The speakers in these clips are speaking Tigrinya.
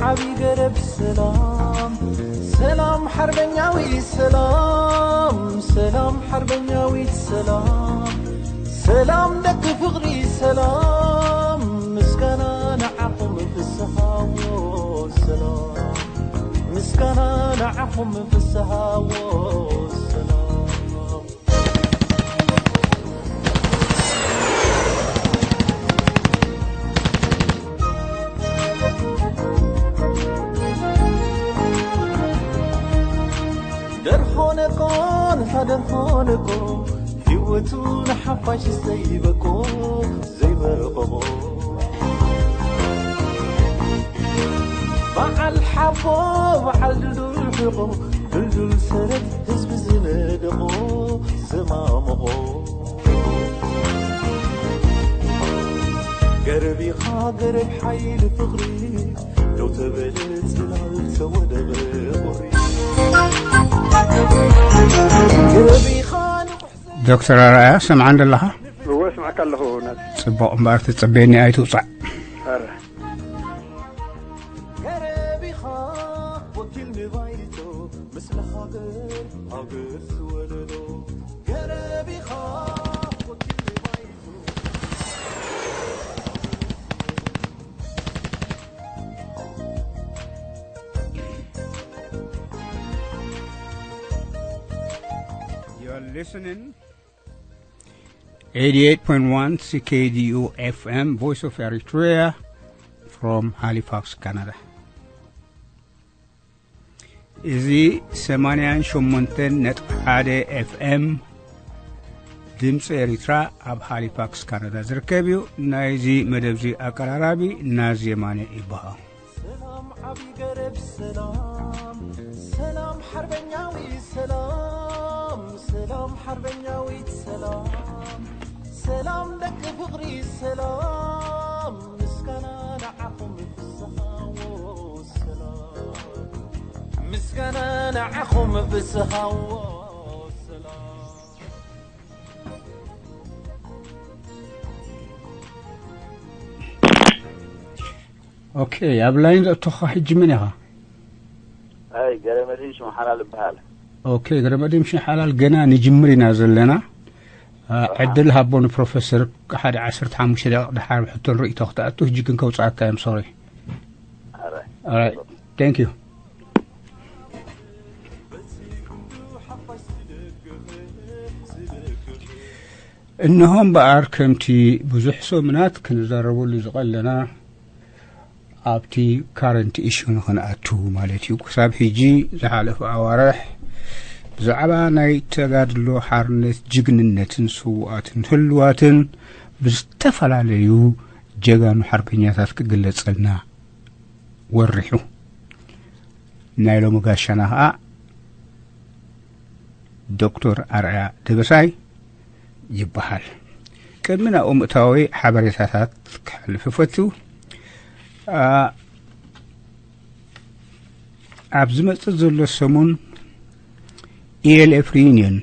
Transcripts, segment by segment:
ዓቢ ገረብ ሰላም፣ ሰላም ሓርበኛዊት ሰላም፣ ሰላም ሓርበኛዊት ሰላም፣ ሰላም ደቂ ፍቕሪ ሰላም፣ ምስጋና ንዓኹም ፍስሃዎ ሰላም፣ ምስጋና ንዓኹም ፍስሃዎ ሰላም። ደርሆነኮ ንታ ደርሆነኮ ህይወቱ ንሓፋሽ ዘይበቆ ዘይበረቐቦ በዓል ሓቦ በዓል ድልዱል ሕቖ ድልዱል ሰረት ህዝቢ ዝነደቖ ዘማመቖ ገረብ ኢኻ ገረብ ሓይሊ ፍቕሪ ደው ተበለ ጽላል ተወደበ ቁሪ ገረብ ኢኻ ንቑሕ ዶክተር ኣርኣያ ሰምዓን ደለኻ? እወ፣ ስማዕካ ኣለኹ ናቲ። ጽቡቕ እምበኣር፣ ትጽበየኒ ኣይትውጻእ። ኣረ። ገረብ ኢኻ ወኪል ንባይቶ፣ ምስለ ሃገር፣ ሃገር ዝወለዶ። ገረብ ኢኻ ወኪል ንባይቶ። You're listening eighty-eight point one C K D U F M, Voice of Eritrea, from Halifax, Canada. እዚ ሰማንያን ሸሞንተን ነጥቢ ሓደ ኤፍ ኤም ድምፂ ኤሪትራ ኣብ ሃሊፋክስ ካናዳ ዝርከብ እዩ። ናይዚ መደብዚ ኣቀራራቢ ናዚ የማነ ይበሃል። ሰላም ዓቢ ገረብ ሰላም፣ ሰላም ሓርበኛዊ ሰላም፣ ሰላም ሓርበኛዊት ሰላም፣ ሰላም ደቂ ፍቕሪ ሰላም፣ ምስጋና ንዓኹም ፍስሃዎ ሰላም፣ ምስጋና ንዓኹም ፍስሃዎ ሰላም። ኦኬ፣ ኣብ ላይን ዘእቶኻ ሕጂ መን ኢኻ? ኣይ፣ ገረመድህን ሽምሓላል እበሃል። ኦኬ፣ ገረመድህን ሽምሓላል፣ ገና ንጅምር ኢና ዘለና። አ፣ ኣሃ። ዕድል ሃቦ ንፕሮፌሰር ሓደ ዓሰርተ ሓሙሽተ ደቂቕ ድሓር ሕቶን ርእይቶ ክትኣቱ፣ ሕጂ ግን ከውጽኣካ እዮም፣ ሶሪ። ኣረ። Alright, thank you። እንሆ እምበኣር፣ ከምቲ ብዙሕ ሰሙናት ክንዛረበሉ ዝቐለና፣ ኣብቲ ካረንት ኢሹ ንኽንኣቱ ማለት እዩ። ክሳብ ሕጂ ዝሓለፉ ኣዋርሕ ብዛዕባ ናይ ተጋድሎ ሓርነት፣ ጅግንነትን ስዉኣትን ህሉዋትን ብዝተፈላለዩ ጀጋኑ ሓርበኛታት ክግለጸልና ወሪሑ። ናይ ሎሚ ጋሻና ኸኣ ዶክተር ኣርኣያ ደበሳይ ይበሃል። ቅድሚ ናብኡ ምእታወይ ሓበሬታታት ክሕልፍ እፈቱ። ኣ፣ ኣብ ዝመጽእ ዘሎ ሰሙን ኢ ኤል ኤፍ ሪዩኒየን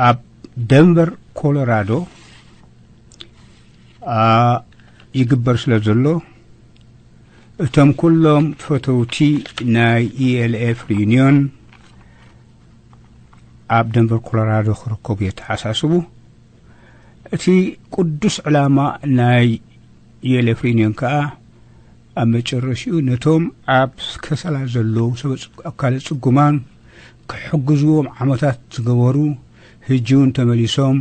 ኣብ ደንቨር ኮሎራዶ፣ ኣ፣ ይግበር ስለ ዘሎ፣ እቶም ኩሎም ፈተውቲ ናይ ኢ ኤል ኤፍ ሪዩኒዮን ኣብ ደንቨር ኮሎራዶ ክርከቡ የተሓሳስቡ። እቲ ቅዱስ ዕላማ ናይ ኢ ኤል ኤፍ ሪዩኒዮን ከኣ ኣብ መጨረሽኡ ነቶም ኣብ ከሰላ ዘለዉ ሰብ ኣካለ ጽጉማን ክሕግዝዎም ዓመታት ዝገበሩ፣ ሕጂ እውን ተመሊሶም፣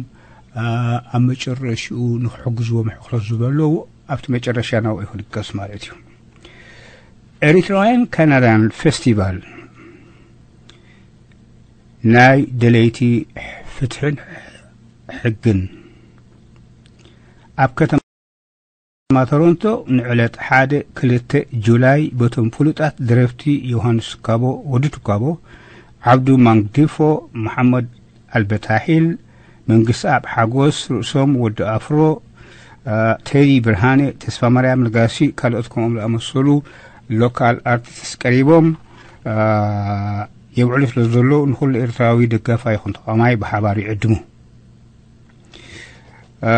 ኣ፣ ኣብ መጨረሽኡ ንክሕግዝዎም ሕክሎ ዝበለዉ ኣብቲ መጨረሻ ናብኡ ይኽልገስ ማለት እዩ። ኤሪትራውያን ካናዳን ፌስቲቫል ናይ ደለይቲ ፍትሕን ሕግን ኣብ ከተማ ቶሮንቶ ንዕለት ሓደ ክልተ ጁላይ በቶም ፍሉጣት ደረፍቲ ዮሃንስ ትካቦ፣ ወዲ ትካቦ፣ ዓብዱ ማንግዲፎ፣ መሓመድ ኣልበታሂል፣ መንግስተኣብ ሓጎስ፣ ርእሶም ወዲ ኣፍሮ፣ አ፣ ቴዲ ብርሃነ፣ ተስፋማርያም ነጋሲ፣ ካልኦት ከምኦም ዝኣመሰሉ ሎካል ኣርቲስት ቀሪቦም፣ አ፣ የብዕሉ ስለ ዘለዉ ንኹሉ ኤርትራዊ ደጋፋይ ይኹን ተቓዋማይ ብሓባር ይዕድሙ። አ፣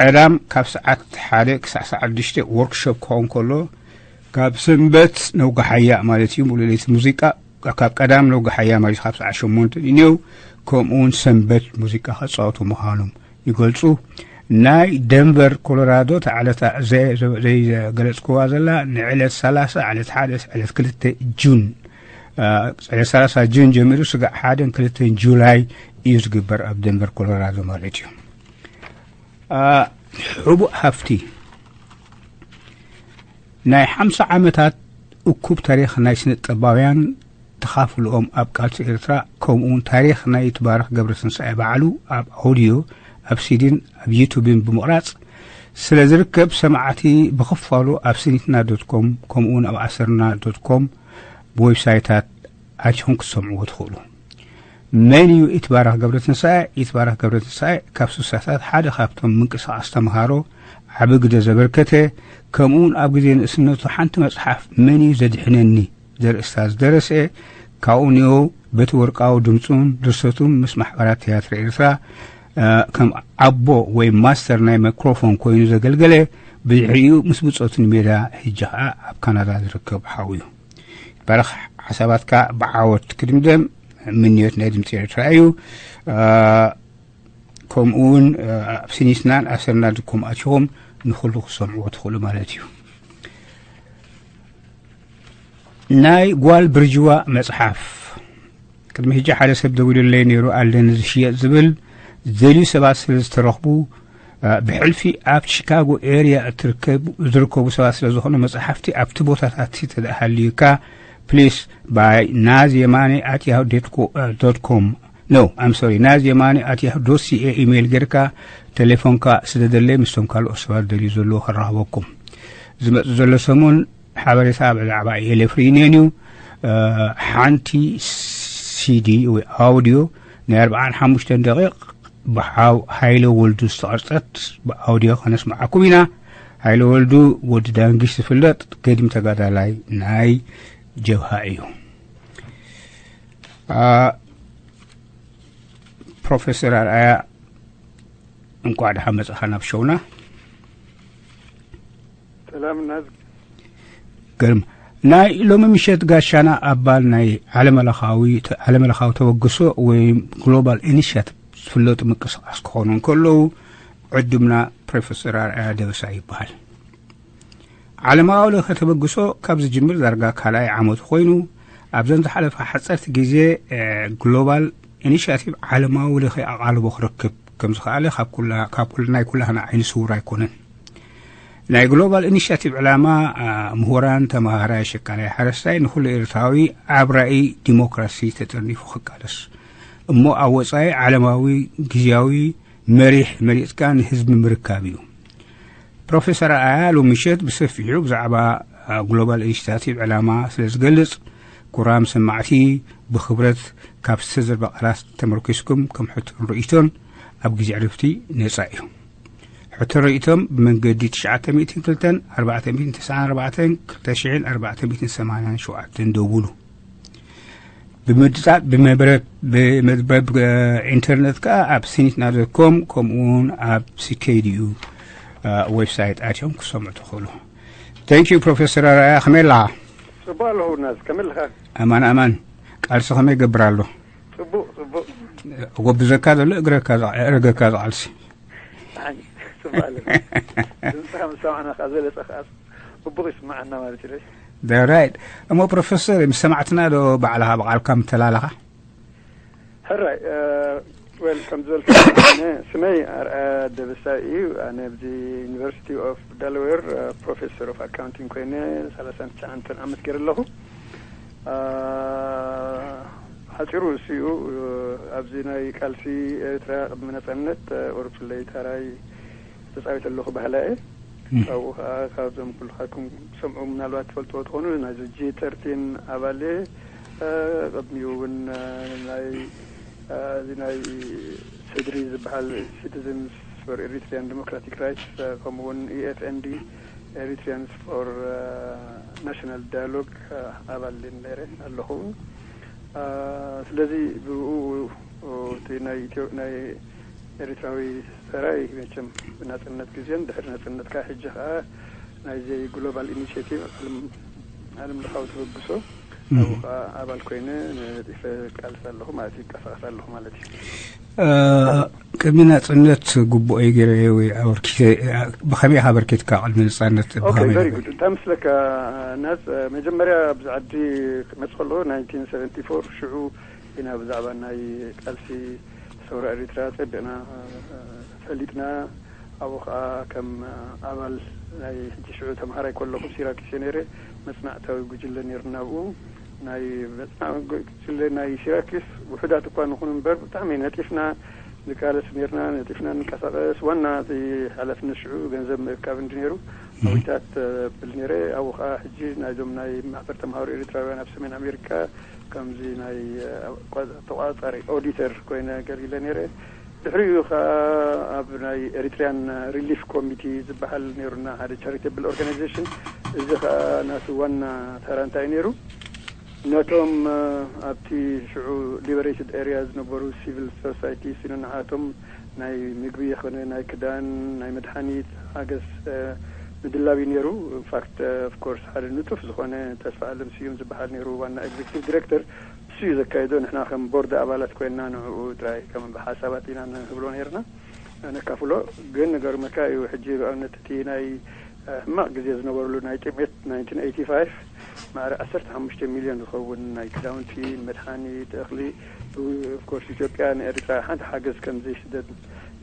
ቀዳም ካብ ሰዓት ሓደ ክሳዕ ሰዓት ሽዱሽተ ወርክሾፕ ክኸውን ከሎ፣ ካብ ሰንበት ነውጋሓያ ማለት እዩ፣ ሙሉእ ለይቲ ሙዚቃ፣ ካብ ቀዳም ነውጋሓያ ማለት እዩ፣ ካብ ሰዓት ሸሞንተ ንኔው፣ ከምኡ እውን ሰንበት ሙዚቃ ከጻወቱ ምዃኖም ይገልጹ። ናይ ደንቨር ኮሎራዶ፣ እታ ዕለታ ዘ-፣ ዘ-፣ ዘይገለጽክዋ ዘላ፣ ንዕለት ሰላሳ፣ ዕለት ሓደ፣ ዕለት ክልተ ጁን፣ አ፣ ዕለት ሰላሳ ጁን ጀሚሩ ስጋዕ ሓደን ክልተን ጁላይ እዩ ዝግበር ኣብ ደንቨር ኮሎራዶ ማለት እዩ። አ፣ ሕቡእ ሃፍቲ ናይ ሓምሳ ዓመታት እኩብ ታሪኽ ናይ ስነ ጥበባውያን ተኻፍልኦም ኣብ ቃልሲ ኤርትራ፣ ከምኡውን ታሪኽ ናይ ይትባረኽ ገብረትንሳኤ ባዕሉ ኣብ ኣውድዮ፣ ኣብ ሲዲን ኣብ ዩቱብን ብምቕራጽ ስለ ዝርከብ፣ ሰማዕቲ ብኽፋሉ ኣብ ሲኒትና ዶት ኮም ከምኡውን ኣብ ኣሰርና ዶት ኮም ብዌብሳይታት ኣቲኹም ክትሰምዕዎ ትኽእሉ። መን እዩ ይትባረኽ ገብረትንሳኤ? ይትባረኽ ገብረትንሳኤ ካብ ሱሳታት ሓደ ካብቶም ምንቅስቓስ ተምሃሮ ዓቢ ግደ ዘበርከተ፣ ከምኡውን ኣብ ግዜ ንእስነቱ ሓንቲ መጽሓፍ መን እዩ ዘድሕነኒ ዘርእስታ ዝደረሰ፣ ካብኡ ንዮ በቲ ወርቃዊ ድምጹን ድርሰቱን ምስ ማሕበራት ትያትር ኤርትራ፣ እ፣ ከም ኣቦ ወይ ማስተር ናይ ማይክሮፎን ኮይኑ ዘገልገለ፣ ብድሕሪኡ ምስ ብጾቱ ንሜዳ፣ ሕጂ ኸኣ ኣብ ካናዳ ዝርከብ ሓው እዩ። ይትባረኽ፣ ሓሳባትካ ብዓወት ክድምደም ምንዮት ናይ ድምጺ ኤርትራ እዩ። እ፣ ከምኡ እውን፣ እ፣ ኣብ ሲኒስናን ኣሰርና ድኩም ኣቲኹም ንኹሉ ክሰምዕዎ ትኽእሉ ማለት እዩ። ናይ ጓል ብርጅዋ መጽሓፍ። ቅድሚ ሕጂ ሓደ ሰብ ደዊሉለይ ነይሩ፣ ኣለኒ ዝሽየጥ ዝብል፣ ዝደልዩ ሰባት ስለ ዝተረኽቡ፣ እ፣ ብሕልፊ ኣብ ቺካጎ ኤርያ እትርከብ-፣ ዝርከቡ ሰባት ስለ ዝኾኑ፣ መጽሓፍቲ ኣብቲ ቦታታት ተደኣ ሃልዩካ፣ ፕሊስ፣ ባይ ናዝ የማነ ኣት ያሁ ዶት ኮ-፣ እ፣ ዶት ኮም፣ ኖ፣ ኣም ሶሪ፣ ናዝ የማነ ኣት ያሁ ዶት ሲ ኤ ኢሜይል ጌርካ፣ ቴሌፎንካ ስደደለይ፣ ምስቶም ካልኦት ሰባት ደልዩ ዘለዎ ከራኽበኩም። ዝመጽእ ዘሎ ሰሙን ሓበሬታ ብዛዕባ ኤሌፍ ሪዩኒየን እዩ። እ፣ ሓንቲ ሲዲ ወይ ኣውድዮ ናይ ኣርብዓን ሓሙሽተን ደቂቕ ብሓው ሃይለ ወልዱ ዝተቐርጸት ብኣውድዮ ከነስምዓኩም ኢና። ሃይለ ወልዱ ወዲ ዳንጊሽ ዝፍለጥ ገዲም ተጋዳላይ ናይ ጀብሃ እዩ። አ፣ ፕሮፌሰር ኣርኣያ፣ እንቋዕ ደሓን መጻኻ ናብ ሸውና። ሰላም ናዝ። ግርም። ናይ ሎሚ ምሸት ጋሻና ኣባል ናይ ዓለመለኻዊ፣ ዓለመለኻዊ ተበግሶ ወይ ግሎባል ኢኒሽያቲቭ ዝፍለጡ ምንቅስቓስ ክኾኑ እንከለዉ፣ ዕዱምና ፕሮፌሰር ኣርኣያ ደበሳ ይበሃል። ዓለማዊ ለኸ ተበግሶ ካብ ዝጅምር ዳርጋ ካልኣይ ዓመቱ ኮይኑ፣ ኣብዘን ዝሓለፋ ሓጸርቲ ግዜ፣ እ፣ ግሎባል ኢኒሽያቲቭ ዓለማዊ ለኸ ኣቓልቦ ክረክብ ከም ዝኸኣለ ካብ ኩላ-፣ ካብ ኩል-፣ ናይ ኩላህና ዓይኒ ስውር ኣይኮነን። ናይ ግሎባል ኢኒሽያቲቭ ዕላማ፣ እ፣ ምሁራን፣ ተመሃራይ፣ ሸቃላይ፣ ሓረስታይ፣ ንኹሉ ኤርትራዊ ኣብ ራእይ ዲሞክራሲ ተጠርኒፉ ክቃለስ እሞ ኣብ ወጻኢ ዓለማዊ ግዝያዊ መሪሕ መሪጽካ ንህዝቢ ምርካብ እዩ። ፕሮፌሰር ኣያ ሎሚ ምሸት ብሰፊሑ ብዛዕባ፣ አ፣ ግሎባል ኢኒሽታቲቭ ዕላማ ስለ ዝገልጽ፣ ክቡራም ሰማዕቲ ብኽብረት ካብ ዝተዘርበ ቃላት ተመርኪስኩም ከም ሕቶን ርእይቶን ኣብ ግዜ ዕረፍቲ ነጻ እዩ። ሕቶን ርእይቶም ብመንገዲ ትሽዓተ ሚእትን ክልተን ኣርባዕተ ሚእትን ተስዓን ኣርባዕተን ክልተ ሽሕን ኣርባዕተ ሚእትን ሰማንያን ሸውዓተን ደውሉ። ብምድጻት ብመብረ-፣ ብመድረብ፣ እ፣ ኢንተርነት ከኣ ኣብ ሲኒትና ዶት ኮም ከምኡ እውን ኣብ ሲ ኬ ዲ ዩ፣ እ፣ ዌብሳይት ኣትዮም ክሰምዑ ትኽእሉ። Thank you ፕሮፌሰር ኣርኣያ፣ ከመይ ኣለኻ? ጽቡቕ ኣለኹ ናዝ፣ ከመይ ኣለኻ? ኣማን ኣማን። ቃልሲ ከመይ ይገብር ኣሎ? ጽቡቕ፣ ጽቡቕ። ጎብዘካ ዘሎ እግረካ ዝቐ-፣ እረገካ ዝቓልሲ። ኣይ፣ ጽቡቕ ኣለኻ። ድምጽኻ ምስ ሰማዕና ከኣ ዝበለጸ ከኣ ጽቡቕ ይስምዓና ማለት እዩ። ራይት። እሞ ፕሮፌሰር፣ ምስ ሰማዕትና ዶ ባዕልኻ ብቓልካ ምተላለኻ? ሕራይ፣ እ፣ ዌል፣ ከም ዝበልካ፣ ኣነ ስመይ ኣርኣያ ደበሳይ እዩ። ኣነ ኣብዚ ዩኒቨርሲቲ ኦፍ ዳላዌር፣ እ፣ ፕሮፌሰር ኦፍ ኣካውንቲንግ ኮይነ ሰላሳን ትሽዓን ዓመት ገይረ ኣለኹ። እ፣ ሓጺሩ እሱ እዩ። እ፣ ኣብዚ ናይ ቃልሲ ኤርትራ ቅድሚ ነጻነት፣ እ፣ ኦር ብፍላይ ታራይ ተጻዊተ ኣለኹ ባህላ እየ። እም። ካብኡ ኸዓ ካብዞም ኩልኻትኩም ትሰምዑ ምናልባት ትፈልጥዎ ትኾኑ፣ ናይዚ ጂ ተርቲን ኣባል እየ። እ፣ ቅድሚኡ እውን፣ እ፣ ናይ፣ እ፣ እዚ ናይ ስድሪ ዝበሃል ሲቲዝንስ ፎር ኤሪትሪያን ዲሞክራቲክ ራይትስ፣ እ፣ ከምኡ እውን ኢ ኤፍ ኤን ዲ፣ ኤሪትሪያንስ ፎር፣ እ፣ ናሽናል ዳያሎግ፣ እ፣ ኣባል ነይረ ኣለኹ። እ፣ ስለዚ ብኡ፣ እ፣ እቲ ናይ ኢትዮ-፣ ናይ ኤርትራዊ ሰራይ መቸም ብናጽነት ግዜን ድሕሪ ናጽነትካ ሕጂ ከኣ ናይዚ ግሎባል ኢኒሽቲቭ ዓለም ለኻዊ ተበግሶ ኣብኡ ከኣ ኣባል ኮይነ ነጢፈ ቃልስ ኣለኹ ማለት እዩ፣ ይንቀሳቐስ ኣለኹ ማለት እዩ። ቅድሚ ናጽነት ግቡኦይ ገይረ ወይ ኣበርኪተ ብኸመይ ኢኻ ኣበርኪትካ ቅድሚ ነጻነት ኦኬ፣ ቨሪ ጉድ። እንታይ ምስለካ ናጽ መጀመርያ ኣብዚ ዓዲ ክመጽእ ከለኹ ናይንቲን ሰቨንቲ ፎር ሽዑ ኢና ብዛዕባ ናይ ቃልሲ ሰውራ ኤርትራ ጸቢቕና ፈሊጥና። ኣብኡ ከኣ ከም ኣባል ናይ ሕጂ ሽዑ ተምሃራይ ከለኹ ሲራኪስ እየ ነይረ። መጽናዕታዊ ጉጅለ ነይርና ኣብኡ። ናይ መጽናዕታዊ ጉጅለ ናይ ሲራኪስ ውሑዳት እኳ ንኹን እምበር ብጣዕሚ ነጢፍና ንቃለስ ነይርና። ነጢፍና ንንቀሳቐስ። ዋና እቲ ሓላፍነት ሽዑ ገንዘብ ምእካብ እንዲ ነይሩ። ኣዊታት ብል ነይረ። ኣብኡ ከኣ ሕጂ ናይዞም ናይ ማሕበር ተምሃሮ ኤርትራውያን ኣብ ሰሜን ኣሜሪካ ከምዚ ናይ ተቋጻሪ ኦዲተር ኮይነ ኣገልግለ ነይረ። ድሕሪኡ ከኣ ኣብ ናይ ኤሪትሪያን ሪሊፍ ኮሚቲ ዝበሃል ነይሩና ሓደ ቻሪቴብል ኦርጋናይዜሽን። እዚ ከኣ ናቱ ዋና ተራ እንታይ ነይሩ? ነቶም ኣብቲ ሽዑ ሊበሬትድ ኤርያ ዝነበሩ ሲቪል ሶሳይቲ ሲኑ ንዓቶም ናይ ምግቢ ይኹን ናይ ክዳን ናይ መድሓኒት ሓገዝ ምድላው እዩ ነይሩ። ኢንፋክት ኦፍኮርስ ሓደ ንጡፍ ዝኾነ ተስፋ ኣለም ስዩም ዝበሃል ነይሩ ዋና ኤግዜክቲቭ ዲሬክተር። እሱ እዩ ዘካየዶ። ንሕና ከም ቦርድ ኣባላት ኮይንና ንዕኡ ጥራይ ከም ሓሳባት ኢና ንህብሎ ነይርና፣ ነካፍሎ። ግን ንገርመካ እዩ ሕጂ ብኣብነት እቲ ናይ ሕማቕ ግዜ ዝነበሩሉ ናይ ጥሜት ናይንቲን ኤይቲ ፋይቭ ማዕረ ዓሰርተ ሓሙሽተ ሚልዮን ዝኸውን ናይ ክዳውንቲ፣ መድሓኒት፣ እኽሊ። ኦፍኮርስ ኢትዮጵያ ንኤርትራ ሓንቲ ሓገዝ ከም ዘይስደድ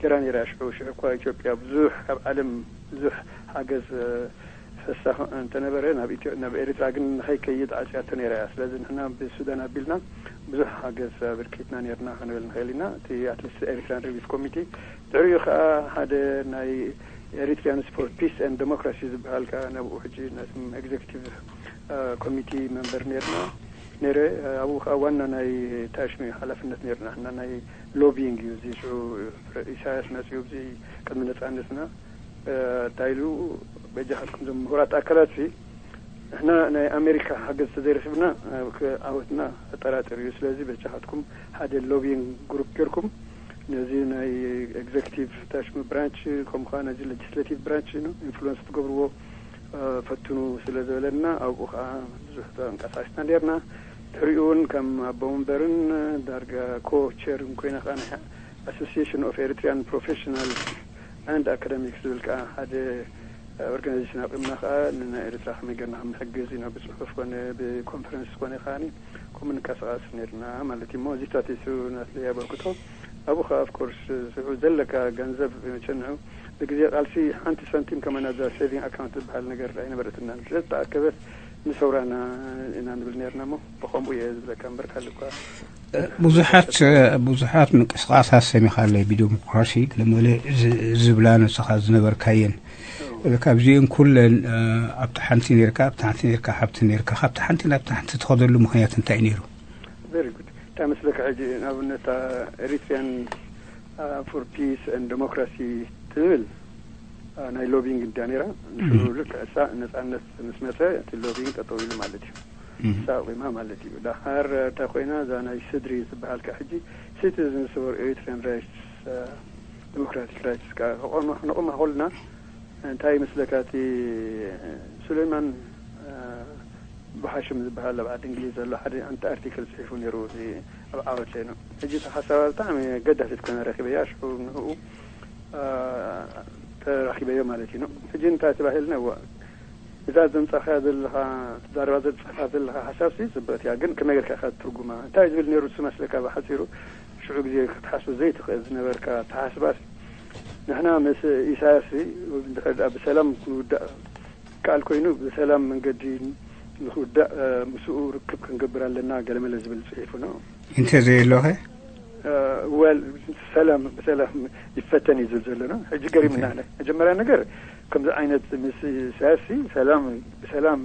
ገይራ ነይራ። ሽዑ ሽዑ እኳ ኢትዮጵያ ብዙሕ ካብ ዓለም ብዙሕ ሓገዝ ፈሳ እንተነበረ ናብ ኤርትራ ግን ንኸይከይድ ዓፅያቶ ነይራ እያ። ስለዚ ንሕና ብሱዳን ኣቢልና ብዙሕ ሓገዝ ኣበርኪትና ነርና ክንብል ንኽእል ኢና። እቲ ኣትሊስት ኤሪትራን ሪሊፍ ኮሚቴ። ድሕሪኡ ከዓ ሓደ ናይ ኤሪትሪያንስ ፎር ፒስ ኤንድ ዴሞክራሲ ዝበሃል ከዓ ናብኡ ሕጂ ኤግዜክቲቭ ኮሚቲ መንበር ነርና ነረ። ኣብኡ ከዓ ዋና ናይ ታሽሚ ሓላፍነት ነርና እና ናይ ሎቢንግ እዩ። እዚ ሽዑ ኢሳያስ መፅኡ እዚ ቅድሚ ነፃነትና እንታይ ኢሉ በጃኻትኩም ዞም ምሁራት ኣካላት ሲ ንሕና ናይ ኣሜሪካ ሓገዝ ተዘይረኪብና ዓወትና ኣጠራጥር እዩ። ስለዚ በጃኻትኩም ሓደ ሎቢንግ ግሩፕ ጌርኩም ነዚ ናይ ኤግዜክቲቭ ታሽሚ ብራንች ከምኡ ከዓ ነዚ ሌጅስሌቲቭ ብራንች ኢንፍሉወንስ ትገብርዎ ፈትኑ ስለ ዝበለና ኣብኡ ከዓ ብዙሕ ተንቀሳቂስና ነርና። ድሕሪኡ እውን ከም ኣቦ መንበርን ዳርጋ ኮ ቸርን ኮይነ ከዓ ናይ ኣሶሲሽን ኦፍ ኤሪትሪያን ፕሮፌሽናል ኣንድ ኣካደሚክስ ዝብል ከዓ ሓደ ኦርጋናይዜሽን ኣቂምና ከዓ ንናይ ኤርትራ ከመይ ገርና ከም ንሕግዝ ኢና ብፅሑፍ ኮነ ብኮንፈረንስ ኮነ ከዓ ከምኡ ንቀሳቀስ ነርና ማለት እዩ። እሞ እዚታት እሱ ናትለይ ኣበርክቶ ኣብኡ ከዓ ኦፍኮርስ ስዑ ዘለካ ገንዘብ መቸንዑ ብግዜ ቃልሲ ሓንቲ ሳንቲም ከመና እዛ ሴቪንግ ኣካውንት ዝበሃል ነገር ኣይነበረትና። ስለዝተኣከበት ንሰውራና ኢና ንብል ነርና። እሞ ብኸምኡ እየ ዝብለካ እምበር ካልእ እኳ ብዙሓት ብዙሓት ምንቅስቃሳት ሰሚኻ ኣለይ ብዲሞክራሲ ለመለ ዝብላ ንስኻ ዝነበርካየን ካብዚአን ኩለን ኣብቲ ሓንቲ ነርካ ኣብቲ ሓንቲ ነርካ ሓብቲ ነርካ ካብቲ ሓንቲ ናብቲ ሓንቲ ትኸደሉ ምክንያት እንታይ እዩ ነይሩ? ቨሪ ጉድ። እንታይ መስለካ ሕጂ ንኣብነት ኤሪትሪያን ፎር ፒስ ን ዴሞክራሲ ትብል ናይ ሎቢንግ እንዳ ነራ ንሽሩ ልክዕ እሳ ነፃነት ምስ መፀ እቲ ሎቢንግ ጠጠው ኢሉ ማለት እዩ። እሳ ኣቑማ ማለት እዩ። ዳሓር እንታይ ኮይና እዛ ናይ ስድሪ ዝበሃል ከ ሕጂ ሲቲዝንስ ፎር ኤሪትሪያን ራይትስ ዴሞክራቲክ ራይትስ ከ ከቆማ ከነቆማ ከልና እንታይ ይመስለካ እቲ ሱሌማን ብሓሽም ዝበሃል ኣብ ዓዲ እንግሊዝ ዘሎ ሓደ ኣንቲ ኣርቲክል ፅሒፉ ነይሩ እዚ ኣብ ዓወት ሸይኑ ሕጂ እቲ ሓሳባ ብጣዕሚ ገዳሲት ኮይነ ረኪበያ ሽዑ ንኡ ተራኪበዮ ማለት እዩ። ሕጂ እንታይ ተባሂልና እዋ እዛ ዘምጻኻያ ዘለኻ ትዛረባ ዘምጻኻ ዘለኻ ሓሳብ ሲ ጽብቕቲ እያ ግን ከመይ ጌርካ ኢኻ ትትርጉማ እንታይ ዝብል ነይሩ ዝመስለካ ብሓጺሩ ሽዑ ግዜ ክትሓስቦ ዘይትኽእል ዝነበርካ ተሓስባስ ንሕና ምስ ኢሳያስ ሲ ድሕር ደኣ ብሰላም ክንውዳእ ይከኣል ኮይኑ ብሰላም መንገዲ ንኽውዳእ ምስኡ ርክብ ክንገብር ኣለና ገለመለ ዝብል ጽሒፉ ነው። እንተ ዘየሎኸ ወል ሰላም ብሰላም ይፈተን እዩ ዝብል ዘሎ ነው። ሕጂ ገሪምና ኣለ መጀመርያ ነገር ከምዚ ዓይነት ምስ ኢሳያስ ሲ ሰላም ብሰላም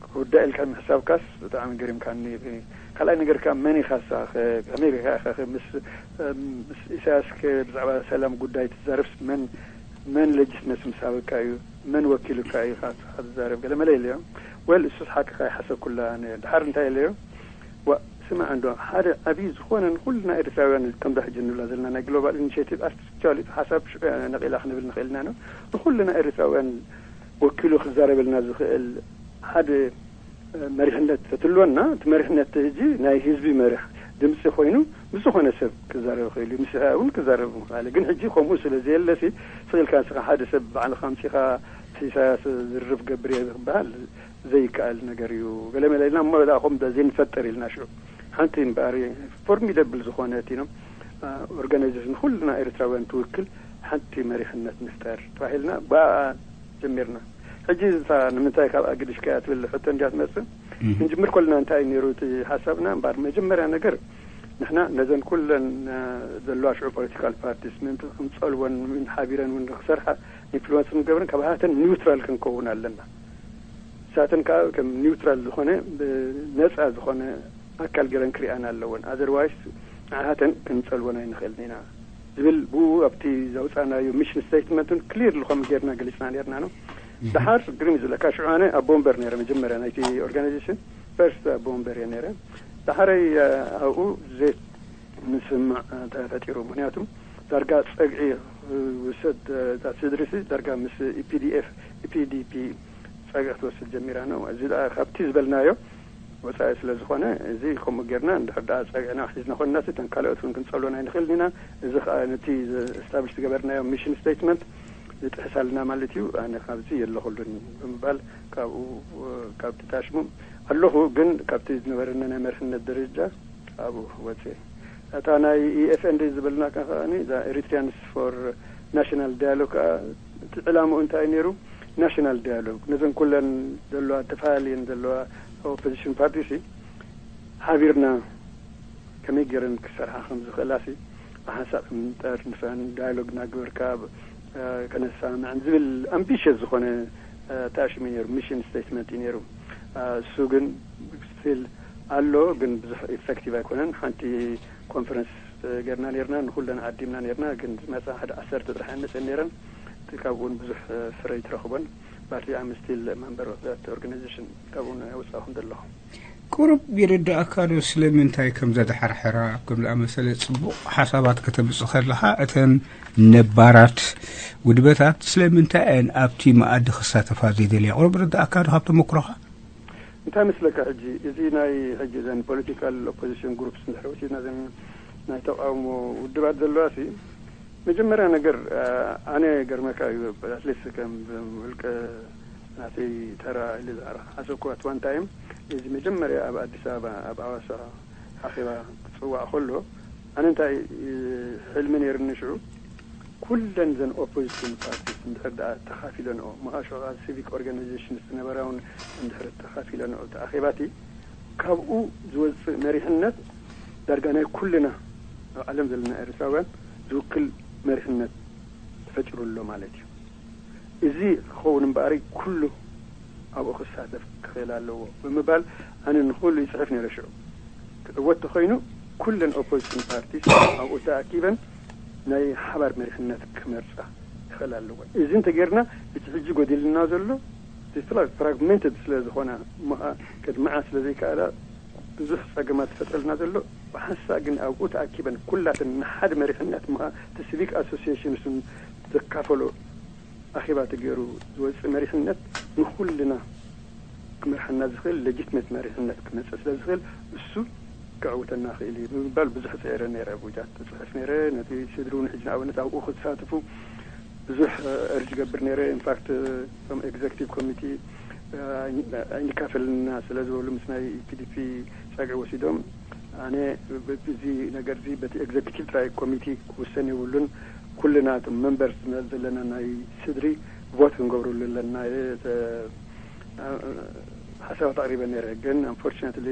ክውዳእ ኢልካ ምሕሳብካስ ብጣዕሚ ገሪምካኒ። ካልኣይ ነገር ከኣ መን ኢኻ ንስኻ ከ ከመይ ጌርካ ኢኻ ከ ምስ ምስ ኢሳያስ ከ ብዛዕባ ሰላም ጉዳይ ትዛረብስ መን መን ሌጂትመሲ ምስ ሃበካ እዩ መን ወኪሉካ እዩ ኢኻ ንስኻ ትዛረብ ገለ መለ ኢለዮ። ወል እሱስ ሓቅኻ ይሓሰብኩላ ኣነ ድሓር እንታይ ኢለዮ ዋ ስማዕ እንዶ፣ ሓደ ዓብዪ ዝኾነ ንኹልና ኤርትራውያን፣ ከምዛ ሕጂ ንብላ ዘለና ናይ ግሎባል ኢኒሼቲቭ ኣርቲፊሻል ሓሳብ ሽዑ ነቒላ ክንብል ንኽእል ኢና ነው። ንኹልና ኤርትራውያን ወኪሉ ክዛረበልና ዝኽእል ሓደ መሪሕነት ተትልወና፣ እቲ መሪሕነት ሕጂ ናይ ህዝቢ መሪሕ ድምፂ ኮይኑ ምስ ዝኾነ ሰብ ክዛረብ ይኽእል እዩ፣ ምስ ኢህኣዴግ እውን ክዛረብ ምኽኣለ። ግን ሕጂ ከምኡ ስለ ዘየለሲ፣ ስቕ ኢልካ ንስኻ ሓደ ሰብ ባዕልኻ ኣምፂኻ ምስ ኢሳያስ ዝርርብ ገብር እየ ክበሃል ዘይከኣል ነገር እዩ። ገለ መለ ኢልና እሞ ደኣ ከም ዘይንፈጥር ኢልና ሽዑ ሓንቲ እምበኣር ፎርሚደብል ዝኾነ እቲ ነው ኦርጋናይዜሽን ኩልና ኤርትራውያን ትውክል ሓንቲ መሪሕነት ንፍጠር ተባሂልና ብኣ ጀሚርና። ሕጂ እታ ንምንታይ ካብ ኣግዲሽካያ ትብል ሕቶ እንዲያ ትመጽእ። ክንጅምር ከለና እንታይ ነይሩ እቲ ሓሳብና? እምበኣር መጀመርያ ነገር ንሕና ነዘን ኩለን ዘለዋ ሽዑ ፖለቲካል ፓርቲስ ምእንቲ ክንጸልወን ሓቢረን እውን ክሰርሓ ኢንፍሉወንስ ክንገብረን ካብ ሃተን ኒውትራል ክንከውን ኣለና። ንሳተን ከዓ ከም ኒውትራል ዝኾነ፣ ነፃ ዝኾነ ኣካል ገይረን ክሪኣን ኣለወን። ኣዘርዋይስ ንዓሃተን ክንፀልወን ኣይንኽእልን ኢና ዝብል ብኡ ኣብቲ ዘውፃእናዮ ሚሽን ስቴትመንትን ክሊር ልኾም ጌርና ገሊፅና ኔርና ነው። ደሓር ግርም እዩ ዝብለካ፣ ሽዑ ኣነ ኣቦ ወንበር ነይረ፣ መጀመርያ ናይቲ ኦርጋናይዜሽን ፈርስት ኣቦ ወንበር እየ ነይረ። ደሓረይ ኣብኡ ዘይት ምስማዕ ተፈጢሩ። ምክንያቱም ዳርጋ ፀግዒ ውሰድ፣ እታ ስድሪ ሲ ዳርጋ ምስ ኢፒዲኤፍ፣ ኢፒዲፒ ፀግዒ ክትወስድ ጀሚራ ነው። እዚ ደኣ ካብቲ ዝበልናዮ ወፃኢ ስለ ዝኾነ፣ እዚ ከምኡ ጌርና እንድሕር ደኣ ፀግዕና ሒዝና ኮንና ሲ እተን ካልኦት እውን ክንፀልወን ኣይንኽእልን ኢና። እዚ ከዓ ነቲ ስታብሊሽ ዝገበርናዮ ሚሽን ስቴትመንት ይጥሕስ ኣለና ማለት እዩ። ኣነ ካብዚ የለኹሉን ብምባል ካብኡ ካብቲ ታሽሙ ኣለኹ፣ ግን ካብቲ ዝነበረና ናይ መርሕነት ደረጃ ኣብኡ ወፅኤ። እታ ናይ ኢኤፍኤንዲ ዝበልና ከ ከኣኒ እዛ ኤሪትሪያንስ ፎር ናሽናል ዳያሎግ ከዓ እቲ ዕላምኡ እንታይ ነይሩ? ናሽናል ዳያሎግ ነዘን ኩለን ዘለዋ ተፈላለየን ዘለዋ ኦፖዚሽን ፓርቲ ሲ ሓቢርና ከመይ ገይረን ክሰርሓ ከም ዝኽእላ ሲ ብሓንሳብ ክንጠርንፈን ዳያሎግ እናገበርካ ከነሳምዐን ዝብል ኣምቢሽስ ዝኾነ ታሽሚ ነይሩ፣ ሚሽን ስቴትመንት እዩ ነይሩ። እሱ ግን ስቲል ኣሎ፣ ግን ብዙሕ ኢፌክቲቭ ኣይኮነን። ሓንቲ ኮንፈረንስ ገርና ኔርና፣ ንኩለን ዓዲምና ኔርና፣ ግን ዝመፃ ሓደ ዓሰርተ ጥራሕ እየን መፅን ኔረን። እቲ ካብኡ እውን ብዙሕ ፍረ ይትረኽቦን። ባቲ ኣም ስቲል መንበር ኦፍ ዛት ኦርጋናይዜሽን ካብኡ እውን ኣይወፃእኹን ዘለኹ። ቁሩብ ይርዳእካ ዶ ስለምንታይ ከም ዘድሓርሐራ? ከም ዝኣመሰለ ጽቡቕ ሓሳባት ከተምጽእ ከለኻ፣ እተን ነባራት ውድበታት ስለምንታይ እየን ኣብቲ መኣዲ ክሳተፋ ዘይደልያ? ቁሩብ ይርዳእካ ዶ ካብ ተመክሮኻ? እንታይ መስለካ፣ ሕጂ እዚ ናይ ሕጂ እዘን ፖለቲካል ኦፖዚሽን ግሩፕስ እንድሕር ወሲድና፣ እዘን ናይ ተቃውሞ ውድባት ዘለዋ ሲ፣ መጀመርያ ነገር ኣነ ገርመካ እዩ፣ ኣትሊስት ከም ውልቀ ናተይ ተራ ኢለ ዝሓሰብኩ ኣት ዋን ታይም፣ እዚ መጀመርያ ኣብ ኣዲስ ኣበባ ኣብ ኣዋሳ ኣኼባ ክፅዋዕ ከሎ፣ ኣነ እንታይ ሕልሚ ነይርኒ ሽዑ፣ ኩለን ዘን ኦፖዚሽን ፓርቲስ እንድሕር ደኣ ተኻፊለንኦ፣ መሃሾ ሲቪክ ኦርጋናይዜሽን ዝነበራውን እንድሕር ተኻፊለንኦ እቲ ኣኼባቲ፣ ካብኡ ዝወፅእ መሪሕነት ዳርጋ ናይ ኩልና ኣብ ዓለም ዘለና ኤርትራውያን ዝውክል መሪሕነት ተፈጢሩ ኣሎ ማለት እዩ። እዚ ክኸውን እምበኣሪ ኩሉ ኣብኡ ክሳተፍ ክኽእል ኣለዎ ብምባል ኣነ ንኹሉ ይፅሕፍ ነይረ። ሽዑ ክዕወት ተኾይኑ ኩለን ኦፖዚሽን ፓርቲስ ኣብኡ ተኣኪበን ናይ ሓባር መሪሕነት ክመርፃ ይኽእል ኣለዎ። እዚ እንተጌርና እቲ ሕጂ ጎዲልና ዘሎ ፍራግሜንትድ ስለ ዝኾና፣ እሞ ከድምዓ ስለ ዘይከኣላ ብዙሕ ጸገማት ዝፈጥረልና ዘሎ ብሓንሳእ ግን ኣብኡ ተኣኪበን ኩላተን ንሓደ መሪሕነት እሞ እቲ ሲቪክ ኣሶሲዬሽንስን ዘካፈሎ ኣኼባ ተገይሩ ዝወፅእ መሪሕነት ንኹልና ክመርሓና ዝኽእል ሌጂትመት መሪሕነት ክመፅእ ስለ ዝኽእል እሱ ክዕውተና ክእል እዩ ብምባል ብዙሕ ፅዕረ ነይረ። ቡጃት ትፅሕፍ ነይረ። ነቲ ስድሪ እውን ሕጂ ንኣብነት ኣብኡ ክሳትፉ ብዙሕ እርጅ ገብር ነይረ። ኢንፋክት እቶም ኤግዘክቲቭ ኮሚቲ ኣይንካፈልና ስለ ዝበሉ ምስ ናይ ፒዲፒ ጸግዒ ወሲዶም ኣነ እዚ ነገር እዚ በቲ ኤግዘክቲቭ ጥራይ ኮሚቲ ክውሰን የብሉን፣ ኩልና እቶም መንበርስ ዘለና ናይ ስድሪ ቮት ክንገብረሉ ኣለና ሓሳባት ኣቕሪበ ነይረ። ግን ኣንፎርችነትሊ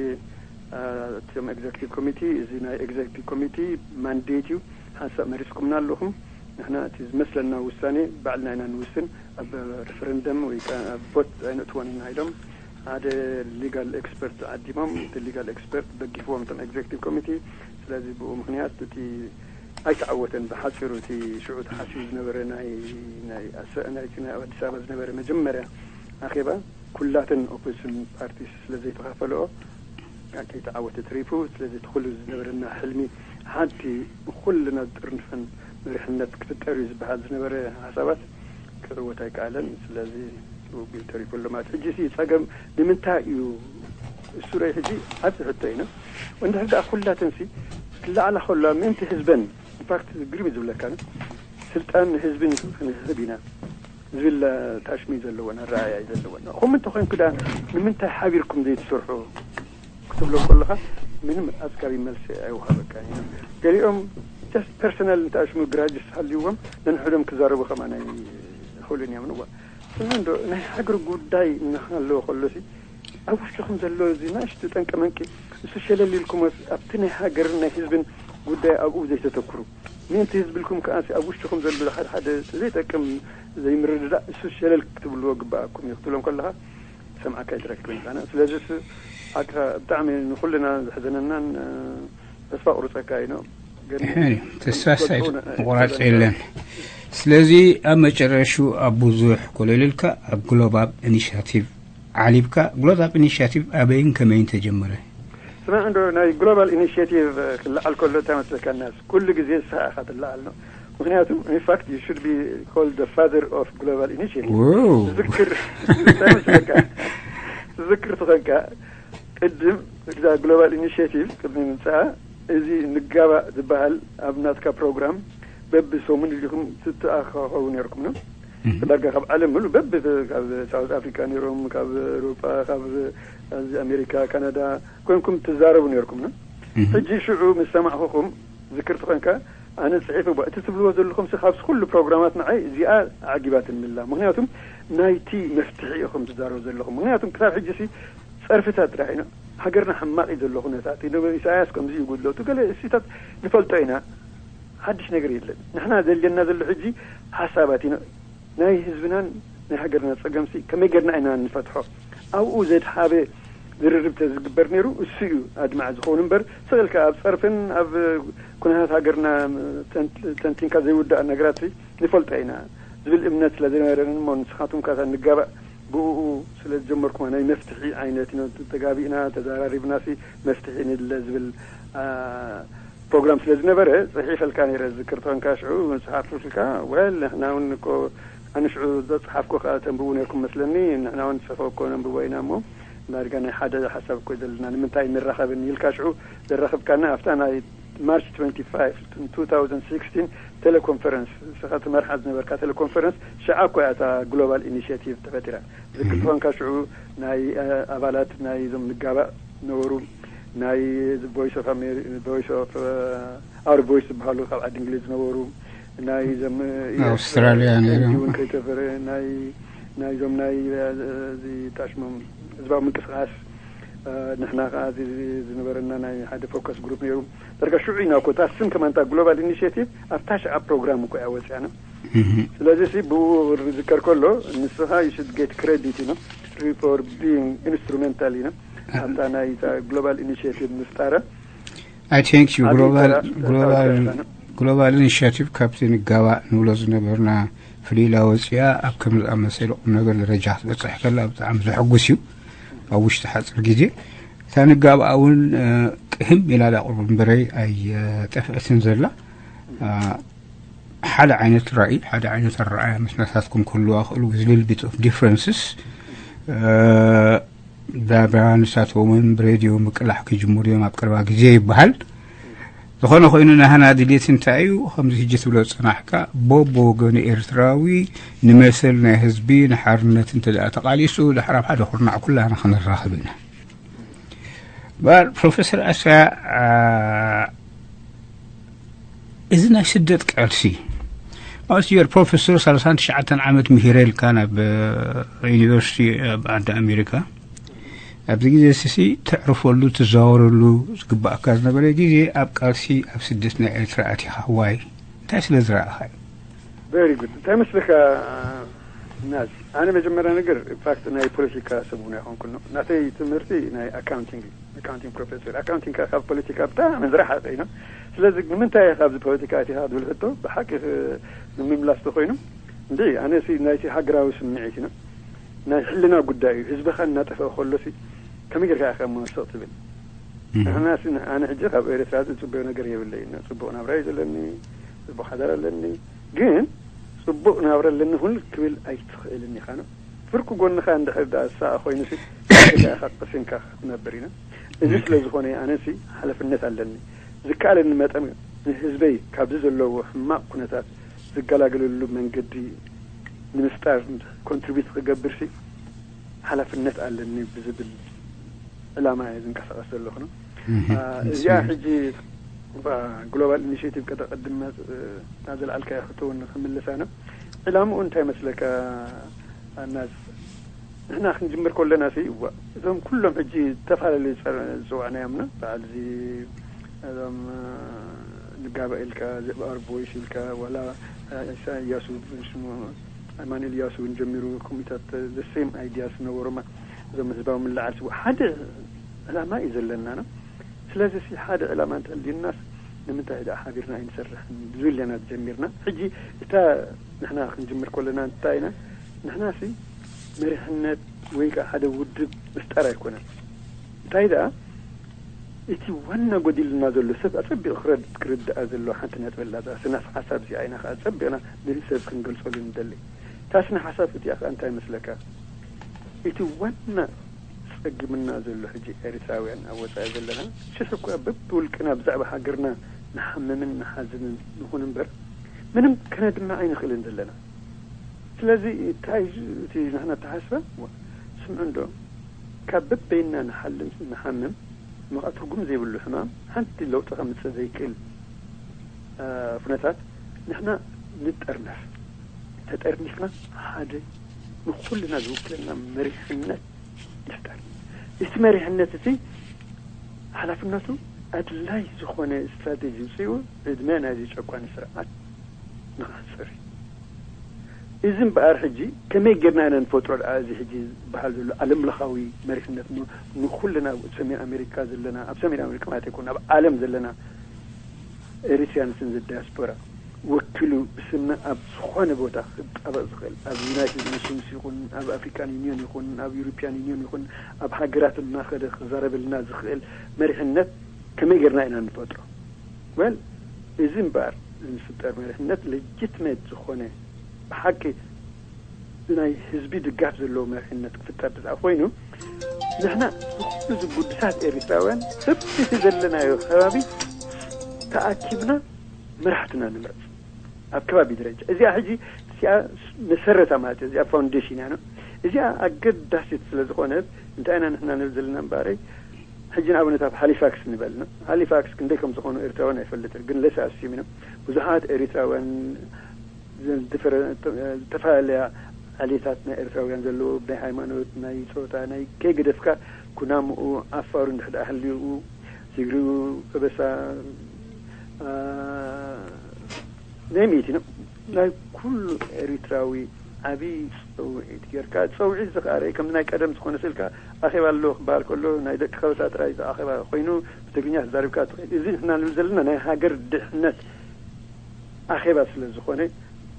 እቶም ኤግዘክቲቭ ኮሚቲ፣ እዚ ናይ ኤግዘክቲቭ ኮሚቲ ማንዴት እዩ፣ ሓንሳእ መሪጽኩምና ኣለኹም፣ ንሕና እቲ ዝመስለና ውሳኔ ባዕልና ኢና ንውስን፣ ኣብ ሪፈረንደም ወይ ከዓ ኣብ ቮት ኣይነእትዎን ኢና ኢሎም ሓደ ሊጋል ኤክስፐርት ዓዲሞም፣ እቲ ሊጋል ኤክስፐርት ደጊፍዎም እቶም ኤግዘክቲቭ ኮሚቲ። ስለዚ ብኡ ምክንያት እቲ ኣይተዓወተን። ብሓፂሩ እቲ ሽዑ ተሓሲቡ ዝነበረ ናይ ናይ ኣዲስ ኣበባ ዝነበረ መጀመርያ ኣኼባ ኩላተን ኦፖዚሽን ፓርቲ ስለ ዘይተኻፈለኦ ከይተዓወተ ተሪፉ። ስለዚ እቲ ኩሉ ዝነበረና ሕልሚ፣ ሓንቲ ንኩልና ዝጥርንፈን መሪሕነት ክፍጠር እዩ ዝበሃል ዝነበረ ሓሳባት ክዕወት ኣይከኣለን። ስለዚ ውግእ ተሪፉ ኣሎ ማለት። ሕጂ ሲ ጸገም ንምንታይ እዩ? እሱ ራይ ሕጂ ዓቢ ሕቶ እዩ። እንድሕር ደኣ ኩላተን ሲ ክለዓላ ከሎ ምእንቲ ህዝበን፣ ኢንፋክት ግርም እዩ ዝብለካ፣ ስልጣን ንህዝቢ ንህብ ኢና ዝብል ታሽሚ ዘለወን ኣረኣእያ እዩ ዘለወን። ከምኡ እንተኾይንኩ ደኣ ንምንታይ ሓቢርኩም ዘይትሰርሑ ክትብሎ ከለኻ ምንም ኣጽጋቢ መልሲ ኣይወሃበካን እዩ። ገሊኦም ጀስት ፐርሰናል እንተኣሽሙ ግራጅስ ሃልይዎም ነንሕዶም ክዛረቡ ከማን ኣይኽእሉን እዮም። ንዋ እንዶ ናይ ሃገር ጉዳይ እናሃለወ ከሎሲ ኣብ ውሽጥኹም ዘሎ እዚ ናሽቱ ጠንቀ መንቂ እሱ ሸለል ኢልኩም ኣብቲ ናይ ሃገርን ናይ ህዝብን ጉዳይ ኣብኡ ዘይተተኩሩ፣ ምእንቲ ህዝቢ ኢልኩም ከኣ ኣብ ውሽጥኹም ዘሎ ሓደ ሓደ ዘይጠቅም ዘይምርድዳእ እሱ ሸለል ክትብልዎ ግባኣኩም እዩ ክትብሎም ከለኻ ሰምዓካ ኣይትረክብን ኢኻ። ስለዚ እሱ ሓቅኻ ብጣዕሚ ንኹልና ዘሕዘነናን ተስፋ ቁርፀካ እዩ ነው ግን ተስፋ ምቑራፅ የለን። ስለዚ ኣብ መጨረሹ ኣብ ብዙሕ ኮለል ኢልካ ኣብ ግሎባል ኢኒሽቲቭ ዓሊብካ። ግሎባል ኢኒሽቲቭ ኣበይን ከመይን ተጀመረ? ስማዕ እንዶ ናይ ግሎባል ኢኒሽቲቭ ክለዓል ከሎ እንታይ መስለካ እናስ ኩሉ ግዜ ንስኻ ኢኻ ትለዓል ነው። ምክንያቱ in fact you should be called the father of global initiative። ዝክር ትዝክር ትኾንካ ቅድም እዛ ግሎባል ኢኒሽቲቭ ቅድሚ ምምፅኣ እዚ ንጋባእ ዝበሃል ኣብ ናትካ ፕሮግራም በቢ ሰሙን ኢልኩም ትተኣኻኸቡ ነርኩም ነው። ዳርጋ ካብ ዓለም ሙሉ በቢ ካብ ሳውት ኣፍሪካ ነይሮም፣ ካብ ኤውሮጳ፣ ካብ ኣሜሪካ፣ ካናዳ ኮይንኩም ትዛረቡ ነርኩም ነው። ሕጂ ሽዑ ምስ ሰማዕኹኹም ዝክር ትኾንካ ኣነ ፅሒፈ ባ እቲ ትብልዎ ዘለኹም ሲ ካብዚ ኩሉ ፕሮግራማት ንዓይ እዚኣ ዓጊባትኒ ኣላ። ምክንያቱም ናይቲ መፍትሒ ኢኹም ትዛረቡ ዘለኹም። ምክንያቱም ክሳብ ሕጂ ሲ ጸርፍታት ጥራሕ ኢና። ሃገርና ሕማቕ እዩ ዘሎ ኩነታት። ኢሳያስ ከምዚ ይጉድሎ እቲ ገለ እሲታት ንፈልጦ ኢና። ሓድሽ ነገር የለን። ንሕና ዘልየና ዘሎ ሕጂ ሓሳባት ኢና። ናይ ህዝብናን ናይ ሃገርና ጸገምሲ ከመይ ጌርና ኢና ንፈትሖ? ኣብኡ ዘድሃበ ዝርርብ ተዝግበር ነይሩ እሱ እዩ ኣድማዕ ዝኸውን እምበር ስቕ ኢልካ ኣብ ጸርፍን ኣብ ኩነታት ሃገርና ተንቲንካ ዘይውዳእ ነገራት ንፈልጦ ኢና ዝብል እምነት ስለ ዝነበረን እሞ ንስኻትኩም ካታ ንጋባእ ብኡ ስለ ዝጀመርኩማ ናይ መፍትሒ ዓይነት ኢና ተጋቢእና ተዘራሪብናሲ መፍትሒ ንድለ ዝብል ፕሮግራም ስለ ዝነበረ ጽሒፈልካ ነይረ ዝክር ተኾንካ ሽዑ መጽሓፍ ክልካ ወል ንሕና እውን እኮ ኣነ ሽዑ ዘጽሓፍኩ ከኣ ተንብቡ ነርኩም መስለኒ። ንሕና እውን ጽሕፎ እኮ ነንብቦ ኢና እሞ ዳርጋ ናይ ሓደ ሓሳብ እኮ ዘለና ንምንታይ ንራኸብን ኢልካ ሽዑ ዘራኸብካና ኣብታ ናይ ማርች twenty-five two thousand sixteen ቴሌኮንፈረንስ ንስኻ ትመርሓ ዝነበርካ ቴሌኮንፈረንስ ሽዓ እኮ እያ እታ ግሎባል ኢኒሽቲቭ ተፈጢራ። ዝክር ተኾንካ ሽዑ ናይ ኣባላት ናይ ዞም ንጋባእ ነበሩ ናይ ቮይስ ኦፍ ሜሪ ቮይስ ኦፍ ኣውር ቮይስ ዝበሃሉ ካብ ዓዲ እንግሊዝ ነበሩ ናይ ዘም ኣውስትራሊያ ነይሮም። እውን ከይተፈረ ናይ ናይዞም ናይ እዚ ታሽሞም ህዝባዊ ምንቅስቃስ ንሕና ከዓ እዚ ዝነበረና ናይ ሓደ ፎከስ ግሩፕ ነይሩ። ደርጋ ሽዑ ኢና ኮታ ስም ከማንታ ግሎባል ኢኒሽቲቭ ኣብታ ሽዓ ፕሮግራም እኮ እያ ወፅያና። ስለዚ ሲ ብኡ ዝከር ከሎ ንስኻ you should get credit you know for being instrumental you know ኣብታ ናይ ግሎባል ኢኒሽቲቭ ምፍጣረ I think you global global global initiative ካብቲ ንጋባእ ንብሎ ዝነበርና ፍልይ ኢላ ወፂኣ ኣብ ከም ዝኣመሰለ ቁም ነገር ደረጃ ክትበፅሕ ከላ ብጣዕሚ ዘሐጉስ እዩ። ኣብ ውሽጢ ሓፂር ግዜ እታ ንጋባእ እውን ቅህም ኢላ ዳ ቁሩብ እምበረይ ኣይጠፍአትን ዘላ ሓደ ዓይነት ራእይ ሓደ ዓይነት ኣረኣያ ምስ ናታትኩም ክህልዋ ክእሉ with little bit of differences ዳብያ ንሳቶም እውን ብሬድዮ ምቅላሕ ክጅምሩ እዮም ኣብ ቀረባ ግዜ ይበሃል። ዝኾነ ኮይኑ ናህና ድሌት እንታይ እዩ? ከምዚ ሕጂ ትብሎ ዝጸናሕካ ቦቦ ወገኑ ኤርትራዊ ንመሰል ናይ ህዝቢ ንሓርነት እንተ ደኣ ተቃሊሱ ድሕር ኣብ ሓደ ኩርናዕ ኩላና ክንራኸብ ኢና። በር ፕሮፌሰር ኣስፋያ እዚ ናይ ስደት ቃልሲ ኣስዮር ፕሮፌሰር ሰላሳን ትሽዓተን ዓመት ምሂረ ኢልካ ናብ ዩኒቨርሲቲ ኣብ ዓዲ ኣሜሪካ ኣብዚ ግዜ ስሲ ትዕርፈሉ ትዛወረሉ ዝግባእካ ዝነበረ ግዜ ኣብ ቃልሲ ኣብ ስደት ናይ ኤርትራ ኣቲኻ ዋይ እንታይ ስለ ዝረኣኻ እዩ? Very good እንታይ መስለካ ናዚ ኣነ መጀመርያ ነገር ኢንፋክት ናይ ፖለቲካ ሰብ እውን ኣይኮንኩን ናተይ ትምህርቲ ናይ ኣካውንቲንግ እዩ ኣካውንቲንግ ፕሮፌሰር ኣካውንቲንግ ካብ ፖለቲካ ብጣዕሚ ዝረሓቀ እዩ ስለዚ ንምንታይ ኢኻ ኣብዚ ፖለቲካ ኣቲኻ ዝብል ሕቶ ብሓቂ ንምምላስ ተኮይኑ እንዲ ኣነ ናይቲ ሃገራዊ ስምዒት ኢና ናይ ሕልና ጉዳይ እዩ ህዝብኻ እናጠፈአ ከሎ ከመይ ጌርካ ኢኻ መወሰቕ ትብል ንሕና ሲ-፣ ኣነ ሕጂ ካብ ኤርትራ ዝጽበዮ ነገር የብለይ። ጽቡቕ ናብራ እዩ ዘለኒ፣ ጽቡቕ ሓዳር ኣለኒ። ግን ጽቡቕ ናብራ ኣለኒ እውን ክብል ኣይትኽእልን ኢኻ ነው። ፍርቂ ጎንኻ እንድሕር ደኣ ዝሳቐ ኮይኑ ሲ፣ ኢኻ ቀሲንካ ክትነብር ኢና። እዚ ስለ ዝኾነ ኣነ ሲ ሓላፍነት ኣለኒ። ዝከኣለኒ መጠን ንህዝበይ ካብዚ ዘለዎ ሕማቕ ኩነታት ዝገላገለሉ መንገዲ ንምፍጣር ኮንትሪቢዩት ክገብር ሲ ሓላፍነት ኣለኒ ብዝብል ዕላማ እየ ዝንቀሳቐስ ዘለኹ ነው። እዚኣ ሕጂ እባ ግሎባል ኢኒሽቲቭ ከተቐድም ናብ ዘልዓልካዮ ሕቶ እውን ክምልሳ ነው። ዕላምኡ እንታይ መስለካ? ኣናስ ንሕና ክንጅምር ከለና ሲ፣ እዋ፣ እዞም ኩሎም ሕጂ ዝተፈላለዩ ጸር-፣ ዝጸዋዕናዮም ነው። በዓል እዚ እዞም፣ እ፣ ንጋባ ኢልካ፣ ዘእብ ኣርቦይስ ኢልካ፣ ዋላ፣ እ፣ ኢሳ እያሱ፣ ሽሙ ኣማኑኤል እያሱ እውን ጀሚሩ፣ ኮሚታት፣ እ፣ ዘ ሴም ኣይዲያስ ነበሮማ። እዞም ህዝባዊ ምልዓል ስዋ ሓደ ዕላማ እዩ ዘለና ነው። ስለዚ ሲ ሓደ ዕላማ እንተልዩናስ ንምንታይ ደኣ ሓቢርና ኣይንሰርሕን ዝብል ኢና ጀሚርና። ሕጂ እታ ንሕና ክንጅምር ከለና እንታይ ኢና? ንሕና ሲ መሪሕነት ወይ ከዓ ሓደ ውድብ ምፍጣር ኣይኮነን። እንታይ ደኣ እቲ ዋና ጎዲልና ዘሎ ሰብ ኣጸቢቑ ክረድ-፣ ክርድኣ ዘለዎ ሓንቲ ነጥቢ ኣላ። እዛ ስናፍ ሓሳብ እዚኣ ኢና ከዓ ጸቢቕና ንሰብ ክንገልጸሉ ንደሊ። እታ ስነ ሓሳብ እቲኣ ከዓ እንታይ መስለካ? እቲ ዋና ጸግምና ዘሎ ሕጂ ኤርትራውያን ኣብ ወጻኢ ዘለና ሽሕ እኳ በብውልቅና ብዛዕባ ሃገርና ንሓምምን ንሓዝንን ንኹን እምበር ምንም ከነድምዕ ኣይንኽእልን ዘለና። ስለዚ እንታይ እዩ እቲ ናህና ኣተሓስባ? ዋ፣ ስምዑ እንዶ፣ ካብ በበይንና ንሓልም ንሓምም፣ እሞ ከኣ ትርጉም ዘይብሉ ሕማም፣ ሓንቲ ለውጢ ከምጽእ ዘይክእል፣ እ፣ ኩነታት ንሕና ንጠርነፍ። ተጠርኒፍና ሓደ ንኹልና ዝውክለና መሪሕነት ንፍጠር። እቲ መሪሕነት እቲ ሓላፍነቱ ኣድላይ ዝኾነ ስትራቴጂ ውፅኡ ዕድመ ናይዚ ጨቋኒ ስርዓት ንኽሕፅር እዩ። እዚ እምበኣር ሕጂ ከመይ ጌርና ኢና ንፈጥሮ ደኣ? እዚ ሕጂ ዝበሃል ዘሎ ዓለም ለኻዊ መሪሕነት ን-፣ ንኹልና ኣብ ሰሜን ኣሜሪካ ዘለና፣ ኣብ ሰሜን ኣሜሪካ ማለት ኣይኮን፣ ኣብ ዓለም ዘለና ኤሪትሪያንስ ኢን ዘ ዳያስፖራ ወኪሉ ብስምና ኣብ ዝኾነ ቦታ ክጣበቕ ዝኽእል፣ ኣብ ዩናይትድ ኔሽንስ ይኹን፣ ኣብ ኣፍሪካን ዩኒዮን ይኹን፣ ኣብ ዩሮፒያን ዩኒዮን ይኹን፣ ኣብ ሃገራት እናኸደ ክዛረበልና ዝኽእል መሪሕነት ከመይ ጌርና ኢና ንፈጥሮ? ወል፣ እዚ እምበኣር ዝፍጠር መሪሕነት ሌጂትሜት ዝኾነ ብሓቂ ናይ ህዝቢ ድጋፍ ዘለዎ መሪሕነት ክፍጠር እንተደኣ ኮይኑ፣ ንሕና ብኹሉ እዚ ጉዱሳት ኤርትራውያን ሰፊሕ ዘለናዮ ከባቢ ተኣኪብና መራሕትና ንምረጽ። ኣብ ከባቢ ደረጃ እዚኣ ሕጂ እዚኣ መሰረታ ማለት እዩ። እዚኣ ፋውንዴሽን እያ ነው። እዚኣ ኣገዳሲት ስለ ዝኾነት እንታይ ኢና ንሕና ንብል ዘለና እምበኣረይ፣ ሕጂ ንኣብነት ኣብ ሃሊፋክስ ንበል ነው። ሃሊፋክስ ክንደይ ከም ዝኾኑ ኤርትራውያን ኣይፈልጥን፣ ግን ለስ ኣስዩም ነው። ብዙሓት ኤርትራውያን ዝተፈረ-፣ ዝተፈላለያ ዓሌታት ናይ ኤርትራውያን ዘለዎ፣ ናይ ሃይማኖት፣ ናይ ጾታ፣ ናይ ከይገደፍካ ኩናምኡ፣ ዓፋሩ እንድሕር ደኣ ህልዩ፣ ትግርኡ፣ ከበሳ፣ አ፣ ናይ ሚእቲ ነው። ናይ ኩሉ ኤርትራዊ ዓቢ ጸውዒት ጌርካ፣ ጸውዒት ዝኸኣረ ከም ናይ ቀደም ዝኾነ ስልካ ኣኼባ ኣሎ ክበሃል ከሎ ናይ ደቂ ከበሳ ጥራይ ኣኼባ ኮይኑ ብትግርኛ ተዛሪብካ ትኽእል። እዚ ንሕና ንብል ዘለና ናይ ሃገር ድሕነት ኣኼባ ስለ ዝኾነ፣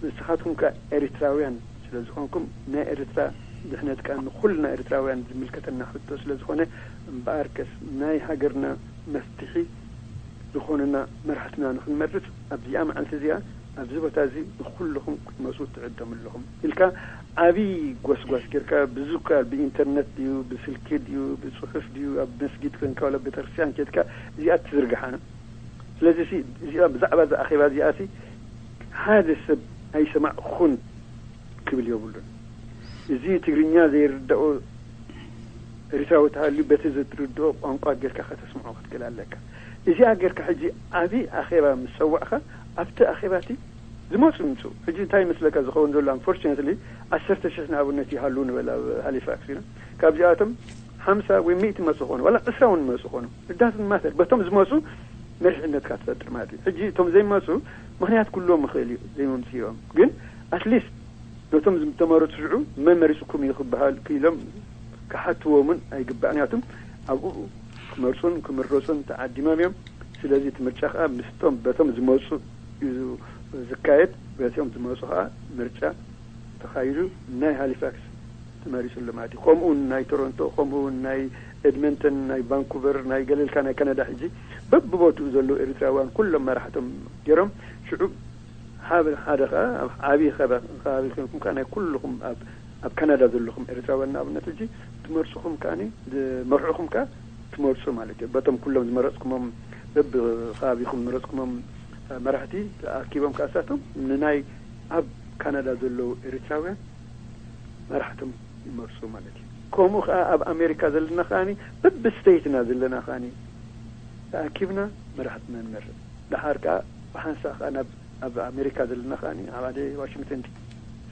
ንስኻትኩም ከኣ ኤርትራውያን ስለ ዝኾንኩም፣ ናይ ኤርትራ ድሕነት ከኣ ንኹልና ኤርትራውያን ዝምልከተና ሕቶ ስለ ዝኾነ፣ እምበኣርከስ ናይ ሃገርና መፍትሒ ዝኾኑና መራሕትና ንኽንመርጽ ኣብዚኣ መዓልቲ እዚኣ ኣብዚ ቦታ እዚ ንኹልኹም ክትመጹ ትዕደሙ ኣለኹም ኢልካ ዓቢ ጎስጓስ ጌርካ፣ ብዙ እኳ ብኢንተርነት ድዩ፣ ብስልኪ ድዩ፣ ብጽሑፍ ድዩ፣ ኣብ መስጊድ ኮንካ ዋላ ቤተክርስትያን ኬድካ እዚኣ ትዝርግሓ ነው። ስለዚ ሲ፣ እዚኣ ብዛዕባ እዛ ኣኼባ እዚኣ ሲ ሓደ ሰብ ኣይሰማዕኹን ክብል የብሉን። እዚ ትግርኛ ዘይርዳኦ ኤርትራዊ ተሃልዩ በቲ ዝትርድኦ ቋንቋ ጌርካ ከተስምዖ ክትክእል ኣለካ። እዚኣ ጌርካ ሕጂ ዓቢ ኣኼባ ምስ ሰዋዕካ ኣብቲ ኣኼባ እቲ ዝመጹ ይምጹ። ሕጂ እንታይ ይመስለካ ዝኸውን ዘሎ? ኣንፎርቹነትሊ ዓሰርተ ሽሕ ንኣብነት ይሃሉ ንበል ኣብ ሃሊፋክስ ኢና። ካብዚኣቶም ሓምሳ ወይ ሚእቲ መጹ ኾኑ፣ ዋላ ዕስራ እውን መጹ ኾኑ። It doesn't matter። በቶም ዝመጹ መሪሕነትካ ትፈጥር ማለት እዩ። ሕጂ እቶም ዘይመጹ ምኽንያት ክህልዎም ይኽእል እዩ፣ ዘይመምጽኦም። ግን ኣትሊስት ነቶም ዝተመረጹ ሽዑ መን መሪጹኩም እዩ ክበሃል ክኢሎም ክሓትዎምን ኣይግባእ። ምኽንያቱም ኣብኡ ክመርጹን ክምረጹን ተዓዲሞም እዮም። ስለዚ እቲ ምርጫ ከኣ ምስቶም በቶም ዝመጹ እዩ ዝካየድ። በቶም ዝመጹ ከኣ ምርጫ ተኻይዱ ናይ ሃሊፋክስ ተመሪጹ ኣሎ ማለት እዩ። ከምኡ እውን ናይ ቶሮንቶ፣ ከምኡ እውን ናይ ኤድመንተን፣ ናይ ቫንኩቨር፣ ናይ ገለልካ ናይ ካናዳ ሕጂ በብቦትኡ ዘለዉ ኤርትራውያን ኩሎም መራሕቶም ገይሮም። ሽዑ ሓደ ሓደ ከዓ ኣብ ዓብዪ ከባቢ ኮይንኩም ከዓ ናይ ኩልኹም ኣብ ኣብ ካናዳ ዘለኹም ኤርትራውያን ንኣብነት ሕጂ ትመርጽኹም ከዓኒ ዝመርዕኹም ከዓ ትመርጹ ማለት እዩ። በቶም ኩሎም ዝመረጽኩሞም በብከባቢኹም ዝመረጽኩሞም መራሕቲ ተኣኪቦም ከዓ እሳቶም ንናይ ኣብ ካናዳ ዘለዉ ኤርትራውያን መራሕቶም ይመርጹ ማለት እዩ። ከምኡ ከዓ ኣብ ኣሜሪካ ዘለና ከዓኒ በብስተይትና ዘለና ከዓኒ ተኣኪብና መራሕትና ንመርጽ። ደሓር ከዓ ብሓንሳእ ከዓ ናብ ኣብ ኣሜሪካ ዘለና ከዓኒ ኣብ ሓደ ዋሽንግተን ዲሲ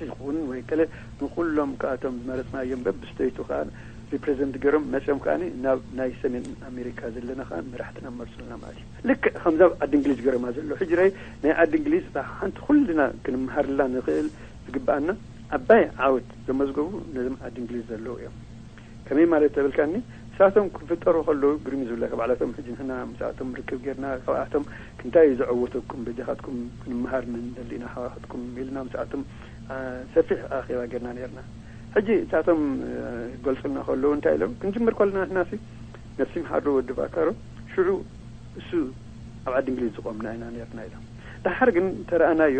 ይኹን ወይ ከለ ንኩሎም ከኣቶም ዝመረፅናዮም በብስተይቱ ከዓ ሪፕሬዘንት ገይሮም መፅኦም ከዓኒ ናብ ናይ ሰሜን ኣሜሪካ ዘለና ከዓ መራሕትና መርፁልና ማለት እዩ። ልክዕ ከምዛ ኣብ ዓዲ እንግሊዝ ገይሮማ ዘሎ ሕጂ ናይ ዓዲ እንግሊዝ እታ ሓንቲ ኩልና ክንመሃርላ ንኽእል ዝግብኣና ዓባይ ዓወት ዘመዝገቡ ነዞም ዓዲ እንግሊዝ ዘለዉ እዮም። ከመይ ማለት ተብልካኒ ንሳቶም ክፍጠሩ ከለዉ ግርም ዝብለካ ባዕላቶም ሕጂ ንሕና ምስኣቶም ርክብ ጌርና ካብኣቶም ክንታይ እዩ ዘዐወተኩም በጃኻትኩም ክንምሃር ንደሊ ኢና ሓዋትኩም ኢልና ምስኣቶም ሰፊሕ ኣኼባ ጌርና ነርና። ሕጂ እሳቶም ገልፁልና ከለዉ እንታይ ኢሎም ክንጅምር ከለና ንሕናሲ ነፍሲ ምሓሩ ወዲ ባካሮ ሽዑ እሱ ኣብ ዓዲ እንግሊዝ ዝቆምና ኢና ነርና ኢሎም። ደሓር ግን ተረኣናዮ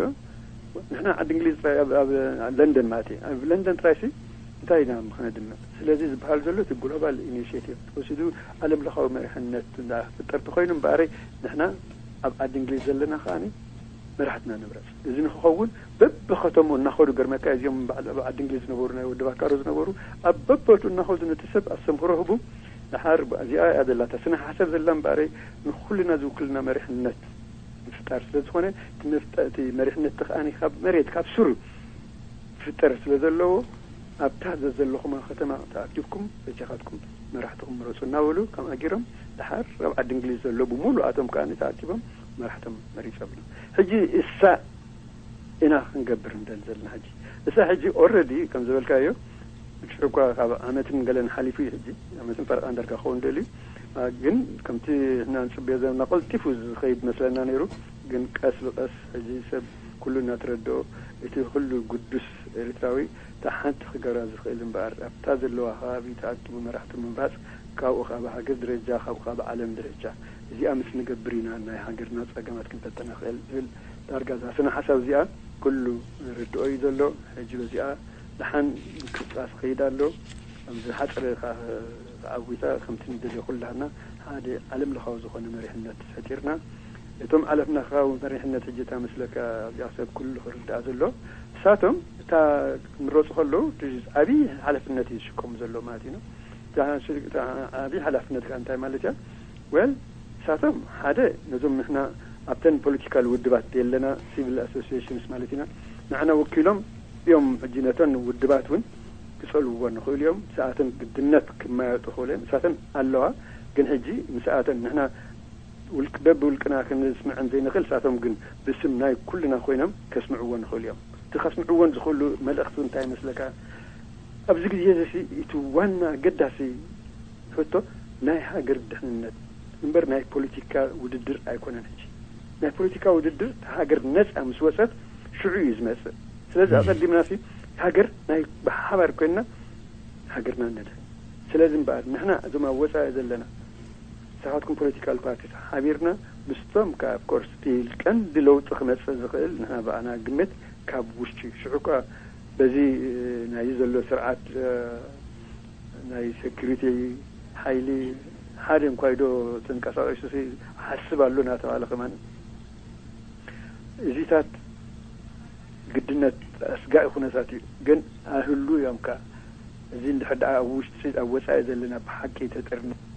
ንሕና ዓዲ እንግሊዝ ጥራይ ኣብ ለንደን ማለት እዩ ኣብ ለንደን ጥራይሲ እንታይ ኢና ምክነድምዕ ስለዚ ዝበሃል ዘሎ እቲ ግሎባል ኢኒሽቲቭ ተወሲዱ ዓለም ለኻዊ መሪሕነት ፍጠርቲ ኮይኑ እምበኣረይ ንሕና ኣብ ዓዲ እንግሊዝ ዘለና ከዓኒ መራሕትና ንምረፅ። እዚ ንክኸውን በብከተሙ እናኸዱ ገርመካ እዚኦም በዓል ኣብ ዓዲ እንግሊዝ ዝነበሩ ናይ ወዲ ባካሮ ዝነበሩ ኣብ በበቱ እናኸዱ ነቲ ሰብ ኣስተምህሮ ህቡ። ደሓር እዚኣ እያ ዘላታ ስነ ሓሳብ ዘላ እምበኣረይ ንኩልና ዝውክልና መሪሕነት ምፍጣር ስለ ዝኾነ እቲ መሪሕነት ከዓኒ ካብ መሬት ካብ ስሩ ክፍጠር ስለ ዘለዎ ኣብታ ዘለኹማ ከተማ ተኣኪብኩም በጃኻትኩም መራሕትኹም ምረፁ እናበሉ ከም ኣጊሮም ደሓር ኣብ ዓዲ እንግሊዝ ዘሎ ብምሉኣቶም ከዓ ተኣኪቦም መራሕቶም መሪፆም እዮም። ሕጂ እሳ ኢና ክንገብር እንደል ዘለና ሕጂ እሳ ሕጂ ኦረዲ ከም ዝበልካዮ ሽዑ እኳ ካብ ዓመትን ገለን ሓሊፉ እዩ ሕጂ ዓመትን ፈረቃን ዳርጋ ክኸውን ደልዩ ግን ከምቲ ንሕና ንፅበዮ ዘለና ቀልጢፉ ዝኸይድ መስለና ነይሩ። ግን ቀስ ብቀስ ሕዚ ሰብ ኩሉ እናተረድኦ እቲ ኩሉ ግዱስ ኤርትራዊ እታ ሓንቲ ክገብራ ዝኽእል እምበኣር ኣብታ ዘለዋ ከባቢ ተኣኪቡ መራሕቲ ምምራፅ ካብኡ ካብ ሃገር ደረጃ ካብኡ ካብ ዓለም ደረጃ እዚኣ ምስ ንገብር ኢና ናይ ሃገርና ፀገማት ክንፈተና ክእል ዝብል ዳርጋ እዛ ስነ ሓሳብ እዚኣ ኩሉ ርድኦ እዩ ዘሎ። ሕጂ በዚኣ ደሓን ምቅስቃስ ክኸይድ ኣሎ። ዝሓፀረ ተዓዊታ ከምቲ ንደልዮ ኩላህና ሓደ ዓለም ለኻዊ ዝኾነ መሪሕነት ፈጢርና እቶም ዓለም ለኻዊ መሪሕነት ሕጂ እታ መስለካ ኣብዚኣ ሰብ ኩሉ ክርዳእ ዘሎ እሳቶም እታ ክምረፁ ከለዉ ዓብዪ ሓላፍነት እዩ ዝሽከሙ ዘሎ ማለት እዩ። ዓብዪ ሓላፍነት ከዓ እንታይ ማለት እያ? ወል እሳቶም ሓደ ነዞም ንሕና ኣብተን ፖለቲካል ውድባት ዘለና ሲቪል ኣሶሲሽንስ ማለት ኢና ንዓና ወኪሎም እዮም ሕጂ ነተን ውድባት እውን ክፀልውዎ ንኽእሉ እዮም። ሰኣተን ግድነት ክመያየጡ ክእሉ እዮም። እሳተን ኣለዋ ግን ሕጂ ምስኣተን ንሕና ውልቅ በብውልቅና ክንስምዐን ዘይንኽእል እሳቶም ግን ብስም ናይ ኩልና ኮይኖም ከስምዕዎ ንኽእሉ እዮም። እቲ ከስምዕዎን ዝኽእሉ መልእኽቲ እንታይ ይመስለካ? ኣብዚ ግዜ እዚ እቲ ዋና ኣገዳሲ ሕቶ ናይ ሃገር ድሕንነት እምበር ናይ ፖለቲካ ውድድር ኣይኮነን። ሕጂ ናይ ፖለቲካ ውድድር ሃገር ነፃ ምስ ወፀት ሽዑ እዩ ዝመፅእ። ስለዚ ኣቐዲምና ሲ ሃገር ናይ ብሓባር ኮይንና ሃገርና ነድሕን። ስለዚ እምበኣር ንሕና እዞም ኣብ ወፃኢ ዘለና ንስኻትኩም ፖለቲካል ፓርቲስ ሓቢርና ምስቶም ከኣ ኦፍኮርስ እቲ ቀንዲ ለውጢ ክመፅእ ዝኽእል ንሕና ብኣና ግምት ካብ ውሽጢ ሽዑ እኳ በዚ ናይዚ ዘሎ ስርዓት ናይ ሴኩሪቲ ሓይሊ ሓደ እንኳ ዶ ተንቀሳቂሱ ሓስብ ኣሎ እናተባሃለ ከማን እዚታት ግድነት ኣስጋኢ ኩነታት እዩ። ግን ኣህሉ እዮም ከ እዚ እንድሕር ደኣ ኣብ ውሽጢ ኣብ ወፃኢ ዘለና ብሓቂ ተጠርኒና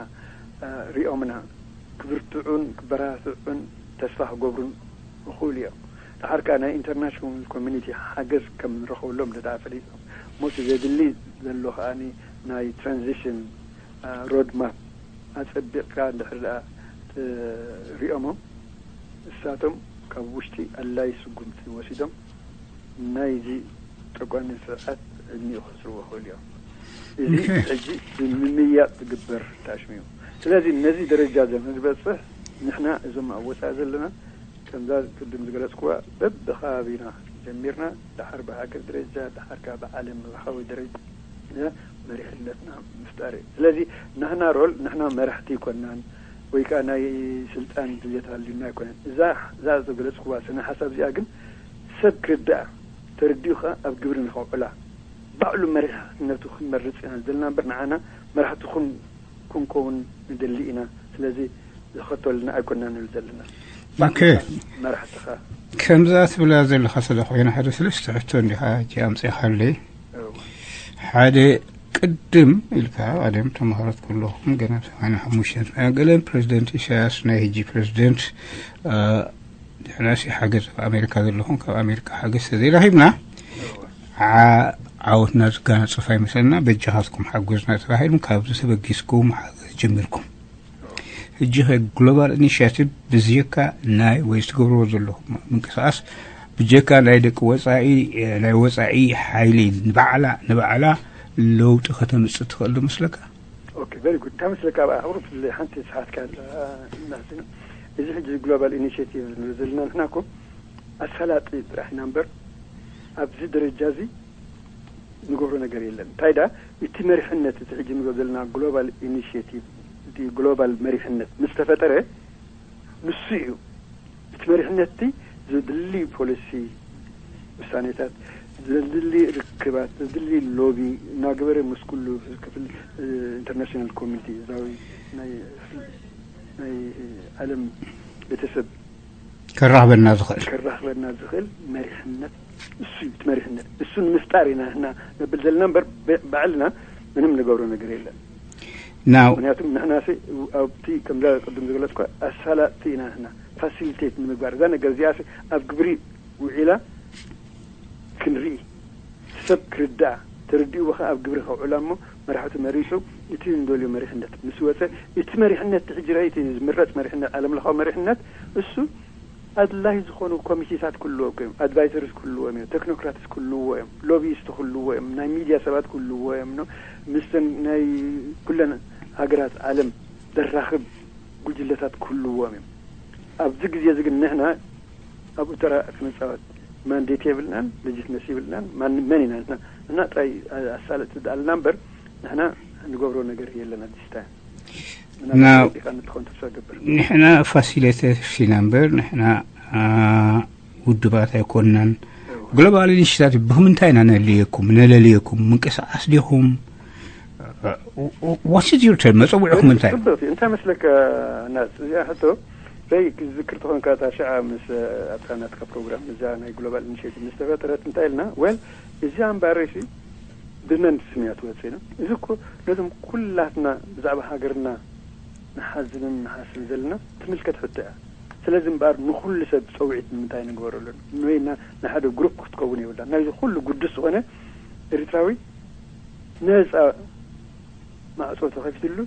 ሪኦምና ክብርትዑን ክበራትዑን ተስፋ ክገብሩን ይኽእሉ እዮም። ድሓር ከኣ ናይ ኢንተርናሽናል ኮሚኒቲ ሓገዝ ከም ንረኽበሎም ደኣ ፈሊጦም ሞት ዘድሊ ዘሎ ከኣ ናይ ትራንዚሽን ሮድ ማፕ ኣጸቢቕካ እንድሕር ደኣ ሪኦሞ እሳቶም ካብ ውሽጢ ኣድላይ ስጉምቲ ወሲዶም ናይዚ ጠቋሚ ስርዓት ዕድሚኡ ክሕስርዎ ይኽእሉ እዮም። እዚ ሕጂ ብምምያጥ ዝግበር ታሽሚ እዩ። ስለዚ ነዚ ደረጃ ዘ ንዝበፅሕ ንሕና እዞም ኣብ ወፃኢ ዘለና ከምዛ ቅድም ዝገለፅኩዋ በብከባቢና ጀሚርና ደሓር ብሃገር ደረጃ ደሓር ከዓ ብዓለም ለኻዊ ደረጃ መሪሕነትና ምፍጣር እዩ። ስለዚ ናህና ሮል፣ ንሕና መራሕቲ ኣይኮናን ወይ ከዓ ናይ ስልጣን ድልየት ሃልዩና ኣይኮነን። እዛ እዛ ዘገለጽኩዋ ስነ ሓሳብ እዚኣ ግን ሰብ ክርድኣ፣ ተረዲኡ ከዓ ኣብ ግብሪ ንኸውዕላ፣ ባዕሉ መሪሕነቱ ክንመርጽ ኢና ዘለና እምበር፣ ንዓና መራሕትኹም ክንከውን ንደሊ ኢና፣ ስለዚ ዝኸተሉና ኣይኮና ንብል ዘለና። ኦኬ። መራሕትኻ ከምዛ ትብላ ዘለኻ ስለ ኮይና፣ ሓደ ሰለስተ ሕቶ እንዲኻ ሕጂ ኣምጺኻለይ። እዎ። ሓደ፣ ቅድም ኢልካ፣ ቀደም ተማሃሮት ከለኹም፣ ገና ሰማንያ ሓሙሽተ ገለን፣ ፕሬዚደንት ኢሳያስ፣ ናይ ሕጂ ፕሬዚደንት፣ እ፣ ንሕናሲ ሓገዝ ኣብ ኣሜሪካ ዘለኹም፣ ካብ ኣሜሪካ ሓገዝ ተዘይረኺብና፣ ዓ-፣ ዓወትና ዝጋነጽፍ ኣይመስለና፣ በጃኻትኩም ሓጉዝና ተባሂልኩም፣ ካብዚ ተበጊስኩም ሓገዝ ጀሚርኩም። ሕጂ ኸ ግሎባል ኢኒሽቲቭ ብዝጀካ ናይ፣ ወይ ዝትገብርዎ ዘለኹም ምንቅስቓስ፣ ብጀካ ናይ ደቂ ወጻኢ፣ ናይ ወጻኢ ሓይሊ ንባዕላ፣ ንባዕላ ለውጢ ከተምጽእ ትኽእል ዶ መስለካ? ኦኬ፣ ቨሪ ጉድ። ካብ ምስለ ካብ ኣሕሩፍ ሓንቲ ሰሓትካ፣ እ፣ እናስና፣ እዚ ሕጂ ግሎባል ኢኒሽቲቭ ንብል ዘለና ንሕና እኮ ኣሳላጢ ጥራሕ ኢና እምበር፣ ኣብዚ ደረጃ እዚ ንገብሮ ነገር የለን። እንታይ ደኣ፣ እቲ መሪሕነት፣ እቲ ሕጂ ንብሎ ዘለና ግሎባል ኢኒሽቲቭ፣ እቲ ግሎባል መሪሕነት ምስ ተፈጠረ፣ ንሱ እዩ። እቲ መሪሕነት እቲ ዘድሊ ፖሊሲ ውሳኔታት፣ ዘድሊ ርክባት፣ ዘድሊ ሎቢ እናገበረ ምስ ኩሉ ክፍል፣ እ፣ ኢንተርናሽናል ኮሚኒቲ፣ እዛዊ ናይ፣ ናይ ዓለም ቤተሰብ ከራኽበና ዝኽእል። ከራኽበና ዝኽእል መሪሕነት እሱ እዩ። እቲ መሪሕነት እሱ ንምፍጣር ኢና ንሕና ነብል ዘለና እምበር፣ ብ-፣ ባዕልና ምንም ንገብሮ ነገር የለን። ናው ምክንያቱም ንሕና ሲ ኣብቲ ከምዛ ቅድም ዝገለጽኩ ኣሳላጥቲ ኢና ንሕና ፋሲሊቴት ንምግባር። እዛ ነገር እዚኣ ሲ ኣብ ግብሪ ውዒላ ክንርኢ፣ ሰብ ክርዳኣ፣ ተረዲእዎ ኸዓ ኣብ ግብሪ ከውዕላ እሞ መራሕቱ መሪጹ እቲ እንደልዮ መሪሕነት ምስ ወጸ፣ እቲ መሪሕነት ትሕጂ ራእይ እቲ ዝምረጽ መሪሕነት፣ ዓለም ለኻዊ መሪሕነት እሱ ኣድላይ ዝኾኑ ኮሚቴታት ክህልዎ እዮም፣ ኣድቫይዘርስ ክህልዎም እዮም፣ ቴክኖክራትስ ክህልዎ እዮም፣ ሎቢይስት ክህልዎ እዮም፣ ናይ ሚድያ ሰባት ክህልዎ እዮም፣ ኖ፣ ምስተን ናይ ኩለን ሃገራት ዓለም ዘራኽብ ጉጅለታት ክህልዎም እዮም። ኣብዚ ግዜ እዚ ግን ንሕና ኣብኡ ተራ ክንጻወት ማንዴት የብልናን፣ ሌጂትመሲ የብልናን። ማን፣ መን ኢና ንሕና? ንሕና ጥራይ ኣሳለጥቲ ደኣልና እምበር ንሕና ንገብሮ ነገር የለን። ኣዲስታ ና- ምናልባት ዲኻ ንትኾን ተስፋ ገብር። ንሕና ፋሲሊቴሽን ኢና እምበር ንሕና፣ አ፣ ውድባት ኣይኮንናን። ግሎባል ኢኒሽቲቭ ብምንታይ ኢና ነልየኩም፣ ነለልየኩም? ምንቅስቃስ ዲኹም? What is your term? መጸውዒኹም እንታይ? ጽብቕቲ፣ እንታይ መስለካ ናጽ? እዚኣ ሕቶ፣ ዘይ ክዝክር ትኾንካ፣ እታ ሽዓ ምስ፣ ኣብታ ናትካ ፕሮግራም፣ እዛ ናይ ግሎባል ኢኒሽቲቭ ምስ ተፈጠረት እንታይ ኢልና? ዌል፣ እዚኣ እምበኣር ሲ ብመን ስም እያ ትወጽእ ኢልና? እዚ እኮ ነዞም ኩላትና ብዛዕባ ሃገርና ንሓዝንን ንሓስብን ዘለና ትምልከት ሕቶ እያ። ስለዚ እምበኣር ንኹሉ ሰብ ጸውዒት ንምንታይ ንግበረሉ? ንወይና ንሓደ ግሩፕ ክትከውን የብላ። ናይዚ ኩሉ ግዱስ ዝኾነ ኤርትራዊ ነጻ ማዕጾ ተኸፊትሉ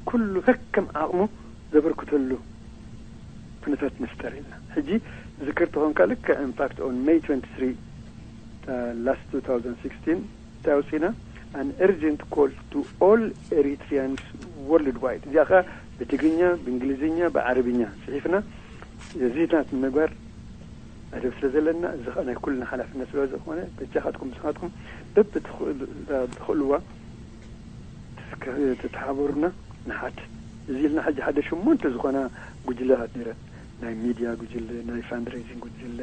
ኩሉ ከከም ዓቕሙ ዘበርክተሉ ኩነታት ንፍጠር ኢልና። ሕጂ ዝክር ተኾንካ ልክዕ ኢምፓክት on May twenty-three, uh, last two thousand sixteen እንታይ ኣውጺእና? An urgent call to all Eritreans worldwide. እዚኣ ኸዓ ብትግርኛ፣ ብእንግሊዝኛ፣ ብዓረብኛ ጽሒፍና እዚ ናት ምግባር መደብ ስለ ዘለና፣ እዚ ኸዓ ናይ ኩልና ሓላፍነት ስለ ዝኾነ፣ በጃኻትኩም ንስኻትኩም በብትኽእሉ-፣ ትኽእልዋ ትስከ-፣ ትተሓበሩና ንሓት። እዚ ኢልና ሕጂ ሓደ ሸሞንተ ዝኾና ጉጅለታት ነይረን። ናይ ሚድያ ጉጅለ፣ ናይ ፋንድሬዚንግ ጉጅለ፣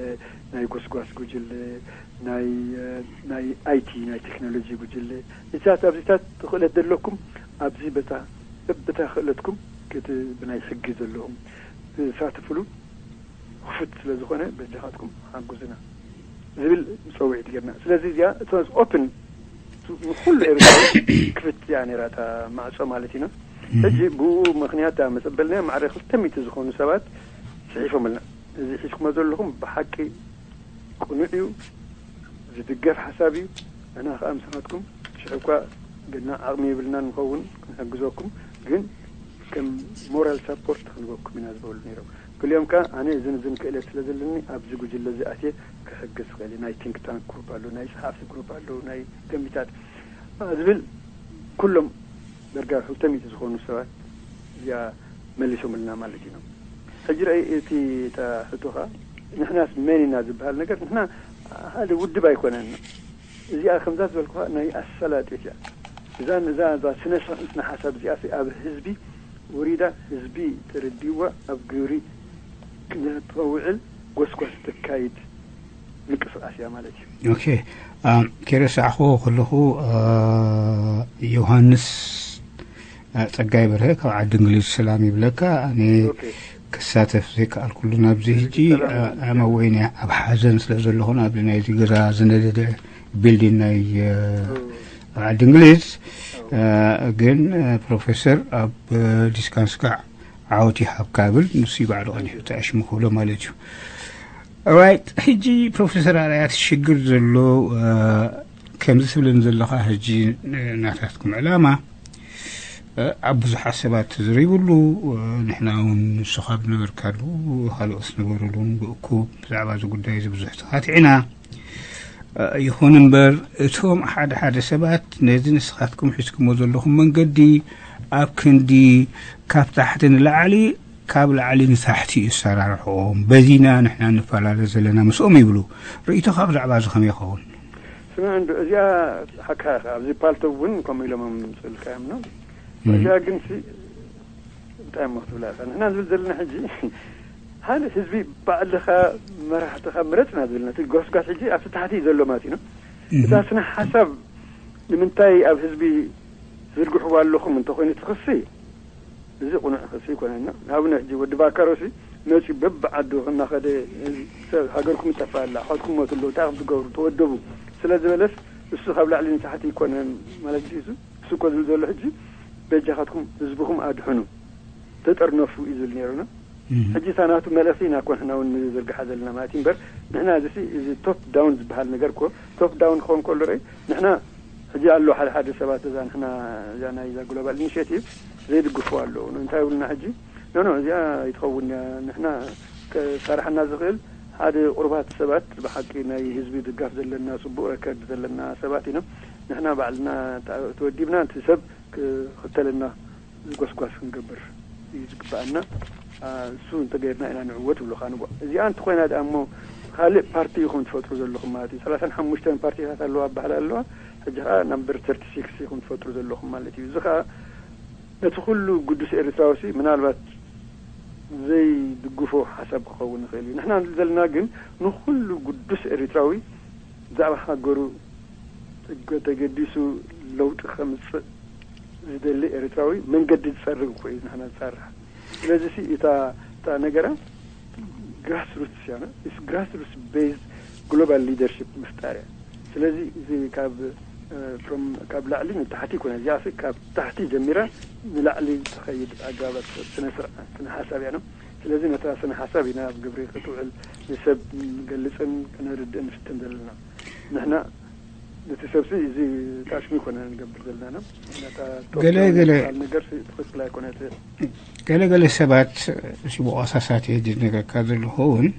ናይ ጎስጓስ ጉጅለ፣ ናይ፣ እ፣ ናይ ኣይ ቲ፣ ናይ ቴክኖሎጂ ጉጅለ። እዚታት ኣብዚታት ትኽእለት ዘለኩም ኣብዚ በታ፣ በብታ ክእለትኩም ክት-፣ ብናይ ሕጊ ዘለኹም ትሳተፍሉ ክፉት ስለ ዝኾነ በጃኻትኩም ሓግዙና ዝብል ጸውዒት ጌርና። ስለዚ እዚኣ it was open to ንኹሉ ኤርትራዊ ክፍት እያ ነይራ እታ ማዕጾ ማለት ኢና። ሕጂ ብኡ ምኽንያት እያ መጸበልናዮ ማዕረ ክልተ ሚእቲ ዝኾኑ ሰባት ጽሒፎምልና። እዚ ሒዝኩሞ ዘለኹም ብሓቂ ቅኑዕ እዩ፣ ዝድገፍ ሓሳብ እዩ። ንሕና ከኣ ምሳኻትኩም ሽሕ እኳ ግና ዓቕሚ የብልናን ንኸውን ክንሕግዘኩም፣ ግን ከም ሞራል ሳፖርት ክንበኩም ኢና ዝበሉ ነይሮም። ገሊኦም ከኣ ኣነ እዝን እዝን ክእለት ስለ ዘለኒ ኣብዚ ጉጅለ እዚ ኣትየ ክሕግዝ ይኽእል እየ። ናይ ቲንክ ታንክ ግሩፕ ኣሎ፣ ናይ ጸሓፍቲ ግሩፕ ኣሎ፣ ናይ ኮሚታት ዝብል ኩሎም ዳርጋ ክልተ ሚእቲ ዝኾኑ ሰባት እዚኣ መሊሶምልና ማለት ኢና። ሕጂ ርኣይ እቲ፣ እታ ሕቶኻ፣ ንሕናስ መን ኢና ዝበሃል ነገር፣ ንሕና ሓደ ውድብ ኣይኮነን። እዚኣ ከምዛ ዝበልኩኻ ናይ ኣሳላጢት እያ። እዛ እዛ እዛ ስነ ስነ ሓሳብ እዚኣ ኣብ ህዝቢ ውሪዳ፣ ህዝቢ ተረዲዋ ኣብ ግብሪ ክትውዕል ጎስጓስ ተካይድ ምንቅስቃስ እያ ማለት እዩ። ኦኬ። ከይረሳዕኹ ከለኹ፣ ዮሃንስ ጸጋይ በርሀ ካብ ዓዲ እንግሊዝ ሰላም ይብለካ። ኣነ ክሳተፍ ዘይከኣልኩሉ ናብዚ ሕጂ፣ ኣመወይነ ኣብ ሓዘን ስለ ዘለኹ ናብዚ ናይዚ ገዛ ዝነደደ ቢልዲን ናይ ዓዲ እንግሊዝ። ግን ፕሮፌሰር ኣብ ዲስካንስካ ዓወት ይሃብካ ብል፣ ንሱ ባዕሉ ቀዲሑ ተኣሽሙ ክብሎ ማለት እዩ። ራይት። ሕጂ ፕሮፌሰር ኣርኣያ እቲ ሽግር ዘሎ ከምዚ ትብለኒ ዘለኻ፣ ሕጂ ናታትኩም ዕላማ ኣብ ብዙሓት ሰባት ተዘሪብሉ፣ ንሕና እውን ንስኻ ዝነበርካሉ ካልኦት ዝነበሩሉ እውን ብእኩብ ብዛዕባ እዚ ጉዳይ እዚ ብዙሕ ተኻቲዕና። ይኹን እምበር እቶም ሓደ ሓደ ሰባት ነዚ ንስኻትኩም ሒዝኩሞ ዘለኹም መንገዲ ኣብ ክንዲ ካብ ታሕቲ ንላዕሊ ካብ ላዕሊ ንታሕቲ እዩ ኣሰራርሕኦም፣ በዚና ንሕና ንፈላለ ዘለና ምስኦም ይብሉ። ርእይቶኻ ብዛዕባ እዚ ከመይ ይኸውን? ስምዕ እንዶ እዚኣ ሓካ ኢኻ። ኣብዚ ፓልቶክ እውን ከምኡ ኢሎም ኣምፅእልካ እዮም ነው። እዚኣ ግን ሲ እንታይ እሞ ክትብላ ኢኻ? ንሕና ዝብል ዘለና ሕጂ ሓደ ህዝቢ ባዕልኻ መራሕትኻ ምረፅና ዝብልና እቲ ጎስጓስ ሕጂ ኣብቲ ታሕቲ እዩ ዘሎ ማለት እዩ ነው። እታ ስነ ሓሳብ ንምንታይ ኣብ ህዝቢ ዝርግሕዋ ኣለኹም እንተኮይኑ ትኽሲ እዚ ቁኑዕ ክሲ ይኮነና። ንኣብነት ሕጂ ወዲ ቫካሮሲ መፂኡ በብዓዱ እናኸደ ሰብ ሃገርኩም ይጠፍእ ኣላ፣ ኣሕዋትኩም ሞቱ ኣለዉ፣ እንታይ ከም ትገብሩ ተወደቡ ስለ ዝበለስ እሱ ካብ ላዕሊ ንታሕቲ ይኮነ ማለት እዩ። እሱ እኮ ዝብል ዘሎ ሕጂ በጃኻትኩም ህዝብኹም ኣድሕኑ ተጠርነፉ እዩ ዝብል ነይሩና። ሕጂ እታ ናቱ መልእኽቲ ኢና እኮ ንሕና እውን ንዝርግሓ ዘለና ማለት እዩ። እምበር ንሕና እዚ እዚ ቶፕ ዳውን ዝበሃል ነገር እኮ ቶፕ ዳውን ክኸውን ከሎ ርእ ንሕና ሕጂ ኣሎ ሓደ ሓደ ሰባት እዛ ንሕና እዛ ናይ እዛ ግሎባል ኢኒሽቲቭ ዘይድግፉ ኣለዉ። እንታይ ይብሉና ሕጂ? ኖ ኖ እዚኣ ይትኸውን እያ። ንሕና ከሳርሓና ዝኽእል ሓደ ቁሩባት ሰባት ብሓቂ ናይ ህዝቢ ድጋፍ ዘለና ጽቡቕ ረከርድ ዘለና ሰባት ኢና። ንሕና ባዕልና ተወዲብና እቲ ሰብ ክኽተለና ዝጎስጓስ ክንገብር እዩ ዝግባኣና። እሱ እንተገይርና ኢና ንዕወት ይብሉኻ ንጓ። እዚኣ እንተኾይና ደኣ እሞ ካልእ ፓርቲ ኢኹም ትፈጥሩ ዘለኹም ማለት እዩ። ሰላሳን ሓሙሽተን ፓርቲታት ኣለዋ ኣባህላ ኣለዋ። ሕጂ ኸዓ ናምበር ተርቲ ሲክስ ኢኹም ትፈጥሩ ዘለኹም ማለት እዩ። እዚ ኸዓ ነቲ ኩሉ ግዱስ ኤርትራዊ ሲ ምናልባት ዘይድግፎ ሓሳብ ክኸውን ይኽእል እዩ። ንሕና ዘለና ግን ንኹሉ ግዱስ ኤርትራዊ ብዛዕባ ሃገሩ ተገዲሱ ለውጢ ከምፅእ ዝደሊ ኤርትራዊ መንገዲ ዝፀርግ እኮ እዩ ንሕና ዝፀርሕ። ስለዚ ሲ እታ እታ ነገራ ግራስ ሩትስ እያ። ስ ግራስ ሩትስ ቤዝድ ግሎባል ሊደርሽፕ ምፍጣር እያ። ስለዚ እዚ ካብ ካብ ላዕሊ ንታሕቲ ይኮነ እዚኣ ሲ ካብ ታሕቲ ጀሚራ ንላዕሊ ትኸይድ ኣገባባት ስነ ስርዓት ስነ ሓሳብ እያ ነው። ስለዚ ነታ ስነ ሓሳብ ኢና ኣብ ግብሪ ክትውዕል ንሰብ ንገልፅን ከነርድእ ንፍትን ዘለና። ንሕና ነቲ ሰብሲ እዚ ታሽሙ ይኮነ ንገብር ዘለና ነው። ነታ ገለ ገለ ነገር ትኽክል ኣይኮነት። ገለ ገለ ሰባት ሲቦ ኣሳሳት እየ ዝነገርካ ዘለኹ እውን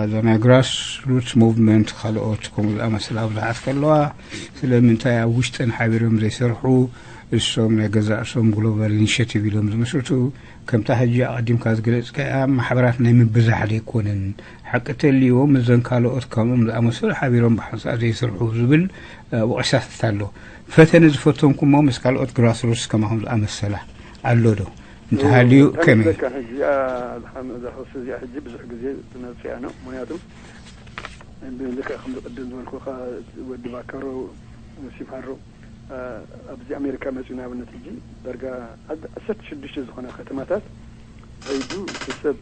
እዛ ናይ ግራስ ሩትስ ሙቭመንት ካልኦት ከምኡ ዝኣመሰላ ብዙሓት ከለዋ ስለምንታይ ኣብ ውሽጠን ሓቢሮም ዘይሰርሑ እሶም ናይ ገዛእ እሶም ግሎባል ኢኒሽቲቭ ኢሎም ዝመስርቱ ከምታ ሕጂ ኣቐዲምካ ዝገለጽካያ ማሕበራት ናይ ምብዛሕ ዘይኮነን ሓቂ ተልይዎም እዘን ካልኦት ከምኦም ዝኣመሰሉ ሓቢሮም ብሓንሳእ ዘይሰርሑ ዝብል ወቐሳታት ኣሎ። ፈተነ ዝፈተንኩሞ ምስ ካልኦት ግራስ ሩትስ ከማኹም ዝኣመሰላ ኣሎ ዶ? እንተሃልዩ ከመይ? እዚኣ እዚኣ ሕጂ ብዙሕ ግዜ ትመፅእ እያ ነው። ምክንያቱም ልክዕ ከም ዝቅድም ዝበልኩካ ወዲ ባከሮ ሲፋሮ ኣብዚ ኣሜሪካ መፅኡ ንኣብነት ሕጂ ዳርጋ ዓሰርተ ሽዱሽተ ዝኾና ከተማታት ከይዱ ሰብ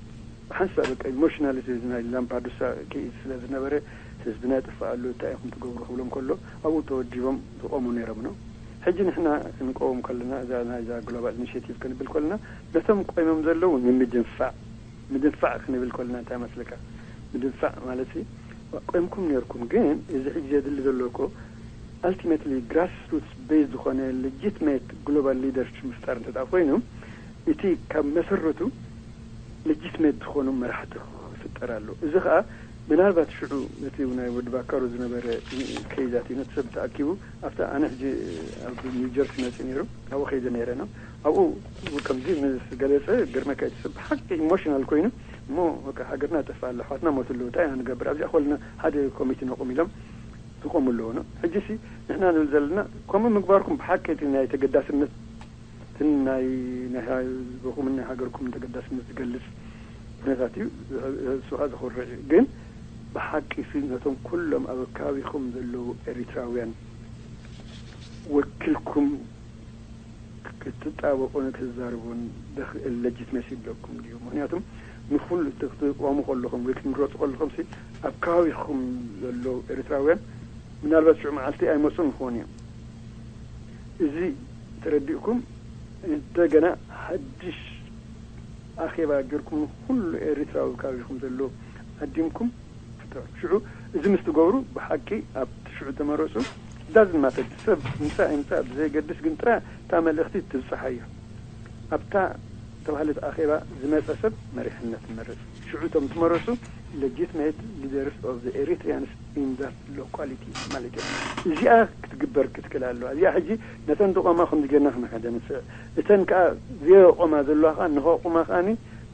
ሓንሳእ በቃ ኢሞሽናል ናይ ላምፓዱሳ ክኢት ስለ ዝነበረ ህዝብና ይጥፍእ ኣሎ እንታይ ኢኹም ትገብሩ ክብሎም ከሎ ኣብኡ ተወዲቦም ዝቆሙ ነይሮም ነው። ሕጂ ንሕና ክንቀውም ከለና እዛ ናይዛ ግሎባል ኢኒሽቲቭ ክንብል ከለና ነቶም ቆይሞም ዘለዉ ንምድንፋዕ ምድንፋዕ ክንብል ከለና እንታይ መስልካ? ምድንፋዕ ማለት ቆምኩም ነርኩም ግን እዚ ሕጂ ዘድሊ ዘሎ እኮ ኣልቲሜትሊ ግራስ ሩትስ ቤዝ ዝኾነ ሌጂትሜት ግሎባል ሊደርስ ምፍጣር እንተ ኮይኑ እቲ ካብ መሰረቱ ሌጂትሜት ዝኾኑ መራሕቲ ክፍጠር ኣሎ። እዚ ከዓ ምናልባት ሽዑ እቲ ናይ ወዲ ባካሮ ዝነበረ ከይዛት እዩ ነቲ ሰብ ተኣኪቡ ኣብታ ኣነ ሕጂ ኣብ ኒው ጀርሲ መፅእ ነይሩ ኣብኡ ከይደ ነይረ ነው ኣብኡ ከምዚ ምስ ገለፀ ግርመካ እቲ ሰብ ብሓቂ ኢሞሽናል ኮይኑ እሞ በቃ ሃገርና ጠፍእ ኣሎ ኣሕዋትና ሞት ኣለዉ እንታይ ኢና ንገብር ኣብዚኣ ኮልና ሓደ ኮሚቴ ነቑም ኢሎም ክቆሙ ኣለዎ። ሕጂ ሲ ንሕና ንብል ዘለና ከምኡ ምግባርኩም ብሓቂ እቲ ናይ ተገዳስነት፣ እቲ ናይ ናይ ህዝብኹምን ናይ ሃገርኩምን ተገዳስነት ዝገልጽ ኩነታት እዩ። እሱ ኸኣ ዘኹርዕ እዩ። ግን ብሓቂ ሲ ነቶም ኩሎም ኣብ ከባቢኹም ዘለዉ ኤሪትራውያን ወኪልኩም ክትጣበቁን ክትዛረቡን ደኽእል ለጅትመሲ ይብለኩም ድዩ? ምክንያቱም ንኩሉ እቲ ክትቆሙ ከለኹም ወይ ክትምረፁ ከለኹም ሲ ኣብ ከባቢኹም ዘለዉ ኤሪትራውያን ምናልባት ሽዑ መዓልቲ ኣይመፁን ይኾኑ እዮም። እዚ ተረዲእኩም እንደገና ሓድሽ ኣኼባ ጌርኩም ንኩሉ ኤሪትራዊ ኣብ ከባቢኹም ዘሎ ዓዲምኩም ፍጠሩ። ሽዑ እዚ ምስ ትገብሩ ብሓቂ ኣብቲ ሽዑ ተመረፁ ዳዝን ማተር ሰብ ምሳእ ኣይምሳእ ብዘየገድስ ግን ጥራይ እታ መልእኽቲ ትብፅሓ እያ። ኣብታ ተባህለት ኣኼባ ዝመፀ ሰብ መሪሕነት ይመርፅ። ሽዑ እቶም ትመረፁ legitimate leaders of the Eritreans in that locality ማለት እዩ። እዚኣ ክትግበር ክትክእል ኣለዋ። እዚኣ ሕጂ ነተን ዝቆማ ከምዚ ጌርና ክንሕደን ንስእ እተን ከዓ ዘየቆማ ዘለዋ ከዓ ንኸቁማ ከዓኒ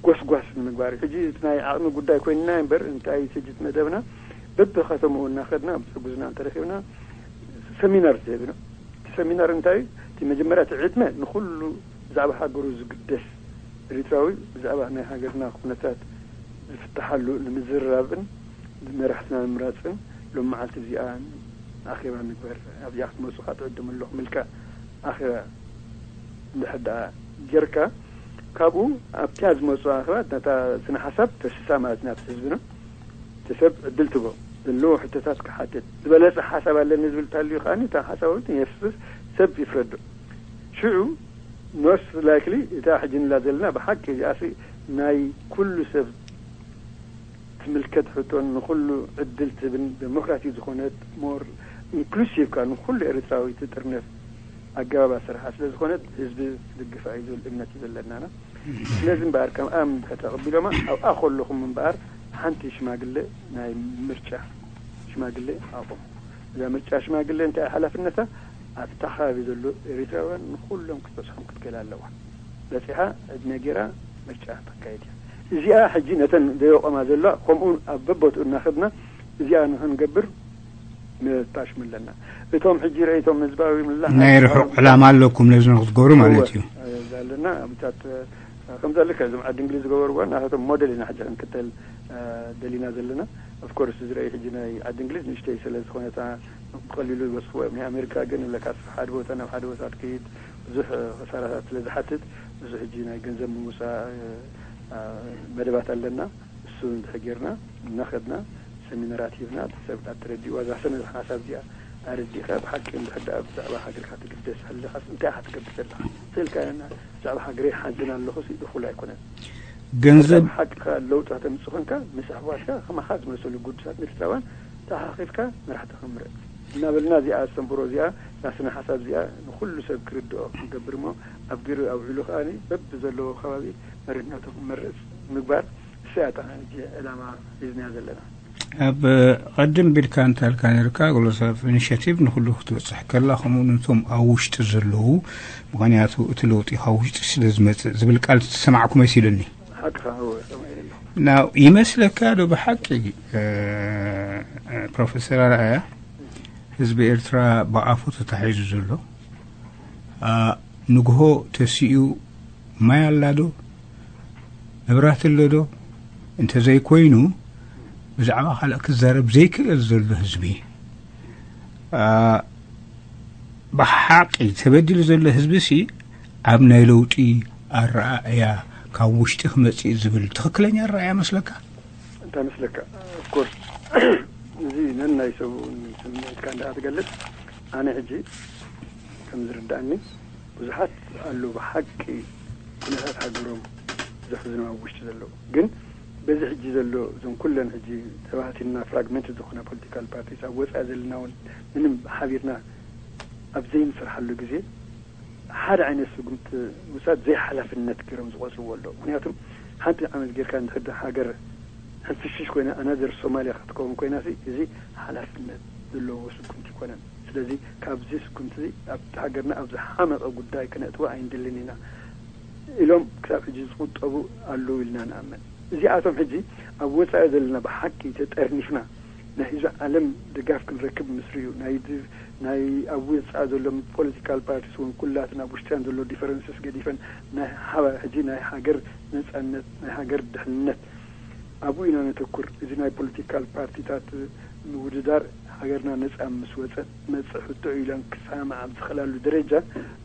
ጎስጓስ ንምግባር እዩ። ሕጂ እቲ ናይ ዓቕሚ ጉዳይ ኮይንና እምበር እንታይ ስጅት መደብና በብከተምኡ እናኸድና ብዝሕግዙና እንተረኪብና ሰሚናር ዝህብ ኢና። እቲ ሰሚናር እንታይ እዩ? እቲ መጀመርያ እቲ ዕድመ ንኩሉ ብዛዕባ ሃገሩ ዝግደስ ኤሪትራዊ ብዛዕባ ናይ ሃገርና ኩነታት ዝፍትሓሉ ንምዝርራብን መራሕትና ንምምራፅን ሎም መዓልቲ እዚኣ ኣኼባ ንግበር ኣብዚኣ ክትመፁ ከዓ ትዕድሙ ኣለኹም ኢልካ ኣኼባ እንድሕር ደኣ ጌርካ ካብኡ ኣብቲያ ዝመፁ ኣኼባ ነታ ስነ ሓሳብ ተስሳ ማለት ናብቲ ህዝብና እቲ ሰብ ዕድል ትቦ ዘለዎ ሕቶታት ክሓትት ዝበለፀ ሓሳብ ኣለኒ ዝብል ታልዩ ከዓ እታ ሓሳብ የፍስስ ሰብ ይፍረዶ ሽዑ most likely እታ ሕጂ ንላ ዘለና ብሓቂ እዚኣ ናይ ኩሉ ሰብ ትምልከት ሕቶን ንኩሉ ዕድል ትብን ዴሞክራሲ ዝኾነት more inclusive ካ ንኩሉ ኤርትራዊ ትጥርነፍ ኣገባብ ኣሰራርሓ ስለ ዝኾነት ህዝቢ ክድግፋ እዩ ዝብል እምነት እዩ ዘለናና። ስለዚ እምበኣር ከምኣ እንድሕር ተቐቢሎማ ኣብኣ ከለኹም እምበኣር ሓንቲ ሽማግለ ናይ ምርጫ ሽማግለ ኣቑሙ። እዛ ምርጫ ሽማግለ እንታይ ሓላፍነታ ኣብታ ከባቢ ዘሎ ኤርትራውያን ንኩሎም ክትበፅሖም ክትክእል ኣለዋ። በፂሓ ዕድመ ጌራ ምርጫ ተካየድ እያ። እዚኣ ሕጂ ነተን ዘየቆማ ዘለዋ ከምኡ ኣብ በቦትኡ እናኸድና እዚኣ ንክንገብር ነታሽሙ ኣለና። እቶም ሕጂ ርእይቶም ህዝባዊ ምላሽ ናይ ርሑቕ ዕላማ ኣለኩም ነዚ ንክትገብሩ ማለት እዩ። ኣለና ኣብታት ከምዛ ልክዕ እዞም ዓዲ እንግሊዝ ዝገበርዎ ናታቶም ሞዴል ኢና ሕጂ ክንክተል ደሊና ዘለና። ኦፍኮርስ ዝረኣይ ሕጂ ናይ ዓዲ እንግሊዝ ንእሽተይ ስለ ዝኾነታ ብቐሊሉ ይወስኽዎ እዮም። ናይ ኣሜሪካ ግን ይብለካ ሓደ ቦታ ናብ ሓደ ቦታ ትከይድ ብዙሕ ክሳራታት ስለ ዝሓትት ብዙሕ ሕጂ ናይ ገንዘብ ምውፃእ መደባት ኣለና። እሱ እንድሕር ጌርና እናኸድና ሰሚነራት ሂብና እቲ ሰብ እናተረዲእዋ እዛ ሰነድ ሓሳብ እዚኣ ኣረዲእካ ብሓቂ እንድሕር ደኣ ብዛዕባ ሃገርካ ትግደስ ኣለኻስ እንታይ ኢኻ ትገብር ዘለኻ ስእልካ ብዛዕባ ሃገረይ ሓዝን ኣለኹ ሲ እኹል ኣይኮነን። ገንዘብ ሓቅኻ ለውጢ ከተምፅእ ኮንካ ምስ ኣሕዋትካ ከማኻ ዝመሰሉ ግዱሳት ኤርትራውያን ተሓኺፍካ መራሕቲ ክምረፅ እናበልና እዚኣ ኣስተንብሮ እዚኣ እዛ ስነ ሓሳብ እዚኣ ንኩሉ ሰብ ክርድኦ ክንገብር እሞ ኣብ ግብሪ ኣውዒሉ ከኣ በቢ ዘለዎ ከባቢ መሪሕነቱ ክመርፅ ምግባር እሳ እያ እታ ሕጂ ዕላማ ሒዝናያ ዘለና። ኣብ ቀድም ቢልካ እንታልካ ነርካ ግሎሳፍ ኢኒሽቲቭ ንኩሉ ክትበፅሕ ከላ ከምኡ ነቶም ኣብ ውሽጢ ዘለዉ ምክንያቱ እቲ ለውጢ ካብ ውሽጢ ስለ ዝመፅእ ዝብል ቃል ዝተሰማዕኩ መሲሉኒ። ሓቅኻ እወ ሰማዒ ኣለኹ። ናው ይመስለካ ዶ ብሓቂ ፕሮፌሰር ኣርኣያ ህዝቢ ኤርትራ ብኣፉ ተታሒዙ ዘሎ ንግሆ ተሲኡ ማይ ኣላ ዶ መብራት ኣሎ ዶ እንተዘይኮይኑ ብዛዕባ ካልእ ክዛረብ ዘይክእል ዘሎ ህዝቢ ብሓቂ ተበዲሉ ዘሎ ህዝቢ ሲ ኣብ ናይ ለውጢ ኣረኣእያ ካብ ውሽጢ ክመፅእ ዝብል ትኽክለኛ ኣረኣእያ መስለካ? እንታይ መስለካ? ኦፍኮርስ እዚ ነናይ ሰብኡን ስምዒትካ እንዳ ትገልጽ ኣነ ሕጂ ከም ዝርዳእኒ ብዙሓት ኣለዉ ብሓቂ ኩነታት ሃገሮም ዘሕዝኖም ኣብ ውሽጢ ዘለዉ ግን በዚ ሕጂ ዘሎ እዞም ኩለን ሕጂ ተባህቲልና ፍራግመንት ዝኾነ ፖለቲካል ፓርቲስ ኣብ ወፃኢ ዘለና እውን ምንም ሓቢርና ኣብ ዘይንሰርሓሉ ግዜ ሓደ ዓይነት ስጉምቲ ምውሳድ ዘይሓላፍነት ገይሮም ዝቆፅርዎ ኣለዉ። ምክንያቱም ሓንቲ ዓመት ጌርካ እንድሕር ሃገር ሕንፍሽሽ ኮይና ኣናዘር ሶማልያ ክትከውን ኮይና እዚ ሓላፍነት ዘለዎ ስጉምቲ ይኮነን። ስለዚ ካብዚ ስጉምቲ ኣብቲ ሃገርና ኣብ ዝሓመቐ ጉዳይ ክነእትዋ ኣይንደልን ኢና ኢሎም ክሳብ ሕጂ ዝቁጠቡ ኣለዉ ኢልና ንኣምን። እዚኣቶም ሕጂ ኣብ ወፃኢ ዘለና ብሓቂ ተጠርኒፍና ናይ ህዝቢ ዓለም ድጋፍ ክንረክብ ምስርዩ ናይ ድ- ናይ ኣብ ውፃእ ዘሎ ፖለቲካል ፓርቲስ እውን ኩላትን ኣብ ውሽጥን ዘሎ ዲፈረንስስ ገዲፈን ናይ ሓባ ሕጂ ናይ ሃገር ነፃነት ናይ ሃገር ድሕንነት ኣብኡ ኢና ነተኩር። እዚ ናይ ፖለቲካል ፓርቲታት ምውድዳር ሃገርና ነፃ ምስ ወፀት መፅእ ሕቶ ኢለን ክሰማዓ ኣብ ዝኽእላሉ ደረጃ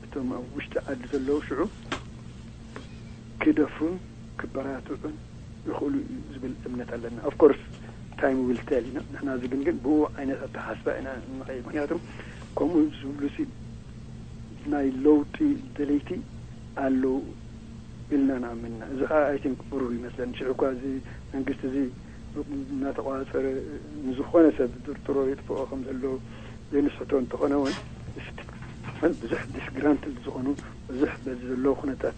እቶም ኣብ ውሽጢ ዓዲ ዘለዉ ሽዑ ክደፍሩን ክበራትዑን ይኽእሉ እዩ ዝብል እምነት ኣለና። Of course time will tell ኢና ንሕና እዚ ግን ግን ብኡ ዓይነት ኣተሓስባ ኢና ንኸይድ። ምክንያቱም ከምኡ ዝብሉ ሲ ናይ ለውጢ ደለይቲ ኣለዉ ኢልና ንኣምን ኢና። እዚ ከዓ I think ብሩህ ይመስለኒ። ሽዑ እኳ እዚ መንግስቲ እዚ እናተቋፀረ ንዝኾነ ሰብ ዝጥርጥሮ የጥፍኦ ከም ዘሎ ዘይንስሕቶ እንተኾነ እውን ብዙሕ ዲስግራንትድ ዝኾኑ ብዙሕ በዚ ዘለዉ ኩነታት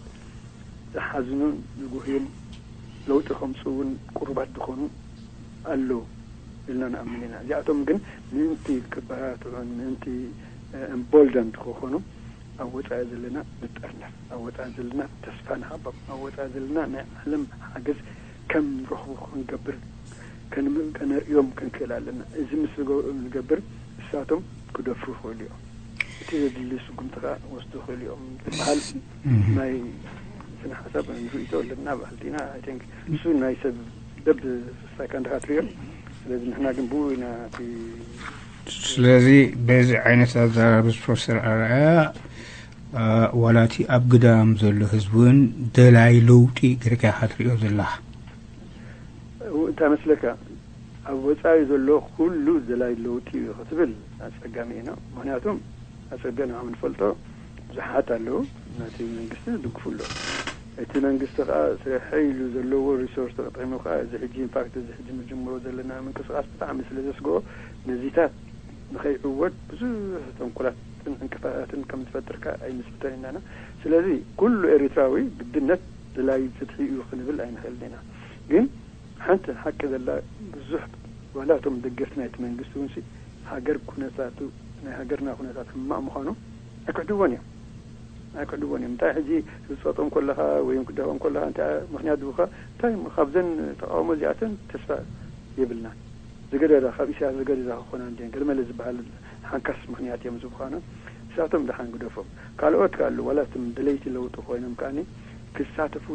ዝሓዝኑን ዝጉህዩን ለውጢ ከምፅኡ እውን ቅሩባት ዝኾኑ ኣለዉ ኢልና ንኣምን ኢና። እዚኣቶም ግን ምእንቲ ክበራትዑን ምእንቲ እምቦልደንድ ክኾኑ ኣብ ወፃኢ ዘለና ንጠርነፍ፣ ኣብ ወፃኢ ዘለና ተስፋ ንሃቦም፣ ኣብ ወፃኢ ዘለና ናይ ዓለም ሓገዝ ከም ንረኽቡ ክንገብር ከነርእዮም ክንክእል ኣለና። እዚ ምስ ንገብር እሳቶም ክደፍሩ ይኽእሉ እዮም። እቲ ዘድሊ ስጉምቲ ከዓ ወስዱ ይኽእሉ እዮም ዝበሃል ናይ ስነ ሓሳብ ርእቶ ኣለና በሃልቲ ኢና። I think እሱ ናይ ሰብ ደብ ሳይካ እንድኻ ትሪኦ። ስለዚ ንሕና ግን ብኡ ኢና እቲ ስለዚ በዚ ዓይነት ኣዘራርባ ፕሮፌሰር ኣርኣያ ዋላ እቲ ኣብ ግዳም ዘሎ ህዝቢ እውን ደላይ ለውጢ ጌርካ ኢኻ ትሪኦ ዘለኻ። እንታይ መስለካ፣ ኣብ ወፃኢ ዘሎ ኩሉ ደላይ ለውጢ እዩ ክትብል ኣፀጋሚ ኢና። ምክንያቱም ኣፀቢቕና ከም ንፈልጦ ብዙሓት ኣለዉ ነቲ መንግስቲ ዝድግፉ ኣለዉ። እቲ መንግስቲ ከዓ ስርሐ ኢሉ ዘለዎ ሪሶርስ ተጠቂሙ ከዓ እዚ ሕጂ ኢንፋክት እዚ ሕጂ ንጅምሮ ዘለና ምንቅስቃስ ብጣዕሚ ስለ ዘስግኦ ነዚታት ንኸይዕወት ብዙሕ ተንኮላትን ዕንቅፋታትን ከም ዝፈጥር ከዓ ኣይንስሕቶን ኢና። ስለዚ ኩሉ ኤርትራዊ ግድነት ደላይ ፍትሒ እዩ ክንብል ኣይንኽእልን ኢና። ግን ሓንቲ ሓቂ ዘላ ብዙሕ ዋላ እቶም ደገፍቲ ናይቲ መንግስቲ እውን ሃገር ኩነታቱ ናይ ሃገርና ኩነታት ሕማቕ ምዃኑ ኣይክሕድዎን እዮም ኣይክሕድዎን እዮም። እንታይ ሕጂ ክትፀጦም ከለኻ ወይ ክደኸም ከለኻ እንታይ ምክንያት ድቡኻ እንታይ ካብዘን ተቃውሞ እዚኣተን ተስፋ የብልና ዝገደዳ ካብ ኢሳያስ ዝገደዳ ክኾና እንዲን ገለመለ ዝበሃል ሓንካስ ምክንያት እዮም ዝብዃኑ ንሳቶም ደሓን ግደፎም ካልኦት ካሉ ዋላ እቶም ደለይቲ ለውጢ ኮይኖም ከዓኒ ክሳተፉ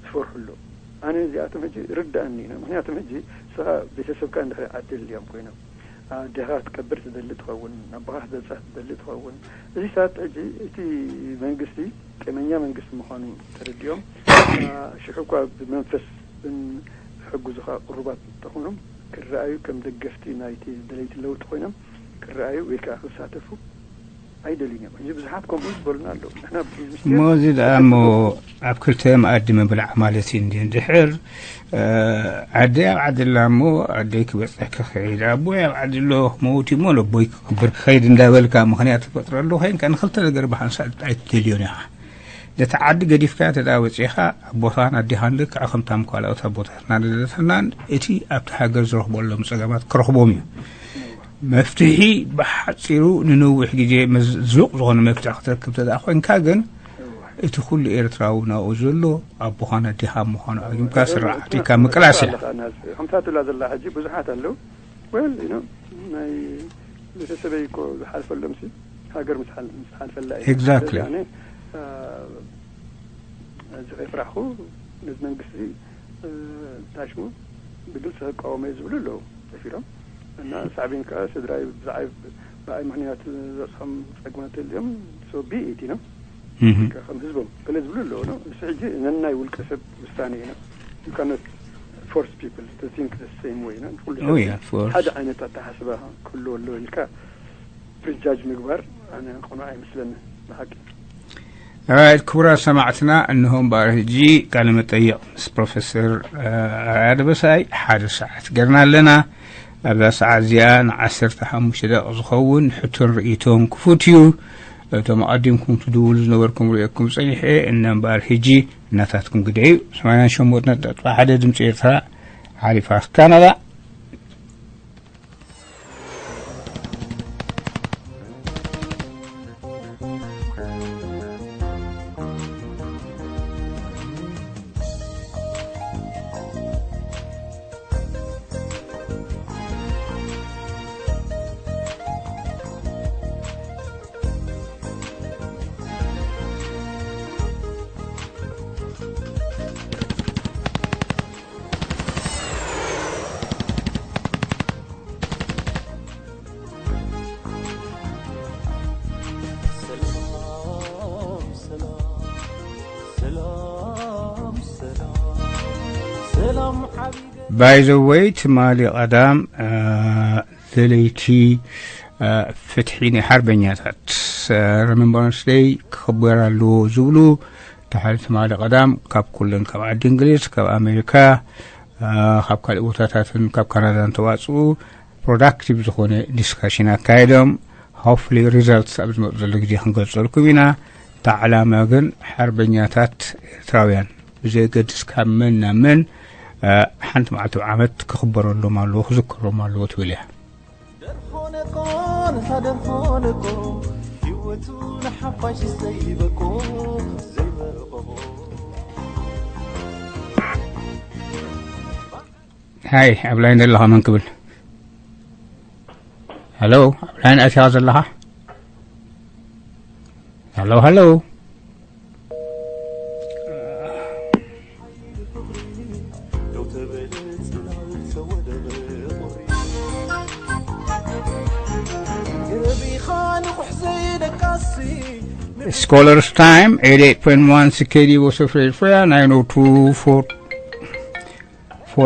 ዝፈርሑ ኣለዉ። ኣነ እዚኣቶም ሕጂ ርዳእኒ እዩ። ምክንያቱም ሕጂ ንስኻ ቤተሰብካ እንድሕር ዓዲ ኣልዮም ኮይኖም ኣዴኻ ክትቀብር ትደሊ ትኸውን፣ ኣቦኻ ክትበፅሕ ትደሊ ትኸውን። እዚ ሰዓት ሕጂ እቲ መንግስቲ ጤመኛ መንግስቲ ምዃኑ ተረዲኦም ሽሑ እኳ ብመንፈስ ዝሕግዙኻ ቅሩባት እንተኾኖም ክረኣዩ ከም ደገፍቲ ናይቲ ደለይቲ ለውጢ ኮይኖም ክረኣዩ ወይ ከዓ ክሳተፉ ኣይደልዩን እዮም። ሕጂ ብዙሓት ከምኡ ዝበሉና ኣለዉ። ንሕና እሞ እዚ ደኣ እሞ ኣብ ክልተ መኣዲ ምብላዕ ማለት እዩ እንዲ እንድሕር ዓደይ ኣብ ዓዲ ኣላ እሞ ዓደይ ክበፅሕ ክኸይድ ኣቦይ ኣብ ዓዲ ኣሎ ክመውት እዩ እሞ ነቦይ ክቅብር ክኸይድ እንዳበልካ ምኽንያት ትፈጥረሉ ኮይንካ ንክልተ ነገር ብሓንሳእ ኣይትደልዮን ኢኻ። ነቲ ዓዲ ገዲፍካ ተዳ ወፂኻ ኣቦታን ኣዴኻን ልክዕ ከምታም ካልኦት ኣቦታትና ንደታናን እቲ ኣብቲ ሃገር ዝረኽበሎም ፀገማት ክረኽቦም እዩ። መፍትሒ ብሓፂሩ ንነዊሕ ግዜ መዝሉቕ ዝኾነ መፍትሒ ክትረክብ ተዳ ኮይንካ ግን እቲ ኩሉ ኤርትራዊ ናብኡ ዘሎ ኣቦኻን ኣዴኻ ምዃኑ ኣግምካ ስራዓት ኢካ ምቅላስ እያ። ከምታ ትብላ ዘላ ሕጂ ብዙሓት ኣለዉ ወል ዩ ናይ ቤተሰበይ እኮ ዝሓልፈሎም ሲ ሃገር ምስ ሓልፈላ እዩ። Exactly. እዚ ከይፍራሕኩ ነዚ መንግስቲ ታሽሙ ብግልፂ ክቃወሞ ዝብሉ ኣለዉ። ጠፊሮም እና ሳዕቤን ከዓ ስድራይ ብዛዕይ ብኣይ ምክንያት ዝበፅሖም ፀግማት ተልዮም ሰው ቢኢት ነው ከም ህዝቦም ገለ ዝብሉ ኣለዉ ነው። እሱ ሕጂ ነናይ ውልቀ ሰብ ውሳኔ እዩ ነው። You cannot force people to think the same way ነው። ኩሉ ሰብ ሓደ ዓይነት ኣተሓስባ ክህልዎ ኣለዎ ኢልካ ፕሪጃጅ ምግባር ኣነ ቅኑዕ ኣይመስለኒ ብሓቂ። ራይት ክቡራት ሰማዕትና እንሆ እምበኣር ሕጂ ቃለ መጠይቕ ምስ ፕሮፌሰር ኣርኣያ ደበሳይ ሓደ ሰዓት ገርና ኣለና። ኣብዛ ሰዓት እዚኣ ንዓሰርተ ሓሙሽተ ደቂቕ ዝኸውን ሕቶን ርእይቶን ክፉት እዩ። እቶም ኣቐዲምኩም ትድውሉ ዝነበርኩም ርእየኩም ጸኒሐ እነ እምበኣር ሕጂ እናታትኩም ግደ እዩ። ሰማንያን ሸሞንተን ነጥቢ ሓደ ድምፂ ኤርትራ ሓሊፋ ካናዳ። ሰላም ሰላም ሰላም ሓቢበይ። ባይ ዘ ወይ ትማሊ ቀዳም ለለይቲ ፍትሒ ናይ ሓርበኛታት ሪመምበራንስ ደይ ክኽበር ኣለዎ ዝብሉ ተሓዚ ትማሊ ቀዳም ካብ ኩለን ካብ ዓዲ እንግሊዝ ካብ ኣሜሪካ ካብ ካልእ ቦታታትን ካብ ካናዳን ተዋፅኡ ፕሮዳክቲቭ ዝኾነ ዲስካሽን ኣካይዶም። ሆፕፍሊ ሪዛልትስ ኣብ ዝመፁ ዘሎ ግዜ ክንገልፀልኩም ኢና። እታ ዕላማ ግን ሓርበኛታት ኤርትራውያን ብዘየገድስ ካብ መን ናብ መን ሓንቲ መዓልቲ ዓመት ክኽበረሎም ኣለዎ ክዝከሮም ኣለዎ ትብል እያ። ሃይ ኣብ ላይን ዘለኻ መን ክብል? ሃሎ ኣብ ላይን ኣትኻ ዘለኻ? ሃሎ ሃሎ። Scholars Time, eighty-eight point one C K D O Sofrefrea, nine oh two, four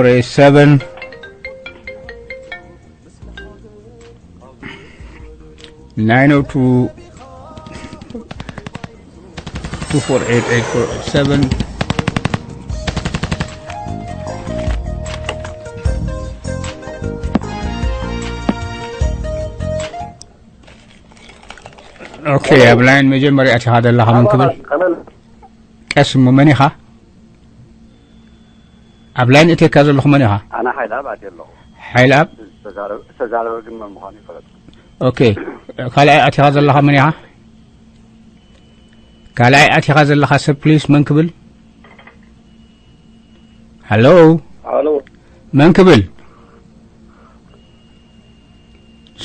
eight seven, nine oh two, two four eight, eight four eight seven. ኦኬ ኣብ ላይን መጀመርያ ኣቲኻ ዘለኻ መን ክብል? ቀስ እሞ መን ኢኻ? ኣብ ላይን እተካ ዘለኹ መን ኢኻ? ኣነ ሓይልኣብ ኣትየ ኣለኹ። ሓይልኣብ? ዝተዛረበ ግን መን ምዃኑ ይፈለጥ። ኦኬ ካልኣይ ኣቲኻ ዘለኻ መን ኢኻ? ካልኣይ ኣቲኻ ዘለኻ ሰብ ፕሊስ መን ክብል? ሃሎ ሃሎ መን ክብል?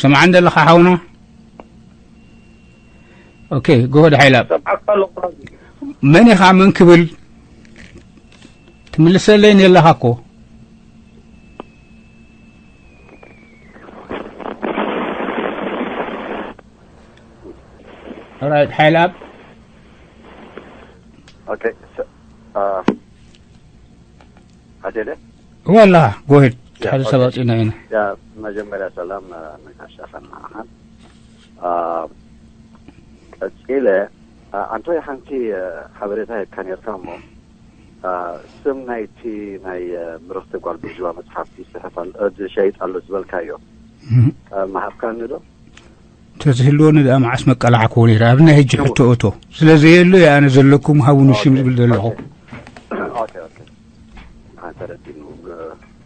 ስምዓን ዘለኻ ሓውና? ኦኬ ጎሆድ ሓይላ ሰምዓካ ኣለኹ። መን ኢኻ መን ክብል? ትምልሰለይን የለኻ እኮ። ኦራይት ሓይላ ኦኬ ስ- አ- ኣጀለ ወላ ጎሄድ ሓደ ሰብ ኣውፂእና ኢና። ያ መጀመርያ ሰላም ንጋሻ ሰማዕኻን ቀፂለ ኣንቶይ ሓንቲ ሓበሬታ ሄብካ ነርካ እሞ ስም ናይቲ ናይ ብርኽቲ ጓል ብርጅዋ መፅሓፍቲ ይፅሕፍ ኣሎ ዝሸይጥ ኣሎ ዝበልካዮ ምሃብካኒ ዶ? ተዝህልወኒ ደኣ መዓስ መቀላዕክዎ ነይረ ኣብ ናይ ሕጂ ሕቶ እቶ ስለ ዘየሎ እየ ኣነ ዘለኩም ሃቡኒ ሽም ዝብል ዘለኹ። ተረዲኑ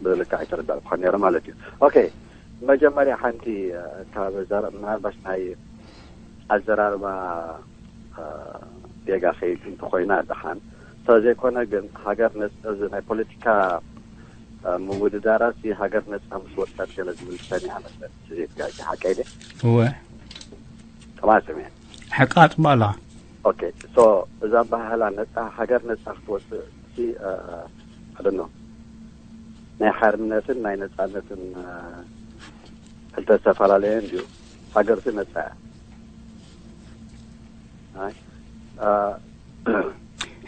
ብልክዕ ኣይተረዳእኩኻ ነይረ ማለት እዩ። ኦኬ መጀመርያ ሓንቲ ካብ ዘረ ምናልባሽ ናይ ኣዘራርባ ጌጋ ከይድ እንተኮይና ደሓን እንተዘይኮነ ግን ሃገር ነፅ እዚ ናይ ፖለቲካ ምውድዳራሲ ሃገር ነፃ ምስ ወፅኣት ገለ ዝብል ሰሚዐ መስለኒ እቲ ዘይትጋጭ ሓቀይ ድየ? እወ ጥማስም እየ ሓቃ ፅቡቅ ኣለኻ። ኦኬ so እዛ ኣበሃህላ ነፃ ሃገር ነፃ ክትወፅእ ሲ I don't know ናይ ሓርነትን ናይ ነፃነትን ክልተ ዝተፈላለየ እንድዩ። ሃገርሲ ነፃ እያ።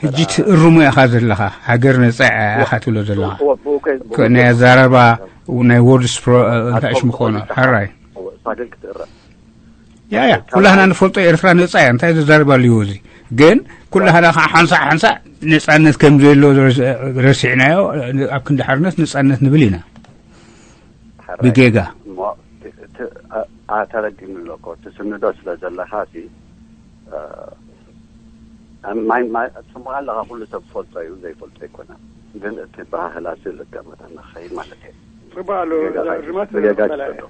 ሕጂ ትእርሞ ኢኻ ዘለኻ፣ ሃገር ነጻ ኢኻ ትብሎ ዘለኻ። ናይ ኣዛረባ ናይ ወርድስ እንታይ ሽሙ ክኾኑ ሕራይ ያ ያ ኩላህና ንፈልጦ ኤርትራ ነጻ እያ። እንታይ ዘዛርባ ኣለዎ እዚ ግን ኩላህና ከዓ ሓንሳእ ሓንሳእ ነጻነት ከም ዘየሎ ረሲዕናዮ ኣብ ክንዲ ሓርነት ነጻነት ንብል ኢና። ብጌጋ ተረዲኒ ኣሎ እኮ ትስንዶ ስለ ዘለኻ ሲ ማይ ማይ ትስምዖ ኣለኻ ኩሉ ሰብ ዝፈልጦ እዩ ዘይፈልጦ ኣይኮነን ግን እቲ ባህላ ሲ ልገመተና ክኸይድ ማለት እዩ ጽቡቅ ኣሎ ርማት ብገጋ ትሰዶ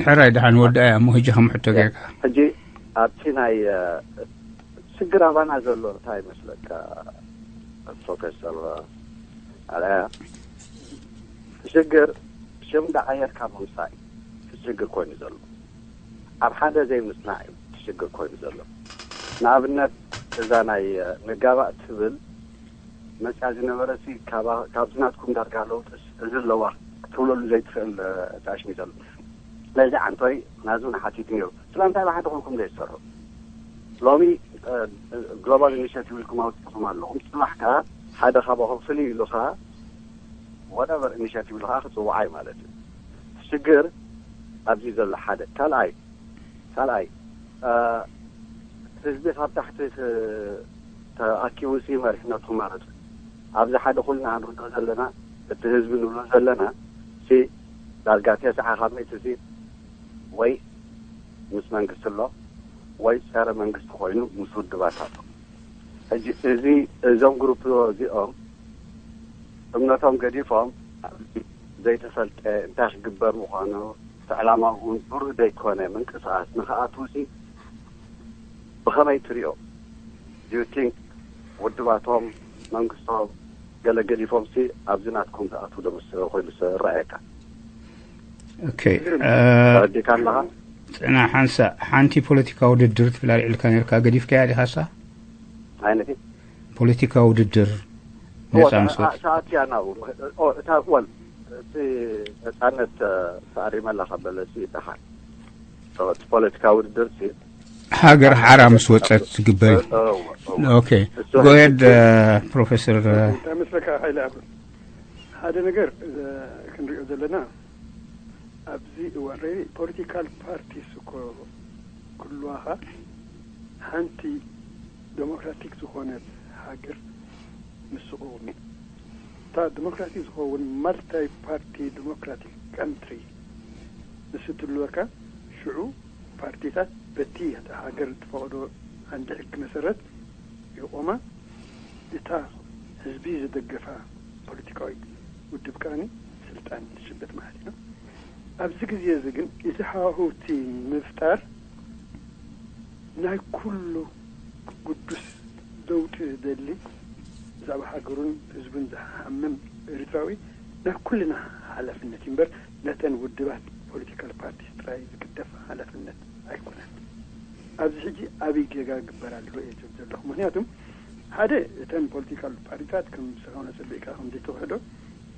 ሕራይ ደሓን ወድኣ እያ እሞ ህጂ ከም ሕቶ ጌርካ ሕጂ ኣብቲ ናይ ሽግር ኣባና ዘሎ እንታይ ይመስለካ ፕሮፌሰር ኣርኣያ ሽግር ሽም እንዳዓየርካ ምምሳይ ሽግር ኮይኑ ዘሎ ኣብ ሓደ ዘይምስናዕ እዩ ሽግር ኮይኑ ዘሎ ንኣብነት እዛ ናይ ንጋባእ ትብል መፅያ ዝነበረ ሲ ካብዚ ናትኩም ዳርጋ ለውጥስ እዚ ኣለዋ ክትብለሉ ዘይትኽእል ጣሽሚ ዘሎ ስለዚ ዓንቶይ ናዙ ንሓቲት ነይሩ ስለምንታይ ብሓደ ኮንኩም ዘይትሰርሑ ሎሚ ግሎባል ኢኒሽቲቭ ኢልኩም ኣውፅኹም ኣለኹም። ፅባሕ ከዓ ሓደ ካባኹም ፍልይ ኢሉ ከዓ ወደቨር ኢኒሽቲቭ ኢሉ ከዓ ክፅውዓይ ማለት እዩ። ሽግር ኣብዚ ዘሎ ሓደ ካልኣይ ካልኣይ ህዝቢ ካብ ታሕቲ ተኣኪቡ ሲ መሪሕነቱ ክመርፅ ኣብዚ ሓደ ኮይና ንርድኦ ዘለና እቲ ህዝቢ ንብሎ ዘለና ሲ ዳርጋ ተስዓ ካብ ሚእቲ ሲ ወይ ምስ መንግስቲ ኣሎ ወይ ጸረ መንግስቲ ኮይኑ ምስ ውድባት ኣሎ። ሕጂ እዚ እዞም ግሩፕ እዚኦም እምነቶም ገዲፎም ዘይተፈልጠ እንታይ ክግበር ምዃኑ እቲ ዕላማ እውን ብሩህ ዘይኮነ ምንቅስቃስ ንክኣትዉ ሲ ብኸመይ ትሪኦ? Do you think ውድባቶም መንግስቶም ገለ ገዲፎም ሲ ኣብዚ ናትኩም ዝኣትዉ ዶ ምስ ኮይኑ ዝረኣየካ? ኦኬ ተረዲካ ኣለኻ? ጽና ሓንሳ ሓንቲ ፖለቲካ ውድድር ትብል ኣልዒልካ ነርካ ገዲፍካያ ዲኻሳ? ኣይነቲ ፖለቲካ ውድድር ነጻ ምስ ወጽ ሰዓት እያ ናብኡ እታ ወል እቲ ነጻነት ተኣሪመላ ከበለ ሲ ደሓን እቲ ፖለቲካ ውድድር ሲ ሃገር ሓራ ምስ ወጸት ዝግበር እዩ። ኦኬ ጎየድ ፕሮፌሰር ምስለካ ሓይለ ኣብ ሓደ ነገር ክንሪኦ ዘለና ኣብዚ እዋን ሬ ፖለቲካል ፓርቲስ እኮ ክህልዋኻ ሓንቲ ዴሞክራቲክ ዝኾነት ሃገር ምስ ዝኸውን እዩ። እታ ዴሞክራቲክ ዝኸውን ማልታይ ፓርቲ ዴሞክራቲክ ካንትሪ ምስ እትህልወካ ሽዑ ፓርቲታት በቲ እታ ሃገር እትፈቕዶ ዓንዲ ሕጊ መሰረት ይቖማ። እታ ህዝቢ ዝደገፋ ፖለቲካዊት ውድብ ከኣኒ ስልጣን ትጭበጥ ማለት እዩ። ኣብዚ ግዜ እዚ ግን እዚ ሃዋህውቲ ምፍጣር ናይ ኩሉ ግዱስ ለውጢ ዝደሊ ብዛዕባ ሃገሩን ህዝቡን ዝሓምም ኤርትራዊ ናይ ኩልና ሓላፍነት እዩ እምበር ነተን ውድባት ፖለቲካል ፓርቲስ ጥራይ ዝግደፍ ሓላፍነት ኣይኮነን። ኣብዚ ሕጂ ኣብይ ጌጋ ግበር ኣሎ እየ ዝብል ዘለኹ። ምክንያቱም ሓደ እተን ፖለቲካል ፓርቲታት ከም ስራውና ጸቢቕካ ከም ዘይተውሕዶ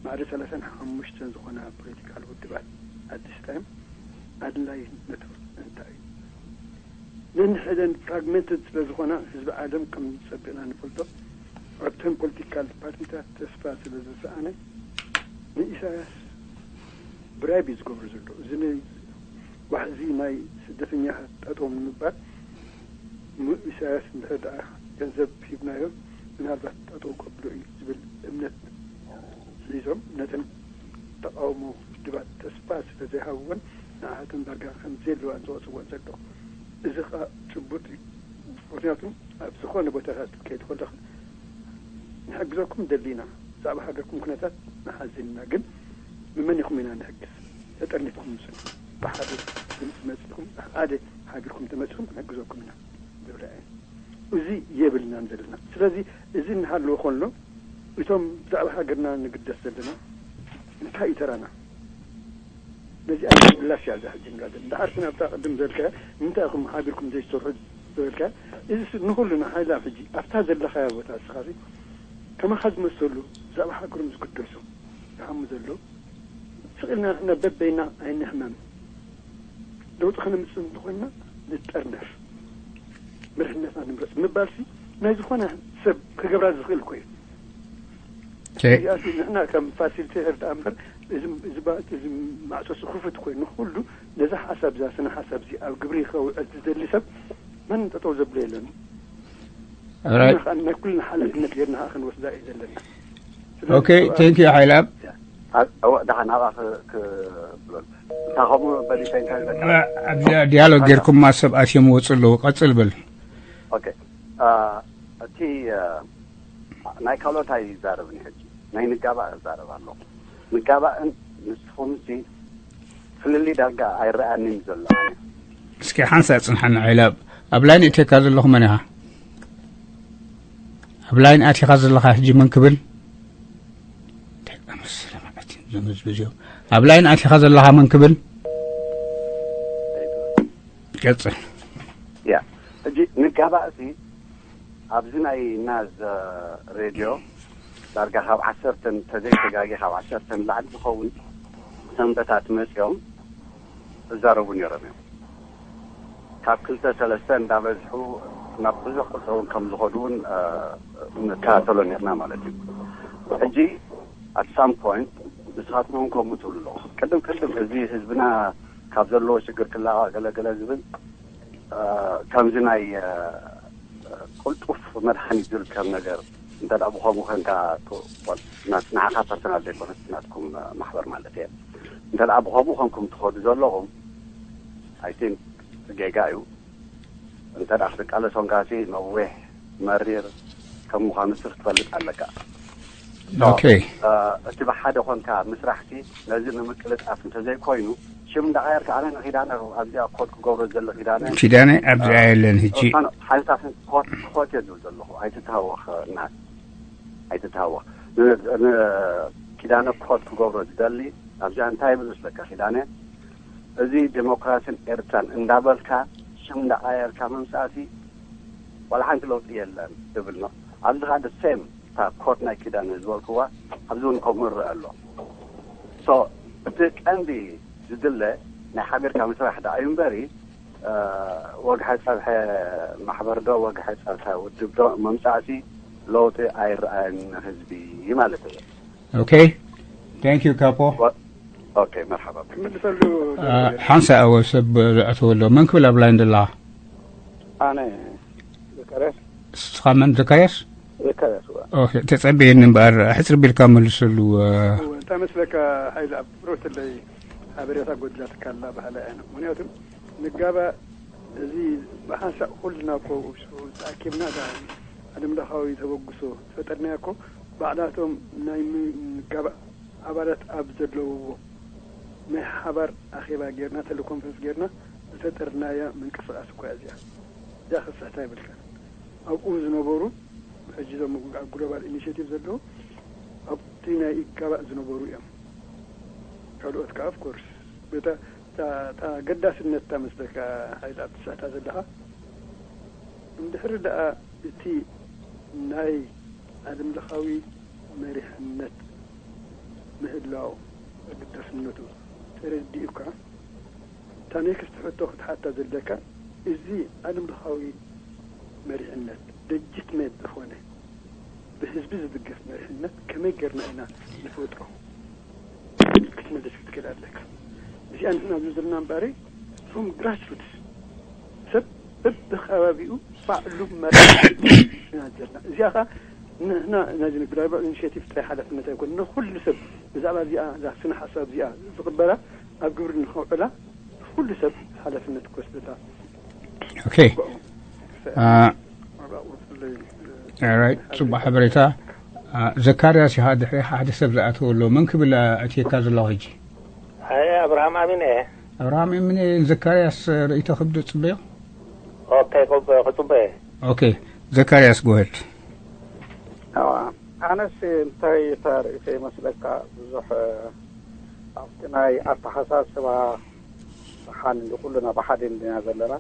ማዕረ ሰላሳን ሓሙሽተን ዝኾና ፖለቲካል ውድባት ኣዲስ ታይም ኣድላይነቱ እንታይ እዩ? ነንሕደን ፍራግመንትድ ስለ ዝኾና ህዝቢ ዓለም ከም ዝጸብቕና ንፈልጦ ኣብተን ፖለቲካል ፓርቲታት ተስፋ ስለ ዝሰኣነ ንኢሳያስ ብራይብ እዩ ዝገብሩ ዘሎ። እዚ ን- ዋሕዚ ናይ ስደተኛታት ጠጠው ንምባል ም- ኢሳያስ እንድሕር ደኣ ገንዘብ ሂብናዮ ምናልባት ጠጠው ከብሎ እዩ ዝብል እምነት ሒዞም ነተን ተቃውሞ ውድባት ተስፋ ስለ ዘይሃብወን ንኣሃተን ዳርጋ ከም ዘየለዋን ዝወፅወን ዘሎ እዚ ከዓ ጭቡጥ እዩ። ምክንያቱም ኣብ ዝኾነ ቦታታት ከይድ ከለኻ ንሕግዘኩም ደሊና ብዛዕባ ሃገርኩም ኩነታት ንሓዝን ኢና ግን ንመን ኢኹም ኢና ንሕግዝ ተጠርኒፍኩም ምስ ብሓደ ድምፂ መፂኹም ሓደ ሃገርኩም ተመፂኹም ክንሕግዘኩም ኢና ዝብል ኣየ እዚ የብልናን ዘለና ስለዚ እዚ እናሃለወ ከሎ እቶም ብዛዕባ ሃገርና ንግደስ ዘለና እንታይ እዩ ተራና ነዚኣ ምላሽ እያ እዛ ሕጂ ንብላ ዘለና። ደሓር ስን ኣብታ ቅድም ዝበልካያ ንምንታይ ኢኹም ሓቢርኩም ዘይትሰርሑ ዝበልካያ እዚ ስ- ንኹሉ ንሓይላ ሕጂ ኣብታ ዘለኻያ ቦታ እስኻ ሲ ከማኻ ዝመሰሉ ብዛዕባ ሃገሮም ዝግደሱ ዝሓሙ ዘለዉ ስቕ ኢልና ንሕና በበይና ኣይንሕመም። ለውጢ ከነምፅእ እንተኾይንና ንጠርነፍ መሪሕነትና ንምረፅ ምባልሲ ናይ ዝኾነ ሰብ ክገብራ ዝኽእል እኮ እዩ። እዚኣሲ ንሕና ከም ፋሲሊቴተር ደኣ እምበር እዚ ማዕጾ ስኹፍት ኮይኑ ኩሉ ነዛ ሓሳብ እዛ ስነ ሓሳብ እዚ ኣብ ግብሪ ከውዕል ዝደሊ ሰብ መን ጠጠው ዘብሎ የለን። ናይ ኩልና ሓላፍነት ጌርና ከዓ ክንወስዳ እዩ ዘለና። ኦኬ ቴንክ ዩ ሓይላብ እወ ደሓን ናብኣ ክብለሉ እንታ ከምኡ በሊሰ እንታይ ኣለካ ኣብዚኣ ዲያሎግ ጌርኩማ ሰብ ኣትዮም ወፁ ኣለዉ ቀፅል በል ኦኬ እቲ ናይ ካልኦት ኣይዛረብን ሕጂ ናይ ንጋባእ እዛረብ ኣለኹ ንጋባእን ንስኹምሲ ፍልልይ ዳርጋ ኣይረኣንን ዘሎ ኣነ እስኪ ሓንሳ ፅንሓና ዒላብ ኣብ ላይን እቴካ ዘለኹ መን ኢኻ ኣብ ላይን ኣቲኻ ዘለኻ ሕጂ መን ክብል ኣብ ላይን ኣቲኻ ዘለኻ መን ክብል ቀፅል ያ ሕጂ ንጋባእሲ ኣብዚ ናይ ናዝ ሬድዮ ዳርጋ ካብ ዓሰርተ ተዘይተጋጊ ካብ ዓሰርተ ንላዕሊ ዝኸውን ሰንበታት መፅኦም እዛረቡ ነይሮም እዮም ካብ ክልተ ሰለስተ እንዳበዝሑ ናብ ብዙሕ ቅርፂ እውን ከም ዝኸዱ እውን ንከታተሎ ነርና ማለት እዩ። ሕጂ at some point ንስኻትኩም እውን ከምኡ ትብሉ ኣለኹ። ቅድም ቅድም እዚ ህዝብና ካብ ዘለዎ ሽግር ክላቐቕ ገለገለ ዝብል ከምዚ ናይ ቅልጡፍ መድሓኒት ዝርከብ ነገር እንተ ብኸምኡ ኮንካ ንዓኻ ፐርሰናል ዘይኮነስ ናትኩም ማሕበር ማለት እየ። እንተ ብኸምኡ ኮንኩም ትኸዱ ዘለኹም I think ጌጋ እዩ። እንተ ደኣ ክትቃለስ ኮንካሲ ነዊሕ መሪር ከም ምዃኑ ሲ ክትፈልጥ ኣለካ። ኦኬ። እቲ ብሓደ ኮንካ ምስራሕሲ ነዚ ንምቅልጣፍ እንተዘይኮይኑ ሽም እንዳቐየርካ ኣነ ንኪዳነ ኣብዚኣ ኮት ክገብሮ ዝደሊ ኪዳነ ኪዳነ ኣብዚኣ የለን ሕጂ። ሓንሳብ ኮት ኮት እየ ዝብል ዘለኹ ኣይትተሃወኽ ናት ኣይትተሃወኽ። ንኪዳነ ኮት ክገብሮ ዝደሊ ኣብዚኣ እንታይ ይብል መስለካ ኪዳነ እዚ ዴሞክራሲን ኤርትራን እንዳበልካ ሽም እንዳቐያየርካ ምምጻእሲ ዋላ ሓንቲ ለውጢ የለን ትብል ነው። ኣብዚ ከዓ the same እታ ኮት ናይ ኪዳነ ዝበልክዋ ኣብዚ እውን ከምኡ ይረአ ኣሎ። So እቲ ቀንዲ ዝድለ ናይ ሓቢርካ ምስራሕ ደኣ እዩ እምበሪ ወግሐ ጸብሐ ማሕበር ዶ ወግሐ ጸብሐ ውድብ ዶ ምምጻእሲ ለውጢ ኣይረኣየን ህዝቢ ማለት እዩ። ኦኬ thank you ካፖ። ኦኬ መርሓባ። ክምልሰሉ ሓንሳ ኣወ ሰብ ዝኣተወ ኣሎ መን ክብል ኣብ ላይን ደላ? ኣነ ዘካርያስ እስኻ መን ዘካርያስ? ዘካርያስ እዋ ኦኬ ተጸብየኒ እምበኣር ሕጽር ቢልካ መልሰሉ። እንታይ መስለካ ሓይል ኣብ ብሮትለይ ሓበሬታ ጎድላትካ ኣላ ባህላ እያ። ምክንያቱ ንጋባእ እዚ ብሓንሳእ ኩልና እኮ ተኣኪብና ዳ ዓለም ለኻዊ ተበግሶ ዝፈጠርናዮ እኮ ባዕላቶም ናይ ምጋባእ ኣባላት ኣብ ዘለውዎ ናይ ሓባር ኣኼባ ጌርና ተለኮንፈረንስ ጌርና ዝፈጠርናያ ምንቅስቃስ እኮ እያ እዚኣ። እዚኣ ክስሕታ ይብልካ። ኣብኡ ዝነበሩ ሕጂ ዞም ኣብ ግሎባል ኢኒሽቲቭ ዘለዉ ኣብቲ ናይ ኢጋባእ ዝነበሩ እዮም። ካልኦት ከዓ ኦፍኮርስ በታ እታ ገዳስነት እታ መስለካ ሓይሊ ኣብ ትስዕታ ዘለኻ እንድሕሪ ደኣ እቲ ናይ ዓለም ለኻዊ መሪሕነት ምህላው ኣገዳስነቱ ተረዲኡካ እታ ኔክስት ሕቶ ክትሓታ ዘለካ እዚ ዓለም ለኻዊ መሪሕነት ለጅትሜት ዝኾነ ብህዝቢ ዝድገፍ መሪሕነት ከመይ ጌርና ኢና ንፈጥሮ ክትመልስ ክትክእል ኣለካ። እዚኣ ንሕና ኣብዚ ዘለና እምበሪ from grassroots ሰብ በብከባቢኡ ባዕሉ መሪሕ ኢና ዘለና። እዚኣ ኸዓ ንሕና ነዚ ግሎባል ኢኒሽቲቭ ጥራይ ሓላፍነት ኣይኮን ንኩሉ ሰብ ብዛዕባ እዚኣ እዛ ስነ ሓሳብ እዚኣ ዝቕበላ ኣብ ግብሪ ንኸውዕላ ኩሉ ሰብ ሓላፍነት ክወስደላ ኦኬ right ጽቡቅ ሓበሬታ። ዘካርያስ ይሃ ድሕሪ ሓደ ሰብ ዝኣተወ ኣሎ መን ክብል ኣእትየካ ዘለኹ ሕጂ? ኣይ ኣብርሃም ኣሚን እየ። ኣብርሃም ኣሚን እየ። ዘካርያስ ርእይቶ ክብዲ ጽበዮ። ኦኬ ክጽበ እየ። ኦኬ ዘካርያስ ጎሄድ። ኣነስ እንታይ እታ ርእይቶ ይመስለካ ብዙሕ ኣብቲ ናይ ኣተሓሳስባ ደሓን ኩልና ብሓደ እንዲና ዘለና።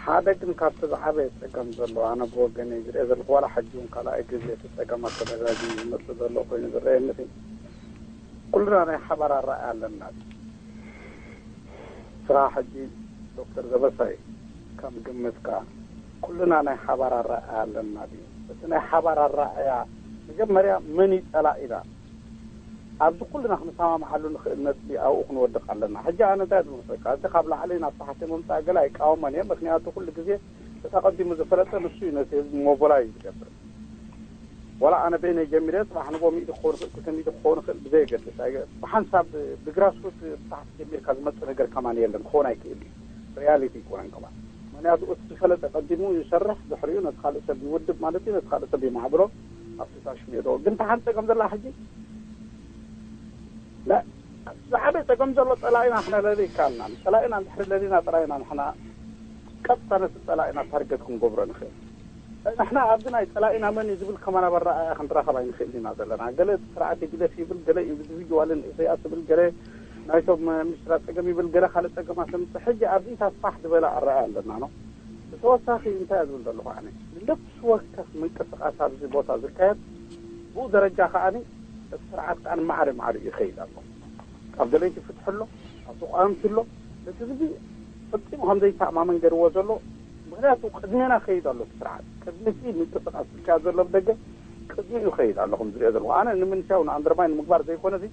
ሓደ ግን ካብቲ ዝዓበየ ጸገም ዘሎ ኣነ ብወገነይ ዝሪኦ ዘለኹ ዋላ ሕጂ እውን ካልኣይ ግዜ እቲ ጸገማት ተደጋጊሙ ዝመጽእ ዘሎ ኮይኑ ዝረኣየኒ እቲ ኩልና ናይ ሓባር ኣረኣእያ ኣለና። ስራ ሕጂ ዶክተር ዘበሳይ ከም ግምትካ ኩልና ናይ ሓባር ኣረኣእያ ኣለና ድዩ? እቲ ናይ ሓባር ኣረኣእያ መጀመርያ መን እዩ ጸላኢና? ኣብዚ ኩልና ክንሰማምዓሉ ንኽእል ነጥቢ ኣብኡ ክንወድቕ ኣለና። ሕጂ ኣነ እንታይ ዝመስለካ፣ እዚ ካብ ላዕሊ ናብ ታሕቲ ምምጻእ ገለ ኣይቃወሞን እየ። ምኽንያቱ ኩሉ ግዜ እቲ ኣቐዲሙ ዝፈለጠ ንሱ እዩ ነቲ ህዝቢ ሞቦላይዝ ዝገብር። ዋላ ኣነ በይነይ ጀሚረ ጽባሕ ንጎ ሚእቲ ክኸውን ይኽእል፣ ክልተ ሚእቲ ክኸውን ይኽእል ብዘየገድስ። ኣይ-፣ ብሓንሳብ ብግራስሩት ብታሕቲ ጀሚርካ ዝመጽእ ነገር ከማን የለን፣ ክኸውን ኣይክእል እዩ። ሪያሊቲ ኣይኮነን ከማን። ምኽንያቱ እቲ ዝፈለጠ ቀዲሙ ይሰርሕ፣ ድሕሪኡ ነቲ ካልእ ሰብ ይውድብ ማለት እዩ፣ ነቲ ካልእ ሰብ ይማዕብሎ፣ ኣብቲ ታሽሚዮ ዶ። ግን እታ ሓንቲ ጸገም ዘላ ሕጂ፣ ላ-፣ ዝዓበየ ጸገም ዘሎ ጸላኢና ንሕና ለሊ ይከኣልና። ንጸላኢና እንድሕሪ ለሊና ጥራይ ኢና ንሕና ቀጥታ ነቲ ጸላኢና ታርገት ክንገብሮ ንኽእል። ንሕና ኣብዚ ናይ ጸላኢና መን እዩ ዝብል ከማን ኣብ ኣረኣእያ ክንራኸብ ኣይንኽእልን ኢና ዘለና። ገለ ስርዓት ህግደፍ ይብል፣ ገለ ኢንዲቪጁዋልን ኢሰያስ ይብል፣ ገለ ናይቶም ሚኒስትራት ጸገም ይብል፣ ገለ ካልእ ጸገማት ዘምጽእ። ሕጂ ኣብዚ እታ ፋሕ ዝበለ ኣረኣእያ ኣለና ነው። ብተወሳኺ እንታይ እየ ዝብል ዘለኹ ኣነ? ንነፍሲ ወከፍ ምንቅስቓስ ኣብዚ ቦታ ዝካየድ ብኡ ደረጃ ከኣ እቲ ስርዓት ከኣ ማዕረ ማዕረ ይኸይድ ኣሎ። ኣብ ደለይቲ ፍትሒ ኣሎ፣ ኣብ ተቃወምቲ ኣሎ። እቲ ህዝቢ ፈጺሙ ከም ዘይተኣማመን ገይርዎ ዘሎ ምክንያቱ ቅድሜና ከይድ ኣሎ እቲ ስርዓት። ቅድሚ እቲ ምንቅስቃስ ዝካየድ ዘሎ ብደገ ቅድሚኡ ይኸይድ ኣሎ። ከም ዝሪኦ ዘለኹ ኣነ ንምንሻው ንኣንደርማይን ንምግባር ዘይኮነ ሲ፣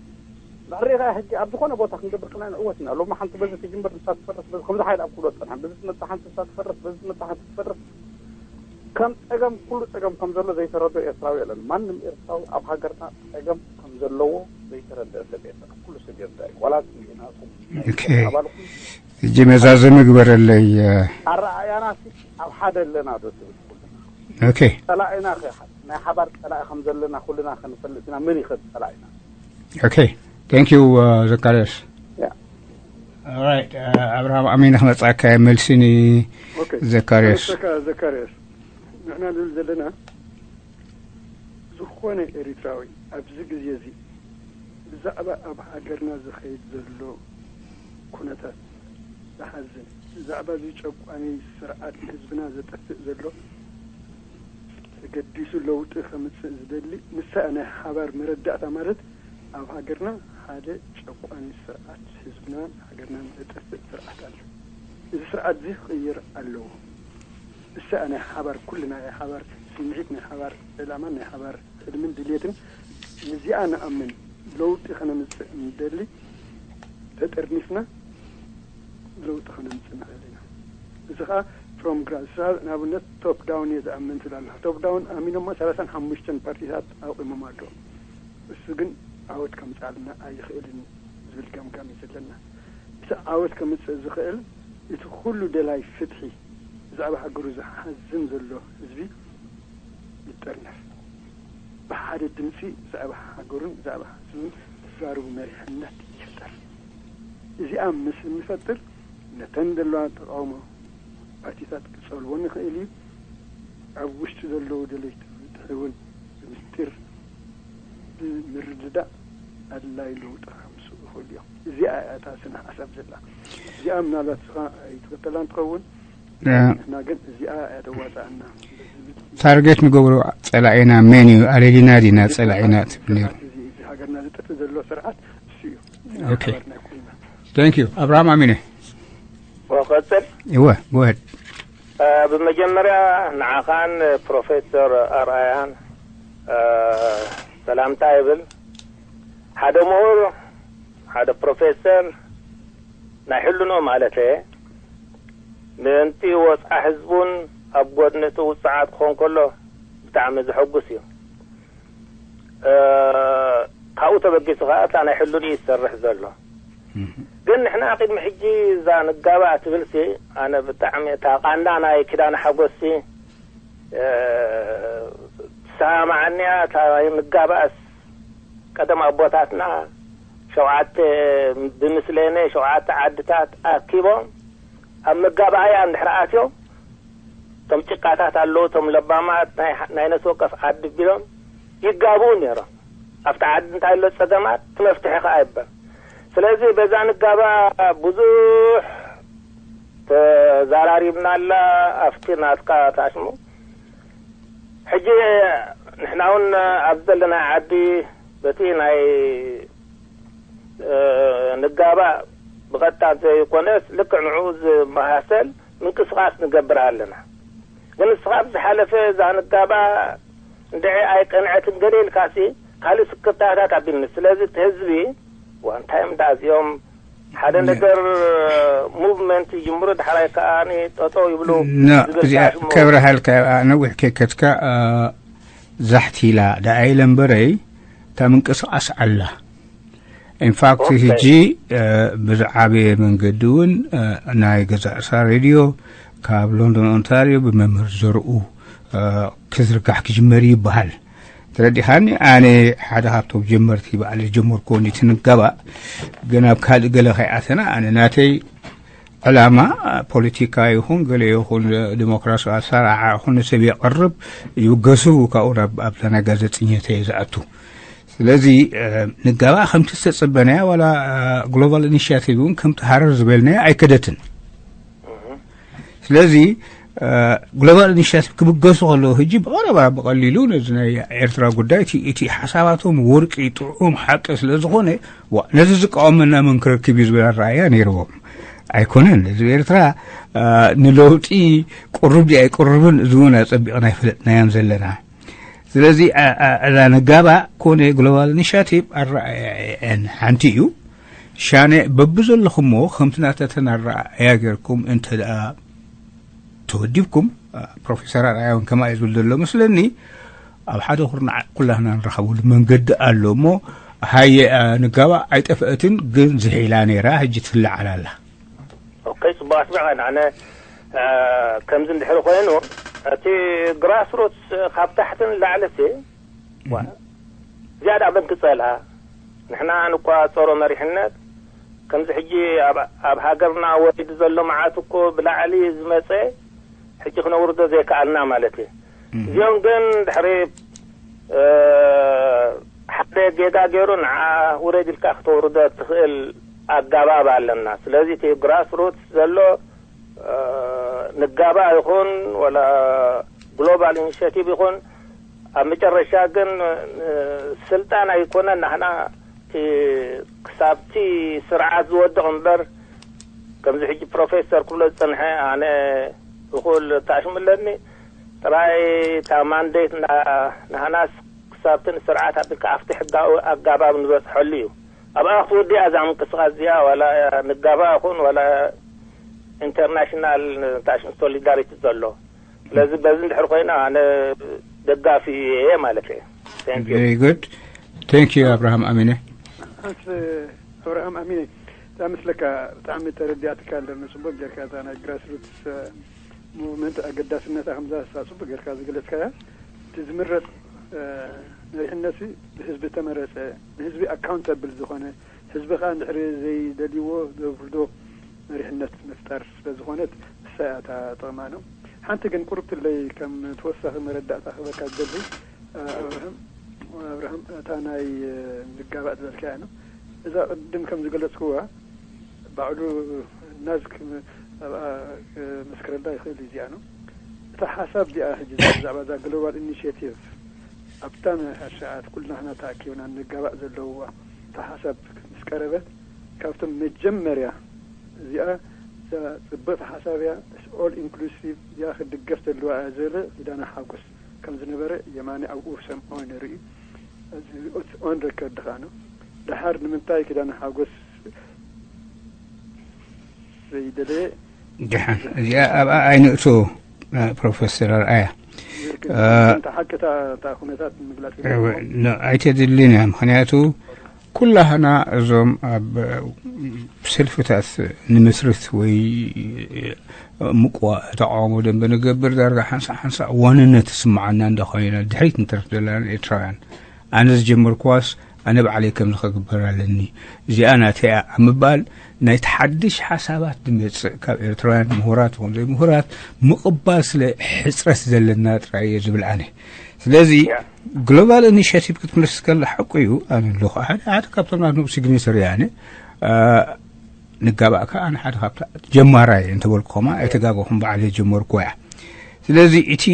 ድሕሪ ኸኣ ሕጂ ኣብ ዝኾነ ቦታ ክንገብር ከለና ንዕወት ኢና። ሎሚ ሓንቲ በዚ ትጅምር ንሳ ትፈርስ፣ በዚ ከምዚ ሓይል ኣብ ክብሎ ዝጸንሐ፣ በዚ ትመጽእ ሓንቲ ንሳ ትፈርስ፣ በዚ ትመጽእ ሓንቲ ትፈርስ። ከም ጸገም፣ ኩሉ ጸገም ከም ዘሎ ዘይተረድኦ ኤርትራዊ የለን። ማንም ኤርትራዊ ኣብ ሃገርና ጸገም ከም ዘለዎ ዘይተረድአ ሰብ የለን። ኩሉ ሰብ ይርዳእ እዩ። ዋላ እቲ ናትኩም ኦኬ። ኣባልኩም እጂ መዛዘሚ ግበረለይ። ኣረኣእያና ሲ ኣብ ሓደ ኣለና ዶ ትብል ኩልና? ኦኬ። ጸላኢና ከ ናይ ሓባር ጸላኢ ከም ዘለና ኩልና ክንፈልጥ ኢና። መን ይኸድ ጸላኢና? ኦኬ። Thank you ዘካርያስ። ያ። Alright፣ ኣብርሃም ኣሚነ ክመጻካ እየ። መልሲ ን ኦኬ። ዘካርያስ። ተመሰካ ዘካርያስ። ንሕና ንብል ዘለና ዝኾነ ኤሪትራዊ ኣብዚ ግዜ እዚ ብዛዕባ ኣብ ሃገርና ዝኸይድ ዘሎ ኩነታት ዝሓዝን፣ ብዛዕባ እዚ ጨቋኒ ስርዓት ንህዝብና ዘጠፍእ ዘሎ ተገዲሱ ለውጢ ከምጽእ ዝደሊ፣ ንሳ ናይ ሓባር መረዳእታ ማለት ኣብ ሃገርና ሓደ ጨቋኒ ስርዓት ህዝብናን ሃገርናን ዘጠፍእ ስርዓት ኣሎ። እዚ ስርዓት እዚ ክቕየር ኣለዎ። ንሳ ናይ ሓባር፣ ኩልና ናይ ሓባር ስምዒት፣ ናይ ሓባር ዕላማን ናይ ሓባር ሕልምን ድልየትን፣ ንዚኣ ንኣምን፣ ለውጢ ከነምጽእ እንደሊ፣ ተጠርኒፍና ለውጢ ከነምጽእ ንኽእል ኢና። እዚ ኸኣ from grass፣ ንኣብነት ቶፕ ዳውን እየ ዝኣምን ትብል ኣለኻ። ቶፕ ዳውን ኣሚኖማ ሰላሳን ሓሙሽተን ፓርቲታት ኣቑሞም ኣለዉ። እሱ ግን ዓወት ከምጽኣልና ኣይኽእልን ዝብል ገምጋም እዩ ዘለና። እቲ ዓወት ከምጽእ ዝኽእል እቲ ኩሉ ደላይ ፍትሒ ብዛዕባ ሃገሩ ዝሓዝን ዘሎ ህዝቢ ይጠርነፍ። ብሓደ ድምፂ ብዛዕባ ሃገሩን ብዛዕባ ህዝቡን ዝዛረቡ መሪሕነት ይፍጠር። እዚኣ ምስ እንፈጥር ነተን ዘለዋ ተቃውሞ ፓርቲታት ክጸልወን ይኽእል እዩ። ኣብ ውሽጢ ዘለዉ ደለይቲ ፍትሒ እውን ብምስጢር ብምርድዳእ ኣድላዪ ለውጢ ከምስኡ ይኽእሉ እዮም። እዚኣ እያ እታ ስነ ሓሳብ ዘላ። እዚኣ ምናልባት ንስኻ ኣይትኽተላን ትኸውን፣ ንሕና ግን እዚኣ እያ ተዋፅኣና። ታርጌት ንገብሮ ጸላኢና መን እዩ? ኣለሊና ዲና ጸላኢና ትብል ነይሩ? እዚ እዚ ሃገርና ዝጠፍእ ዘሎ ስርዓት እሱ እዩ። ኦኬ። ሓባር ናይ ኩልና። Thank you ኣብርሃም ኣሚነ። ወቀፅል። እወ፣ go ahead። ብመጀመርያ ንዓኻን ፕሮፌሰር ኣርኣያን ሰላምታ ይብል። ሓደ ምሁር፣ ሓደ ፕሮፌሰር ናይ ሕልንኡ ማለት እየ፣ ምእንቲ ወፅዓ ህዝቡን ኣብ ጎድኒ እቲ ውፅዓት ክኾን ከሎ ብጣዕሚ ዘሐጉስ እዩ። ካብኡ ተበጊሱ ከዓ እታ ናይ ሕልንኡ እዩ ዝሰርሕ ዘሎ። ግን ንሕና ቅድሚ ሕጂ እዛ ንጋባእ ትብልሲ ኣነ ብጣዕሚ እታ ቃንዳ ናይ ኪዳነ ሓጎስሲ ትሰማማዓኒ እያ። እታ ንጋባእስ ቀደም ኣቦታትና ሸውዓተ ብምስሌነ ሸውዓተ ዓድታት ኣኪቦም ኣብ መጋባእያ እንድሕር ኣትዮም እቶም ጭቃታት ኣለዉ፣ እቶም ለባማት ናይ ነፍሲ ወከፍ ዓዲ ቢሎም ይጋብኡ ነይሮም። ኣብቲ ዓዲ እንታይ ኣሎ ጸገማት እቲ መፍትሒ ከኣ ይበል። ስለዚ በዛ ንጋባእ ብዙሕ ተዛራሪብናላ ኣብቲ ናትካ ታሽሙ። ሕጂ ንሕና እውን ኣብ ዘለና ዓዲ በቲ ናይ ንጋባእ ብቐጥታ ዘይኮነስ ልክዕ ንዕኡ ዝመሳሰል ምንቅስቃስ ንገብር ኣለና። ግን ንስኻ ኣብ ዝሓለፈ እዛ ንጋባእ እንድዒ ኣይቀንዐትን ገለ ኢልካሲ ካልእ ስክፍታታት ኣቢልኒ። ስለዚ እቲ ህዝቢ ዋ እንታይ እዮም ደኣ እዚኦም ሓደ ነገር ሙቭመንት ይጅምሩ ድሓራይ ከኣ ጠጠው ይብሉ ና ዝብል እዚኣ ታሽሙ። ከብረሃልካ ነዊሕ ከይከድካ ዛሕቲ ኢላ ደኣ ኢለ እምበረይ እታ ምንቅስቃስ ኣላ። ኢንፋክት ሕጂ ብዝዓበየ መንገዲ እውን ናይ ገዛ እርሳ ሬድዮ ካብ ሎንዶን ኦንታርዮ ብመምህር ዘርኡ ክዝርጋሕ ክጅመር ይበሃል። ተረዲኻኒ? ኣነ ሓደ ካብቶም ጀመርቲ በዓል ዝጀመርኩ ኒቲ ንጋባእ ግን ኣብ ካልእ ገለ ከይኣተና ኣነ ናተይ ዕላማ ፖለቲካ ይኹን ገለ ይኹን ዲሞክራሲ ኣሰራዓ ይኹን ንሰብ የቕርብ ይብገሱ ካብኡ ናብ ኣብታ ናይ ጋዜጠኝነት እየ ዝኣቱ። ስለዚ ንጋባእ ከምቲ ዝተጸበናያ ዋላ ግሎባል ኢኒሽቲቭ እውን ከምቲ ሃረር ዝበልናዮ ኣይከደትን። ስለዚ ግሎባል ኢኒሽቲቭ ክብገሱ ከለዉ ሕጂ ብቐረባ ብቐሊሉ ነዚ ናይ ኤርትራ ጉዳይ እቲ ሓሳባቶም ወርቂ ጥዑም ሓቂ ስለ ዝኾነ ነዚ ዝቃወመና መን ክረክብ እዩ ዝብል ኣረኣእያ ነይርዎም። ኣይኮነን። ህዝቢ ኤርትራ ንለውጢ ቅሩብ ድዩ ኣይቅሩብን፣ እዚ እውን ኣጸቢቕና ኣይፈለጥናዮን ዘለና። ስለዚ እዛ ንጋባእ ኮነ ግሎባል ኢኒሽቲቭ ኣረኣእያን ሓንቲ እዩ። ሻነ በብዘለኹሞ ከምቲ ናተተን ኣረኣእያ ጌርኩም እንተ ደኣ ተወዲብኩም፣ ፕሮፌሰር ኣርኣያ እውን ከምኡ እዩ ዝብል ዘሎ መስለኒ። ኣብ ሓደ ኩርናዕ ኩላህና ንረኸበሉ መንገዲ ኣሎ እሞ፣ ሃየ ንጋባእ ኣይጠፍአትን፣ ግን ዝሒላ ነይራ፣ ሕጂ ትለዓል ኣላ። ኦኬ፣ ጽቡቕ ኣስሚዕካኒ። ኣነ ከምዚ እንድሕሪ ኮይኑ፣ እቲ ግራስሩትስ ካብ ታሕቲ ንላዕሊ እቲ ዝያዳ መን ክጸልኣ? ንሕና ንቋጸሮ መሪሕነት ከምዚ ሕጂ ኣብ ሃገርና ወሪዱ ዘሎ መዓት እኮ ብላዕሊ ዝመጸ፣ ሕጂ ክነውርዶ ዘይከኣልና ማለት እዩ። እዚኦም ግን ድሕሪ ሓደ ጌጋ ገይሩ ንዓ ውረድ ኢልካ ክተውርዶ ትኽእል ኣጋባብ ኣለና። ስለዚ እቲ ግራስሩትስ ዘሎ ንጋባእ ይኹን ወላ ግሎባል ኢኒሽቲቭ ይኹን፣ ኣብ መጨረሻ ግን ስልጣን ኣይኮነን ናህና ክሳብቲ ስርዓት ዝወድቕ እምበር፣ ከምዚ ሕጂ ፕሮፌሰር ክብሎ ዝጸንሐ ኣነ እኹል ታሽሙ ኣለኒ፣ ጥራይ እታ ማንዴት ናህናስ ክሳብቲ ንስርዓት ኣቢልካ ኣብቲ ሕጋዊ ኣጋባብ ንበጽሐሉ እዩ። ኣብኣ ክትወዲኣ እዛ ምንቅስቃስ እዚኣ ዋላ ንጋባ ይኹን ዋላ ኢንተርናሽናል ታሽሙ ሶሊዳሪቲ ዘሎ። ስለዚ በዚ እንድሕር ኮይና ኣነ ደጋፊ እየ ማለት እየ። Very good. Thank you ኣብርሃም ኣሚነ። ኣስ ኣብርሃም ኣሚነ እዛ ምስለካ ብጣዕሚ ተረዲኣትካ ኣለኒ። ጽቡቅ ጌርካ እዛ ናይ ግራስሩትስ ሙቭመንት ኣገዳስነታ ከምዛ ጽቡቅ ጌርካ ዝገለጽካያ። እቲ ዝምረጽ መሪሕነት ብህዝቢ ተመረጸ፣ ብህዝቢ ኣካውንታብል ዝኾነ፣ ህዝቢ ከኣ እንድሕሪ ዘይደልይዎ ዘውርዶ መሪሕነት ምፍጣር ስለ ዝኾነት እሳ እያ እታ ጥቕማ ነው። ሓንቲ ግን ቁርብትለይ ከም ተወሳኺ መረዳእታ ክበካ ዝደሊ ኣብርሃም ኣብርሃም እታ ናይ ዝጋባእ ዝበልካያ ነው። እዛ ቅድም ከም ዝገለጽክዋ ባዕሉ ናዝ ኣብኣ ክመስክረላ ይኽእል እዩ እዚኣ ነው። እታ ሓሳብ እዚኣ ሕጂ ብዛዕባ እዛ ግሎባል ኢኒሽቲቭ ኣብታ ናይ ሕርሻ ዓት ኩልና ህና ተኣኪብና ንጋባእ ዘለውዋ እታ ሓሳብ ምስ ቀረበት ካብቶም መጀመርያ እዚኣ እዛ ጽብቕቲ ሓሳብ እያ፣ ኦል ኢንክሉሲቭ እዚኣ ክድገፍ ዘለዋ እያ ዝበለ ኪዳነ ሓጎስ ከም ዝነበረ የማነ ኣብኡ ሰምዖ ነይሩ እዩ። ኦን ረከርድ ከዓ ነው። ደሓር ንምንታይ ኪዳነ ሓጎስ ዘይደለየ ደሓን እዚኣ ኣብኣ ኣይንእቶ ፕሮፌሰር ኣርኣያ ሓቂ እታ ኩነታት ንምግላፅ ኣይተድልን እያ። ምክንያቱ ኩላህና እዞም ኣብ ሰልፍታት ንምስርት ወይ ምቁዋ ተቃውሞ ደንበ ንገብር ዳርጋ ሓንሳእ ሓንሳእ ዋንነት ትስምዓና እንዳኮይና ድሕሪት ንተርፍ ዘለና ኤርትራውያን ኣነ ዝጀመርኩዋስ ኣነ ባዕለይ ከምዚ ክግበር ኣለኒ እዚኣ ናተያ ኣብ ምባል ናይቲ ሓድሽ ሓሳባት ዝመፅእ ካብ ኤርትራውያን ምሁራት ይኹን ዘይምሁራት ምቕባል ስለ ሕፅረት ዘለና ጥራይ እየ ዝብል ኣነ። ስለዚ ግሎባል ኢኒሽቲቭ ክትምልስ ከላ ሓቁ እዩ። ኣነ ኣለኹ ሓደ ሓደ ካብቶም ናትኖም ሲግኔተር እየ ኣነ። ንጋባእ ከዓ ኣነ ሓደ ካብታ ጀማራይ እንተበልኩ ከማ ኣይተጋገኹም ባዕለይ ጀመርኩ እያ። ስለዚ እቲ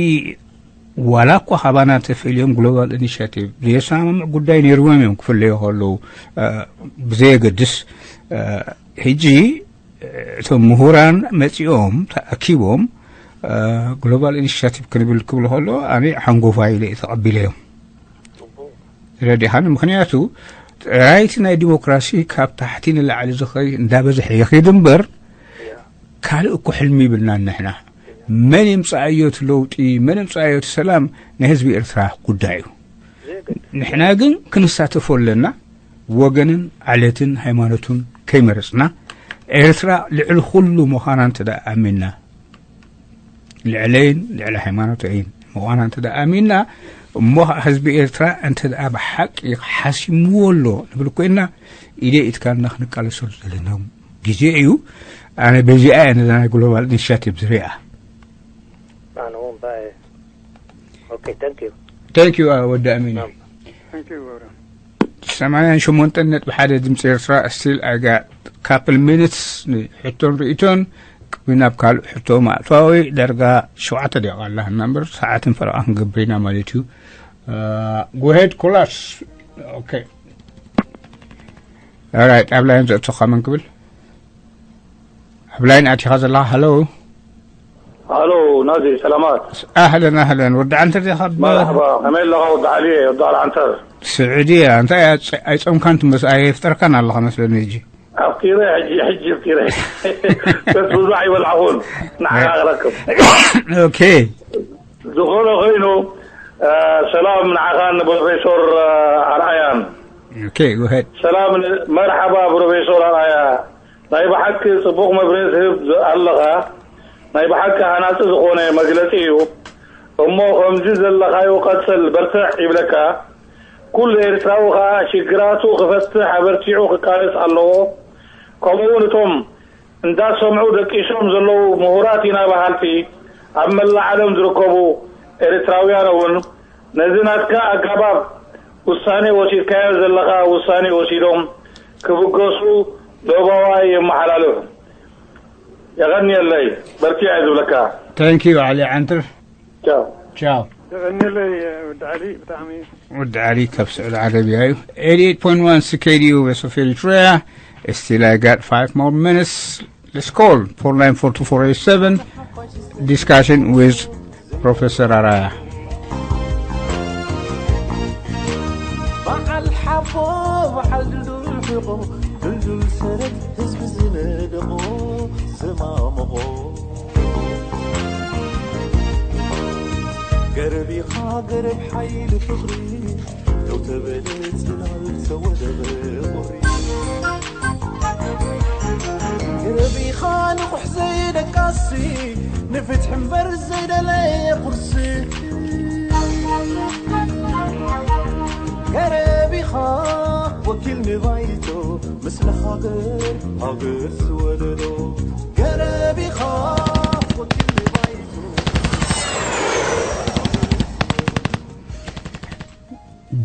ዋላ እኳ ካባና ተፈልዮም ግሎባል ኢኒሽቲቭ ዘየሰማምዕ ጉዳይ ነይርዎም እዮም ክፍለዩ ከለዉ ብዘየገድስ ሕጂ እቶም ምሁራን መፂኦም ተኣኪቦም ግሎባል ኢኒሽቲቭ ክንብል ክብሉ ከሎ ኣነ ሓንጎፋ ኢለ ተቐቢለዮም ረዲኻኒ ምክንያቱ ጥራይቲ ናይ ዲሞክራሲ ካብ ታሕቲ ንላዕሊ ዝኸይ እንዳበዝሐ ይኸይድ እምበር ካልእ እኮ ሕልሚ ይብልና ንሕና መን የምፅኣዮ እቲ ለውጢ መን የምፅኣዮ እቲ ሰላም ናይ ህዝቢ ኤርትራ ጉዳይ እዩ። ንሕና ግን ክንሳተፎ ኣለና። ወገንን ዓሌትን ሃይማኖቱን ከይመረፅና ኤርትራ ልዕሊ ኩሉ ምዃና እንተ ደኣ ኣሚንና ልዕለይን ልዕሊ ሃይማኖተይን ምዃና እንተ ደኣ ኣሚንና እሞ ከዓ ህዝቢ ኤርትራ እንተ ደኣ ብሓቂ ሓሲምዎ ኣሎ ንብል ኮይንና ኢደ ኢድካልና ክንቃለሰሉ ዘለና ግዜ እዩ። ኣነ በዚኣ እየ ነዛ ናይ ግሎባል ኢኒሽቲቭ ዝሪኣ። ኣነ እውን ባይ ኦኬ ታንክ ዩ Thank you ወዲ ኣሚን። ሰማንያን ሸሞንተን ነጥቢ ሓደ ድምፂ ኤርትራ still I got couple minutes ንሕቶን ርእቶን ቅድሚ ናብ ካልእ ሕቶ ማእተዋዊ ዳርጋ ሸውዓተ ደቂቃ ኣላ እና እምበር ሰዓትን ፈረቓ ክንገብር ኢና ማለት እዩ። Go ahead ኮላስ okay right ኣብ ላይን ዘእቶኻ መን ክብል ኣብ ላይን ኣቲኻ ዘለኻ? ሃሎ። ሃሎ፣ ናዚ፣ ሰላማት። ኣህለን፣ ኣህለን። ወዲ ዓንተር ዲኻ? መርሓባ፣ ከመይ ኣለኻ ወዲ ዓሊ፣ ወዲ ዓሊ ዓንተር? ስዑድያ፣ እንታይ ኣይ-፣ ኣይጾምካን ትመስ-፣ ኣየፍጠርካን ኣለኻ መስለኒ ሕጂ። ኣፍጢረ፣ ሕጂ፣ ሕጂ ኣፍጢረ። በስ ብዙሕ ኣይበላዕኹን፣ ንዓኻ ክረክብ። ኦኬ። ዝኾነ ኮይኑ፣ እ፣ ሰላም ንዓኻን ንፕሮፌሶር፣ እ፣ ኣርኣያን። ኦኬ፣ go ahead። ሰላም ን-፣ መርሓባ ፕሮፌሶር ኣርኣያ። ናይ ብሓቂ ጽቡቕ መብርሂ ትህብ ዘ-፣ ኣለኻ። ናይ ብሓቂ ሃናጺ ዝኾነ መግለጺ እዩ። እሞ ከምዚ ዘለኻዮ ቀጽል፣ በርትዕ ይብለካ። ኩሉ ኤርትራዊ ኸኣ ሽግራቱ ክፈትሕ ኣበርቲዑ ክቃለስ ኣለዎ። ከምኡ እውን እቶም እንዳሰምዑ ደቂሶም ዘለዉ ምሁራት ኢና በሃልቲ ኣብ መላእ ዓለም ዝርከቡ ኤርትራውያን እውን ነዚ ናትካ ኣገባብ ውሳኔ ወሲድካዮ ዘለኻ ውሳኔ ወሲዶም ክብገሱ ሎባዋይ የመሓላልፍ። የቐንየለይ፣ በርቲዐ ዝብለካ። Thank you ዓሊ ዓንትር። ቻው። ቻው። የቐንየለይ ወዲ ዓሊ፣ ብጣዕሚ። ወዲ ዓሊ ካብ ስዑዲ ዓረብያ እዩ። Eighty-eight point one C K D U Voice of Eritrea. Still I got five more minutes. Let's call four nine four two four eight seven. Discussion with Professor ኣራያ። በዓል ሓቦ፣ በዓል ድልዱል ሕቖ፣ ድልዱል ሰረት ህዝቢ ዝነደቖ፣ ዝማመቖ። ገረብ ኢኻ ገረብ ሓይሊ ፍቕሪ፣ ደው ተበለ ጽላል ተወደበ ቁሪ። ገረብ ኢኻ ንቑሕ ዘይደቃሲ፣ ንፍትሒ እምበር ዘይደለየ ቁርሲ። ገረብ ኢኻ ወኪል ንባይቶ፣ ምስሊ ሃገር፣ ሃገር ዝወለዶ። ገረብ ኢኻ ወኪል ንባይቶ።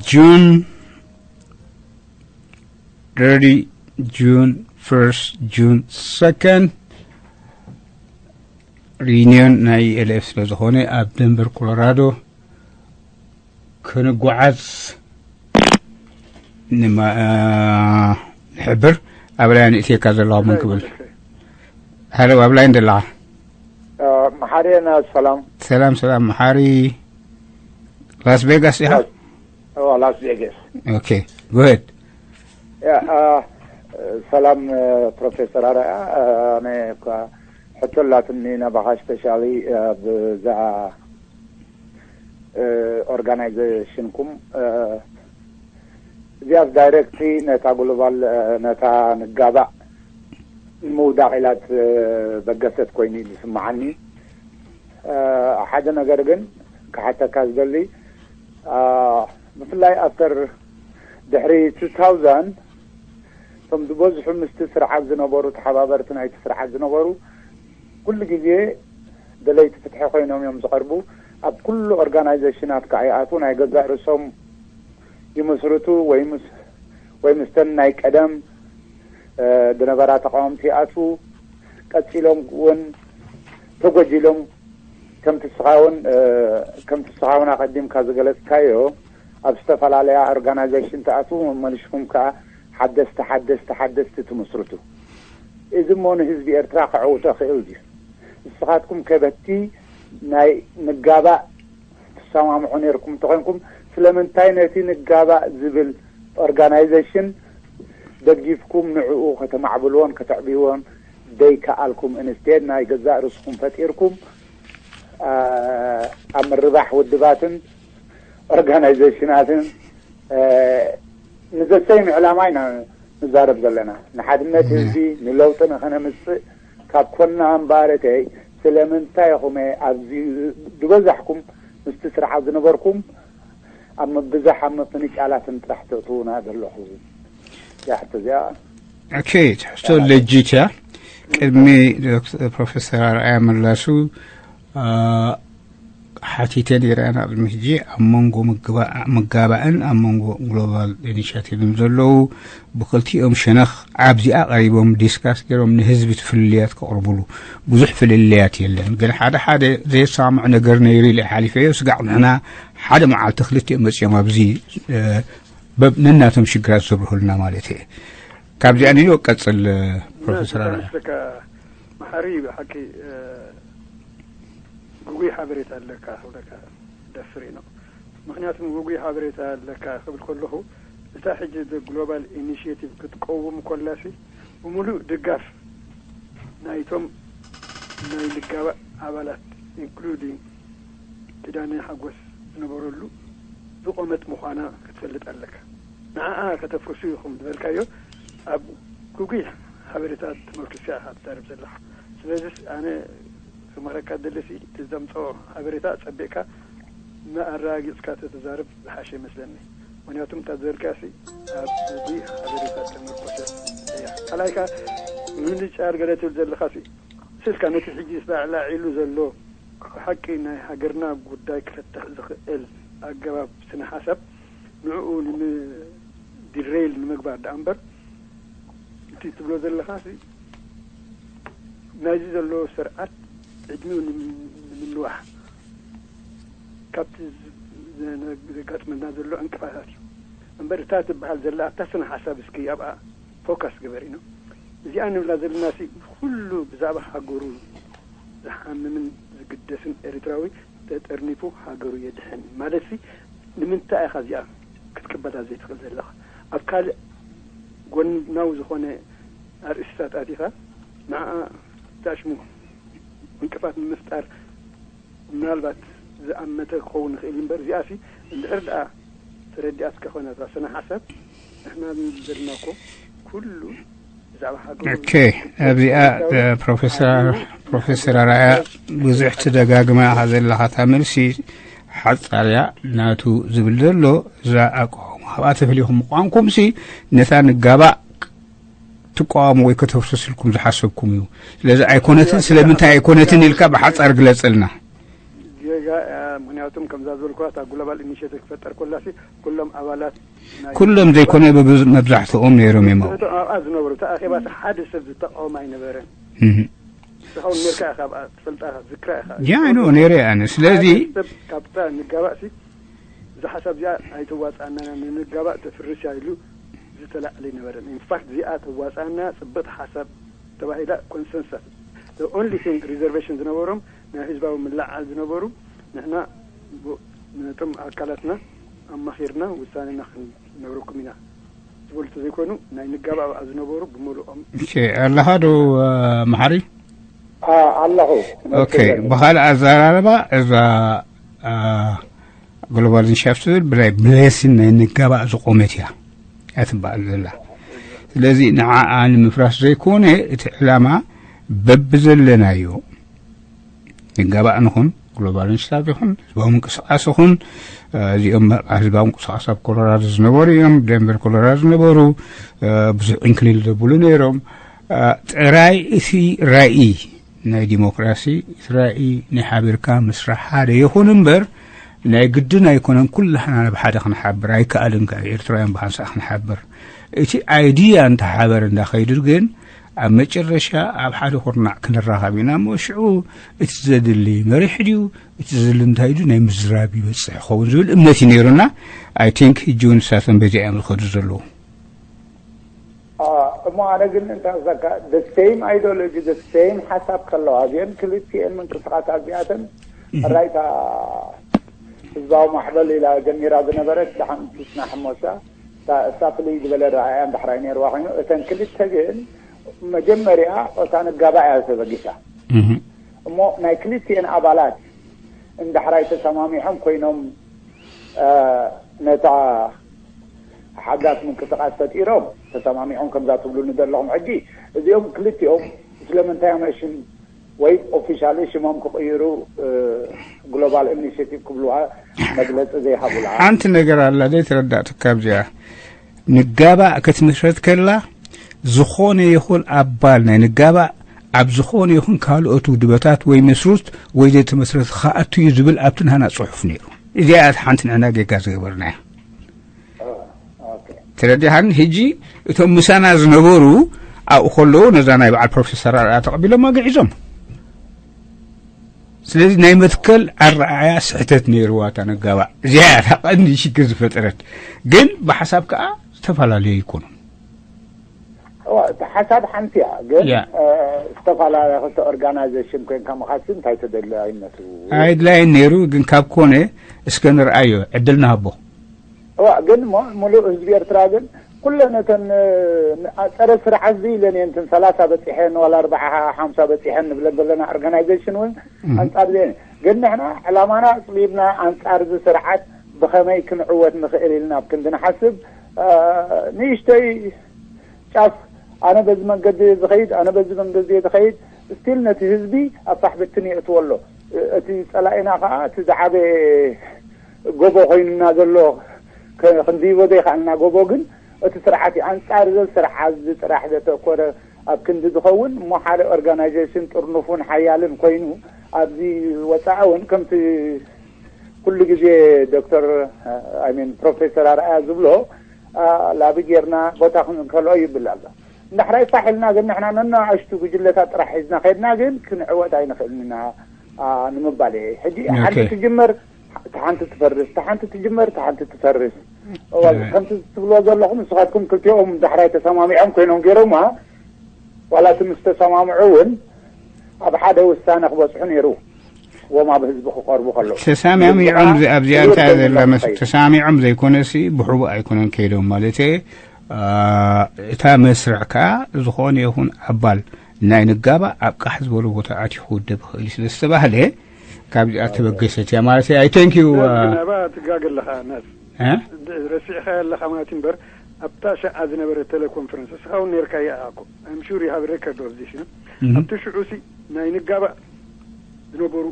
June thirty፣ June first፣ June second፣ ሪዩኒዮን ናይ ኤልኤፍ ስለ ዝኾነ ኣብ ደንቨር ኮሎራዶ ክንጓዓዝ ንማ-፣ ንሕብር። ኣብ ላይን እትየካ ዘለኹ መን ክብል? ሃሎ፣ ኣብ ላይን ዘለኻ? እ፣ መሓሪ፣ ና ሰላም። ሰላም፣ ሰላም፣ መሓሪ። ላስ ቬጋስ ኢኻ? ላስ፣ ኦ፣ ላስ ቬጋስ። ኦኬ፣ go ahead። ያ፣ እ፣ ሰላም፣ እ፣ ፕሮፌሰር ኣርኣያ፣ እ፣ ኣነ እኳ ሕቶ ኣላትኒ ናባኻ፣ ስፔሻሊ፣ እ፣ ብዛ ኦርጋናይዜሽንኩም፣ እ፣ እዚኣስ ዳይሬክትሊ ነታ ግሎባል፣ እ፣ ነታ ንጋባእ ንምውዳቕ ኢላት፣ እ፣ በገሰት ኮይኑ እዩ ዝስምዓኒ። እ፣ ሓደ ነገር ግን ክሓተካ ዝደሊ፣ እ፣ ብፍላይ ኣፍተር ድሕሪ ቱ ታውዛንድ እቶም ዝበዝሑ ምስቲ ስርዓት ዝነበሩ፣ ተሓባበርቲ ናይቲ ስርዓት ዝነበሩ፣ ኩሉ ግዜ ደለይቲ ፍትሒ ኮይኖም እዮም ዝቐርቡ። ኣብ ኩሉ ኦርጋናይዜሽናት ከዓ ይኣትዉ፣ ናይ ገዛእ ርእሶም ይመስርቱ ወይ ምስ-፣ ወይ ምስተን ናይ ቀደም፣ እ፣ ዝነበራ ተቃወምቲ ይኣትዉ። ቀጺሎም እውን ተጎጂሎም ከምቲ ስኻ እውን፣ እ፣ ከምቲ ስኻ እውን ኣቐዲምካ ዝገለጽካዮ ኣብ ዝተፈላለያ ኦርጋናይዜሽን ትኣትዉ፣ መመሊስኩም ከዓ ሓደስቲ፣ ሓደስቲ፣ ሓደስቲ ትምስርቱ። እዚ እሞ ንህዝቢ ኤርትራ ከዕውቶ ክእል ድዩ? ንስኻትኩም ከበቲ ናይ ንጋባእ ትሰማምዑ ነይርኩም እንተኾይንኩም፣ ስለምንታይ ነቲ ንጋባእ ዝብል ኦርጋናይዜሽን ደጊፍኩም ንዕኡ ከተማዕብልዎን ከተዕብይዎን ደይከኣልኩም? ኢንስቴድ ናይ ገዛእ ርእስኹም ፈጢርኩም፣ አ፣ ኣብ ምርባሕ ውድባትን ኦርጋናይዜሽናትን፣ እ፣ ንዘሰይም ዕላማ ኢና ንዛረብ ዘለና። ንሓድነት ህዝቢ፣ ንለውጢ ንኸነምጽእ ካብ ኮና እምበኣር፣ እተይ ስለምንታይ ኢኹም ኣብዚ ዝበዛሕኩም ምስቲ ስርዓት ዝነበርኩም ኣብ ምብዛሕ ኣብ ምፍንጫላትን ጥራሕ ተእትዉና ዘለኹ? እዚኣ ሕቶ እዚኣ። ኦኬ፣ ትሕዝቶ ለጂት እያ። ቅድሚ ዶክተር ፕሮፌሰር ኣርኣያ ምላሱ፣ አ፣ ሓቲተ ነይረ ኣነ ቅድሚ ሕጂ፣ ኣብ መንጎ ምግባ-፣ ምጋባእን ኣብ መንጎ ግሎባል ኢኒሽቲቭን ዘለዉ ብክልቲኦም ሸነኽ ኣብዚኣ ቀሪቦም ዲስካስ ገይሮም ንህዝቢ እቲ ፍልልያት ከቕርቡሉ። ብዙሕ ፍልልያት የለን፣ ግን ሓደ ሓደ ዘየሰማምዑ ነገር ነይሩ ኢለ ሓሊፈዮ። ስጋዕ ንሕና ሓደ መዓልቲ ክልቲኦም መጺኦም ኣብዚ፣ እ፣ በብ-፣ ነናቶም ሽግራት ዝብርሁልና ማለት እየ። ካብዚኣ ንዮ ቀጽል፣ እ፣ ፕሮፌሰር ኣርኣያ። መሓሪ፣ ብሓቂ ግጉይ ሓበሬታ ኣለካ ክብለካ ደፍር ነው። ምክንያቱም ግጉይ ሓበሬታ ኣለካ ክብል ከለኹ፣ እታ ሕጂ ግሎባል ኢኒሽቲቭ ክትቀውም ኮላሲ ብምሉእ ድጋፍ ናይቶም ናይ ልጋባእ ኣባላት፣ ኢንክሉዲንግ ኪዳነ ሓጎስ ዝነበረሉ፣ ዝቆመት ምዃና ክትፈልጥ ኣለካ። ንዓኣ ከተፍርሱ ኢኹም ዝበልካዮ ኣብ ግጉይ ሓበሬታ ተመርኪስካ ኢኻ ትዛረብ ዘለኻ። ስለዚስ ኣነ ክመኽረካ ደለሲ፣ እቲ ዘምፅኦ ሓበሬታ ጸቢቕካ እናኣረጋጊጽካ ተተዛረብ ዝሓሸ ይመስለኒ። ምክንያቱም እታ ዝበልካሲ ኣብ ግጉይ ሓበሬታ ተመርኮሰ እያ። ካልኣይካ ምንጫር ገለ ትብል ዘለኻሲ፣ ስልካ ነቲ ሕጂ ዝላዕላዒሉ ዘሎ ብሓቂ ናይ ሃገርና ጉዳይ ክፈትሕ ዝኽእል ኣገባብ ስነ ሓሳብ ንዕኡ ንዲሬይል ንምግባር ደኣ እምበር፣ እቲ ትብሎ ዘለኻሲ ናይዚ ዘሎ ስርዓት ዕድሚኡ ንምልዋሕ ካብቲ ዘጋጥመና ዘሎ ዕንቅፋታት እዩ እምበር፣ እታ ትበሃል ዘላ ኣብታ ስነ ሓሳብ እስኪ ኣብኣ ፎካስ ግበር ኢና። እዚኣ ንብላ ዘለና ሲ ኩሉ ብዛዕባ ሃገሩ ዝሓምምን ዝግደስን ኤርትራዊ ተጠርኒፉ ሃገሩ የድሕን ማለት ሲ ንምንታይ ኢኻ እዚኣ ክትቅበላ ዘይትኽእል ዘለኻ? ኣብ ካልእ ጎናዊ ዝኾነ ኣርእስታት ኣቲኻ ንዓኣ ታሽሙ ዕንቅፋት ንምፍጣር ምናልባት ዝኣመተ ክኸውን ይኽእል እምበር፣ እዚኣሲ እንድሕር ደኣ ተረዲኣትካ ኮይና እታ ስነ ሓሳብ፣ ንሕና ዘለና እኮ ኩሉ ብዛዕባ ሃገሩ ኦኬ፣ ኣብዚኣ ፕሮፌሰር ፕሮፌሰር ኣርኣያ ብዙሕ ትደጋግማ ኢኻ ዘለኻ። እታ መልሲ ሓጻር እያ። ናቱ ዝብል ዘሎ እዛ ኣቃውማ ካብኣ ተፈሊኹም ምቋምኩም ሲ ነታ ንጋባእ ትቃወሙ ወይ ከተፍርሱ ኢልኩም ዝሓሰብኩም እዩ። ስለዚ ኣይኮነትን ስለምንታይ ኣይኮነትን ኢልካ ብሓጻር ግለጸልና። ጌጋ እያ። ምክንያቱም ከምዛ ዝበልኩዋ እታ ግሎባል ኢኒሽቲቭ ክፈጠር ኮላሲ ኩሎም ኣባላት ናይ ኩሎም ዘይኮነ ብብዙ- መብዛሕትኦም ነይሮም እዮም ኣብኡ። እቶም ኣብኣ ዝነበሩ፣ እታ ኣኼባ እቲ ሓደ ሰብ ዝተቃወማ ኣይነበረን። እህ። ንስኻ እውን ነርካ ኢኻ ኣብኣ፣ ትፈልጣ ኢኻ፣ ትዝክራ ኢኻ። ያ፣ I know፣ ነይረ እየ ኣነ። ስለዚ ሓደ ሰብ ካብታ ንጋባእ ሲ፣ እዛ ሓሳብ እዚኣ ኣይተዋፅኣና፣ ንንጋባእ ተፍርስ እያ ኢሉ ዝተላዕለ ኣይነበረን። ኢንፋክት እዚኣ ተዋፅኣና፣ ፅብቕቲ ሓሳብ ተባሂላ ኮንሰንሰስ። The only thing ሪዘርቬሽን ዝነበሮም ናይ ህዝባዊ ምልዕዓል ዝነበሩ፣ ንሕና ብ- ነቶም ኣካላትና ኣማኺርና ውሳኔና ክንነግረኩም ኢና ዝበሉ ተዘይኮይኑ፣ ናይ ንጋባእ ኣብኣ ዝነበሩ ብምሉኦም። እሺ፣ ኣለኻ ዶ፣ አ፣ መሓሪ? አ፣ ኣለኹ። ኦኬ፣ ብኻልእ ኣዘራርባ እዛ፣ አ፣ ግሎባል ኢኒሽቲቭ ትብል ብናይ ብሌሲን ናይ ንጋባእ ዝቆመት እያ እያ ትበሃል ዘላ። ስለዚ ንዓኣ ንምፍራስ ዘይኮነ እቲ ዕላማ በብዘለናዮ ንጋባእ ንኹን ግሎባል ኢኒሽቲቭ ይኹን ህዝባዊ ምንቅስቃስ ይኹን፣ እ፣ እዚኦም ኣብ ህዝባዊ ምንቅስቃስ ኣብ ኮሎራዶ ዝነበሩ እዮም፣ ዴንቨር ኮሎራዶ ዝነበሩ፣ እ፣ ብዙሕ ኢንክሊል ዘብሉ ነይሮም። እ፣ ጥራይ እቲ ራእይ ናይ ዲሞክራሲ፣ እቲ ራእይ ናይ ሓቢርካ ምስራሕ ሓደ ይኹን እምበር፣ ናይ ግድን ኣይኮነን ኩላህና ናብ ሓደ ክንሓብር ኣይከኣልን። ካብ ኤርትራውያን ብሓንሳእ ክንሓብር፣ እቲ ኣይድያ እንተሓበር እንዳኸይዱ ግን ኣብ መጨረሻ ኣብ ሓደ ኩርናዕ ክንራኸብ ኢና እሞ፣ ሽዑ እቲ ዘድሊ መሪሕ ድዩ፣ እቲ ዘድሊ እንታይ ድዩ፣ ናይ ምዝራብ ይበጽሕ ይኸውን ዝብል እምነት እዩ ነይሩና። I think ሕጂ እውን ንሳቶም በዚኣ እዮም ዝኸዱ ዘለዉ። አ፣ እሞ ኣነ ግን እንታይ ክብለካ፣ the same ideology፣ the same ሓሳብ ከለዋ፣ እዚአን ክልቲአን ምንቅስቃሳት እዚኣተን፣ እህ። ሕራይታ ህዝባዊ ማሕበል ኢላ ጀሚራ ዝነበረት፣ ደሓን ትጽናሕ እሞ እሳ፣ እሳ፣ እሳ ፍልይ ዝበለ ረኣያን ዳሕራይ ነይርዋ ኮይኑ፣ እተን ክልተ ግን መጀመርያ እታ ንጋባእ እያ ተበጊሳ። እህ። እሞ ናይ ክልቲአን ኣባላት እንድሕራይ ተሰማሚዖም ኮይኖም፣ እ፣ ነታ ሓዳስ ምንቅስቃስ ፈጢሮም ተሰማሚዖም ከምዛ ትብሉኒ ዘለኹም ሕጂ፣ እዚኦም ክልቲኦም ስለምንታይ እዮም ሽም ወይ ኦፊሻሊ ሽሞም ክቕይሩ፣ እ፣ ግሎባል ኢኒሽቲቭ ክብልዋ መግለጺ ዘይሃቡላ? ሓንቲ ነገር ኣላ ዘይተረዳእትካ ኣብዚኣ። ንጋባእ ክትምስረት ከላ፣ ዝኾነ ይኹን ኣባል ናይ ንጋባእ ኣብ ዝኾነ ይኹን ካልኦት ውድበታት ወይ መስሩት ወይ ዘይተመስረተ ክኣቱ እዩ ዝብል ኣብቲ ናህና ጽሑፍ ነይሩ። እዚኣ እያ ሓንቲ ንሕና ጌጋ ዝገበርናያ። ኦኬ። ተረዲኻኒ? ሕጂ እቶም ምሳና ዝነበሩ ኣብኡ ከለዉ ነዛ ናይ በዓል ፕሮፌሰር ኣርኣያ ተቐቢሎም ኣግዒዞም። ስለዚ ናይ መትከል ኣረኣእያ ስሕተት ነይርዋ እታ ንጋባእ። እዚኣ እያ እታ ቀንዲ ሽግር ዝፈጠረት። ግን ብሓሳብ ከኣ ዝተፈላለዩ ኣይኮኑን። እቲ ሓሳብ ሓንቲ እያ፣ ግን ያ። እ፣ ዝተፈላለያ ክልተ ኦርጋናይዜሽን ኮይንካ ምኻድሲ እንታይ ተደላይነቱ? ኣይድላይን ነይሩ፣ ግን ካብ ኮነ እስከ ንርኣዮ፣ ዕድል ንሃቦ። እዋ፣ ግን ሞ-፣ ሙሉእ ህዝቢ ኤርትራ ግን ኩለን እተን፣ እ፣ ጸረ ስርዓት ዝኢለን እየን፣ እተን ሰላሳ በጺሐን ዋላ ኣርባዓ ሓምሳ በጺሐን ንብለን ዘለና ኦርጋናይዜሽን እውን ኣንጻር ዘን። ግን ንሕና ዕላማና ኣጽቢብና ኣንጻር እዚ ስርዓት ብኸመይ ክንዕወት ንኽእል ኢልና ኣብ ክንዲ ንሓስብ፣ እ፣ ንእሽተይ ጫፍ ኣነ በዚ መንገዲ ዝኸይድ፣ ኣነ በዚ መንገዲ ዝኸይድ፣ ስቲል ነቲ ህዝቢ ኣብ ፋሕ ብትን የእትዎ ኣሎ። እ-፣ እቲ ጸላኢና ከኣ እቲ ዝዓበየ ጎቦ ኮይኑና ዘሎ፣ ከ-፣ ክንድይቦ ዘይከኣልና ጎቦ ግን እቲ ስርዓት እዩ። ኣንጻር እዚ ስርዓት እዚ ጥራሕ ዘተኮረ ኣብ ክንዲ ዝኸውን እሞ ሓደ ኦርጋናይዜሽን ጥርኑፉን ሓያልን ኮይኑ ኣብዚ ወጻኢ እውን ከምቲ ኩሉ ግዜ ዶክተር፣ ኣይ ሚን፣ ፕሮፌሰር ኣርኣያ ዝብሎ፣ ኣ፣ ላቢ ጌርና ቦታ ክንከልኦ ይብል ኣሎ። እንድሕራይ ፋሕ ኢልና ግን ንሕና ነናኣሽቱ ጉጅለታት ጥራሕ ሒዝና ከድና ግን ክንዕወት ኣይንኽእልን ኢና፣ ኣ፣ ንምባል እየ። ሕጂ ሓንቲ ኦኬ። ትጅመር፣ እታ ሓንቲ ትፈርስ፣ እታ ሓንቲ ትጅመር፣ እታ ሓንቲ ትፈርስ። እዋ፣ እ። ከምቲ ትብልዎ ዘለኹም ንስኻትኩም ክልቲኦም ዳሕራይ ተሰማሚዖም ኮይኖም ገይሮማ፣ ዋላ እቲ ምስ ተሰማምዑ እውን ኣብ ሓደ ውሳነ ክበጽሑ ነይሩ። ወም ኣብ ህዝቢ ክቐርቡ ከለዉ። ተሳሚዖም እዮም። እዚ ኣብዚኣ እንታይ ዘላ መስ-፣ ተሳሚዖም ዘይኮነሲ ብሕቡእ ኣይኮነን ከይዶም ማለት እየ። አ፣ እታ መስርዕ ከኣ ዝኾነ ይኹን ኣባል ናይ ንጋባ ኣብ ቃሕ ዝበሉ ቦታ ኣትዩ ክውደብ ይኽእል እዩ ስለ ዝተባህለ ካብዚኣ ተበገሰት እያ ማለት እያ። I thank you፣ አ፣ ናባ ትጋገ ኣለኻ ናት እ? ረሲዕኻ ኣለኻ ማለት እዩ እምበር ኣብታ ሸዓ ዝነበረ ቴሌኮንፈረንስ እስኻ እውን ነርካ ይኣኮ I'm sure you have record of this you know? እህ። ኣብቲ ሽዑ ሲ ናይ ንጋባእ ዝነበሩ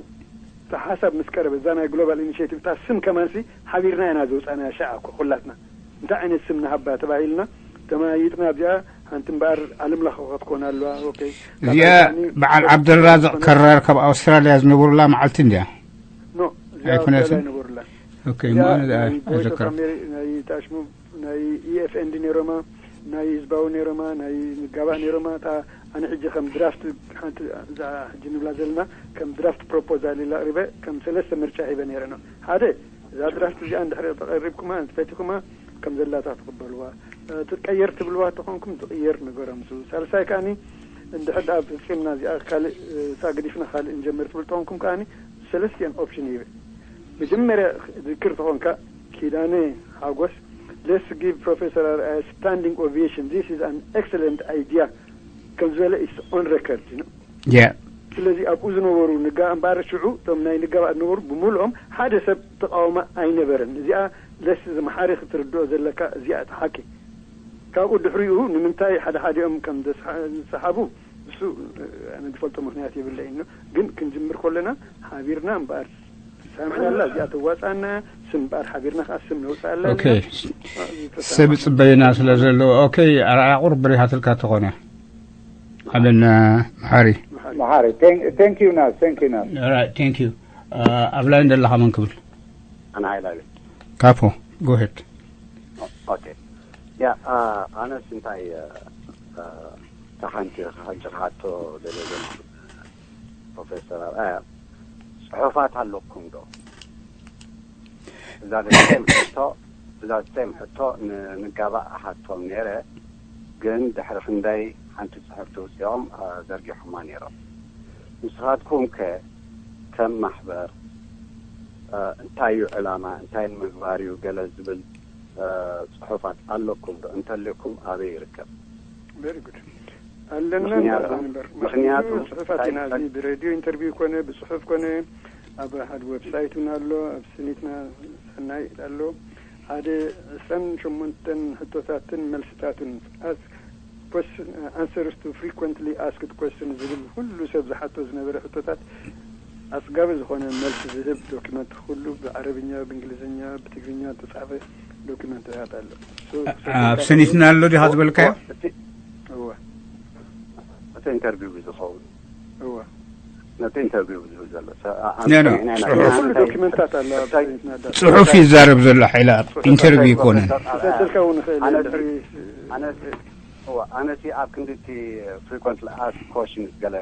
እቲ ሓሳብ ምስ ቀረበ እዛ ናይ ግሎባል ኢኒሽቲቭ እታ ስም ከማንሲ ሓቢርና ኢና ዘውፃእናያ ሸዓ እኮ ኩላትና እንታይ ዓይነት ስም ንሃባ ተባሂልና ተመያይጥና ኣብዚኣ ሓንቲ እምበኣር ዓለም ለኸ ክትኮን ኣለዋ ኦኬ እዚኣ በዓል ዓብደልራዝቕ ከራር ካብ ኣውስትራልያ ዝነበሩላ መዓልቲ እንድያ ኖ እዚኣ ኣይኮነትን? ኣውስትራልያ ይነበሩላ ኦኬ እዚኣ እሞ ኣነ ናይ ቮይስ ኦፍ ኣይዘከርኩ ኣሜሪ ናይ ታሽሙ ናይ ኢኤፍኤንዲ ነይሮማ ናይ ህዝባዊ ነይሮማ ናይ ንጋባእ ነይሮማ እታ ኣነ ሕጂ ከም ድራፍት ሓንቲ እዛ ሕጂ ንብላ ዘለና ከም ድራፍት ፕሮፖዛል ኢለ ኣቅሪበ ከም ሰለስተ ምርጫ ሂበ ነይረ ነው ሓደ እዛ ድራፍት እዚኣ እንድሕሪ ተቀሪብኩማ ፈቲኩማ ከም ዘላታ ትቅበልዋ ትቀየር ትብልዋ ተኾንኩም ትቅየር ንገሮም ሱ ሳልሳይ ከዓኒ እንድሕር ደኣ ፈጺምና እዚኣ ካልእ እሳ ገዲፍና ካልእ ንጀምር ትብል ተኾንኩም ከዓኒ ሰለስቲኣን ኦፕሽን ሂበ መጀመርያ ዝክር ተኾንካ ኪዳነ ሓጎስ let's give Professor Araya standing ovation this is an excellent idea ከም ዝበለ is on record you know Yeah. ስለዚ ኣብኡ ዝነበሩ ንጋ እምበኣር ሽዑ እቶም ናይ ንጋባእ ዝነበሩ ብምልኦም ሓደ ሰብ ተቃወማ ኣይነበረን እዚኣ ለስ ዝመሓሪ ክትርድኦ ዘለካ እዚኣ እቲ ሓቂ ካብኡ ድሕሪኡ ንምንታይ ሓደ ሓዲኦም ከም ዝሰሓቡ እሱ ኣነ ዝፈልጦ ምክንያት የብለይን ግን ክንጅምር ከለና ሓቢርና እምበኣር ሳምዕናላ እዚኣ ተዋፃና ስም እምበኣር ሓቢርና ከዓ ስም ነውፃኣላ ኦኬ ሰብ ፅበይና ስለ ዘለዎ ኦኬ ኣርኣያ ቁርብ ብሪሃትልካ ተኾነ ኣለን መሓሪ መሓሪ thank you ናስ thank you ናስ thank you ኣብ ላይ እንደለኻ መን ክብል ኣነ ሃይላ ቤት ካፖ go ahead okay ያ ኣነስ እንታይ ተሓንቲ ሕጂ ክሓቶ ደለ ዘለኹ ፕሮፌሰር ኣርኣያ ጽሑፋት ኣለኩም ዶ እዛ ደስቴም ሕቶ እዛ ደስቴም ሕቶ ንጋባእ ኣሓቶም ነይረ ግን ድሕሪ ክንደይ ሓንቲ ጽሕፍቲ ውፅኦም ዘርጊሖማ ነይሮም ንስኻትኩም ከ ከም ማሕበር እንታይ እዩ ዕላማ እንታይ ንምግባር እዩ ገለ ዝብል ጽሑፋት ኣለኩም ዶ እንተልኩም ኣበይ ይርከብ very good ኣለና ምክንያቱ ጽሑፋት ኢና እዚ ብሬድዮ ኢንተርቪው ኮነ ብጽሑፍ ኮነ ኣብ ሓደ ዌብሳይት እውን ኣሎ ኣብ ስኒትና ሰናይ ኣሎ ሓደ ዕስራን ሸሞንተን ሕቶታትን መልስታትን answers to frequently asked questions ዝብል ኩሉ ሰብ ዝሓቶ ዝነበረ ሕቶታት ኣፅጋቢ ዝኾነ መልሲ ዝህብ ዶክመንት ኩሉ ብዓረብኛ ብእንግሊዝኛ ብትግርኛ ተፃፈ ዶክመንትታት ኣሎ ኣብ ሰኒትና ኣሎ ዲኻ ዝበልካዮ እወ እቲ ኢንተርቪው ዝኸውን እወ ነቲ ኢንተርቪው ዝብል ዘሎ ኩሉ ዶክመንታት ኣሎ ኣብ ሰኒትና ጽሑፍ ይዛረብ ዘሎ ሓይላ ኢንተርቪው ይኮነን ተሰልካ እውን ይኽእል ኣነሲ ኣብ ክንዲ እቲ frequently asked questions ገለ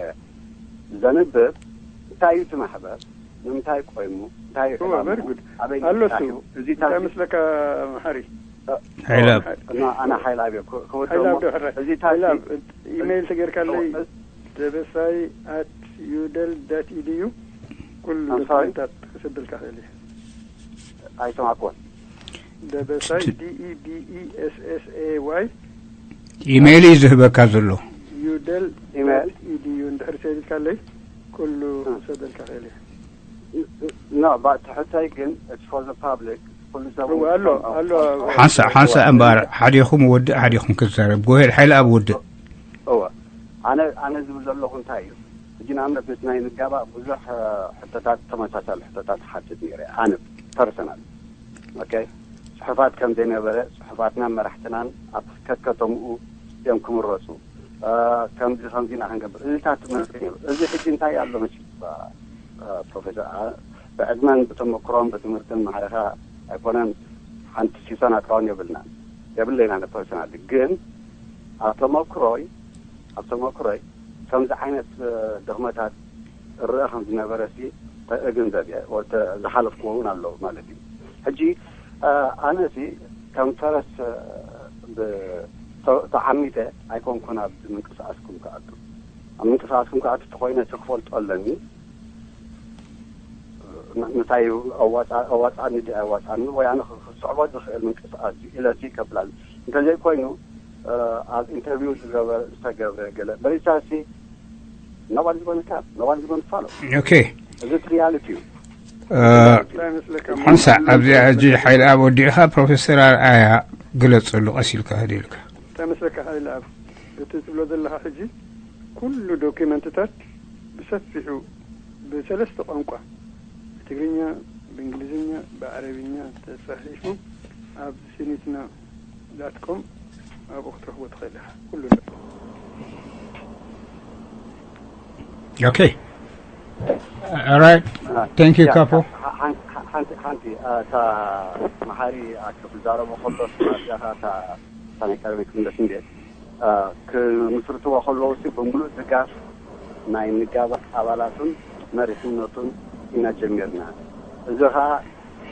ዘንብብ እንታይ እዩ እቲ ማሕበር ንምንታይ ቆይሙ? እንታይ እወ፣ ዕላምኡ? very good። ኣበይ ኣሎ እሱ። ይበጽሕ እዩ? እዚ እንታይ ታሪኽ መስለካ መሓሪ? ሓይላብ እና ኣና ሓይላብ እየ ክወዶ ሓይላብ ዶ ሕራይ? እዚ ታሪኽ ሓይላብ ኢሜይል ተጌርካለይ ደበሳይ at udel dot edu ኩሉ I'm sorry? ዶክመንታት ክሰደልካ ክእል እየ። ኣይሰማዕኩዎን። ደበሳይ D E B E S S A Y ኢሜይል እዩ ዝህበካ ዘሎ። udel ኢሜይል? dot edu እንድሕር ሰዲድካለይ ኩሉ እ። ክሰደልካ ክእል እየ። No, but ትሕተይ ግን it's for the public። ኩሉ ሰብ እወ፣ ኣሎ፣ ኣሎ። ሓንሳእ ሓንሳእ እምበኣር ሓዲኹም ወድእ ሓዲኹም ክትዛረብ። ጎሄድ ሓይላብ ወድእ። እወ ኣነ ኣነ ዝብል ዘለኹ እንታይ እዩ? ሕጂ ንኣብነት ምስ ናይ ምጋባእ ብዙሕ እ፣ ሕቶታት ተመሳሳሊ ሕቶታት ሓትት ነይረ ኣነ ፐርሰናል። ኦኬ፣ ጽሑፋት ከም ዘይነበረ፣ ጽሑፋትና መራሕትናን ኣብ ከከተምኡ እዮም ክምረጹ። እ፣ ከምዚ ከምዚ ኢና ክንገብር፣ እዚታት ትምህርቲ ነይሩ። እዚ ሕጂ እንታይ ኣሎ መሲ ፕሮፌሰር ኣ- ብዕድመን ብተመክሮን ብትምህርትን ማዕረኻ ኣይኮነን። ሓንቲ ሲሶን ኣጥራውን የብልና የብለይና ንፐርሰናል። ግን ኣብ ተመክሮይ ኣብ ተመክሮይ ከምዚ ዓይነት እ፣ ድኽመታት እረአ ከም ዝነበረ ሲ እግንዘብ እየ። ወተ ዝሓለፍኩዎ እውን ኣለዉ ማለት እዩ። ሕጂ እ፣ ኣነ ሲ ከም ፈረስ እ፣ ብ- ተ- ተዓሚተ ኣይኮንኩን ኣብ ምንቅስቃስኩም ክኣቱ። ኣብ ምንቅስቃስኩም ክኣቱ ተኮይነ ሲ ክፈልጦ ኣለኒ። ን- ምንታይ እዩ ኣዋፃ- ኣዋፃኒ ዲ ኣዋፃኒ ወይ ኣነ ክ- ክስዕቦ ዝኽእል ምንቅስቃስ እዩ ኢለ ሲ ከብላል እንተዘይኮይኑ እ፣ ኣብ ኢንተርቪው ዝገበረ ዝተገብረ ገለ በሪሳ ሲ nobody is gonna care, nobody is gonna follow። ኦኬ እዚ ሪያሊቲ እዩ። እ፣ እንታይ መስለካ? ሓንሳእ ኣብዚኣ ሕጂ ሓይላብ ወዲእኻ ፕሮፌሰር ኣርኣያ ግለጸሉ ቀስ ኢልካ ህደልካ። እንታይ መስለካ ሓይላብ? እቲ ትብሎ ዘለኻ ሕጂ ኩሉ ዶኪመንትታት ብሰፊሑ ብሰለስተ ቋንቋ፣ ብትግርኛ፣ ብእንግሊዝኛ፣ ብዓረብኛ ተጻሒፉ ኣብ ሲኒትና ዳት ኮም ኣብኡ ክትረኽቦ ትኽእል ኢኻ። ኩሉ ኣሎ። ኦኬ ኦራይት። ታንክ ዩ ካፖ። ሓንቲ ሓንቲ እታ መሓሪ ኣቶ ክዛረቦ ከሎ ስማርያኻ እታ እታ ናይ ቀረበይ ክምለስ እንዴ ክምስርትዎ ከለዉ ሲ ብምሉእ ድጋፍ ናይ ንጋባእ ኣባላቱን መሪሕነቱን ኢና ጀሚርና። እዚ ኸዓ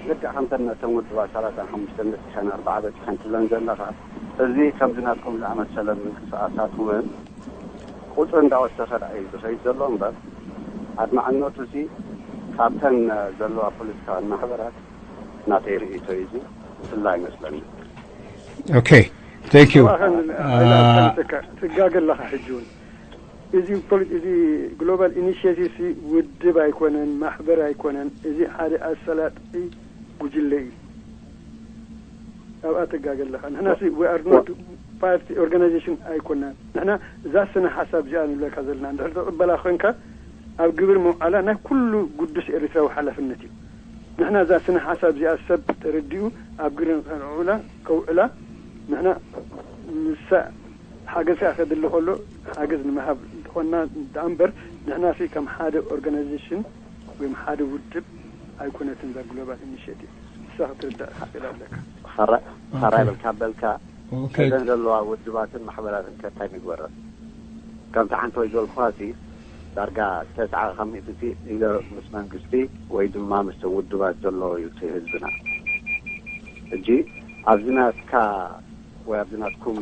ልክዕ ከምተን ነተን ውድባት ሰላሳን ሓሙሽተን በፂሐን ኣርባዓ በፂሐን ትብለን ዘለኻ፣ እዚ ከምዚ ናትኩም ዝኣመሰለ ምንቅስቃሳት እውን ቁፅሪ እንዳወሰኸ ደኣ እዩ ዝኸይድ ዘሎ እምበር ኣድማዕነቱ ሲ ካብተን ዘለዋ ፖለቲካውያን ማሕበራት ናተይ ርእይቶ እዩ። እዚ ዝፍለ ኣይመስለኒ። ኦኬ ታንክ ዩ። ትጋገ ኣለኻ ሕጂ እውን እዚ ፖሊ- እዚ ግሎባል ኢኒሽቲቭ ሲ ውድብ ኣይኮነን፣ ማሕበር ኣይኮነን። እዚ ሓደ ኣሰላጢ ጉጅለ እዩ። ኣብኣ ትጋገ ኣለኻ። ንሕና ሲ we are not ፓርቲ ኦርጋናይዜሽን ኣይኮናን። ንሕና እዛ ስነ ሓሳብ እዚኣ ንብለካ ዘለና እንድሕር ተቕበላ ኮንካ ኣብ ግብር መውዓላ ናይ ኩሉ ግዱስ ኤርትራዊ ሓላፍነት እዩ። ንሕና እዛ ስነ ሓሳብ እዚኣ ሰብ ተረዲኡ ኣብ ግብር ከውዕላ ከውዕላ ንሕና ንሳ ሓገዝ ከኣ ከድሊ ከሎ ሓገዝ ንምሃብ እንተኾንና ደኣ እምበር ንሕና ሲ ከም ሓደ ኦርጋናይዜሽን ወይም ሓደ ውድብ ኣይኮነትን እዛ ግሎባል ኢኒሽቲቭ። ንሳ ክትርዳእ ክትኽእል ኣለካ። ኸራይ ኦኬ። በልካ በልካ ኦኬ እዘን ዘለዋ ውድባትን ማሕበራትን ከታይ ምግበረን ከምቲ ሓንቲ ወይ ዝበልኩኻ ሲ ዳርጋ ተስዓ ካብ ሚእቲ ሲ ኢለ ምስ መንግስቲ ወይ ድማ ምስ ውድባት ዘለዎ እዩ እቲ ህዝብና። ሕጂ ኣብዚ ናትካ ወይ ኣብዚ ናትኩም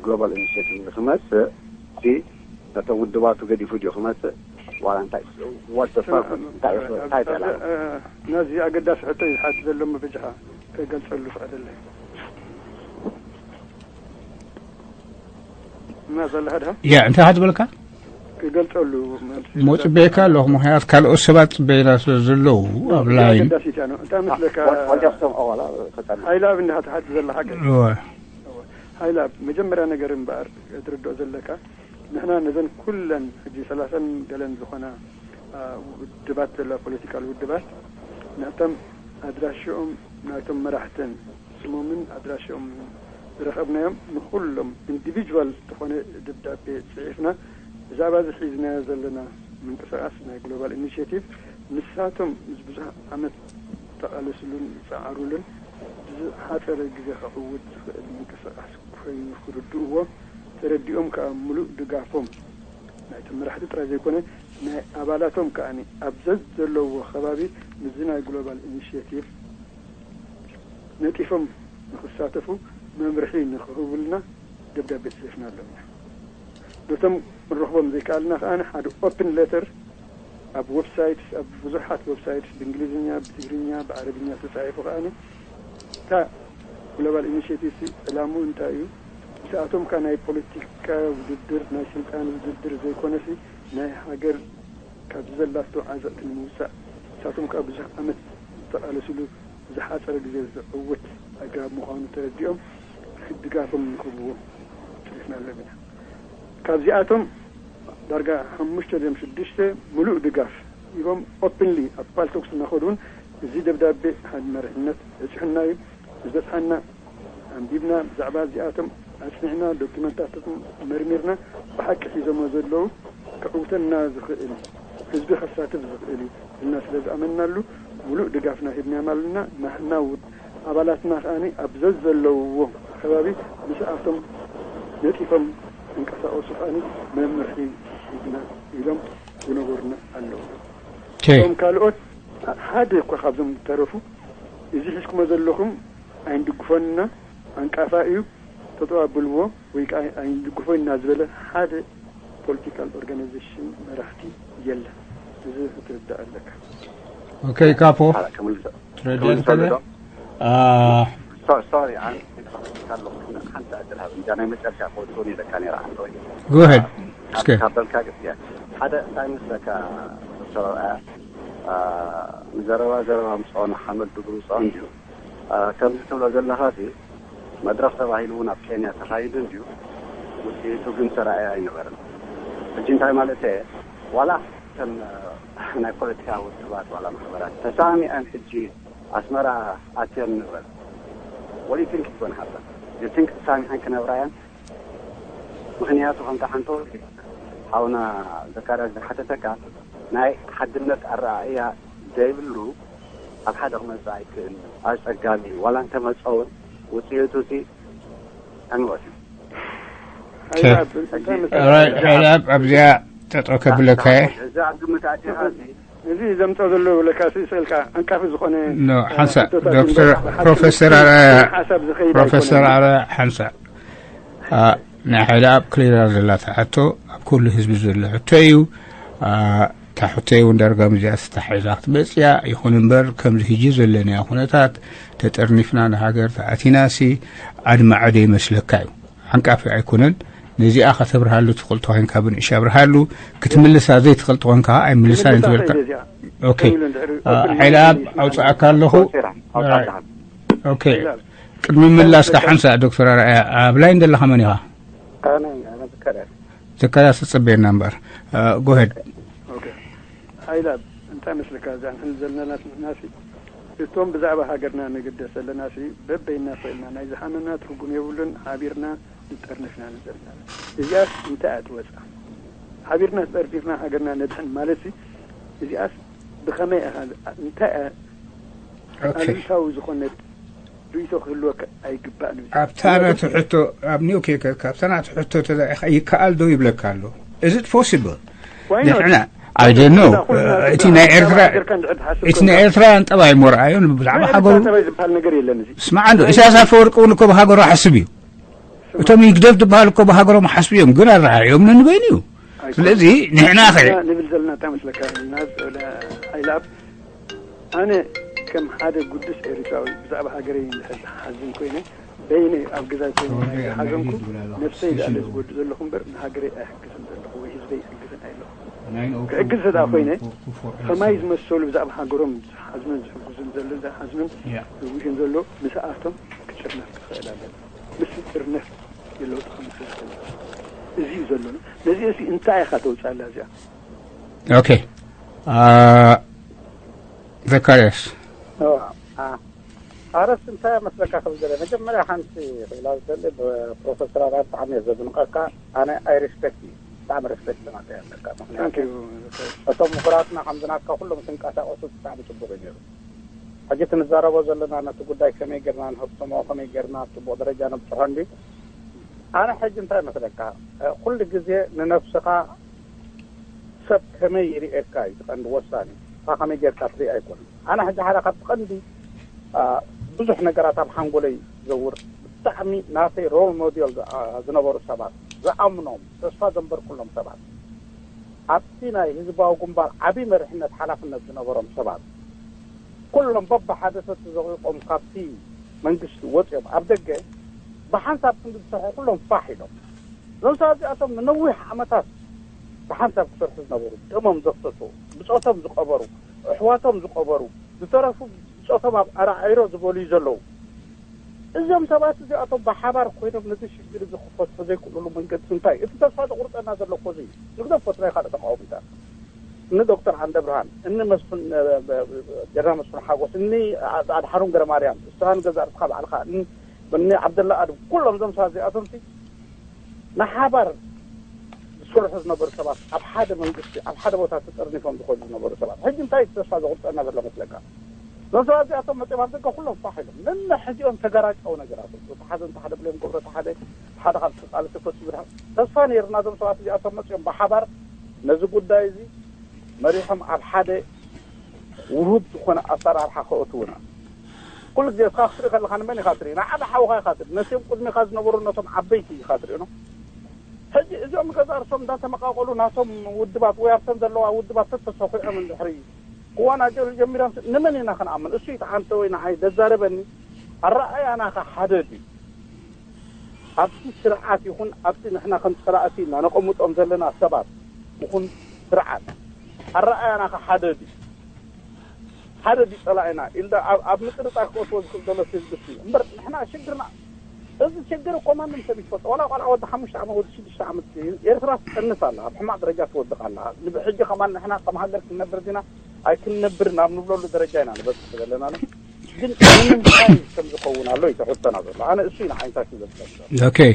ግሎባል ኢኒሽቲቭ ክመፅእ ሲ ነቶም ውድባቱ ገዲፉ ድዩ ክመፅእ ዋላ እንታይ what's the purpose? እንታይ እዩ እንታይ ጠላ ናዚ ኣገዳሲ ሕቶ እዩ ዝሓት ዘሎ መበጃኻ ከገልፀሉ ፍቀደለይ። እና ዘለኻ ድኻ ያ እንታይ ሓት በልካ ክገልፀሉ ሞ ፅበየካ ኣለኹ። ምክንያት ካልኦት ሰባት ፅበይና ስለ ዘለዉ ኣብ ላይን ኣገዳሲት እያ ነው። እንታይ መስለካ ወጃፍቶም ኣዋላ ፈጣን ሓይለ ኣብ እንዲኻ ትሓት ዘለኻ ገ እወ። ሓይለ ኣብ መጀመርያ ነገር እምበኣር ክትርድኦ ዘለካ ንሕና ነዘን ኩለን ሕጂ ሰላሳን ገለን ዝኾና አ፣ ውድባት ዘለዋ ፖለቲካል ውድባት ነቶም ኣድራሽኦም ናይቶም መራሕትን ስሞምን ኣድራሽኦም ዝረኸብናዮም ንኹሎም ኢንዲቪጅዋል ዝኾነ ደብዳቤ ፅሒፍና ብዛዕባ እዚ ሒዝናዮ ዘለና ምንቅስቃስ ናይ ግሎባል ኢኒሽቲቭ ንሳቶም ምስ ብዙሕ ዓመት ተቓለስሉን ዝፀዓሩሉን ብዝሓፀረ ግዜ ከዕውት ዝኽእል ምንቅስቃስ ኮይኑ ክርድእዎ ተረዲኦም ከዓ ምሉእ ድጋፎም ናይቶም መራሕቲ ጥራይ ዘይኮነ፣ ናይ ኣባላቶም ከኣ ኣብ ዘዘለዎ ከባቢ ምስዚ ናይ ግሎባል ኢኒሽቲቭ ነጢፎም ንክሳተፉ መምርሒ ንክህቡልና ደብዳቤ ጽሒፍናሎም ኢና። ነቶም ክንረኽቦም ዘይከኣልና ከኣ ሓደ ኦፕን ሌተር ኣብ ዌብሳይትስ፣ ኣብ ብዙሓት ዌብሳይትስ ብእንግሊዝኛ፣ ብትግርኛ፣ ብዓረብኛ ተጻሒፉ ከኣ እታ ግሎባል ኢኒሽቲቭ ዕላምኡ እንታይ እዩ? ምስኣቶም ከኣ ናይ ፖለቲካ ውድድር፣ ናይ ስልጣን ውድድር ዘይኮነሲ ናይ ሃገር ካብዚ ዘላቶ ዓዘቕቲ ንምውጻእ፣ ንሳቶም ከኣ ብዙሕ ዓመት ዝተቓለስሉ ዝሓጸረ ግዜ ዝዕውት ኣገባብ ምዃኑ ተረዲኦም ድጋፎም ንክህብዎ ጽሒፍናሎም ኢና። ካብዚኣቶም ዳርጋ ሓሙሽተ ድዮም ሽዱሽተ ምሉእ ድጋፍ ሂቦም ኦፕንሊ ኣብ ፓልቶክስ እናኸዱ እውን እዚ ደብዳቤ ሓደ መሪሕነት በጺሑና እዩ። ምስ በጽሓና ኣንቢብና፣ ብዛዕባ እዚኣቶም ኣጽኒዕና፣ ዶኪመንታቶም መርሚርና፣ ብሓቂ ሒዞሞ ዘለዉ ከዕውተና ዝኽእል ህዝቢ ከሳትፍ ዝኽእል እዩ ኢልና ስለ ዝኣመንናሉ ምሉእ ድጋፍና ሂብናዮም ኣለና። ንሕና እውን ኣባላትና ከኣ ኣብ ዘዘለውዎ ከባቢ ምስኣቶም ነጢፎም ክንቀሳቐሱ ከኣ መምርሒ ሂብና ኢሎም ዝነገሩና ኣለዉ። ኦኬ። እቶም ካልኦት ሓደ እኳ ካብዞም ዝተረፉ እዚ ሒዝኩሞ ዘለኹም ኣይንድግፎን ኢና፣ ዓንቃፋ እዩ፣ ጠጠው ኣብልዎ ወይ ከዓ ኣይንድግፎን ኢና ዝበለ ሓደ ፖለቲካል ኦርጋናይዜሽን መራሕቲ የለን። እዚ ክትርዳእ ኣለካ። ኦኬ ካፖ ክምልሶ ትረድእ ክምልሰሉ ከለ ዶ? አ፣ ሶ- ሶሪ ኣነ ክሓተካ ኣለኹ፣ ግን ሓንቲ ዕድል ሃብ እንጃ ናይ መጨረሻ ክወድኮን ኢለካ ነይረ። ዓንተ ወይ go ahead እስከ ካብ በልካ ግጥያ ሓደ እንታይ መስለካ ዶክተር ኣርኣያ፣ አ፣ ንዘረባ ዘረባ ምፅዖን ሓመድ ድግሩ ውፅዖን ድዩ? አ፣ ከምዚ ትብሎ ዘለኻ ሲ መድረኽ ተባሂሉ እውን ኣብ ኬንያ ተኻይዱ እንድዩ፣ ውፅኢቱ ግን ተራእየ ኣይነበረን። ሕጂ እንታይ ማለት እየ? ዋላ ከም አ፣ ናይ ፖለቲካ ውድባት ዋላ ማሕበራት ተሳሚዐን ሕጂ ኣስመራ ኣትየን ንበል። What do you think is going to happen? You think ተሳሚዐን ክነብራ እየን? ምኽንያቱ ከምታ ሓንቶ ሓውና ዘካርያስ ዝሓተተካ ናይ ሓድነት ኣረኣእያ ዘይብሉ ኣብ ሓደ ክመፅእ ኣይክእልን እዩ። ኣፀጋሚ እዩ። ዋላ እንተመፀ እውን ውፅኢቱ ሲ ዕንወት እዩ። ሓይሊ ኣብ እንታይ መስለካ? ራይት ሓይሊ ኣብ ኣብዚኣ ጠጠው ከብለካ እየ እዚ ኣብ ግምት ኣቲኻ ሲ እዚ ዘምፀ ዘሎ ለካ ስእልካ ዓንቃፊ ዝኾነ ኖ ሓንሳእ ሕቶታት ዶክተር እምበር ብሓቂ ፕሮፌሰር ኣርኣያ ሓሳብ ዝኸይድ ፕሮፌሰር ኣይኮነን። ኣርኣያ ሓንሳእ አ፣ ናይ ሓይሊ ኣብ ክሊራ ዘላ ሕቶ ኣብ ኩሉ ህዝቢ ዘሎ ሕቶ እዩ። አ፣ እታ ሕቶ እውን ዳርጋ ምስዚኣ ተተሓሒዛ ክትመፅእ እያ። ይኹን እምበር ከምዚ ሕጂ ዘለናዮ ኩነታት ተጠርኒፍና ንሃገር ተኣቲናሲ ኣድማዒ ዶ ይመስለካ እዩ? ዓንቃፊ ኣይኮነን። ነዚኣ ከተብርሃሉ ትኽእል ተኾይንካ ብንእሽ ኣብርሃሉ፣ ክትምልሳ ዘይትኽእል ተኾይንካ ኣይምልሳን እየ ትብለካ። ክምልሳ እየ እዚኣ። ኦኬ ከሚሉ እንድሕሪ አ፣ ኦፕን ሓይሊ ኣብ ሚዲያ ኣውፅኣካ ኣለኹ። ሴራ ኣውፃ ኣለኻ። ኦኬ ቅድሚ ምላስካ ሓንሳእ ዶክተር ኣርኣያ ኣብ ላይን ዘለኻ መን ኢኻ? ኣነ ኣነ ዝከረ ዘካርያስ ተጸበየና እምበር go ahead ኦኬ። ሓይላ እንታይ መስለካ እዛ ንሕን ዘለና ንሕናሲ እቶም ብዛዕባ ሃገርና ንግደስ ዘለናሲ በበይና ኮይልና ናይ ዝሓመና ትርጉም የብሉን። ሓቢርና ንጠርንፍና ንዘልና እዚኣስ እንታይ እያ ትወፃ? ሓቢርና ተጠርኒፍና ሃገርና ነድሕን ማለትሲ እዚኣስ ብኸመይ ኢኻ እንታይ እያ ኦኬ ኣሉታዊ ዝኾነት ርእይቶ ክህልወካ ኣይግባእን እዩ። ኣብታ ናቱ ሕቶ ኣብ ኒው ኬክ ካብታ ናቱ ሕቶ ተዛኢኻ ይከኣል ዶ ይብለካ ኣሎ። Is it possible? Why not? ንሕና I don't know ኩልና እቲ ናይ ኤርትራ ሃገርካ እንድሕር ትሓስብ እቲ ናይ ኤርትራውያን ጠባይ እሞ ረኣዮ ብዛዕባ ናይ ሃገሩ ኤርትራ ጠባይ ዝበሃል ነገር የለን። እዚ ስማዕ እንዶ ኢሳያስ ኣፈወርቂ እውን እኮ ብሃገሩ ሓስብ እዩ። እቶም ይግደፍ ዝበሃል እኮ ብሃገሮም ሓስብ እዮም ግን ኣረኣእዮም ነንበይኑ እዩ። ስለዚ ንሕና ኸ ንብል ዘለና እንታይ መስለካ? ናብ ሓይላብ ኣነ ከም ሓደ ጉዱስ ኤርትራዊ ብዛዕባ ሃገረይ እንድሕር ዝሓዝን ኮይነ በይነይ ኣብ ገዛይ ኮይነ ናይ ዝሓዘንኩ ነብሰይ ዝኣለ ዝጎድእ ዘለኹ እምበር ንሃገረይ ኣይሕግዝን ዘለኹ ወይ ህዝበይ ኣይሕግዝን ኣይለኹ። ክሕግዝ ስለ ኮይነ ከማይ ዝመሰሉ ብዛዕባ ሃገሮም ዝሓዝኑን ዝሕግዙን ዘሎ ዝሓዝኑን ዝውሽን ዘሎ ምስኣቶም ክጥርነፍ ክኽእል ኣለና። ምስ ጥርነፍ የለውጥኻ መስለኒ። እዚ እዩ ዘሎ። ነዚ እዚ እንታይ ኢኻ ተውፅኣላ እዚኣ? ኦኬ ዘካርያስ ኣረስ እንታይ መስለካ ከም ዘለ መጀመርያ ሓንቲ ክኢላ ዝደሊ ፕሮፌሰር ኣርኣያ ብጣዕሚ እየ ዘድንቀካ። ኣነ ኣይ ሪስፔክት እዩ ብጣዕሚ ሪስፔክት ናተ ኣለካ። ምክንያቱ Thank you. እቶም ምሁራትና ከምዝናትካ ኩሎም ትንቀሳቀሱ ብጣዕሚ ፅቡቅ እዩ ነይሩ። ሕጂ ትንዛረቦ ዘለና ነቲ ጉዳይ ከመይ ጌርና ንህብትሞ ከመይ ጌርና ኣብ ፅቡቅ ደረጃ ነብፅሖ እንዲ ኣነ ሕጂ እንታይ መስለካ ኩሉ ግዜ ንነብስኻ ሰብ ከመይ ይርእየካ እዩ እቲ ቀንዲ ወሳኒ። ንስኻ ከመይ ጌርካ ትርኢ ኣይኮነን። ኣነ ሕጂ ሓደ ካብቲ ቀንዲ ብዙሕ ነገራት ኣብ ሓንጎለይ ዘውር፣ ብጣዕሚ ናተይ ሮል ሞዴል ዝነበሩ ሰባት፣ ዝኣምኖም፣ ተስፋ ዘንበርኩሎም ሰባት፣ ኣብቲ ናይ ህዝባዊ ግንባር ዓብዪ መሪሕነት ሓላፍነት ዝነበሮም ሰባት፣ ኩሎም በብሓደ ሰቲ ዘቑቆም ካብቲ መንግስቲ ወፂኦም ኣብ ደገ ብሓንሳብ ክንዲ ዝሰርሑ ኩሎም ፋሕ ኢሎም። እዞም ሰባት እዚኣቶም ንነዊሕ ዓመታት ብሓንሳብ ክሰርሑ ዝነበሩ፣ ደሞም ዘፍሰሱ፣ ብፆቶም ዝቐበሩ፣ ኣሕዋቶም ዝቐበሩ፣ ዝተረፉ ብፆቶም ኣብ ኣራዒሮ ዝበልዩ ዘለዉ፣ እዞም ሰባት እዚኣቶም ብሓባር ኮይኖም ነዚ ሽግር እዚ ክፈትሑ ዘይክእሉሉ መንገዲ እንታይ? እቲ ተስፋ ዘቑርፀና ዘሎ እኮ እዚ እዩ። ንግደፎ ናይ ካልእ ተቃወምታት፣ እኒ ዶክተር ዓንደ ብርሃን፣ እኒ መስፍን፣ ጀነራል መስፍን ሓጎስ፣ እኒ ኣድሓኖም ገረማርያም፣ እስኻ ንገዛእ ርእስኻ ባዕልኻ፣ እኒ ዓብደላ ኣድም፣ ኩሎም እዞም ሰባት እዚኣቶም ንሓባር ዝሰርሑ ዝነበሩ ሰባት፣ ኣብ ሓደ መንግስቲ ኣብ ሓደ ቦታ ተጠርኒፎም ዝኸዱ ዝነበሩ ሰባት፣ ሕጂ እንታይ ተስፋ ዘቑርፀና ዘሎ መስለካ? እዞም ሰባት እዚኣቶም መፅኦም ኣብ ደገ ኩሎም ፋሕ ኢሎም ነንሕዚኦም ተጋራጫዊ ነገራት፣ እቲ ሓደ እንተ ሓደ ብሎም ገብረ፣ እቲ ሓደ ሓደ ካብ ተቃለሲ ፈፂሙ ድሓር ተስፋ ነይርና እዞም ሰባት እዚኣቶም መፅኦም ብሓባር ነዚ ጉዳይ እዚ መሪሖም ኣብ ሓደ ውሁድ ዝኾነ ኣሰራርሓ ከእትውና። ኩሉ ግዜ እስኻ ክትርኢ ከለኻ ንመን ኢኻ ትርኢ? ንዓቢ ሓውኻ ኢኻ ትርኢ። ነቶም ቅድሚኻ ዝነበሩ ነቶም ዓበይቲ ኢኻ ትርኢ። ሕጂ እዚኦም ገዛ ርሶም እንዳተመቃቀሉ ናቶም ውድባት ወይ ኣብተን ዘለዋ ውድባት ተተሰኺዖም እንድሕሪ ክዋናጀሉ ጀሚሮም ንመን ኢና ክንኣምን? እሱ ይትዓንተ ወይ ንዓይ ደዛረበኒ ኣረኣያና ከ ሓደ ድዩ? ኣብቲ ስርዓት ይኹን ኣብቲ ንሕና ከም ጸላእቲ እናነቐምጦም ዘለና ሰባት ይኹን ስርዓት ኣረኣያና ከ ሓደ ድዩ? ሓደ ድዩ ጸላኢና ኢልዳ ኣብ ምጥርጣር ክወስዎ ዝኽእል ዘሎ ህዝቢ እዩ። እምበር ንሕና ሽግርና እዚ ችግር እኮ ማንም ሰብ ይፈልጦ። ዋላ ቆልዓ ወዲ ሓሙሽተ ዓመት ወዲ ሽዱሽተ ዓመት ኤርትራ ትጠንስ ኣላ፣ ኣብ ሕማቕ ደረጃ ትወድቕ ኣላ። ንብሕጂ ከማን ንሕና ከም ሃገር ክንነብር ዲና ኣይክንነብር ናብ ንብለሉ ደረጃ ኢና ንበፅሕ ዘለና። ግን ንምንታይ ከም ዝኸውን ኣሎ እዩ ተሕቶና ዘሎ። ኣነ እሱ ኢና ዓይነታችን ዘስቀምጠ። Okay.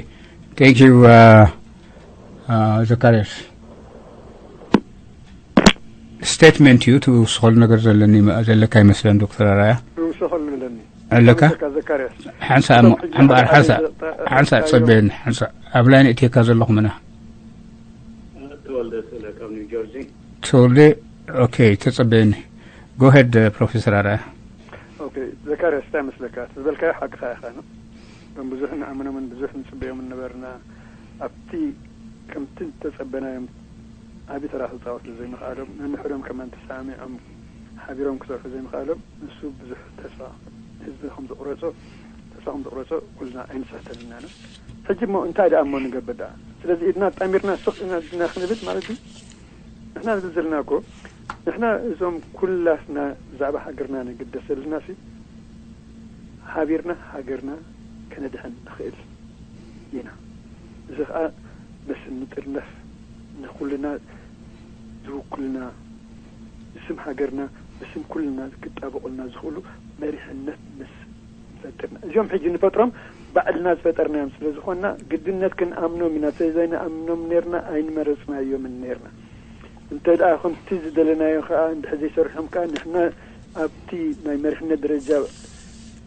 Thank you, uh, uh, ዘካርያስ። ስቴትመንት እዩ ትውስኸሉ ነገር ዘለኒ ዘለካ ይመስለን። ዶክተር ኣራያ ትውስኸሉ ኣለኒ ኣለካ። ዘካርያስ ሓንሳ እምበኣር ሓንሳ ሓንሳ ጸበየኒ ሓንሳ ኣብ ላይን እትየካ ዘለኹ ምና ተወልደ ስለ ካብ ኒው ጀርዚ። ተወልደ። ኦኬ፣ ተጸበየኒ። ጎሄድ ፕሮፌሰር ኣራያ። ኦኬ፣ ዘካርያስ እንታይ መስለካ? ዝበልካዮ ሓቅኻ ኢኻ። ከም ብዙሕ ንኣምኖምን ብዙሕ ንጽበዮም ነበርና። ኣብቲ ከምቲ ዝተጸበናዮም ዓቢ ተራ ክጻወቱ ዘይምኽኣሎም፣ ነንሕዶም ከማን ተሰማሚዖም ሓቢሮም ክሰርሑ ዘይምኽኣሎም፣ ንሱ ብዙሕ ተስፋ ህዝቢ ከም ዘቑረጾ፣ ተስፋ ከም ዘቑረጾ ኩልና ኣይንሳተፍን ኢና። ሕጂ እሞ እንታይ ደኣ እሞ ንገብር ደኣ? ስለዚ ኢድና ኣጣሚርና ስቕ ኢና ዲና ክንብል ማለት ድዩ? ንሕና ንብል ዘለና እኮ፣ ንሕና እዞም ኩላትና ብዛዕባ ሃገርና ንግደስ ዘለናሲ፣ ሓቢርና ሃገርና ከነድሕን ንኽእል ኢና። እዚ ኸኣ ምስ እንጥርነፍ ንኹልና ዝውክሉና፣ ብስም ሃገርና፣ ብስም ኩልና ክጣበቑልና ዝኽእሉ መሪሕነት ምስ ፈጥርና። እዚኦም ሕጂ ንፈጥሮም ባዕልና ዝፈጠርናዮም ስለ ዝኾንና፣ ግድነት ክንኣምኖም ኢና። ተዘይንኣምኖም ኔርና ኣይንመረጽናዮምን ኔርና። እንተ ደኣ ከምቲ ዝደለናዮ ከኣ እንድሕር ዘይሰርሖም ከኣ ንሕና ኣብቲ ናይ መሪሕነት ደረጃ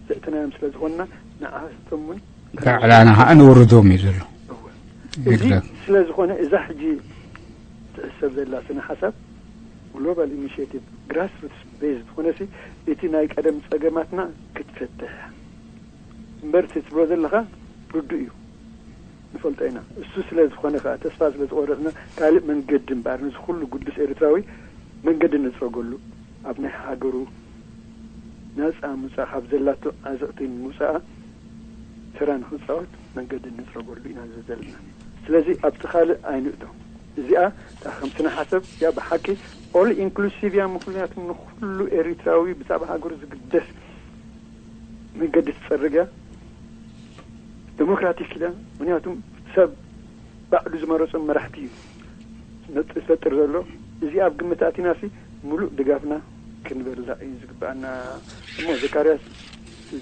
ዘእተናዮም ስለ ዝኾንና ንዓቶም እውን ባዕላና ከኣ ንውርዶም እዩ ዘሎ። እወ። እዚ Exactly. ስለ ዝኾነ እዛ ሕጂ ትሕሰብ ዘላ ስነ ሓሳብ ግሎባል ኢኒሽቲቭ ግራስሩትስ ቤዝ ዝኾነሲ እቲ ናይ ቀደም ጸገማትና ክትፈትሕ እምበር እቲ ትብሎ ዘለኻ ርዱእ እዩ። ንፈልጦ ኢና። እሱ ስለ ዝኾነ ከኣ ተስፋ ስለ ዝቆረጽና ካልእ መንገዲ እምበኣር ነዚ ኩሉ ግዱስ ኤርትራዊ መንገዲ ንጽረገሉ ኣብ ናይ ሃገሩ ናጻ ምውጻእ ካብ ዘላቶ ዓዘቕቲ ንምውጻኣ ተራ ንኽጻወት መንገዲ ንጽረገሉ ኢና ዘለና። ስለዚ ኣብቲ ካልእ ኣይንእቶ። እዚኣ እታ ከም ስነ ሓሳብ እዚኣ ብሓቂ ኦል ኢንክሉሲቭ እያ። ምኽንያቱ ንኹሉ ኤሪትራዊ ብዛዕባ ሃገሩ ዝግደስ መንገዲ ትጸርግ እያ። ዴሞክራቲክ ኢለ ምክንያቱም ሰብ ባዕሉ ዝመረጾም መራሕቲ እዩ ነጥ ዝፈጥር ዘሎ። እዚ ኣብ ግምት ኣቲናሲ ሙሉእ ድጋፍና ክንበላ እዩ ዝግባኣና። እሞ ዘካርያስ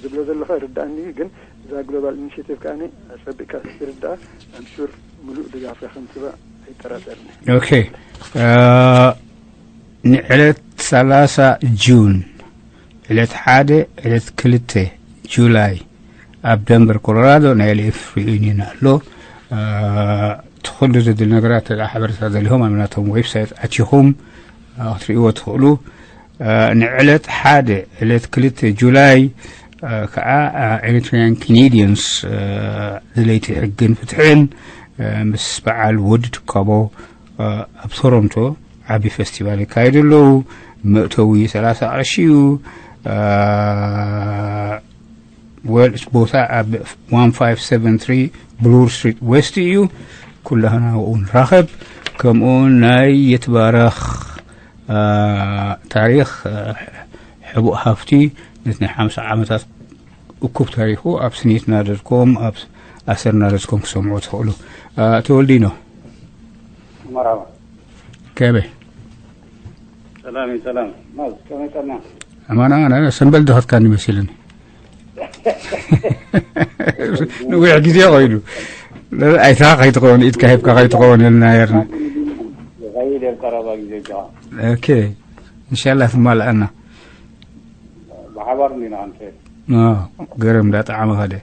ዝብሎ ዘለኻ ይርዳእኒ እዩ፣ ግን እዛ ግሎባል ኢኒሽቲቭ ከኣ ኣጸቢቅካ ክትርዳኣ ኣምሹር ሙሉእ ድጋፍካ ከምትባ ኣይጠራጠርኒ። ኦኬ። ንዕለት ሰላሳ ጁን፣ ዕለት ሓደ፣ ዕለት ክልተ ጁላይ ኣብ ደንቨር ኮሎራዶ ናይ ኤልኤፍ ሪዩኒየን ኣሎ። እቲ ኩሉ ዘድሊ ነገራት፣ ሓበሬታ ዘድልዮም ኣብ ናቶም ዌብሳይት ኣቲኹም፣ እ፣ ክትርእይዎ ትኽእሉ። እ፣ ንዕለት ሓደ፣ ዕለት ክልተ ጁላይ፣ እ፣ ከዓ፣ እ፣ ኤሪትሪያን ካናዲያንስ፣ እ፣ ደለይቲ ሕግን ፍትሕን፣ እ፣ ምስ በዓል ውድ ትካቦ፣ እ፣ ኣብ ቶሮንቶ ዓቢ ፈስቲቫል የካይዱ ኣለዉ። መእተዊ ሰላሳ ቅርሺ እዩ። እ፣ ወል-፣ ቦታ ኣብ ዋን ፋይቭ ሰቨን ትሪ ብሉር ስትሪት ዌስት እዩ። ኩላህና ኣብኡ ንራኸብ። ከምኡ ናይ ይትባረኽ፣ እ፣ ታሪኽ፣ እ፣ ሕቡእ ሃፍቲ፣ ነቲ ናይ ሓምሳ ዓመታት እኩብ ታሪኹ ኣብ ስኒትና ዶት ኮም፣ ኣብ ኣሰርና ዶት ኮም ክሰምዑ ትኽእሉ። እ፣ ተወልዲኖ። መርሓባ። ከመይ? ሰላም እዩ፣ ሰላም። ማዝ፣ ከመይ ቀና? ኣማና፣ ኣነ ሰንበል ድኸትካኒ መሲልኒ። ነዊሕ ግዜ ኮይኑ። ኣይታ ከይትኸውን፣ ኢድካ ሂብካ ከይትኸውን ኢልና ነርና። ይኸይድ እየ፣ ቀረባ ግዜ ጃ። ኦኬ። ኢንሻላህ ትማልኣና። ብሓባር እንዲና ክንከይድ። አ፣ ገረም እንዳጠዓመ ኸደ።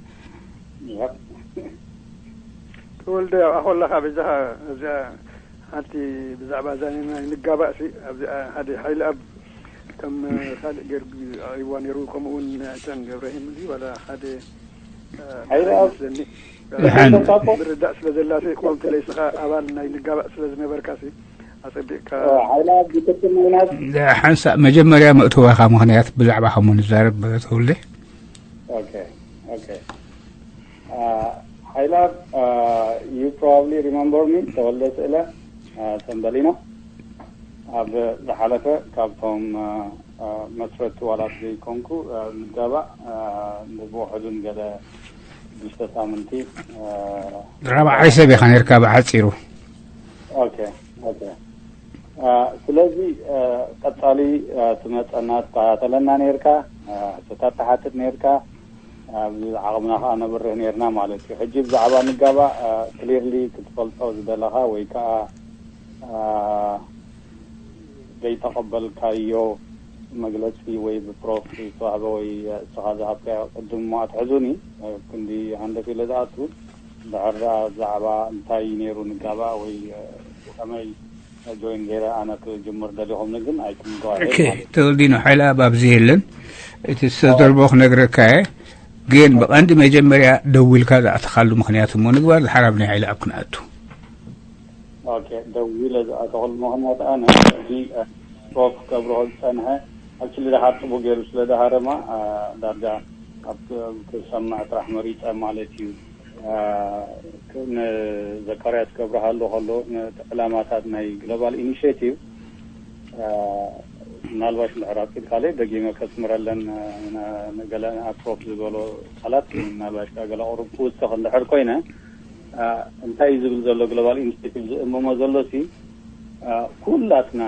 ይኸ-፣ ተወልደ፣ ኣብኣ ከለኻ በጃኻ እዚኣ ሓንቲ ብዛዕባ እዛ ናይ ንጋባእ ሲ፣ ኣብዚኣ ሓደ ሓይሊ ኣብ ከም ካልእ ገይሩ ኣቕሪብዋ ነይሩ፣ ከምኡ እውን እተን ገብረሂም እዚ ዋላ ሓደ፣ እ፣ ሓይሊ ኣብ ይመስለኒ። ደሓን። ምርዳእ ስለ ዘላ ሲ፣ ቆም ትለይ ስኻ ኣባል ናይ ንጋባእ ስለ ዝነበርካ ሲ፣ ኣጸቢቕካ። እ፣ ሓይሊ ኣብ ዝቅጽል ምኽንያት ሓንሳእ መጀመርያ መእተዋኻ ምኽንያት ብዛዕባ ከሞ ንዛረብ ተወልደ። ኦኬ፣ ኦኬ። አ፣ ሓይላ፣ አ፣ you probably remember me፣ ተወልደ ስእለ፣ አ፣ ሰምበሊኖ። ኣብ ዝሓለፈ ካብቶም፣ አ፣ አ፣ መስረቲ ዋላት ዘይኮንኩ፣ አ፣ ንጋባእ፣ አ፣ ንብውሕዱን ገለ ሽዱሽተ ሳምንቲ፣ አ፣ ራብዓይ ሰብ ኢኻ ነርካ ብሓጺሩ። ኦኬ፣ ኦኬ። አ፣ ስለዚ፣ አ፣ ቀጻሊ፣ አ፣ ትመጸና ትከታተለና ነርካ፣ አ፣ ሕቶታት ትሓትት ነርካ። ኣብዚ ዓቕምና ኸዓ ነብርህ ኔርና ማለት እዩ። ሕጂ ብዛዕባ ንጋባእ፣ አ፣ ክሊርሊ ክትፈልጦ ዝደለኻ ወይ ከኣ፣ አ፣ ዘይተቐበልካዮ መግለጺ ወይ ብፕሮፍ ዝተዋህበ ወይ እስኻ ዝሃብካዮ ቅድም እሞ ኣትሕዙኒ፣ አ፣ ክንዲ ሃንደፍ ኢለ ዝኣቱ፣ ድሕር ደኣ ብዛዕባ እንታይ እዩ ነይሩ ንጋባእ ወይ፣ አ፣ ብኸመይ ጆይን ገይረ ኣነ ክጅምር ደሊኹምኒ ግን ኣይትምገባእ ኦኬ፣ ማለት እዩ። ተወልዲኖ ሓይለ ኣብ ኣብዚ የለን። እቲ ዝተዘርቦ ክነግረካ እየ። ግን ብቐንዲ መጀመርያ ደዊልካ ዝኣተኻሉ ምኽንያት እሞ ንግባር ዝሓራብ ናይ ሓይለ ኣብ ክንኣቱ። ኦኬ፣ ደዊለ ዝኣተኹሉ ምኽንያት ኣነ እዚ፣ እ፣ ፕሮፍ ከብርሆ ዝጸንሐ ኣክቹሊ ደሓር ጽቡቅ ገይሩ ስለ ደሃረማ፣ እ፣ ዳርጋ ኣብ ክ-፣ ክሰምዕ ጥራሕ መሪጸ ማለት እዩ። እ፣ ክ-፣ ንዘካርያስ ገብረሃሉ ከሎ ነቲ ዕላማታት ናይ ግሎባል ኢኒሼቲቭ፣ እ፣ ምናልባሽ እንድሕር ኣፍቂድካለይ ደጊመ ከስምረለን፣ እ፣ ን-፣ ንገለ ኣብ ፕሮፍ ዝበሎ ቃላት ምናልባሽ ከኣ ገለ ቁሩብ ክውስኽ እንድሕር ኮይነ፣ እ፣ እንታይ እዩ ዝብል ዘሎ ግሎባል ኢኒሼቲቭ ዝእመሞ ዘሎ ሲ፣ እ፣ ኩላትና፣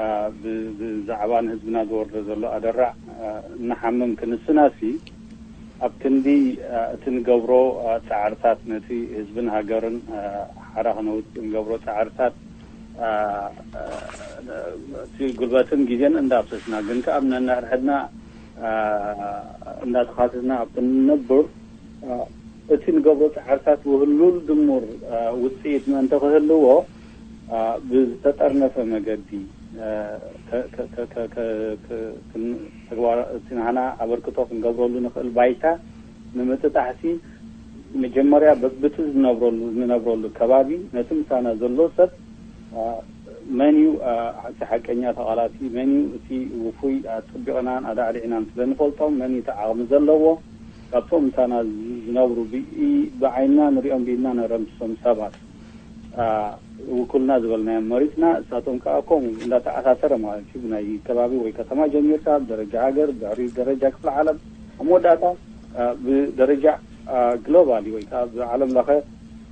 እ፣ ብ-፣ ብዛዕባ ንህዝብና ዝወርዶ ዘሎ ኣደራዕ፣ እ፣ እንሓምም ክንስና ሲ፣ ኣብ ክንዲ፣ እ፣ እቲ ንገብሮ፣ እ፣ ጻዕርታት ነቲ ህዝብን ሃገርን፣ እ፣ ሓራ ክነውጽእ ንገብሮ ጻዕርታት፣ እ፣ እ፣ እቲ ጉልበትን ግዜን እንዳፍሰስና፣ ግን ከኣ ኣብ ነንሕድሕድና፣ እ፣ እንዳተኻሰስና ኣብ ክንነብር፣ እ፣ እቲ ንገብሮ ጻዕርታት ውህሉል ድሙር፣ እ፣ ውጽኢት ምእንቲ ክህልዎ፣ እ፣ ብዝተጠርነፈ መገዲ፣ እ፣ ከ-፣ ከ-፣ ከ-፣ ከ-፣ ከ-፣ ከ-፣ ክን-፣ ተግባራ-፣ እቲ ናህና ኣበርክቶ ክንገብረሉ ንኽእል ባይታ ንምጥጣሕሲ፣ መጀመርያ በብቲ ዝነብረሉ፣ ዝነብረሉ ከባቢ ነቲ ምሳና ዘሎ ሰብ፣ እ፣ መን እዩ፣ እ፣ እቲ ሓቀኛ ተቓላሲ፣ መን እዩ እቲ ውፉይ፣ ኣጸቢቕናን ኣዳዕዲዕናን ስለ ንፈልጦም፣ መን እዩ እቲ ዓቕሚ ዘለዎ፣ ካብቶም ምሳና ዝ-፣ ዝነብሩ ብኢ-፣ ብዓይንና ንሪኦም ብኢድና ነረምስሶም ሰባት፣ እ፣ ውክልና ዝበልናዮም መሪጽና፣ እሳቶም ከኣ ከምኡ እንዳተኣሳሰረ ማለት እዩ። ብናይ ከባቢ ወይ ከተማ ጀሚርካ፣ ብደረጃ ሃገር፣ ድሕሪ ደረጃ ክፍለ ዓለም፣ ኣብ መወዳእታ፣ እ፣ ብደረጃ፣ እ፣ ግሎባሊ ወይ ከኣ ብዓለም ለኸ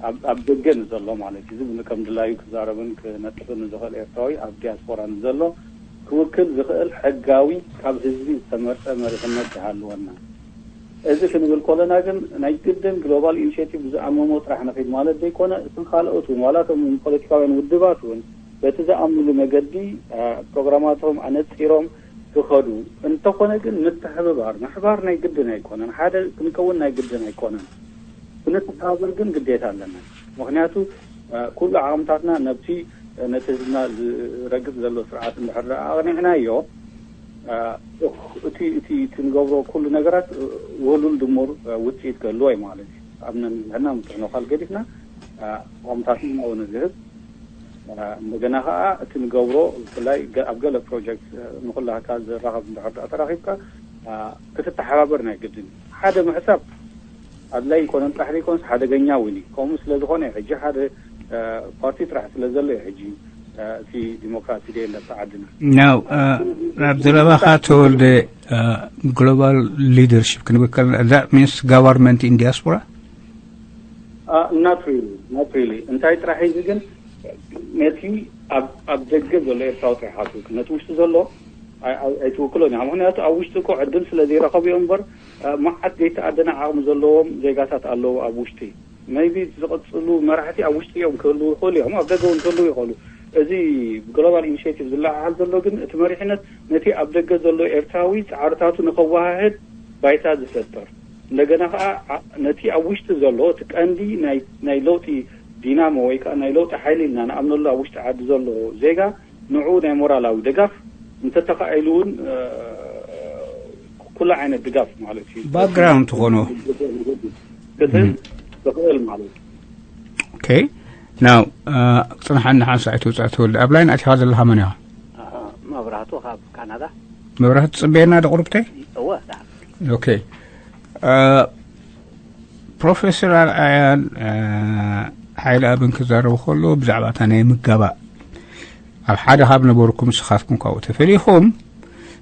ኣብ፣ ኣብ ደገ ንዘሎ ማለት እዩ። እዚ ከም ድላዩ ክዛረብን ክነጥፍን ንዝኽእል ኤርትራዊ ኣብ ዲያስፖራ ንዘሎ ክውክል ዝኽእል ሕጋዊ ካብ ህዝቢ ዝተመርጸ መሪሕነት ይሃልወና። እዚ ክንብል ከለና ግን ናይ ግድን ግሎባል ኢኒሼቲቭ ብዝኣመሞ ጥራሕ ንኺድ ማለት ዘይኮነ፣ እቶም ካልኦት እውን፣ ዋላ እቶም ፖለቲካውያን ውድባት እውን በቲ ዝኣምኑሉ መገዲ፣ እ፣ ፕሮግራማቶም ኣነጺሮም ክኸዱ። እንተኾነ ግን ምትሕብባር፣ ምሕባር ናይ ግድን ኣይኮነን። ሓደ ክንከውን ናይ ግድን ኣይኮነን። ክንተሓባበር ግን ግዴታ ኣለና። ምኽንያቱ ኩሉ ዓቕምታትና ነብቲ ነቲ ህዝብና ዝረግጽ ዘሎ ስርዓት እንድሕር ደኣ ኣቕኒዕናዮ፣ እቲ እቲ እቲ ንገብሮ ኩሉ ነገራት ውሉል ድሙር ውጽኢት ክህልዎ እዩ ማለት እዩ። ኣብ ነንሕና ምጥሕኖ ካል ገዲፍና ዓቕምታትና ናብኡ ንዝህብ፣ እንደገና ከዓ እቲ ንገብሮ ብፍላይ ገ- ኣብ ገለ ፕሮጀክት ንኩላካ ዘራኸብ እንድሕር ደኣ ተራኺብካ ክትተሓባበር ናይ ግድን እዩ። ሓደ ምሕሳብ ኣድላይ ይኮነን ጣሕሪ ይኮንስ ሓደገኛ እውን እዩ። ከምኡ ስለ ዝኾነ ሕጂ ሓደ ፓርቲ ጥራሕ ስለ ዘሎ እዩ ሕጂ እቲ ዲሞክራሲ ደየለ ኣብቲ ዓድና። Now, uh, ኣብ ዘረባኻ ተወልደ, uh, global leadership ክንብል ከለና, that means government in diaspora? Not really, not really. እንታይ ጥራሕ እዚ ግን ነቲ ኣብ ኣብ ደገ ዘሎ ኤርትራዊ ጥራሕ ሓቱ ነቲ ውሽጢ ዘሎ ኣይ- ኣይ- ኣይትውክሎን ኢኻ። ምክንያቱ ኣብ ውሽጢ እኮ ዕድል ስለ ዘይረኸቡ እዮም እምበር፣ እ፣ መዓት ዘይተኣደነ ዓቕሚ ዘለዎም ዜጋታት ኣለዉ ኣብ ውሽጢ። Maybe ዝቕጽሉ መራሕቲ ኣብ ውሽጢ እዮም ክህልዉ ይኽእሉ እዮም፣ ኣብ ደገ እውን ክህልዉ ይኽእሉ። እዚ ግሎባል ኢኒሽቲቭ ዝለዓዓል ዘሎ ግን እቲ መሪሕነት ነቲ ኣብ ደገ ዘሎ ኤርትራዊ ጻዕርታቱ ንኸወሃህድ ባይታ ዝፈጥር፣ እንደገና ከዓ ዓ- ነቲ ኣብ ውሽጢ ዘሎ እቲ ቀንዲ ናይ ናይ ለውጢ ዲናሞ ወይ ከዓ ናይ ለውጢ ሓይሊ ኢልና ንኣምነሉ ኣብ ውሽጢ ዓዲ ዘሎ ዜጋ ንዕኡ ናይ ሞራላዊ ድጋፍ እንተተኻኢሉ እውን ኩሉ ዓይነት ድጋፍ ማለት እዩ። ባክግራውንድ ትኾኖ። ክትህብ ትኽእል ማለት እዩ። Okay. Now, uh, ጽንሓኒ ሓንሳእ ኣይትውጻእ ተወልደ። ኣብ ላይን ኣቲኻ ዘለኻ መን ኢኻ? መብራህቱ ካብ ካናዳ። መብራህቱ ጽበየና ዶ ቁሩብተይ? እወ፣ ደሓን። Okay. Uh, ፕሮፌሰር ኣርኣያን ሓይለ ኣብን ክዛረቡ ከለዉ ብዛዕባ እታ ናይ ምጋባእ ኣብ ሓደ ካብ ነበርኩም ንስኻትኩም ካብኡ ተፈሊኹም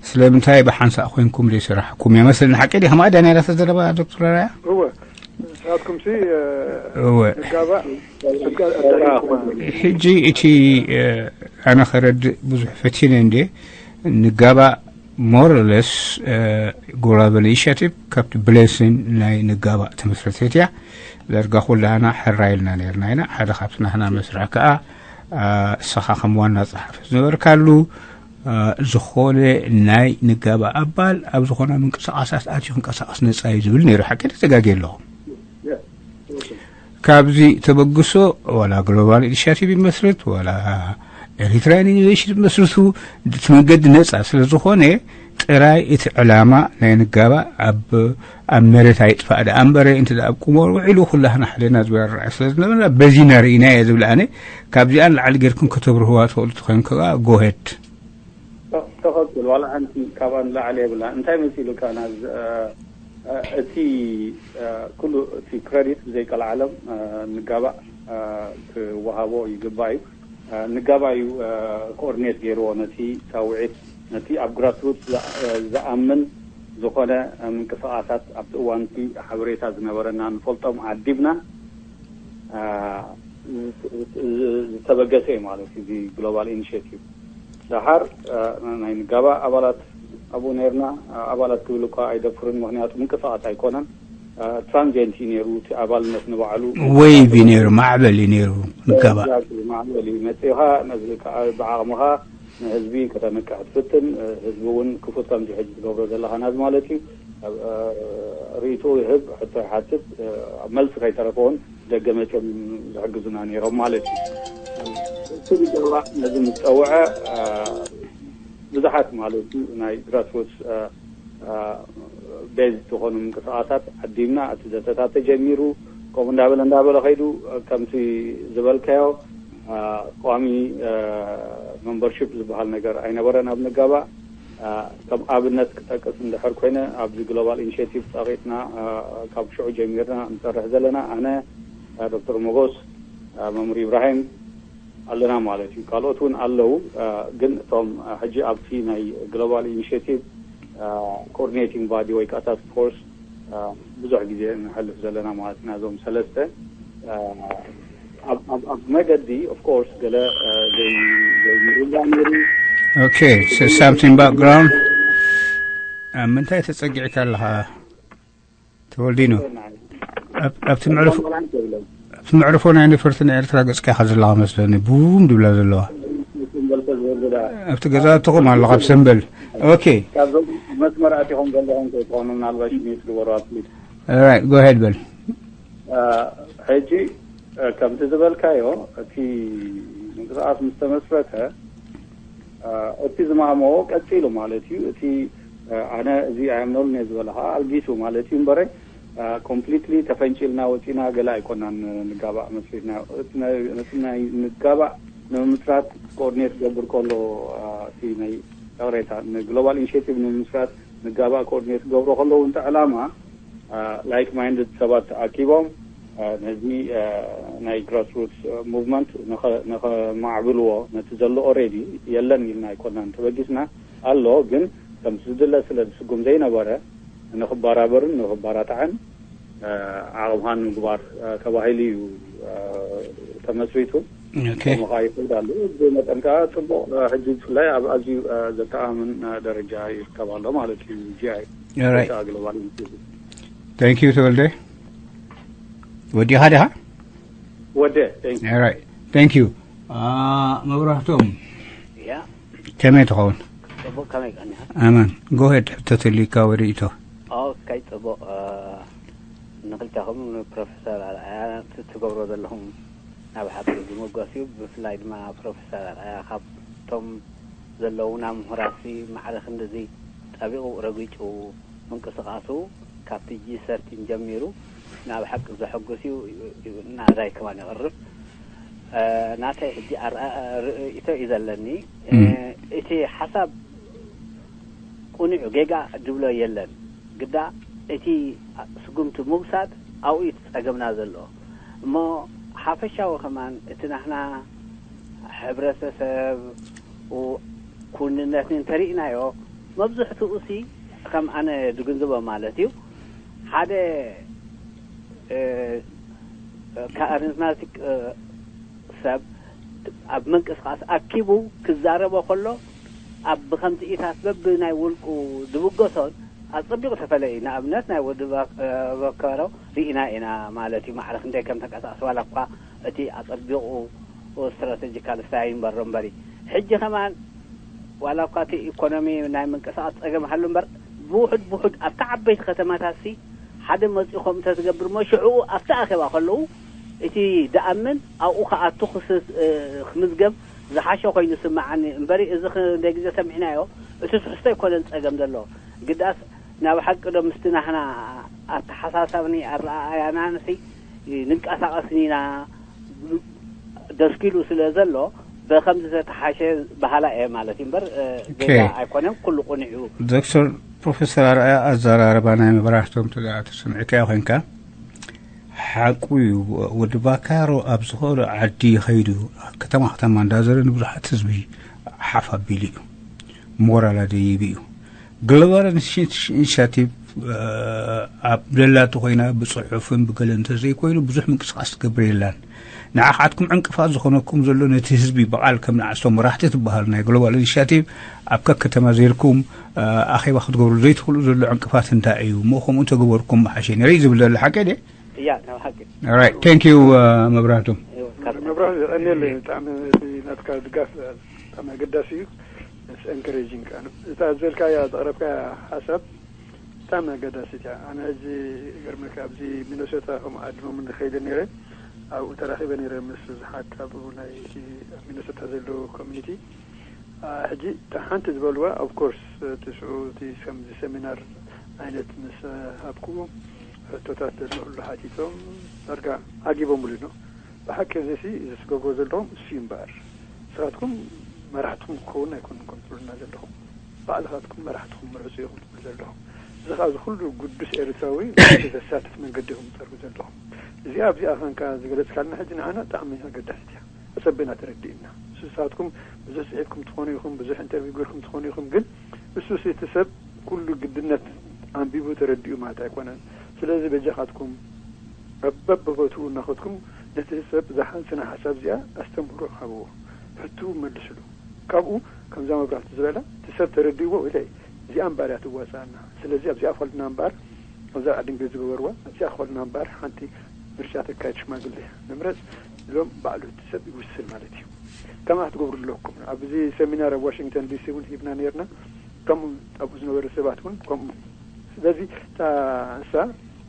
ስለምንታይ ብሓንሳእ ኮይንኩም ዘይሰራሕኩም? ይመስለኒ ሓቂ ድዩ? ከማኣ ዳንኤል ተዘረባ ዶክተር ኣርኣያ? እወ ንስኻትኩም ሲ እወ ምጋባእ ሕጂ እቲ ኣነ ከረድእ ብዙሕ ፈቲነ እንዴ ንጋባእ more or less global initiative ካብቲ ብሌሲን ናይ ንጋባእ ተመስረተት እያ። ዳርጋ ኩላህና ሕራ ኢልና ነርና ኢና። ሓደ ካብቲ ናህና መስርሕ ከዓ እስኻ ከም ዋና ጸሓፊ ዝነበርካሉ ዝኾነ ናይ ንጋባእ ኣባል ኣብ ዝኾነ ምንቅስቃሳት ኣትዩ ክንቀሳቀስ ነጻ እዩ ዝብል ነይሩ። ሓቂ ተጋግየ ኣለኹ? ካብዚ ተበግሶ ዋላ ግሎባል ኢኒሽቲቭ ይመስርት ዋላ ኤሪትራያን ኢኒሽቲቭ ይመስርቱ እቲ መንገዲ ነጻ ስለ ዝኾነ ጥራይ እቲ ዕላማ ናይ ንጋባእ ኣብ ኣብ መሬት ኣይጥፋእ ደኣ እምበረ እንተ ደኣ ኣብ ቁመር ውዒሉ ኩላህና ሓደና ዝበል ርኣይ ስለ ዝነበርና በዚና ርኢና እየ ዝብል ኣነ። ካብዚኣ ንላዕሊ ጌርኩም ከተብርህዋ ትኽእሉ ተኾይንኩም ከኣ ጎሄድ። ተኸክል ዋላ ሓንቲ ካብኣ ንላዕሊ የብላ። እንታይ መሲሉካ ናዝ እቲ ኩሉ እቲ ክረዲት ብዘይቀልዓለም ንጋባእ ክወሃቦ ይግባእ እዩ። ንጋባእ እዩ ኮኦርዲኔት ገይርዎ ነቲ ሳውዒት ነቲ ኣብ ግራስሩት ዝኣምን ዝኾነ ምንቅስቃሳት ኣብቲ እዋንቲ ሓበሬታ ዝነበረና ንፈልጦም ዓዲብና ዝተበገሰ እዩ ማለት እዩ። እዚ ግሎባል ኢኒሽቲቭ ደሓር ናይ ንጋባ ኣባላት ኣብኡ ነርና። ኣባላት ክብል እኳ ኣይደፍርን፣ ምክንያቱ ምንቅስቃስ ኣይኮነን። ትራንዚየንት እዩ ነይሩ እቲ ኣባልነት ንባዕሉ። ወይቭ እዩ ነይሩ፣ ማዕበል እዩ ነይሩ። ንጋባ ማዕበል እዩ መፅእኻ ነዚ ከዓ ብዓቕምኻ ንህዝቢ ከተንቅሕ ትፍትን። ህዝቢ እውን ክፉት ከምዚ ሕጂ ትገብሮ ዘለኻ ናዚ ማለት እዩ። ርእይትኡ ይህብ፣ ሕቶ ይሓትት፣ መልሲ ከይተረፈ እውን ደገ መፅኦም ዝሕግዙና ነይሮም ማለት እዩ። እቲ ብጀርባ ነዚ ምስ ፀውዐ ብዙሓት ማለት እዩ ናይ ግራስሩትስ ቤዝ ዝኾኑ ምንቅስቃሳት ዓዲምና እቲ ዘተታት ተጀሚሩ። ከምኡ እንዳበለ እንዳበለ ከይዱ ከምቲ ዝበልካዮ ቋሚ መምበርሽፕ ዝበሃል ነገር ኣይነበረን ኣብ ንጋባእ። ከም ኣብነት ክጠቅስ እንድሕር ኮይነ ኣብዚ ግሎባል ኢኒሽቲቭ ፀቂጥና ካብ ሽዑ ጀሚርና ንሰርሕ ዘለና ኣነ፣ ዶክተር ሞጎስ፣ መምህር ኢብራሂም ኣለና ማለት እዩ። ካልኦት እውን ኣለዉ፣ ግን እቶም ሕጂ ኣብቲ ናይ ግሎባል ኢኒሽቲቭ ኮኦርዲኔቲንግ ባዲ ወይ ከዓ ታስክ ፎርስ ብዙሕ ግዜ ንሕልፍ ዘለና ማለት ኢና። እዞም ሰለስተ ኣብ መገዲ ኦፍኮርስ ገለ ዘይምርዳ ነይሩ። Okay, so something background. ምንታይ ተጸጊዕካ ኣለኻ ተወልዲኖ? ኣብቲ መዕርፎ ናይ ነፈርቲ ናይ ኤርትራ ገጽካ ኢኻ ዘለኻ መስለኒ፣ ቡም ድብላ ዘለዋ ኣብቲ ገዛውትኹም ኣለኻ ኣብ ሰምበል። Okay. መስመር ኣቲኹም ዘለኹም ከይትኾኑ ምናልባሽ ሚት ግበሩ ኣፕሊት። Alright, go ahead በል። ሕጂ ከምቲ ዝበልካዮ፣ እቲ ምንቅስቃስ ምስ ተመስረተ፣ እቲ ዝማእመዎ ቀፂሉ ማለት እዩ። እቲ ኣነ እዚ ኣየምነሉን እየ ዝበለ ከዓ ኣልጊሱ ማለት እዩ እምበረ፣ ኮምፕሊትሊ ተፈንጪልና ወፂና ገለ ኣይኮናን። ንጋባእ መስሪትና፣ ነቲ ናይ ንጋባእ ንምምስራት ኮኦርዲኔት ክገብር ከሎ፣ እቲ ናይ ቅሬታ ንግሎባል ኢኒሽቲቭ ንምምስራት ንጋባእ ኮኦርዲኔት ክገብሮ ከለዉ እንተ ዕላማ፣ ላይክ ማይንድድ ሰባት ተኣኪቦም፣ ነዚ ናይ ግራስሩትስ ሙቭመንት ንኸማዕብልዎ፣ ነቲ ዘሎ ኦሬዲ የለን ኢልና ኣይኮናን ተበጊስና፣ ኣሎ። ግን ከምቲ ዝድለ ስለ ዝስጉም ዘይነበረ፣ ንኽባራበርን ንኽባራጣዕን ዓቕምኻን ምግባር ተባሂሉ እዩ ተመስሪቱ። ከምኡ ከዓ ይኸይድ ኣሎ። ብመጠን ከዓ ፅቡቕ፣ ሕጂ ብፍላይ ኣብ ኣዝዩ ዘተኣማምን ደረጃ ይርከብ ኣሎ ማለት እዩ። ጂ ኣይ ግሎባል። Thank you ተወልደ። ወዲኻ ዲኻ? ወደ Thank you። መብራህቶም፣ ከመይ ትኸውን? ኣማን። ጎሄድ፣ ሕቶ ተልዩካ ወይ ርእይቶ? ኦኬ፣ ፅቡቕ። ንክልተኹም፣ ንፕሮፌሰር ኣርኣያ፣ እቲ ትገብሮ ዘለኹም ናብ ሓቂ ዝምጎስ እዩ። ብፍላይ ድማ ፕሮፌሰር ኣርኣያ ካብቶም ዘለውና ምሁራሲ ማዕረ ክንድዚ ጠቢቑ ረጊጩ ምንቅስቃሱ፣ ካብቲ ጂ ሰርቲን ጀሚሩ ናብ ሓቂ ዘሐጉስ እዩ። ናእዳይ ከማን የቕርብ። ናተይ ሕጂ ኣርኣ ርእይቶ እዩ ዘለኒ። እቲ ሓሳብ ቁኑዕ ጌጋ ድብሎ የለን። ግዳ እቲ ስጉምቲ ምውሳድ ኣብኡ እዩ እቲ ጸገምና ዘሎ። እሞ ሓፈሻዊ ከማን እቲ ናህና ሕብረተሰብ ኩንነት እንተሪእናዮ፣ መብዝሕትኡ ሲ ከም ኣነ ድግንዝቦ ማለት እዩ፣ ሓደ ካሪዝማቲክ ሰብ ኣብ ምንቅስቃስ ኣኪቡ ክዛረቦ ከሎ፣ ኣብ ብከምዚኢታት በብናይ ውልቁ ዝብገሶን ኣጸቢቑ ተፈለዩ። ንኣብነት ናይ ወዲ ቫካሮ ርኢና ኢና ማለት እዩ። ማዕረ ክንደይ ከም ተንቀሳቐስ፣ ዋላ እኳ እቲ ኣጸቢቑ ስትራተጂካል ስታይ ይንበሮ እምበሪ፣ ሕጂ ከማን ዋላ እኳ እቲ ኢኮኖሚ ናይ ምንቅስቃስ ጸገም ሃሉ እምበር፣ ብውሑድ ብውሑድ ኣብቲ ዓበይቲ ከተማታት ሲ ሓደ መጺኡ ከምኡ እንተዝገብር እሞ፣ ሽዕኡ ኣብቲ ኣኼባ ከለዉ እቲ ደኣምን ኣብኡ ክኣቱ ክምዝገብ ዝሓሸ ኮይኑ ዝስምዓኒ እምበሪ፣ እዚ ክንደይ ግዜ ሰሚዕናዮ፣ እቲ ትሕዝቶ ኣይኮነን ጸገም ዘሎ። ግዳስ ናብ ሓቂ ዶ ምስቲ ናህና ኣተሓሳሰብኒ ኣረኣእያናንሲ ንንቀሳቐስን ኢና ደስኪሉ ስለ ዘሎ፣ ብኸምዚ ተተሓሸ በሃላ እየ ማለት እዩ እምበር፣ ጌጋ ኣይኮነን፣ ኩሉ ቁኑዕ እዩ። ዶክተር ፕሮፌሰር ኣርኣያ፣ ኣዘራርባ ናይ መብራህቶም ተሰሚዕካዮ ኮይንካ፣ ሓቁ እዩ። ወዲ ቫካሮ ኣብ ዝኾነ ዓዲ ከይዱ፣ ከተማ ከተማ እንዳዘረ ንብዙሓት ህዝቢ ሓፍ ኣቢሉ እዩ፣ ሞራል ኣደይቡ እዩ። ግሎባል ኢኒሽቲቭ ኣብ ደላቱ ኮይና ብፅሑፍን ብገለ እንተዘይኮይኑ ብዙሕ ምንቅስቃስ ትገብር የላን። ንዓኻትኩም ዕንቅፋት ዝኾነኩም ዘሎ ነቲ ህዝቢ ብቓል ከም ንዓስቶም መራሕቲ ትበሃሉ ናይ ግሎባል ኢኒሽቲቭ ኣብ ከከተማ ዘይርኩም ኣኼባ ክትገብሩ ዘይትኽእሉ ዘሎ ዕንቅፋት እንታይ እዩ? እሞ ከምኡ እንተገበርኩም ምሓሸ ነይረ እዩ ዝብል ዘሎ ሓቂ ድየ? እያ ናብ ሓቂ። Alright, thank you መብራህቱ። መብራህቱ የቐንየለይ ብጣዕሚ እቲ ናትካ ድጋፍ ብጣዕሚ ኣገዳሲ እዩ። It's encouraging። እታ ዝበልካያ ዘቕረብካያ ሓሳብ ብጣዕሚ ኣገዳሲት እያ። ኣነ ሕጂ ገርመካ ኣብዚ ሚነሶታ ከምኡ ዓድሞም ንኸይደ ነይረ ኣብኡ ተራኺበ ነይረ ምስ ብዙሓት ኣብኡ ናይ ሚነሶታ ዘለዉ ኮሚኒቲ ሕጂ ሓንቲ ዝበልዋ of course እቲ ሽዑ እቲ ከምዚ ሰሚናር ዓይነት ምስ ሃብኩ ሕቶታት ዘሎ ኩሉ ሓቲቶም ዳርጋ ዓጊቦምሉ ነው። ብሓቂ እዚ ሲ እዚ ትገብሮ ዘለኹም እሱ እዩ እምበኣር ንስኻትኩም መራሕትኩም ክኸውን ኣይኮንኩም ትብሉና ዘለኹም ባዕልኻትኩም መራሕትኩም ምርፁ ኢኹም ትብሉ ዘለኹም። እዚ ከዓ እዚ ኩሉ ግዱስ ኤርትራዊ ዘሳትፍ መንገዲ ኢኹም ትፀርጉ ዘለኹም። እዚኣ ኣብዚኣ ኸንካ ዝገለፅካልና ሕጂ ንዓና ብጣዕሚ ኣገዳሲት እያ። ተጸበና ተረዲእና። ንስኻትኩም ብዙሕ ጽሒፍኩም ትኾኑ ኢኹም፣ ብዙሕ ኢንተርቪው ገርኩም ትኾኑ ኢኹም፣ ግን እሱስ እቲ ሰብ ኩሉ ግድነት ኣንቢቡ ተረዲኡ ማለት ኣይኮነን። ስለዚ በጃኻትኩም በብቦትኡ እናኸድኩም ነቲ ሰብ እዛ ስነ ሓሳብ እዚኣ ኣስተምህሮ ሃብዎ፣ ሕትኡ መልስሉ። ካብኡ ከምዛ መብራህቱ ዝበላ እቲ ሰብ ተረዲእዎ ኢለ እዚኣ እምበኣር እያ ትዋፅኣና። ስለዚ ኣብዚኣ ክኸድና እምበኣር ከምዛ ዓዲ እንግሊዝ ዝገበርዋ ኣብዚኣ ክኸድና እምበኣር ሓንቲ ምርጫ ተካይድ ሽማግለ ንምረፅ ኢሎም ባዕሉ እቲ ሰብ ይውስን ማለት እዩ። ከምኣ ክትገብሩ ኣለኩም። ኣብዚ ሰሚናር ኣብ ዋሽንግተን ዲሲ እውን ሂብና ነርና። ከምኡ ኣብኡ ዝነበሩ ሰባት እውን ከምኡ። ስለዚ እታ እሳ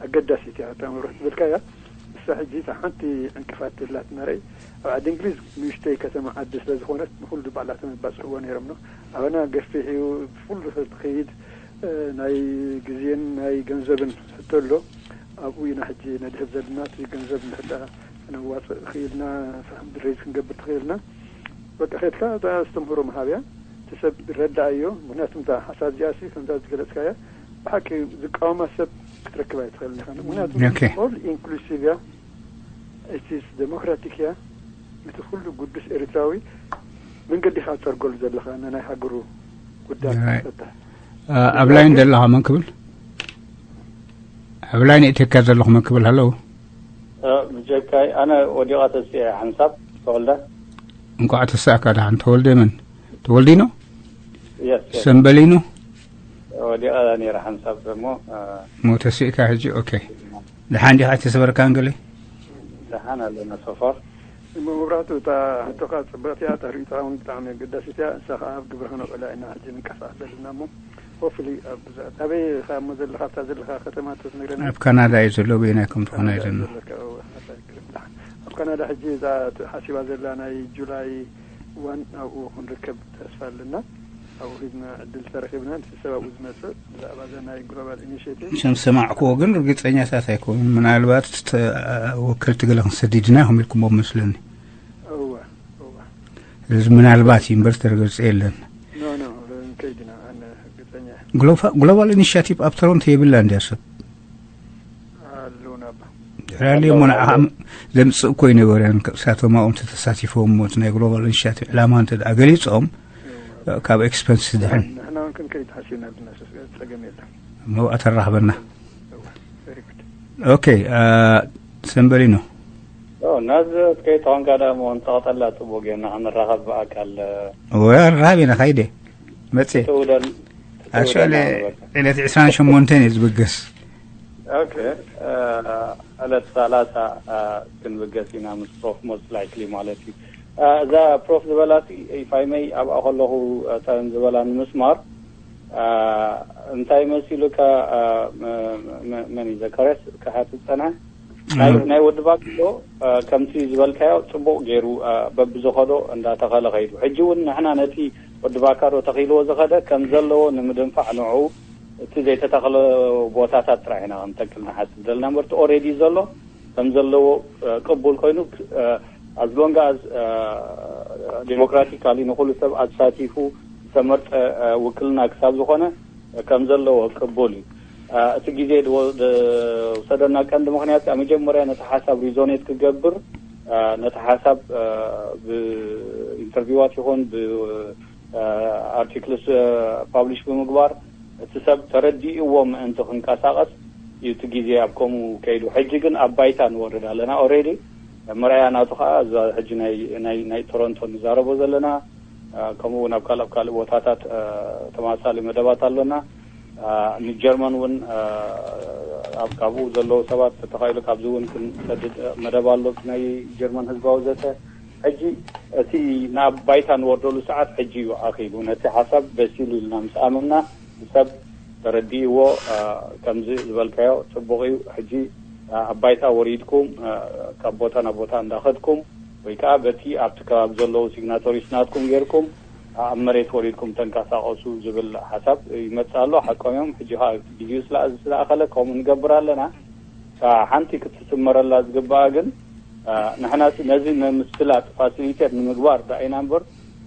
ኣገዳሲት እያ እታ መብራህቱ ዝበልካያ። እሳ ሕጂ እታ ሓንቲ ዕንቅፋት ትህላት ናረይ ኣብ ዓዲ እንግሊዝ ንእሽተይ ከተማ ዓዲ ስለ ዝኾነት ንኹሉ ባዕላቶም ይባፅሕዎ ነይሮም ነው። ኣበና ገፊሕ እዩ፣ ብፍሉ ሰብ ትኸይድ፣ እ፣ ናይ ግዜን ናይ ገንዘብን ሕቶ ኣሎ። ኣብኡ ኢና ሕጂ ነድህብ ዘለና። እቲ ገንዘብ እንድሕር ደኣ ክነዋፅእ ክኢልና፣ ፈንድሬዝ ክንገብር ትኽእልና፣ በቃ ኸድካ እታ ኣስተምህሮ ምሃብ እያ። እቲ ሰብ ረዳእ እዮ። ምክንያቱም እታ ሓሳብ እዚኣ ሲ ከምዛ ዝገለፅካያ ብሓቂ ዝቃወማ ሰብ ክትረክብ ኣይትኽእልን ኢኻ። ምክንያቱም ኦኬ። ኦል ኢንክሉሲቭ እያ፣ ኢትስ ዴሞክራቲክ እያ። ነቲ ኩሉ ግዱስ ኤርትራዊ መንገዲ ኢኻ ትፀርገሉ ዘለኻ፣ ንናይ ሃገሩ ጉዳይ ራይት። ፈታሕ። አ፣ ኣብ ላይን ዘለኻ መን ክብል? ኣብ ላይን ኢትዮጵያ ዘለኹ መን ክብል? ሃለው። እ፣ ብጀካይ ኣነ ወዲቓ ተስኤ ሓንሳብ ተወልደ። እንኳዕ ተሳእካ። ደሓን ተወልደ መን? ተወልዲኖ? የስ፣ የስ። ሰንበሊኖ? ወዲቓ ነይረ ሓንሳብ ደሞ፣ እ፣ ሞተ ስእካ ሕጂ። ኦኬ። ደሓን ዲኻ? ኣይተሰበርካን ገለ? ደሓን ኣለና ሶፋር። እሞ መብራህቱ፣ እታ ሕቶኻ ጽብቕቲ እያ፣ እታ ርእይቶኻ እውን ብጣዕሚ ኣገዳሲት እያ። ንሳ ኸዓ ኣብ ግብረ ከነውዕላ ኢና ሕጂ ንንቀሳቐስ ዘለና እሞ፣ ሆፕፉሊ ኣብ ብዛዕባ ኣበይ ኢኻ እሞ ዘለኻ፣ ኣብታ ዘለኻ ከተማ እንተትነግረና። ኣብ ካናዳ እዩ ዘሎ፣ በየናይ ከም ዝኾነ ካናዳ እዩ ዘሎ። ዘለካ፣ እወ፣ ኣታ ይቅርታ። ኣብ ካናዳ ሕጂ እዛ ሓሲባ ዘላ ናይ ጁላይ ዋን ኣብኡ ክንርከብ ተስፋ ኣለና። ኣብኡ ሂድና ዕድል ተረኺብና፣ እቲ ሰብ ኣብኡ ዝመጽእ ብዛዕባ እዛ ናይ ግሎባል ኢኒሽቲቭ። ከም ሰማዕክዎ ግን ርግጸኛታት ኣይኮኑን። ምናልባት ተ-፣ ወከልቲ ገለ ክንሰድድ ኢና ኢኹም ኢልኩሞ መስለኒ። እወ፣ እወ። እዚ ምናልባት እዩ እምበር ዝተረጋገጸ የለን። ኖ፣ ኖ፣ ከይድና፣ ኣነ ርግጸኛ እየ። ግሎፋ-፣ ግሎባል ኢኒሽቲቭ ኣብ ቶሮንቶ የብላን ድያ ሰብ? ኣለውና እባ። ድሕሪ ሃልዮም ንዓኻ ዘምጽእ እኮ ይነበረን፣ ክሳቶም ኣብኦም ተተሳቲፎም፣ እቲ ናይ ግሎባል ኢኒሽቲቭ ዕላማ እንተ ደኣ ገሊጾም፣ እወ። ካብ ኤክስፐንስ ድሕን። ንሕና እውን ክንከይድ ሓሲብና ኣለና፣ ጸገም የለን። መብኣ ተራኽበና። እወ፣ ቨሪ ጉድ። ኦኬ፣ አ፣ ሰንበሊኖ። ኦ፣ ናዝሬት ከይትኾንካ ደኣ እሞ እንተቐጠላ ጽቡቕ ጌርና ክንራኸብ ብኣካል። እወ፣ ራኸብ ኢና፣ ካይደ መጽእ። ትውደል፣ ኣክቹዋሊ፣ ትውደል በቃ። ዕለት ዕስራን ሸሞንተን እዩ ዝብገስ። ኦኬ፣ እ፣ ዕለት ሰላሳ፣ እ፣ ክንብገስ ኢና ምስ ፕሮፍ ሞስት ላይክሊ ማለት እዩ። እ፣ እዛ ፕሮፍ ዝበላሲ ኢፋይመይ ኣብኣ ከለኹ፣ እ፣ ተን ዝበላ ንምስማር፣ እ፣ እንታይ መሲሉካ፣ እ፣ መ-፣ መ-፣ መን እዩ ዘካርያስ ክሓትት ጸንሐ? ናይ፣ እም። ናይ ወዲ ባክሎ፣ እ፣ ከምቲ ዝበልካዮ ጽቡቕ ገይሩ፣ እ፣ በብዝኸዶ እንዳተኸለ ኸይዱ። ሕጂ እውን ንሕና ነቲ ወዲ ባካዶ ተኺልዎ ዝኸደ ከም ዘለዎ ንምድንፋዕ ንዕኡ እቲ ዘይተተኽለ ቦታታት ጥራሕ ኢና ክንተክል ንሓስብ ዘለና እምበር፣ እቲ ኦሬዲ ዘሎ ከም ዘለዎ፣ እ፣ ቅቡል ኮይኑ፣ እ፣ ኣዝ ሎንግ ኣዝ፣ እ፣ ዲሞክራቲካሊ ንኹሉ ሰብ ኣሳቲፉ ዝተመርጸ፣ እ፣ ውክልና ክሳብ ዝኾነ፣ እ፣ ከም ዘለዎ ቅቡል እዩ። እ፣ እቲ ግዜ ድወ-፣ ድውሰደና ቀንዲ ምኽንያት፣ ኣብ መጀመርያ ነቲ ሓሳብ ሪዞኔት ክገብር፣ እ፣ ነቲ ሓሳብ፣ እ፣ ብኢንተርቪዋት ይኹን ብ-፣ እ፣ ኣርቲክልስ፣ እ፣ ፓብሊሽ ብምግባር፣ እቲ ሰብ ተረዲእዎ ምእንቲ ክንቀሳቐስ እዩ እቲ ግዜ ኣብ ከምኡ ከይዱ። ሕጂ ግን ኣብ ባይታ ንወርድ ኣለና። ኦሬዲ መርኣያ ናቱ ኸዓ እዛ ሕጂ ናይ፣ ናይ፣ ናይ ቶሮንቶ ንዛረቦ ዘለና፣ እ፣ ከምኡ እውን ኣብ ካልእ፣ ኣብ ካልእ ቦታታት፣ እ፣ ተመሳሳሊ መደባት ኣሎና። እ፣ ንጀርመን እውን፣ እ፣ ኣብ፣ ካብኡ ዘለዉ ሰባት ተተኻኢሉ ካብዚ እውን ክንሰድድ መደብ ኣሎ፣ ናይ ጀርመን ህዝባዊ ዘተ። ሕጂ እቲ ናብ ባይታ ንወርደሉ ሰዓት ሕጂ እዩ ኣኺሉ። ነቲ ሓሳብ በሲሉ ኢልና ምስ ኣመንና፣ ሰብ ተረዲእዎ፣ እ፣ ከምዚ ዝበልካዮ ጽቡቕ እዩ። ሕጂ፣ እ፣ ኣብ ባይታ ወሪድኩም፣ እ፣ ካብ ቦታ ናብ ቦታ እንዳኸድኩም ወይ ከኣ በቲ ኣብቲ ከባቢ ዘለዉ ሲግናቶሪስ ናትኩም ጌርኩም ኣብ መሬት ወሪድኩም ተንቀሳቐሱ ዝብል ሓሳብ ይመጽእ ኣሎ። ሓቆም እዮም። ሕጂ ከኣ ግዜኡ ስለ ዝኣኸለ ከምኡ ንገብር ኣለና። እታ ሓንቲ ክትስመረላ ዝግብኣ ግን፣ እ፣ ንሕና ነዚ ንምስላጥ ፋሲሊቴት ንምግባር ደኣ ኢና እምበር፣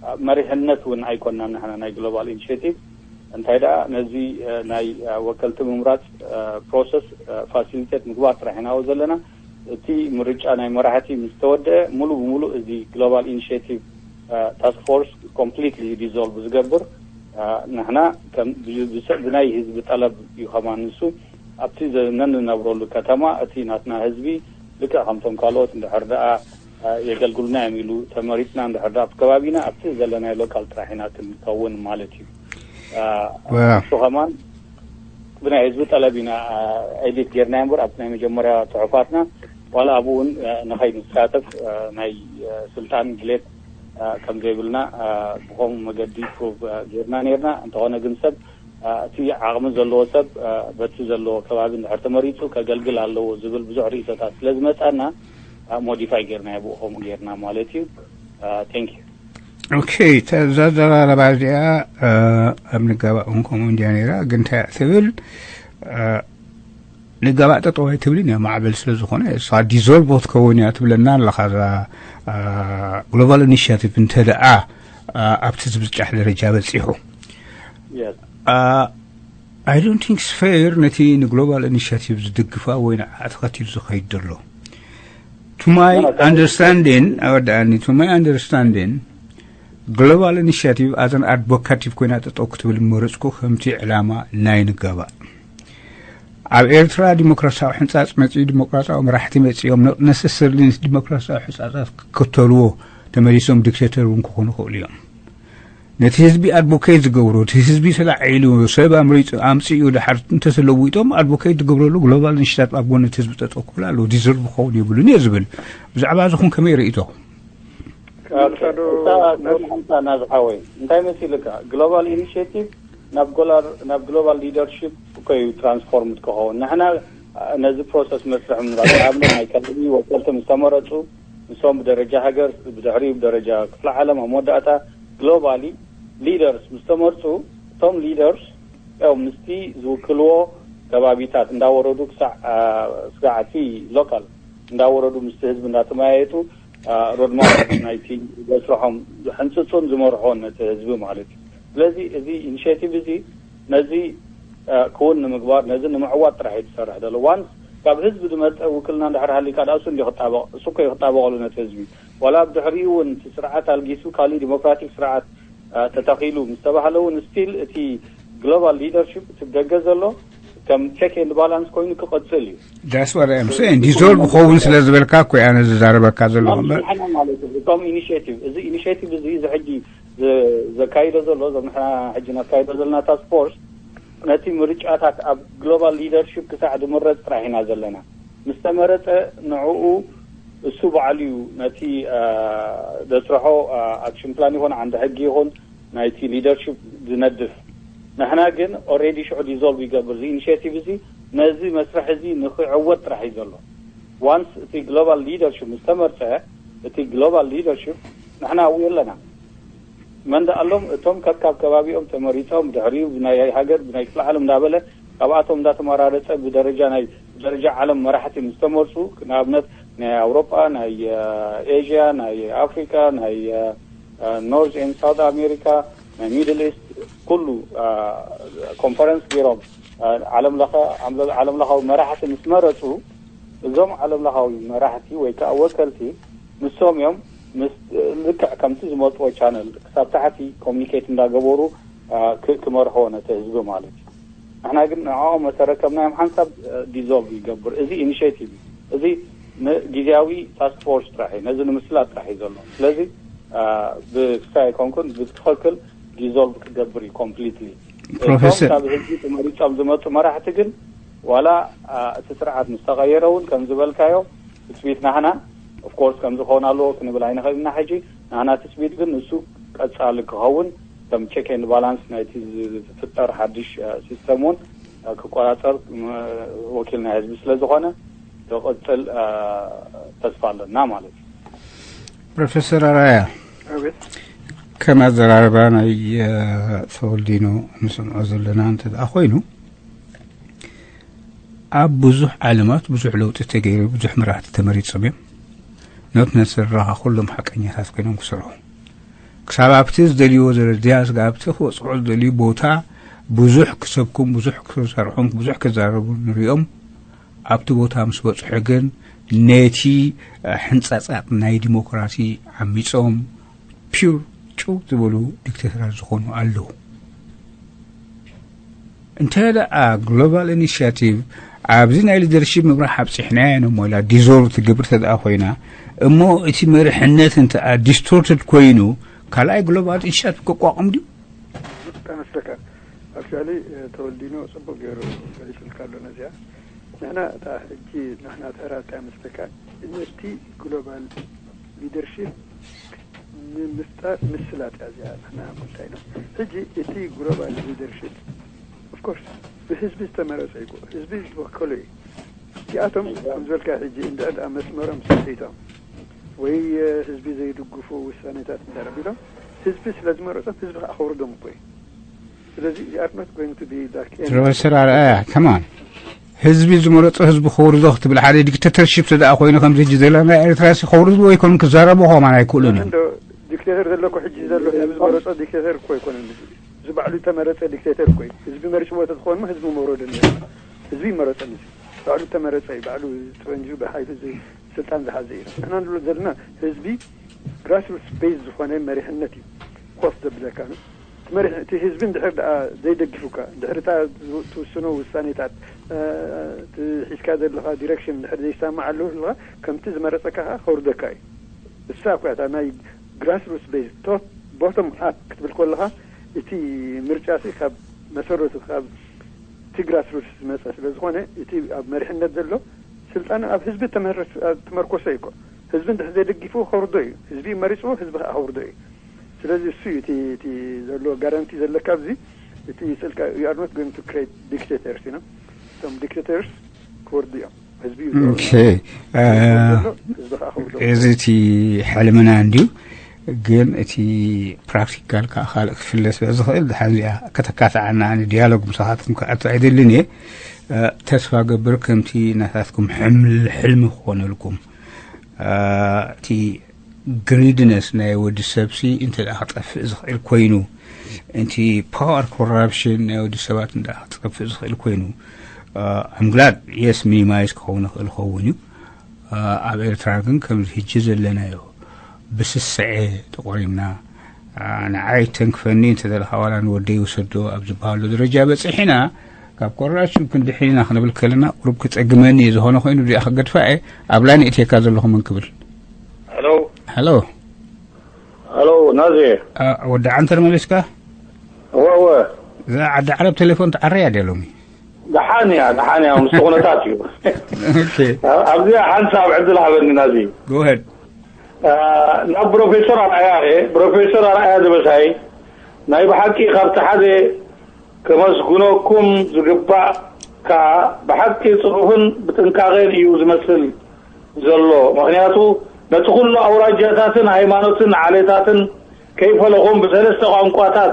እ፣ መሪሕነት እውን ኣይኮንናን ንሕና ናይ ግሎባል ኢኒሼቲቭ። እንታይ ደኣ ነዚ፣ እ፣ ናይ፣ እ፣ ወከልቲ ምምራጽ፣ እ፣ ፕሮሰስ፣ እ፣ ፋሲሊቴት ምግባር ጥራሕ ኢናዎ ዘለና። እቲ ምርጫ ናይ መራሕቲ ምስ ተወደአ፣ ሙሉ ብሙሉ እዚ ግሎባል ኢኒሼቲቭ፣ እ፣ ታስክ ፎርስ ኮምፕሊትሊ ዲዞልቭ ዝገብር፣ እ፣ ንሕና ከም ብ-፣ ብሰ-፣ ብናይ ህዝቢ ጠለብ እዩ ከማን ንሱ። ኣብቲ ዘ-፣ ነንነብረሉ ከተማ እቲ ናትና ህዝቢ ልክዕ ከምቶም ካልኦት እንድሕር ደኣ፣ እ፣ የገልግሉና እዮም ኢሉ ተመሪጽና እንድሕር ደኣ ኣብቲ ከባቢና ኣብቲ ዘለናዮ ሎካል ጥራሕ ኢና ክንከውን ማለት እዩ። እ፣ ዋው። እሱ ከማን ብናይ ህዝቢ ጠለብ ኢና፣ እ፣ ኤዲት ጌርናዮ እምበር ኣብቲ ናይ መጀመርያ ጽሑፋትና ዋላ ኣብኡ እውን፣ እ፣ ንኸይንሳተፍ፣ እ፣ ናይ፣ እ፣ ስልጣን ድሌት፣ እ፣ ከም ዘይብልና፣ እ፣ ብኸምኡ መገዲ ፕሩቭ፣ እ፣ ጌርና ኔርና። እንተኾነ ግን ሰብ እቲ ዓቕሚ ዘለዎ ሰብ በቲ ዘለዎ ከባቢ እንድሕር ተመሪፁ ከገልግል ኣለዎ ዝብል ብዙሕ ርእይቶታት ስለ ዝመፃና ሞዲፋይ ጌርና ብኡ ከምኡ ጌርና ማለት እዩ። Thank you። ኦኬ፣ እዛ ዘራረባ እዚኣ ኣብ ንጋባእ እውን ከምኡ እንድያ ነይራ። ግን እንታይ ትብል? ንጋባእ ጠጠው ኣይትብልን እያ፣ ማዕበል ስለ ዝኾነ እሳ ዲዞልቭ ክትከውን እያ ትብለና ኣለኻ። እዛ ግሎባል ኢኒሽቲቭ እንተ ደኣ ኣብቲ ዝብጻሕ ደረጃ በጺሑ I don't think it's fair ነቲ ንግሎባል ኢኒሽቲቭ ዝድግፋ ወይ ንዓ ተኸቲሉ ዝኸይድ ዘሎ። To my understanding፣ ኣወዳኣኒ፣ to my understanding ግሎባል ኢኒሽቲቭ ኣዘን ኣድቮካቲቭ ኮይና ጠጠው ክትብል መረፅኩ ከምቲ ዕላማ ናይ ንጋባእ። ኣብ ኤርትራ ዲሞክራሲያዊ ሕንፃፅ መፅኡ፣ ዲሞክራሲያዊ መራሕቲ መፅኦም፣ ነሰሰርሊ ዲሞክራሲያዊ ሕንፃፃት ክክተልዎ ተመሊሶም ዲክቴተር እውን ክኾኑ ይኽእሉ እዮም። ነቲ ህዝቢ ኣድቮኬት ዝገብሩ፣ እቲ ህዝቢ ተላዒሉ ሰብ ኣምሪፁ ኣምፅኡ ድሓር እንተተለዊጦም ኣድቮኬት ዝገብረሉ ግሎባል ኢኒሽቲቭ ኣብ ጎኒ እቲ ህዝቢ ጠጠው ክብል ኣለዎ። ዲዘርቭ ክኸውን የብሉን እየ ዝብል። ብዛዕባ እዚ ኹን ከመይ ርእይቶ? ናዝሓወይ እንታይ መሲልካ? ግሎባል ኢኒሽቲቭ ናብ ጎላር ናብ ግሎባል ሊደርሽፕ እኮ እዩ ትራንስፎርምድ ክኸውን። ንሕና ነዚ ፕሮሰስ መስርሕ ምንባር ንኣብነት ናይ ከባቢ ወከልቲ ምስ ተመረፁ ንሶም ብደረጃ ሃገር ብድሕሪኡ ብደረጃ ክፍለ ዓለም ኣብ መወዳእታ ግሎባሊ ሊደርስ ምስ ተመርፁ እቶም ሊደርስ ያው ምስቲ ዝውክልዎ ከባቢታት እንዳወረዱ ክሳዕ ክሳዕ እቲ ሎካል እንዳወረዱ ምስቲ ህዝቢ እንዳተመያየጡ ሮድማፕ ናይቲ ዘስርሖም ዝሕንፅፁን ዝመርሖን ነቲ ህዝቢ ማለት እዩ። ስለዚ እዚ ኢኒሽቲቭ እዚ ነዚ ክውን ንምግባር ነዚ ንምዕዋት ጥራሕ እዩ ዝሰርሕ ዘሎ። ዋንስ ካብ ህዝቢ ዝመፀ ውክልና እንድሕር ሃሊካ ዳእሱ እንዲ ክጣበቕ እሱ እኮ እዩ ክጣበቐሉ ነቲ ህዝቢ። ዋላ ብድሕሪኡ እውን እቲ ስርዓት ኣልጊሱ ካሊእ ዲሞክራቲክ ስርዓት ተተኺሉ ምስ ተባህለ እውን ስቲል እቲ ግሎባል ሊደርሽፕ እቲ ደገ ዘሎ ከም ቸክ ኤንድ ባላንስ ኮይኑ ክቐፅል እዩ። ዳስ ዋት ኣም ሴይንግ ዲዞልቭ ክኸውን ስለ ዝበልካ እኮ ኣነ ዝዛረበካ ዘለኹ እምበር ንሕና ማለት እዩ እቶም ኢኒሽቲቭ እዚ ኢኒሽቲቭ እዚ እዚ ሕጂ ዘካይዶ ዘሎ እዞም ንሕና ሕጂ ነካይዶ ዘለና ታስክ ፎርስ ነቲ ምርጫታት ኣብ ግሎባል ሊደርሽፕ ክሳዕ ዝምረፅ ጥራሕ ኢና ዘለና። ምስ ተመረፀ ንዕኡ እሱ ባዕሉ እዩ ነቲ ዘስርሖ ኣክሽን ፕላን ይኹን ዓንዲ ሕጊ ይኹን ናይቲ ሊደርሽፕ ዝነድፍ። ንሕና ግን ኦሬዲ ሽዑ ዲዞልቭ ይገብር እዚ ኢኒሽቲቭ እዚ ነዚ መስርሕ እዚ ንክዕወት ጥራሕ እዩ ዘሎ። ዋንስ እቲ ግሎባል ሊደርሽፕ ምስ ተመርፀ እቲ ግሎባል ሊደርሽፕ ንሕና ኣብኡ ኣለና። መን ደኣ ኣሎም እቶም ከካብ ከባቢኦም ተመሪፆም ድሕሪኡ ብናይ ሃገር ብናይ ክፍለ ዓለም እንዳበለ ካብኣቶም እንዳተመራረፀ ብደረጃ ናይ ብደረጃ ዓለም መራሕቲ ምስ ተመርፁ ንኣብነት ናይ ኣውሮጳ ናይ ኤዥያ ናይ ኣፍሪካ ናይ ኖርዝ ኤንድ ሳውት ኣሜሪካ ናይ ሚድል ኢስት ኩሉ ኮንፈረንስ ገይሮም ዓለም ለኸ ዓለም ለኻዊ መራሕቲ ምስ መረፁ እዞም ዓለም ለኻዊ መራሕቲ ወይ ከዓ ወከልቲ ንሶም እዮም ምስ ልክዕ ከምቲ ዝመፅዎ ቻነል ክሳብ ታሕቲ ኮሚኒኬት እንዳገበሩ ክመርሕዎ ነቲ ህዝቢ ማለት እዩ። ንሕና ግን ንዕኦም መሰረት ከምናዮም ሓንሳብ ዲዞልቭ ይገብር እዚ ኢኒሽቲቭ እዩ። እዚ ንግዜያዊ ታስክ ፎርስ ጥራሕ እዩ ነዚ ንምስላጥ ጥራሕ እዩ ዘሎ። ስለዚ ብክሳይ ኣይኮንኩን ብትክክል ዲዞልቭ ክገብር እዩ ኮምፕሊትሊ። ፕሮፌሰር ካብ ህዝቢ ተመሪፆም ዝመፁ መራሕቲ ግን ዋላ እቲ ስርዓት ምስ ተቐየረ እውን ከም ዝበልካዮ ትፅቢት ናህና ኦፍኮርስ ከም ዝኸውን ኣለዎ ክንብል ኣይንኽእል ኢና። ሕጂ ናህና ትፅቢት ግን ንሱ ቀፃሊ ክኸውን ከም ቼክ ኤንድ ባላንስ ናይቲ ዝፍጠር ሓድሽ ሲስተም እውን ክቆፃፀር ወኪል ናይ ህዝቢ ስለ ዝኾነ ክቕፅል ተስፋ ኣለና ማለት እዩ። ፕሮፌሰር ኣራያ ከም ኣዘራርባ ናይ ተወልዲኖ ንሰምዖ ዘለና እንተ ደኣ ኮይኑ ኣብ ብዙሕ ዓለማት ብዙሕ ለውጢ ተገይሩ ብዙሕ መራሕቲ ተመሪፆም እዮም። ኖት ነስራኻ ኩሎም ሓቀኛታት ኮይኖም ክሰርሑ ክሳብ ኣብቲ ዝደልይዎ ደረጃ ስጋብቲ ክበፅሑ ዝደልዩ ቦታ ብዙሕ ክሰብኩም ብዙሕ ክሰርሑም ብዙሕ ክዛረቡ ንሪኦም። ኣብቲ ቦታ ምስ በፅሑ ግን ነቲ ሕንፃፃት ናይ ዲሞክራሲ ዓሚፆም ፒውር ጭው ዝበሉ ዲክቴተራት ዝኾኑ ኣለዉ። እንተ ደኣ ግሎባል ኢኒሽቲቭ ኣብዚ ናይ ሊደርሺፕ ምብራሕ ኣብፂሕናዮ ነሞ ኢላ ዲዞልቭ ትገብር ተደኣ ኮይና እሞ እቲ መርሕነት እንተ ዲስቶርትድ ኮይኑ ካልኣይ ግሎባል ኢኒሽቲቭ ክቋቋም ድዩ? ተመስለካ ኣክቹዋሊ ተወልዲኖ ፅቡቅ ገይሩ ገሊፅልካ ኣሎ ነዚኣ። ንሕና እታ ሕጂ ንሕና ተራ እንታይ መስለካ ነቲ ግሎባል ሊደርሺፕ ንምፍጣር ምስላጥ እያ እዚኣ ንሕና ጉዳይና። ሕጂ እቲ ግሎባል ሊደርሺፕ ኮርስ ብህዝቢ ዝተመረጸ እዩ። ህዝቢ ዝወከሎ እዩ። እዚኣቶም ከም ዝበልካ ሕጂ እንድዕድ ኣብ መስመሮም ስሒቶም ወይ ህዝቢ ዘይድግፉ ውሳኔታት እንዳረቢሎም ህዝቢ ስለ ዝመረጾም ህዝቢ ከዓ ከውርዶም እኮ እዩ። ስለዚ you are not going to be like any- ፕሮፌሰር ኣርኣያ ከማን ህዝቢ ዝመረጾ ህዝቢ ከውርዶ ክትብል ሓደ ዲክተተርሺፕ ተደኣ ኮይኑ ከምዚ ሕጂ ዘለና ኤርትራ ሲ ከውርድዎ ኣይኮኑን ክዛረቡ ከማን ኣይክእሉን እዮም። እንዶ ዲክቴተር ዘሎ እኮ ሕጂ ዘሎ ህዝቢ ዝመረጾ ዲክቴተር እኮ ኣይኮነን። እዚ ባዕሉ ዝተመረጸ ዲክቴተር እኮ እዩ። ህዝቢ መሪጽዎ ተዝኾንማ ህዝቢ መውረደ ነይሩ። ህዝቢ ይመረጸ እዚ ባዕሉ ዝተመረጸ እዩ። ባዕሉ ተፈንጂኡ ብሓይሉ እዚ ስልጣን ዝሓዘ እዩ። ንሕና ንብሎ ዘለና ህዝቢ ግራስሩትስ ቤዝ ዝኾነ መሪሕነት እዩ ኮስ ዘብለካ። እቲ መሪሕ እቲ ህዝቢ እንድሕር ደኣ ዘይደግፉካ እንድሕር እታ ትውስኖ ውሳኔታት እቲ ሒዝካ ዘለኻ ዲረክሽን እንድሕር ዘይሰማዕ ኣለዎ ኣለኻ ከምቲ ዝመረጸካ ከዓ ከውርደካ እዩ። እሳ እኮ እታ ናይ ግራስሩትስ ቤዝ ቶፕ ቦቶም ኣፕ ክትብል ከለኻ እቲ ምርጫ ሲ ካብ መሰረቱ ካብ እቲ ግራስሩትስ ዝመፀ ስለ ዝኾነ እቲ ኣብ መሪሕነት ዘሎ ስልጣን ኣብ ህዝቢ ተመርኮሰ እዩ እኮ። ህዝቢ እንድሕር ዘይደጊፉ ከውርዶ እዩ። ህዝቢ መሪፅዎ ህዝቢ ከዓ ከውርዶ እዩ። ስለዚ እሱ እዩ እቲ ዘሎ ጋራንቲ ዘለካ ኣብዚ እቲ ስእልካ you are not going to create dictators you know እቶም dictators ክወርዱ እዮም። ህዝቢ እዩ ህዝቢ ከዓ ከውርዶ። እዚ እቲ ሕልምና እንድዩ። ግን እቲ ፕራክቲካል ከዓ ካልእ ክፍለ ስለ ዝኽእል ድሓን እዚኣ ከተካትዓና ኣነ ዲያሎግ ምሳኻትኩም ክኣቱ ኣይደልን እየ። ተስፋ ገብር ከምቲ ናታትኩም ሕልሚ ክኾነልኩም እቲ ግሪድነስ ናይ ወዲ ሰብሲ እንተ ክጠፍእ ዝኽእል ኮይኑ እቲ ፓወር ኮራፕሽን ናይ ወዲ ሰባት እንተ ክጠፍእ ዝኽእል ኮይኑ I'm glad yes ሚኒማይዝ ክኸውን ይኽእል ኸውን እዩ። ኣብ ኤርትራ ግን ከምዚ ሕጂ ዘለናዮ ብስስዐ ተቆሪምና ንዓይ ተንክፈኒ እንተ ዘለካ ዋላ ንወደይ ውሰዶ ኣብ ዝበሃሉ ደረጃ በፂሕና ካብ ኮራፕሽን ክንድሕን ኢና ክንብል ከለና ቁሩብ ክፀግመኒ እዩ። ዝኾነ ኮይኑ እዚኣ ክገድፋ እየ። ኣብ ላይን እትየካ ዘለኹ መን ክብል? ሄሎ ሄሎ ሄሎ ናዚ ወዲ ዓንተር መሊስካ? እወ እወ እዛ ዓዲ ዓረብ ቴሌፎን ትዓረያ ድያ ሎሚ? ደሓን እያ ደሓን እያ ምስ ኩነታት እዩ። ኣብዚኣ ሓንሳብ ዕድል ሃበኒ ናዚ። ጎሄድ ናብ ፕሮፌሰር ኣርኣያ እየ። ፕሮፌሰር ኣርኣያ ደበሳይ ናይ ብሓቂ ካብቲ ሓደ ከመስግነኩም ዝግባእ ከኣ ብሓቂ ጽፉፍን ብጥንቃቐን እዩ ዝመስል ዘሎ። ምኽንያቱ ነቲ ኩሉ ኣውራጃታትን ሃይማኖትን ዓሌታትን ከይፈለኹም ብሰለስተ ቋንቋታት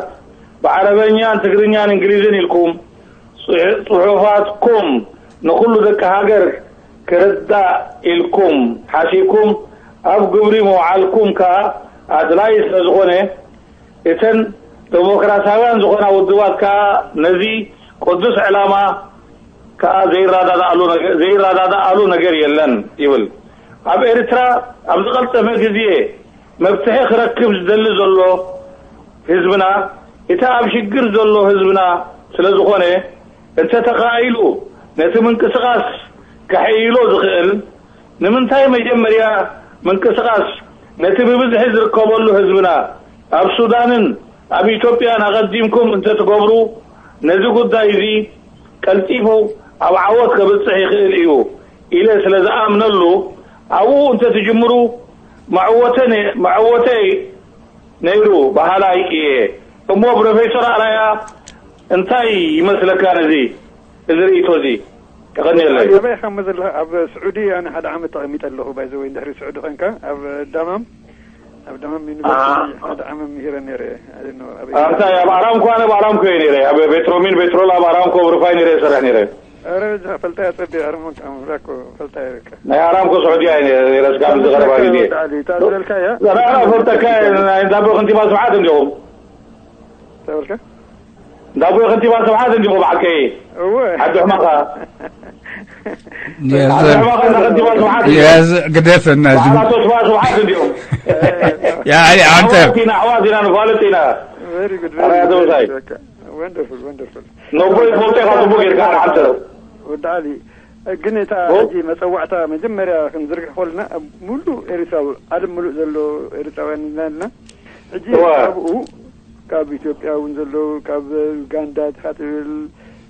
ብዓረበኛን ትግርኛን እንግሊዝን ኢልኩም ጽሑፋትኩም ንኹሉ ደቂ ሃገር ክርዳእ ኢልኩም ሓሲብኩም ኣብ ግብሪ ምውዓልኩም ከኣ ኣድላዪ ስለ ዝኾነ እተን ደሞክራስያውያን ዝኾና ውድባት ከኣ ነዚ ቅዱስ ዕላማ ከኣ ዘይረዳድኣሉ ነገር የለን ይብል። ኣብ ኤርትራ ኣብ ዝቐልጠፈ ግዜ መፍትሒ ክረክብ ዝደሊ ዘሎ ህዝብና እቲ ኣብ ሽግር ዘሎ ህዝብና ስለ ዝኾነ እንተ ተኻኢሉ ነቲ ምንቅስቓስ ከሕይሎ ዝኽእል ንምንታይ መጀመርያ ምንቅስቓስ ነቲ ብብዝሒ ዝርከበሉ ህዝብና ኣብ ሱዳንን ኣብ ኢትዮጵያን ኣቐዲምኩም እንተትገብሩ ነዚ ጉዳይ እዚ ቀልጢፉ ኣብ ዓወት ከብጽሕ ይኽእል እዩ ኢለ ስለ ዝኣምነሉ ኣብኡ እንተትጅምሩ መዐወተ መዐወተ ነይሩ በሃላይ እየ። እሞ ፕሮፌሰር ኣርኣያ እንታይ ይመስለካ ነዚ እዚ ርእይቶ እዚ? የቐንየለይ። ኣበይ ኢኻ ዘለኻ? ኣብ ስዑዲ ኣነ ሓደ ዓመት ተቐሚጠ ኣለኹ። ባይ ዘ ወይ እንድሕሪ ስዑዲ ኮንካ ኣብ ዳማም ኣብ ዳማም ዩኒቨርሲቲ ሓደ ዓመት ምሂረ ነይረ። ኣንታይ ኣብ ኣራምኮ? ኣነ ኣብ ኣራምኮ እየ ነይረ። ኣብ ቤትሮሚን ቤትሮል ኣብ ኣራምኮ ኣብ ሩፋይ ነይረ ይሰርሕ ነይረ። ኣረ እዛ ፈልጣያ ጸቢቕ ኣርሞን ኣምላኮ ፈልጣያ በቃ ናይ ኣራምኮ ስዑድያ እየ ነይረ እስካብ እዚ ቀረባ ግዜ። ዳሊ ታዝበልካያ ዘራራ ፈልጠካ ናይ እንዳቦ ከንቲባ ስብሓት እንዲኹም ተበልካ እንዳቦ ከንቲባ ስብሓት እንዲኹም ዓከይ እወ ሓዲ ሕማኻ ዓዲ ሕማኻ እንዳ ከንቲባ ስብሓት እንዲኹም ያዝ ግደፈና ዝም በዓል ኣቶ ስብሓት ስብሓት እንዲኹም ያኒ ኣንተ ኣሕዋት ኢና ኣሕዋት ኢና ንፋለጥ ኢና very good ኣራያ very good ተበሳይ በቃ wonderful wonderful ነቦይ ፎንቴኻ ጽቡቅ ጌርካ ዓንተ ወዲ ዓሊ ግን እታ ሕጂ መጸዋዕታ መጀመርያ ክንዝርግሕ ከለና ኣብ ሙሉእ ኤርትራዊ ዓለም ሙሉእ ዘሎ ኤርትራውያን ኢና ኣለና። ሕጂ እወ። ካብኡ ካብ ኢትዮጵያ እውን ዘለዉ ካብ ዩጋንዳ ተኻትብል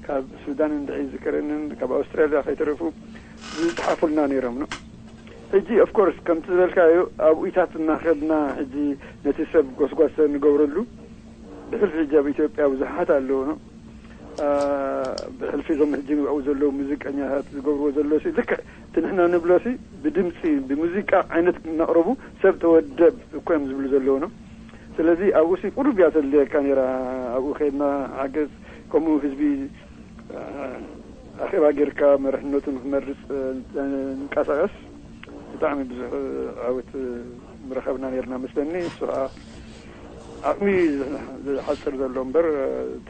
ካብ ሱዳን እንድዒ ዝከረንን ካብ ኣውስትራልያ ከይተረፉ ዝጽሓፉልና ነይሮም ነው። ሕጂ ኦፍኮርስ ከምቲ ዝበልካዮ ኣብኡታት እናኸድና ሕጂ ነቲ ሰብ ጎስጓሰ ንገብረሉ ብሕልፊ ሕጂ ኣብ ኢትዮጵያ ብዙሓት ኣለዉ ነው። ብሕልፊ እዞም ሕጂ ኣብኡ ዘለዉ ሙዚቀኛታት ዝገብርዎ ዘሎ ሲ ልክዕ እቲ ንሕና ንብሎ ሲ ብድምፂ ብሙዚቃ ዓይነት እናቕረቡ ሰብ ተወደብ እኮ እዮም ዝብሉ ዘለዉ ነው። ስለዚ ኣብኡ ሲ ቁሩብ እያ ተድልየካ ነይራ። ኣብኡ ከይድና ሓገዝ ከምኡ ህዝቢ ኣኼባ ጌርካ መርሕነቱ ንክመርፅ ንቀሳቀስ ብጣዕሚ ብዙሕ ዓወት ምረኸብና ነርና መስለኒ። እሱ ከዓ ዓቕሚ ዝሓፅር ዘሎ እምበር እቲ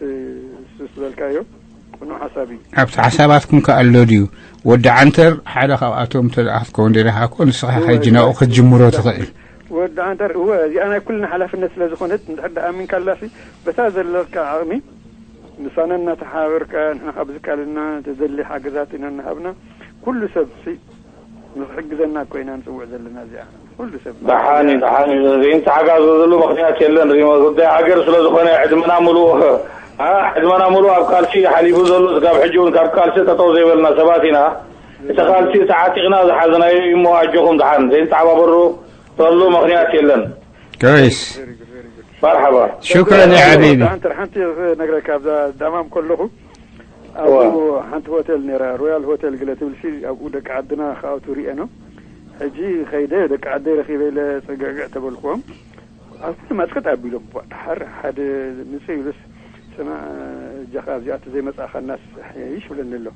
ሱስ ዝበልካዮ ቅኑዕ ሓሳብ እዩ። ኣብቲ ሓሳባትኩም ከ ኣሎ ድዩ? ወዲ ዓንተር ሓደ ካብኣቶም ተዝኣትከውን ደለካ እኮ ንስኻ ሕጂ ናብኡ ክትጅምሮ ትኽእል። ወዲ ዓንተር እወ እዚኣ ናይ ኩልና ሓላፍነት ስለ ዝኾነት እንድሕር ደኣ ኣሚንካ ኣላሲ በታ ዘለካ ዓቕሚ ምሳና እናተሓባበርካ ንሕና ካብ ዝካልና ተዘሊ ሓገዛት ኢና እናሃብና ኩሉ ሰብ ሲ ንክሕግዘና እኮ ኢና ንፅውዕ ዘለና እዚኣ ኩሉ ሰብ ደሓን እዩ ደሓን እዩ ዘይንተሓጋዘዘሉ ምክንያት የለን ሪሞ ጉዳይ ሃገር ስለ ዝኾነ ዕድመና ሙሉእ ኣ ዕድመና ሙሉእ ኣብ ቃልሲ ሓሊፉ ዘሎ ስጋብ ሕጂ እውን ካብ ቃልሲ ጠጠው ዘይበልና ሰባት ኢና እቲ ቃልሲ ተዓጢቕና ዝሓዝናዮ እዩ እሞ ኣጆኹም ደሓን ዘይንተሓባበሩ ረሉ ምክንያት የለን كويس መርሓባ شكرا يا حبيبي ሓንቲ ሓንቲ ነግረካ ኣብዛ ዳማም ከለኹ ኣብኡ ሓንቲ ሆቴል ነራ ሮያል ሆቴል ግለ ትብል ሲ ኣብኡ ደቂ ዓድና ክኣቱ ሪኤ ነው ሕጂ ከይደ ደቂ ዓደይ ረኺበ ኢለ ፅግዕግዕ ተበልክዎም ኣብቲ ማፅቀጥ ኣቢሎም ደሓር ሓደ ምፅእ ኢሉስ ስማ እጃኻ ኣብዚኣ ተዘይመፃእኻናስ ይሽ ብለኒ ኣሎ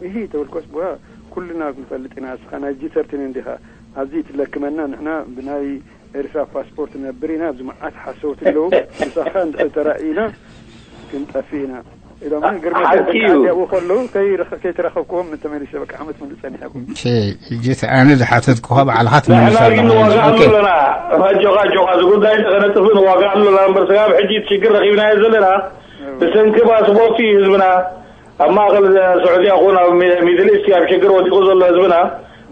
ይህ ተበልኮስ ቡዋ ኩልና ክንፈልጥ ኢና እስኻ ናይ ጂ ሰርቲን እንዲኻ ኣብዚ ትለክመና ንሕና ብናይ ኤርትራ ፓስፖርት ነብር ኢና ኣብዚ መዓት ሓሰውቲ ኣለዉ ምሳኻ እንድሕር ተራእዩና ክንጠፍእ ኢና ኢሎም ግርመ ሓቂ እዩ። ደቂ ኣብኡ ከለዉ ከይረኸ- ከይተራኸብክዎም ተመሊሰ በቃ ዓመት ሙሉእ ጸኒሐ እኮ እሺ፣ ሕጂ እቲ ኣነ ዝሓተትኩኻ ባዕልኻ ንሕና ትምልሳ ግን ኣለኻ። ዋጋ ኣሎ ኦኬ። ኣለና ኣጆኻ ኣጆኻ እዚ ጉዳይ ከነጥፍእ ንዋጋ ኣሎ ኣለና እምበር ስጋብ ሕጂ እቲ ሽግር ረኺብናዮ ዘለና ብሰንኪ ፓስፖርት እዩ ህዝብና ኣብ ማእኸል ስዑድያ ኹን ኣብ ሚድል ኢስት ኣብ ሽግር ወዲቑ ዘሎ ህዝብና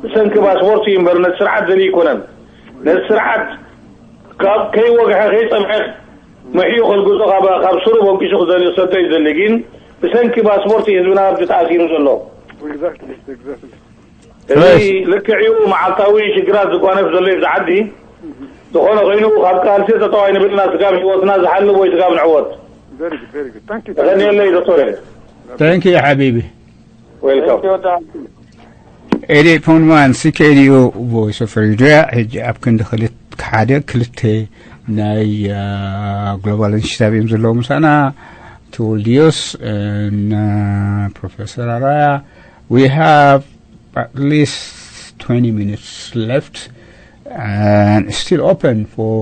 ብሰንኪ ፓስፖርት እዩ እምበር ነቲ ስርዓት ዘድልዩ ኣይኮነን ነቲ ስርዓት ካብ ከይወግሐ ከይፀምሐ ምሕዩ ከልግዞ ካብ ካብ ስሩ በንቂሱ ክዘልዮ ክሰዶ እዩ ዘሊ ግን ብሰንኪ ፓስፖርት እዩ ህዝብና ኣብዚ ተኣሲሩ ዘሎ exactly exactly Yes. እዚ ልክዕ እዩ መዓልታዊ ሽግራት ዝጓነፍ ዘሎ እዩ ኣብዚ ዓዲ ዝኾነ ኮይኑ ካብ ቃልሲ ጠጠው ኣይንብልና ስጋብ ህይወትና ዝሓልብ ወይ ስጋብ ንዕወት very good very good thank you ተኸኒየለይ ዶክተር Thank you حبيبي ዌልካም eighty-eight point one C K D O Voice of Eritrea ሕጂ ኣብ ክንዲ ክልት ሓደ ክልተ ናይ ግሎባል ኢኒሽቲቭ እዮም ዘለዉ ምሳና ትውልድዮስ ን ፕሮፌሰር ኣራያ we have at least twenty minutes left and still open for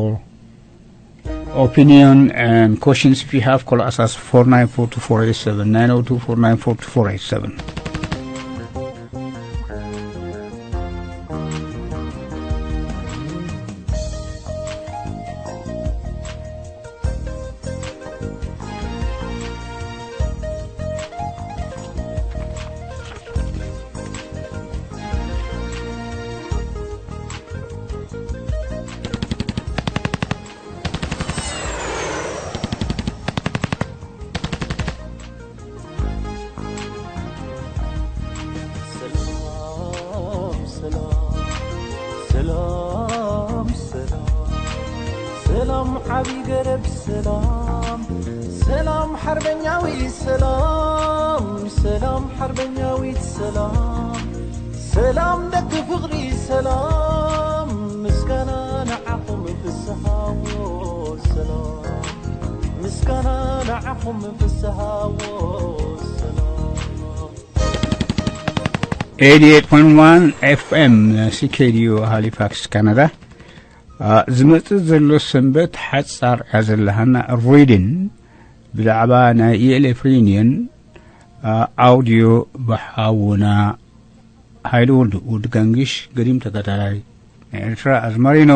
opinion and questions if you have call us as four nine four two four eight seven nine oh two four nine four two four eight seven ሰላም ዓቢ ገረብ ሰላም ሰላም ሓርበኛዊ ሰላም ሰላም ሓርበኛዊት ሰላም ሰላም ደቂ ፍቕሪ ሰላም ምስጋና ንዓኹም ፍስሃዎ ሰላም ምስጋና ንዓኹም ፍስሃዎ ሰላም eighty-eight point one F M C K D U ሃሊፋክስ ካናዳ ዝመፅእ ዘሎ ሰንበት ሓፃር እያ ዘለሃና ሪድን ብዛዕባ ናይ E L F reunion ኣውድዮ ብሓውና ሃይለ ወልዱ ወዲ ጋንግሽ ገዲም ተጋዳላይ ናይ ኤርትራ ኣዝማሪኖ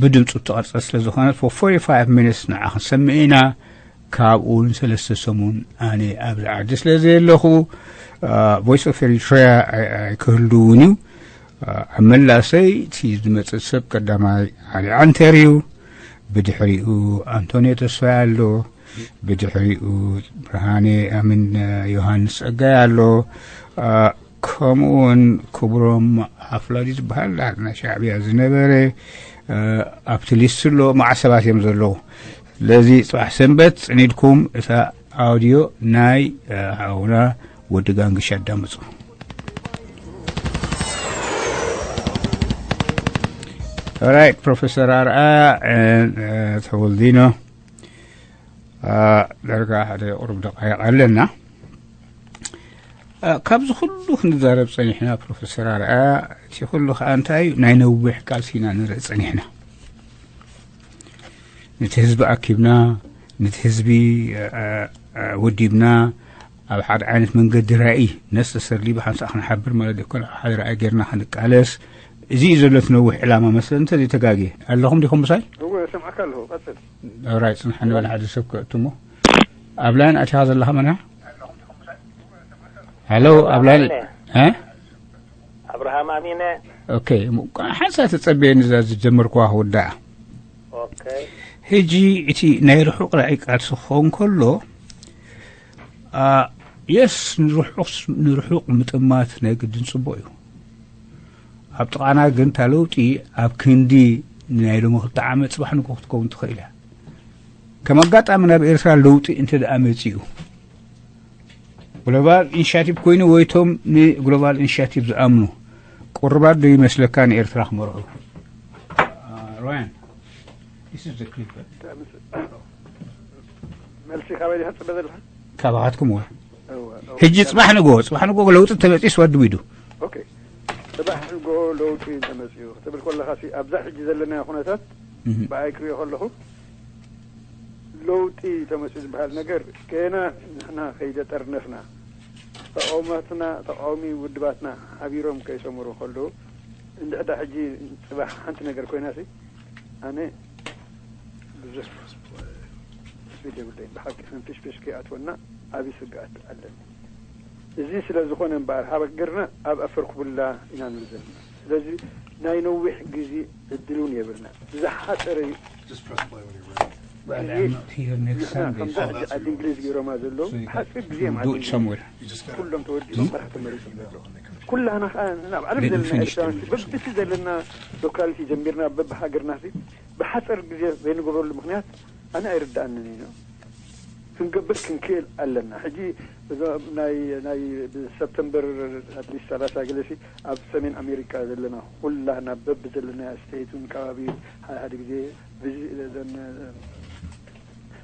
ብድምፁ እተቐርፀ ስለ ዝኾነት for forty-five minutes ንዓ ክንሰምዕ ኢና ካብኡ ንሰለስተ ሰሙን ኣነ ኣብዚ ዓዲ ስለ ዘየለኹ Voice of Eritrea ኣይክህልውን እዩ ኣብ መላሰይ እቲ ዝመፅእ ሰብ ቀዳማይ ዓሊ ዓንተር እዩ ብድሕሪኡ ኣንቶንዮ ተስፋይ ኣሎ ብድሕሪኡ ብርሃነ ኣምን ዮሃንስ ጸጋይ ኣሎ ከምኡ እውን ክብሮም ኣፍላዲ ዝበሃል ናይ ሻዕብያ ዝነበረ ኣብቲ ሊስት ኣሎ መዓት ሰባት እዮም ዘለዉ ስለዚ ፅባሕ ሰንበት ፅኒድኩም እታ ኣውዲዮ ናይ ሓውና ወዲ ጋንግሽ ኣዳምፁ። ኦራይት፣ ፕሮፌሰር ኣርኣያ ተወልዲኖ፣ ዳርጋ ሓደ ቁሩብ ደቃይቕ ኣለና። ካብዚ ኩሉ ክንዛረብ ፀኒሕና፣ ፕሮፌሰር ኣርኣያ፣ እቲ ኩሉ ከዓ እንታይ እዩ? ናይ ነዊሕ ቃልሲ ኢና ንርኢ ፀኒሕና። ነቲ ህዝቢ ኣኪብና፣ ነቲ ህዝቢ ወዲብና፣ ኣብ ሓደ ዓይነት መንገዲ ራእይ ነስተሰርሊ ብሓንሳእ ክንሓብር ማለት ኣይኮነ፣ ኣብ ሓደ ራእይ ጌርና ክንቃለስ፣ እዚ እዩ ዘሎ እቲ ነዊሕ ዕላማ መስለኒ፣ እንተዘይተጋግየ። ኣለኹም ዲኹም ምሳይ? እወ፣ እሰምዓካ ኣለኹ፣ ቀጽል። ኦራይ፣ ጽንሓ ንበል፣ ሓደ ሰብ ከእትሞ። ኣብ ላይን ኣቲኻ ዘለኻ መን እያ? ሃሎ፣ ኣብ ላይን፣ እ? ኣብርሃም ኣሚነ። ኦኬ፣ ሓንሳእ ተጸበየኒ እዛ ዝጀመርኩዋ ክውዳኣ። ኦኬ። ሕጂ እቲ ናይ ርሑቕ ራእይ ቃልሲ ክኸውን ከሎ፣ አ፣ የስ፣ ንርሑቕ፣ ንርሑቕ ምጥማት ናይ ግድን ጽቡቕ እዩ። ኣብ ጥቓና ግን እታ ለውጢ ኣብ ክንዲ ናይ ሎሚ ክልተ ዓመት ጽባሕ ንግሆ ክትከውን ትኽእል እያ። ከም ኣጋጣሚ ናብ ኤርትራ ለውጢ እንተ ደኣ መጺኡ፣ ግሎባል ኢኒሽያቲቭ ኮይኑ ወይ እቶም ንግሎባል ኢኒሽያቲቭ ዝኣምኑ ቁሩባት ዶ ይመስለካ ንኤርትራ ክመርሑ? አ፣ ሮያን፣ this is the clip. መልሲ ካበይ ዲኻ ትጽበ ዘለኻ? ካባኻትኩም እወ። እወ፣ እወ። ሕጂ ጽባሕ ንግሆ፣ ጽባሕ ንግሆ ለውጢ እንተመጺኡስ what do we do? ኦኬ። ጽባሕ ንግሆ ለውጢ እንተመጺኡ ክትብል ከለኻ ሲ፣ ኣብዛ ሕጂ ዘለናዮ ኩነታት እህ። ብኣይ ክሪኦ ከለኹ፣ ለውጢ ተመጺኡ ዝበሃል ነገር ገና ንሕና ከይደጠርነፍና፣ ተቃውሞትና፣ ተቃዋሚ ውድባትና ሓቢሮም ከይሰመሩ ከለዉ፣ እንድሕዳ ሕጂ ጽባሕ ሓንቲ ነገር ኮይናሲ፣ ኣነ ብዙሕ ትጽቢት የብለይን። ብሓቂ ሕንፍሽፍሽ ከይኣትወና ዓቢ ስግኣት ኣለኒ። እዚ ስለ ዝኾነ እምበኣር፣ ሃገርና ኣብ ኣፈርኩብላ ኢና ንብል ዘለና። ስለዚ ናይ ነዊሕ ግዜ ዕድል እውን የብልና። ብዝሓጸረ እዩ። Just press play when you're ready. Well, I'm not here next ንሕና Sunday, ከምዛ so ሕጂ ዓዲ እንግሊዝ ገይሮማ ዘለዉ፣ so you ብሓጺር ግዜ እዮም ዓዲ do it እንግሊዝ somewhere. ኩሎም ተወዲቦም መራሕቲ መሪጾም ዘለዉ። ኩላህና ኸኣ ናብ ዓለም ዘለና ኤርትራውያን በብቲ ዘለና ሎካሊቲ ጀሚርና በብሃገርና ሲ ብሓጸር ግዜ ዘይንገብረሉ ምኽንያት ኣነ ኣይርድኣንን እዩ። ክንገብር ክንክእል ኣለና። ሕጂ እዞም ናይ፣ ናይ ብሰፕተምበር ኣትሊስት ሰላሳ ገለሲ ኣብ ሰሜን ኣሜሪካ ዘለና ኩላህና በብ ዘለና ስቴትን ከባቢ ሓደ ሓደ ግዜ ብዚ-፣ እዘን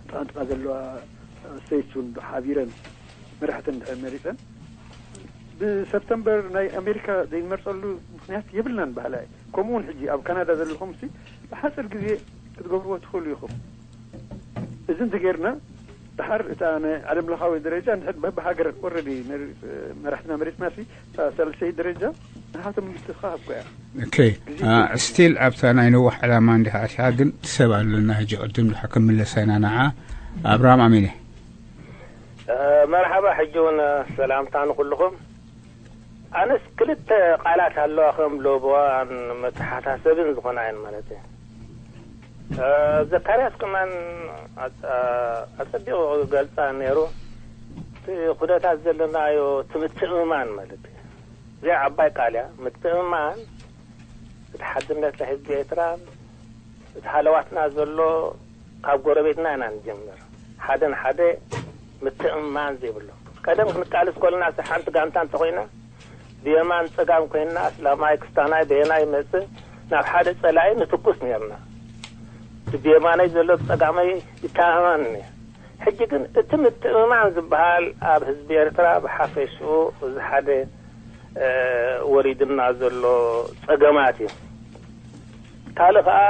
ጥቓንጥቓ ዘለዋ ስቴትስ እውን ሓቢረን መራሕተን እንድሕር መሪጸን ብሰፕተምበር ናይ ኣሜሪካ ዘይንመርጸሉ ምኽንያት የብልናን በሃላይ። ከምኡ እውን ሕጂ ኣብ ካናዳ ዘለኹም ሲ ብሓፂር ግዜ ክትገብርዎ ትኽእሉ ኢኹም። እዚ እንተጌርና ደሓር እታ ናይ ዓለም ለኻዊ ደረጃ እንድሕር በብሃገር ኦረዲ መራሕትና መሪፅና ሲ ሳልሰይ ደረጃ ንሓቶም ምትኻብ እኮ እያ። ኦኬ። ግዜ ስቲል ኣብታ ናይ ነዋሕ ዕላማ እንዲኻ ኣትያ ግን ትሰብ ኣለና ሕጂ ቅድም ድሓ ክምለሳ ኢና ንዓ ኣብርሃም ኣሚነ። መርሓባ ሕጂ እውን ሰላምታ ንኩልኹም። ኣነስ ክልተ ቃላት ኣለዋ ከም ሎቦዋን መተሓሳሰብን ዝኾና እየን ማለት እየ። ዘካርያስ ከማን ኣጸቢቑ ገልጻ ነይሩ። እቲ ኩነታት ዘለናዮ እቲ ምትእምማን ማለት እዩ። እዚኣ ዓባይ ቃል እያ። ምትእምማን እቲ ሓድነት ናይ ህዝቢ ኤርትራን እቲ ሃለዋትና ዘሎ ካብ ጎረቤትና ኢና ንጀምር። ሓደ ንሓደ ምትእምማን ዘይብሉ። ቀደም ክንቃለስ ከለና፣ ሓንቲ ጋንታ እንተኾይና፣ ብየማን ጸጋም ኮይና፣ ኣስላማይ፣ ክስታናይ፣ በየናይ ይመጽእ፣ ናብ ሓደ ጸላኢ ንትኩስ ነርና። እቲ ብየማነይ ዘሎ ብጸጋመይ ይተኣማመን ነይሩ። ሕጂ ግን እቲ ምትእምማን ዝበሃል ኣብ ህዝቢ ኤርትራ ብሓፈሽኡ እዚ ሓደ፣ እ፣ ወሪድና ዘሎ ጸገማት እዩ። ካልእ ከኣ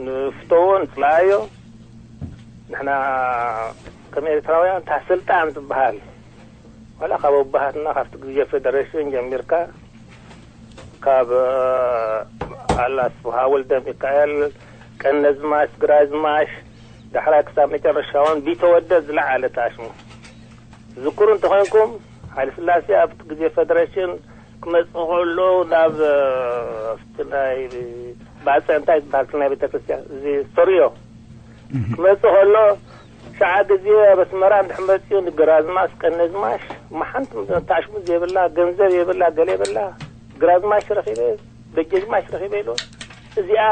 ንፍተዎ ንጽላኣዮ፣ ንሕና ከም ኤርትራውያን እታ ስልጣን ዝበሃል ዋላ ካብ ኣቦሃትና ካብቲ ግዜ ፌደሬሽን ጀሚርካ ካብ፣ እ፣ ኣላስብሃ ወልደ ሚካኤል፣ ቀነዝማች፣ ግራዝማች፣ ዳሕራይ ክሳብ መጨረሻ እውን ቢተወደድ ዝለዓለ ታሽሙ። ትዝክሩ እንተኾይንኩም፣ ሃይለ ስላሴ ኣብቲ ግዜ ፌደሬሽን ክመጽእ ከሎ ናብ፣ እ፣ ኣብቲ ናይ ባጽዕ እንታይ ዝበሃል ናይ ቤተክርስትያን፣ እዚ ሶርዮ እህ። ክመጽእ ከሎ፣ ሸዓ ግዜ ኣብ ኣስመራ እንድሕር መጺኡ ንግራዝማች ቀነዝማች፣ እማ ሓንቲ ታሽሙ ዘይብላ፣ ገንዘብ የብላ፣ ገለ የብላ፣ ግራዝማች ረኺበ፣ ደጀዝማች ረኺበ ኢሉ። እዚኣ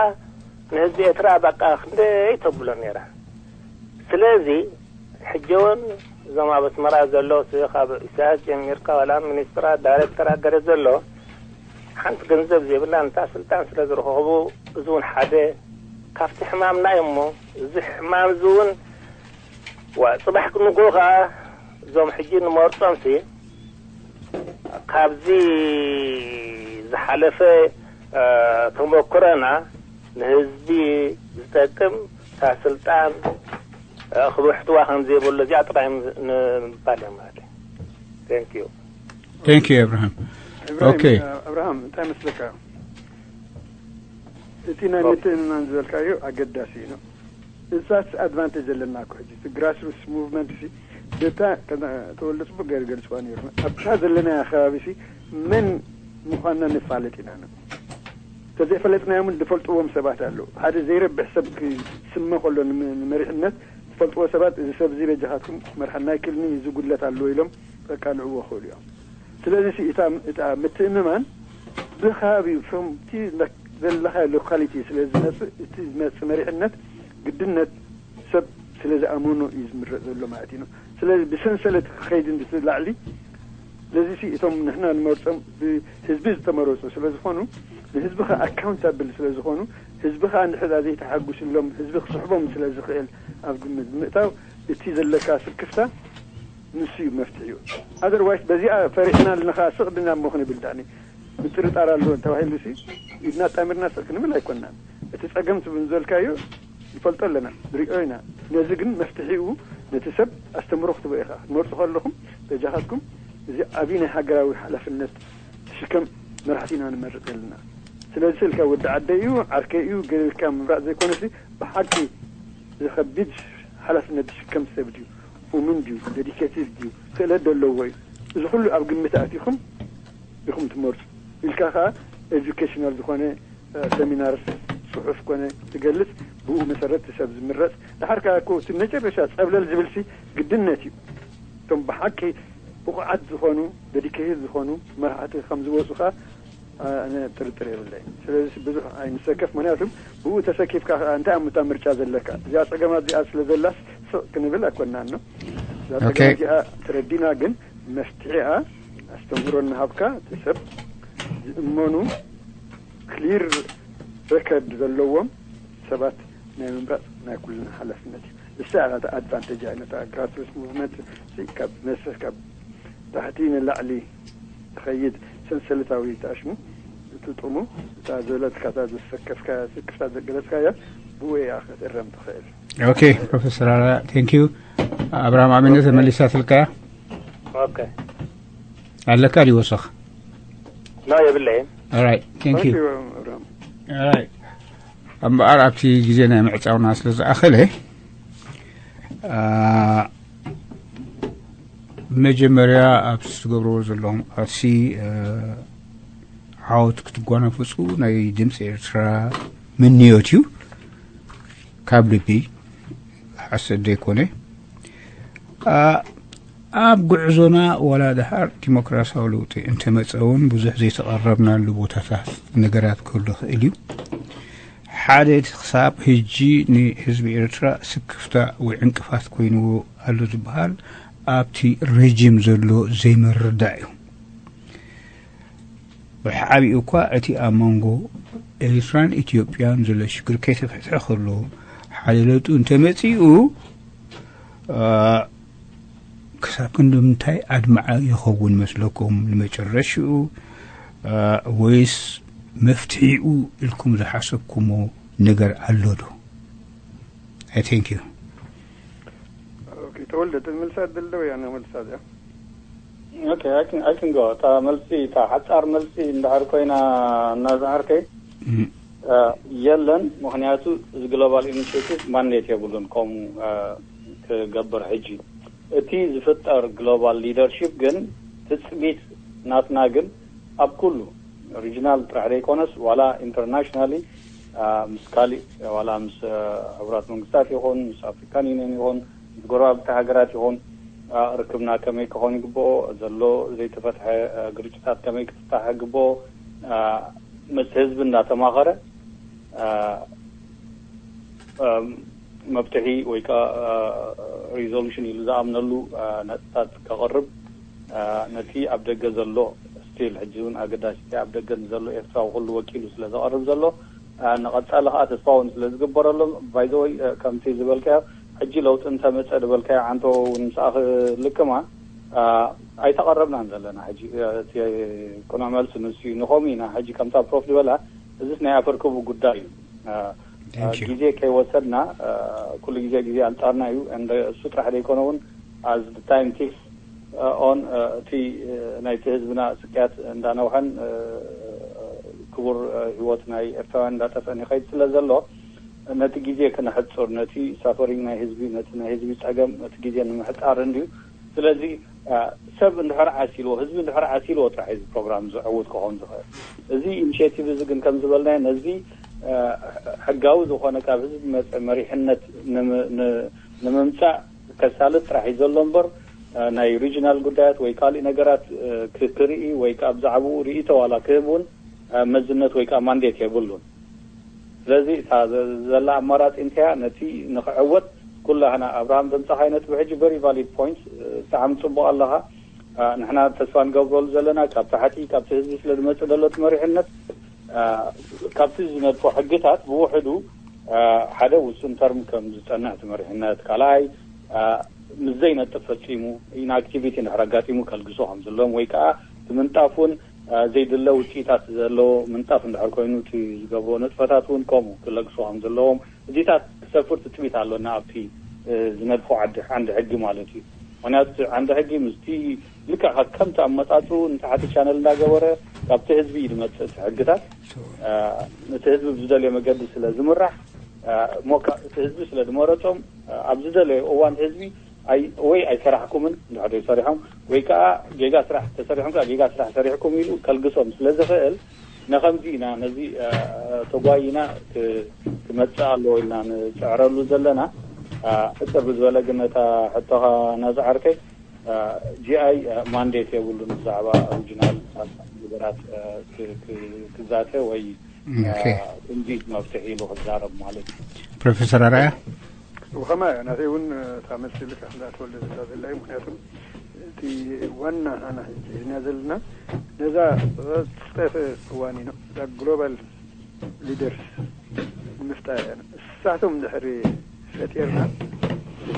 ንህዝቢ ኤርትራ በቃ ክንደይ ተብሎ ነይራ። ስለዚ ሕጂ እውን እዞም ኣብ ኣስመራ ዘለዉ፣ ካብ ኢሳያስ ጀሚርካ ዋላ ሚኒስትራት፣ ዳይሬክተራት ገለ ዘሎ፣ ሓንቲ ገንዘብ ዘይብላ፣ ነታ ስልጣን ስለ ዝረኸቡ፣ እዚ እውን ሓደ ካብቲ ሕማምና እዩ። እሞ እዚ ሕማም እዚ እውን፣ ዋ፣ ጽባሕ ክንጎ ከኣ እዞም ሕጂ ንመርጾም ሲ፣ ካብዚ ዝሓለፈ፣ እ፣ ተመክሮና ንህዝቢ ዝጠቅም እታ ስልጣን፣ እ፣ ክብሕትዋ ከም ዘይብሉ እዚኣ ጥራይ ን-፣ ንምባል እዮም ማለት እዩ። Thank you። Thank you፣ ኣብርሃም። እብራሂም፣ Okay። ኣብርሃም፣ እንታይ መስለካ? እቲ ናይ ምትእምማን ዝበልካዮ ኣገዳሲ እዩ። እዛስ ኣድቫንቴጅ ዘለና እኮ ሕጂ፣ እቲ ግራስሩትስ ሙቭመንት ሲ፣ በታ፣ ከም ተወልደ ጽቡቅ ገይሩ ገልጽዋ ነይሩ። ኣብታ ዘለናያ ከባቢ ሲ፣ መን ምዃንና ንፋለጥ ኢና። ተዘይፈለጥናዮምን ዝፈልጥዎም ሰባት ኣለዉ። ሓደ ዘይረብሕ ሰብ ክስመ ከሎ፣ ንመ-፣ ንመሪሕነት ዝፈልጥዎ ሰባት፣ እዚ ሰብ እዚ በጃኻትኩም መርሓና ኣይክእልን እዩ፣ እዚ ጉድለት ኣለዎ ኢሎም ከቃልዕዎ ይኽእሉ እዮም። ስለዚ ሲ፣ እታ፣ እታ ምትእምማን ብከባቢኡ፣ from እቲ ዘለኻዮ ሎካሊቲ ስለ ዝመጽእ፣ እቲ ዝመጽእ መሪሕነት ግድነት ሰብ ስለ ዝኣመኖ እዩ ዝምረጽ ዘሎ ማለት እዩ። ስለዚ ብሰንሰለት ክኸይድ እንድላዕሊ፣ ስለዚ ሲ፣ እቶም ንሕና ንመርጾም ብህዝቢ ዝተመረጹ ስለ ዝኾኑ፣ ንህዝቢ ከኣ ኣካውንታብል ስለ ዝኾኑ፣ ህዝቢ ከኣ እንድሕር ዘይተሓጉስሎም፣ ህዝቢ ክስሕቦም ስለ ዝኽእል፣ ኣብ ግምት ብምእታው፣ እቲ ዘለካ ስክፍታ ንሱ እዩ መፍትሒኡ። ኣዘርዋይስ በዚኣ ፈሪሕና ኣለና ከኣ ስቕ ድና እሞ ክንብል ዳኒ ምጥርጣር ኣሎ ተባሂሉ ሲ፣ ኢድና ጣሚርና ስቕ ክንብል ኣይኮንናን። እቲ ጸገም ትብል ዝበልካዮ ንፈልጦ ኣለና፣ ንሪኦ ኢና። ነዚ ግን መፍትሒኡ ነቲ ሰብ ኣስተምሮ ክትቦ ኢኻ። ክትመርጹ ከለኹም በጃኻትኩም እዚ ዓብዪ ናይ ሃገራዊ ሓላፍነት ትሽከም መራሕቲ ኢና ንመርጽ ዘለና። ስለዚ ስልካ ወዲ ዓደይ እዩ፣ ዓርከይ እዩ፣ ገለ ኢልካ ምምራጽ ዘይኮነሲ፣ ብሓቂ እዚ ከቢድ ሓላፍነት ዝሽከም ሰብ ድዩ? እሙን ድዩ? ዴዲኬትድ ድዩ? ክእለት ዘለዎ እዩ? እዚ ኩሉ ኣብ ግምት ኣእቲኹም ኢኹም ትመርጹ። ኢልካ ከኣ ኤጁኬሽናል ዝኾነ፣ እ፣ ሰሚናር፣ ጽሑፍ ኮነ ትገልጽ፣ ብኡ መሰረት እቲ ሰብ ዝምረጽ። ድሓር ከኣ እኮ እቲ መጨረሻ ጸብለል ዝብልሲ ግድነት እዩ። እቶም ብሓቂ ብቑዓት ዝኾኑ፣ ዴዲኬትድ ዝኾኑ መራሕቲ ከም ዝወጹ ከኣ፣ እ፣ ኣነ ጥርጥር የብለይ። ስለዚ ብዙሕ ኣይንሰከፍ፣ ምኽንያቱ ብኡ ተሰኪፍካ ከኣ እንታይ ኣምታ ምርጫ ዘለካ? እዚኣ ጸገማት እዚኣ ስለ ዘላስ ስቕ ክንብል ኣይኮንናን ነው። እዛ ኦኬ። ጸገም እዚኣ ተረዲና ግን መፍትሒኣ ኣስተምህሮ እናሃብካ እቲ ሰብ ዝእመኑ ክሊር ሬከርድ ዘለዎም ሰባት ናይ ምምራጽ ናይ ኩልና ሓላፍነት እዩ። እሳ እያ እታ ኣድቫንቴጅ እያ። ነታ ግራስሩትስ ሙቭመንት ሲ ካብ መሰ-፣ ካብ ታሕቲ ንላዕሊ ትኸይድ ሰንሰለታዊ ተኣሽሙ ትጥሙ እታ ዝበለትካ እታ ዘሰከፍካ ስክፍታ ዘገለጽካያ ብኡ እያ ክትእረም ትኽእል። ኦኬ ፕሮፌሰር ኣራ፣ ቴንክ ዩ። ኣብርሃም ኣሚነ ተመሊሳትልካ እያ። ኦኬ። ኣለካ ድዩ ወሰኽ? ኖ፣ የብለይን። ኦራይት፣ ቴንክ ዩ። Thank you፣ ኣብርሃም። ኦራይት። እምበኣር ኣብቲ ግዜ ናይ ምዕጻውና ስለ ዝኣኸለ፣ ኣ፣ መጀመርያ ኣብቲ ትገብርዎ ዘለኹም ቃልሲ፣ እ፣ ዓወት ክትጓናፈጹ ናይ ድምፂ ኤርትራ ምንዮት እዩ። ካብ ልቢ ሓሰት ዘይኮነ። ኣ፣ ኣብ ጉዕዞና ዋላ ድሓር ዲሞክራሲያዊ ለውጢ እንተመጸ እውን ብዙሕ ዘይተቐረብናሉ ቦታታት ነገራት ክህሉ ይኽእል እዩ። ሓደ እቲ ክሳብ ሕጂ ንህዝቢ ኤርትራ ስክፍታ ወይ ዕንቅፋት ኮይንዎ ኣሎ ዝበሃል ኣብቲ ረጂም ዘሎ ዘይምርዳእ እዩ። ብሓቢኡ እኳ እቲ ኣብ መንጎ ኤርትራን ኢትዮጵያን ዘሎ ሽግር ከይተፈትሐ ከሎ ሓደ ለውጢ እንተመጺኡ፣ እ፣ ክሳብ ክንዲ ምንታይ ኣድማዒ ይኸውን መስለኩም ንመጨረሽኡ? እ፣ ወይስ መፍትሒኡ ኢልኩም ዝሓሰብኩሞ ነገር ኣሎ ዶ? I thank you። ኦኬ፣ ተወልደ፣ ትምልሳ ድልደ ወይ ኣነ መልሳ እዚኣ? Okay, I can, I can go. እታ መልሲ፣ እታ ሓጻር መልሲ እንድሕር ኮይና እናዝሃርከይ፣ እም። እ፣ የለን። ምኽንያቱ እዚ ግሎባል ኢኒሽቲቭ ማንዴት የብሉን ከምኡ፣ እ፣ ክገብር። ሕጂ እቲ ዝፍጠር ግሎባል ሊደርሺፕ ግን ትጽቢት ናትና ግን ኣብ ኩሉ ሪጅናል ጥራሕ ዘይኮነስ ዋላ ኢንተርናሽናሊ፣ እ፣ ምስ ካሊእ ዋላ ምስ፣ እ፣ ሕቡራት መንግስታት ይኹን ምስ ኣፍሪካን ዩኒየን ይኹን ምስ ጎረባብቲ ሃገራት ይኹን፣ እ፣ ርክብና ከመይ ክኾን ይግብኦ፣ ዘሎ ዘይተፈትሐ፣ እ፣ ግርጭታት ከመይ ክፍታሕ ይግብኦ፣ እ፣ ምስ ህዝቢ እንዳተማኸረ፣ እ፣ እም፣ መፍትሒ ወይ ከዓ ሪዞሉሽን ኢሉ ዝኣምነሉ ነጥብታት ከቕርብ፣ ነቲ ኣብ ደገ ዘሎ፣ ስቲል ሕጂ እውን ኣገዳሲ፣ ኣብ ደገ ንዘሎ ኤርትራዊ ኩሉ ወኪሉ ስለ ዘቐርብ ዘሎ፣ ንቐጻሊ ከዓ ተስፋ እውን ስለ ዝግበረሎም፣ ባይዘወይ ከምቲ ዝበልካዮ፣ ሕጂ ለውጢ እንተመፀ ዝበልካዮ ዓንቶ እውን ምስኣ ክልክማ ኣይተቐረብናን ዘለና። ሕጂ እቲ ቅኑዕ መልሲ ንሱ እዩ። ንኸምኡ ኢና ሕጂ ከምታ ፕሮፍ ዝበላ፣ እዚስ ናይ ኣፈርክቡ ጉዳይ እዩ። ግዜ ከይወሰድና፣ ኩሉ ግዜ ግዜ ኣንጻርና እዩ። እሱ ጥራሕ ዘይኮነ እውን፣ ኣዝ ታይም ቲክስ ኦን፣ እቲ ናይቲ ህዝብና ስቅያት እንዳነውሐን ክቡር ህይወት ናይ ኤርትራውያን እንዳጠፍአን ይኸይድ ስለ ዘሎ፣ ነቲ ግዜ ክነሕጽር፣ ነቲ ሳፈሪንግ ናይ ህዝቢ፣ ነቲ ናይ ህዝቢ ጸገም፣ ነቲ ግዜ ንምሕጻር እንድዩ። ስለዚ ሰብ እንድሕር ዓሲልዎ፣ ህዝቢ እንድሕር ዓሲልዎ ጥራሕ እዚ ፕሮግራም ዝዕውት ክኸውን ዝኽእል። እዚ ኢኒሽቲቭ እዚ ግን ከም ዝበልናዮ ነዚ ሕጋዊ ዝኾነ ካብ ህዝቢ መጸ መሪሕነት ንምምጻእ ከሳልጥ ጥራሕ እዩ ዘሎ እምበር፣ ናይ ሪጂናል ጉዳያት ወይ ካሊእ ነገራት ክርኢ ወይ ከዓ ብዛዕባኡ ርእይቶ ዋላ ክህብ እውን መዝነት ወይ ከዓ ማንዴት የብሉን። ስለዚ እታ ዘላ ኣማራፂ እንተያ ነቲ ንክዕወት ኩላህና ኣብርሃም ዘምፀኻይ ነጥቢ ሕጂ ቨሪ ቫሊድ ፖይንት፣ ብጣዕሚ ፅቡቅ ኣለኻ። ንሕና ተስፋ ንገብረሉ ዘለና ካብ ታሕቲ ካብቲ ህዝቢ ስለ ዝመፅእ ዘሎ እቲ መሪሕነት፣ ካብቲ ዝነድፎ ሕግታት ብውሕዱ ሓደ ውሱን ተርም ከም ዝፀንሕ እቲ መሪሕነት፣ ካልኣይ ምስ ዘይነጥፍ ፈፂሙ ኢንኣክቲቪቲ እንድሕር ኣጋጢሙ ከልግሶ ከም ዘለዎም ወይ ከዓ እቲ ምንጣፍ እውን ዘይድለ ውፅኢታት ዘለዎ ምንጣፍ እንድሕር ኮይኑ እቲ ዝገብርዎ ንጥፈታት እውን ከምኡ ክለግሶ ከም ዘለዎም እዚታት ክሰፍር ትፅቢት ኣሎና ኣብቲ ዝነድፎ ዓንዲ ሕጊ ማለት እዩ። ምክንያቱ ዓንዲ ሕጊ ምስቲ ልክዕ ከምቲ ኣመፃፅኡ ንታሕቲ ቻነል እንዳገበረ ካብቲ ህዝቢ እዩ ዝመፅእ እቲ ሕግታት። እቲ ህዝቢ ብዝደልዮ መገዲ ስለ ዝምራሕ እሞ እቲ ህዝቢ ስለ ዝመረፆም ኣብ ዝደለዮ እዋን ህዝቢ ወይ ኣይሰራሕኩምን እንድሕር ዘይሰሪሖም ወይ ከዓ ጌጋ ስራሕ ተሰሪሖም ከዓ ጌጋ ስራሕ ሰሪሕኩም ኢሉ ከልግሶም ስለ ዝኽእል ንኸምዚ ኢና ነዚ ተጓይና ክመፅእ ኣለዎ ኢልና ንፅዕረሉ ዘለና። ሕፅር ብዝበለ ግን ነታ ሕቶኻ ናዝዓርከይ ጂኣይ ማንዴት የብሉን ብዛዕባ ኦሪጂናል ነገራት ክዛተ ወይ እንዴት መፍትሒ ኢሉ ክዛረብ ማለት እዩ። ፕሮፌሰር ኣርኣያ ብኸማ እያ ናተይ እውን እታ መልሲ ልካ እንዳተወልደ ዘላ ዘላ እዩ። ምክንያቱም እቲ ዋና ኣና ሒዝና ዘለና ነዛ ዝጠፈ እዋን ኢና እዛ ግሎባል ሊደርስ ንምፍጣር እያ። እሳቶም ድሕሪ ፈጢርና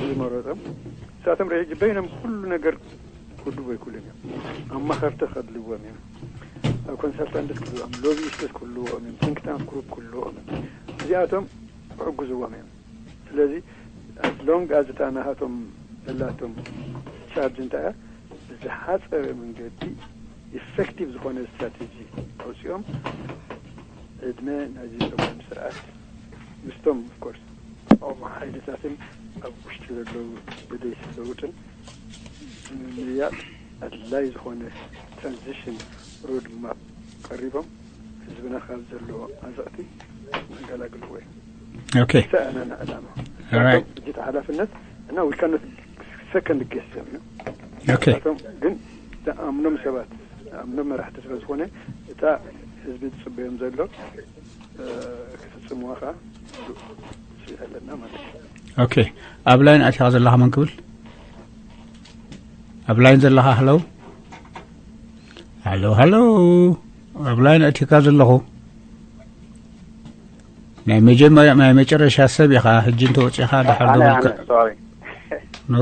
ዝመረፆም እሳቶም ርዒ በይኖም ኩሉ ነገር ክውድቡ ኣይክእሉን እዮም። ኣማኸርቲ ከድልዎም እዮም። ኣብ ኮንሳልታንትስ ክህልዎም፣ ሎቢይስትስ ክህልዎም እዮም፣ ቲንክ ታንክ ግሩፕ ክህልዎም እዮም። እዚኣቶም ክሕግዝዎም እዮም። ስለዚ ሎንግ ኣዝ እታ ናሃቶም ዘላቶም ቻርጅ እንታይ እያ ብዝሓፀረ መንገዲ ኢፌክቲቭ ዝኾነ ስትራቴጂ ኣውፅኦም ዕድመ ናይዚ ፀጉም ስርዓት ምስቶም ኦፍኮርስ ተቃውሞ ሓይልታትን ኣብ ውሽጢ ዘለዉ ብደይ ለውጥን ንምምያጥ ኣድላይ ዝኾነ ትራንዚሽን ሮድ ማፕ ቀሪቦም ህዝብና ካብ ዘለዎ ኣዘቕቲ መገላግልዎ እዩ። ኦኬ ሰኣናና ዕላማ Alright. እጅት ሓላፍነት እና we cannot second guess them ነው። ኦኬ እሳቶም ግን ዝኣምኖም ሰባት ዝኣምኖም መራሕቲ ስለ ዝኾነ እታ ህዝቢ ዝፅበዮም ዘሎ ክፍፅምዋ ከዓ ስእለና ማለት እዩ። ኦኬ ኣብ ላይን ኣቲኻ ዘለኻ መን ክብል ኣብ ላይን ዘለኻ ሃለው ሃለው ሃለው ኣብ ላይን ኣቲካ ዘለኹ ናይ መጀመርያ ናይ መጨረሻ ሰብ ኢኻ ሕጂ እንተወፂኻ ድሓር ኣነ ደውልካ ኣነ ሶሪ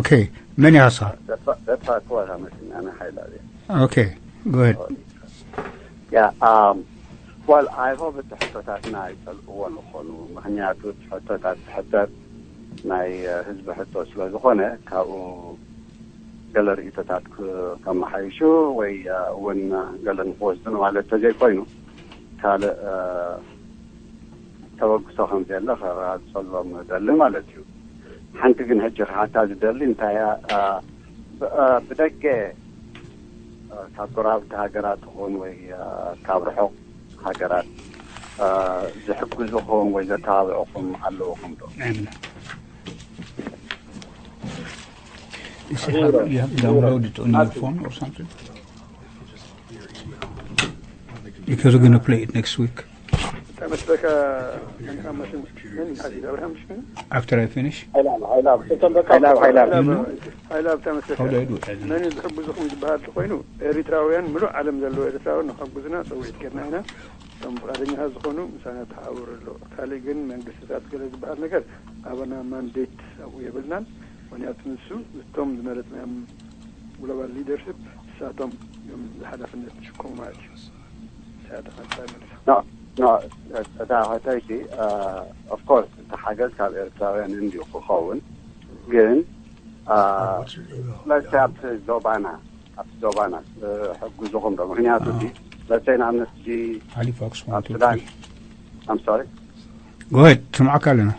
ኦኬ መን ኢኻ ንስኻ ደፋ ደፋ ክዋታ መስለኝ ኣነ ሓይል ኣብየ ኦኬ ጎሄድ ያ ዋል ኣይ ሆፕ እቲ ሕቶታትና ኣይፀልእዎ ዝኾኑ ምክንያቱ እቲ ሕቶታት ዝሕተት ናይ ህዝቢ ሕቶ ስለ ዝኾነ ካብኡ ገለ ርእቶታት ከመሓይሹ ወይ እውን ገለ ንክወስዱ ማለት ተዘይኮይኑ ካልእ ተበግሶ ከም ዘለ ከረጋግፀሎም እደሊ ማለት እዩ። ሓንቲ ግን ሕጂ ክሓታ ዝደሊ እንታይ እያ ብደገ ካብ ጎረባብቲ ሃገራት ይኹን ወይ ካብ ርሑቕ ሃገራት ዝሕግዙኹም ወይ ዘተባብዑኹም ኣለውኹም ዶ? Is it how you have downloaded on your phone or something? Because we're going to play it next week. በቃ መን ኢኻ ማሽን መን ኢኻ ዲድ ኣብርሃም ሽኮይኑ After I finish, ሓይላብ ሓይላብ እቶም በቃ ሓይላብ ሓይላብ ሓይላብ ተመስገን how do I do it? መን እዩ ዝሕግዝኹም ዝበሃል እንተኮይኑ ኤሪትራውያን ምሉእ ዓለም ዘለዉ ኤሪትራውያን ንክሕግዙና ፅውዒት ገርና ኢና። እቶም ፍቃደኛታት ዝኾኑ ምሳና ተሓባበሩ ኣሎ። ካልእ ግን መንግስትታት ገለ ዝበሃል ነገር ኣባና ማንዴት ኣብኡ የብልናን። ምክንያቱ ንሱ እቶም ዝመረፅናዮም ግሎባል ሊደርሽፕ ንሳቶም እዮም ዝሓላፍነት ዝሽከሙ ማለት እዩ። ንሳ ተቐጻሊ መልሳ። ኖ ኖ እታ ሕቶይቲ ኦፍኮርስ እቲ ሓገዝ ካብ ኤርትራውያን እንድዩ ክኸውን ግን ለሰ ኣብቲ ዞባና ኣብቲ ዞባና ሕግዙኹም ዶ ምክንያቱ እቲ ለሰ ንኣብነት እዚ Halifax ኣብ one two ሱዳን three. I'm sorry Go ahead, ስምዓካ ኣለና።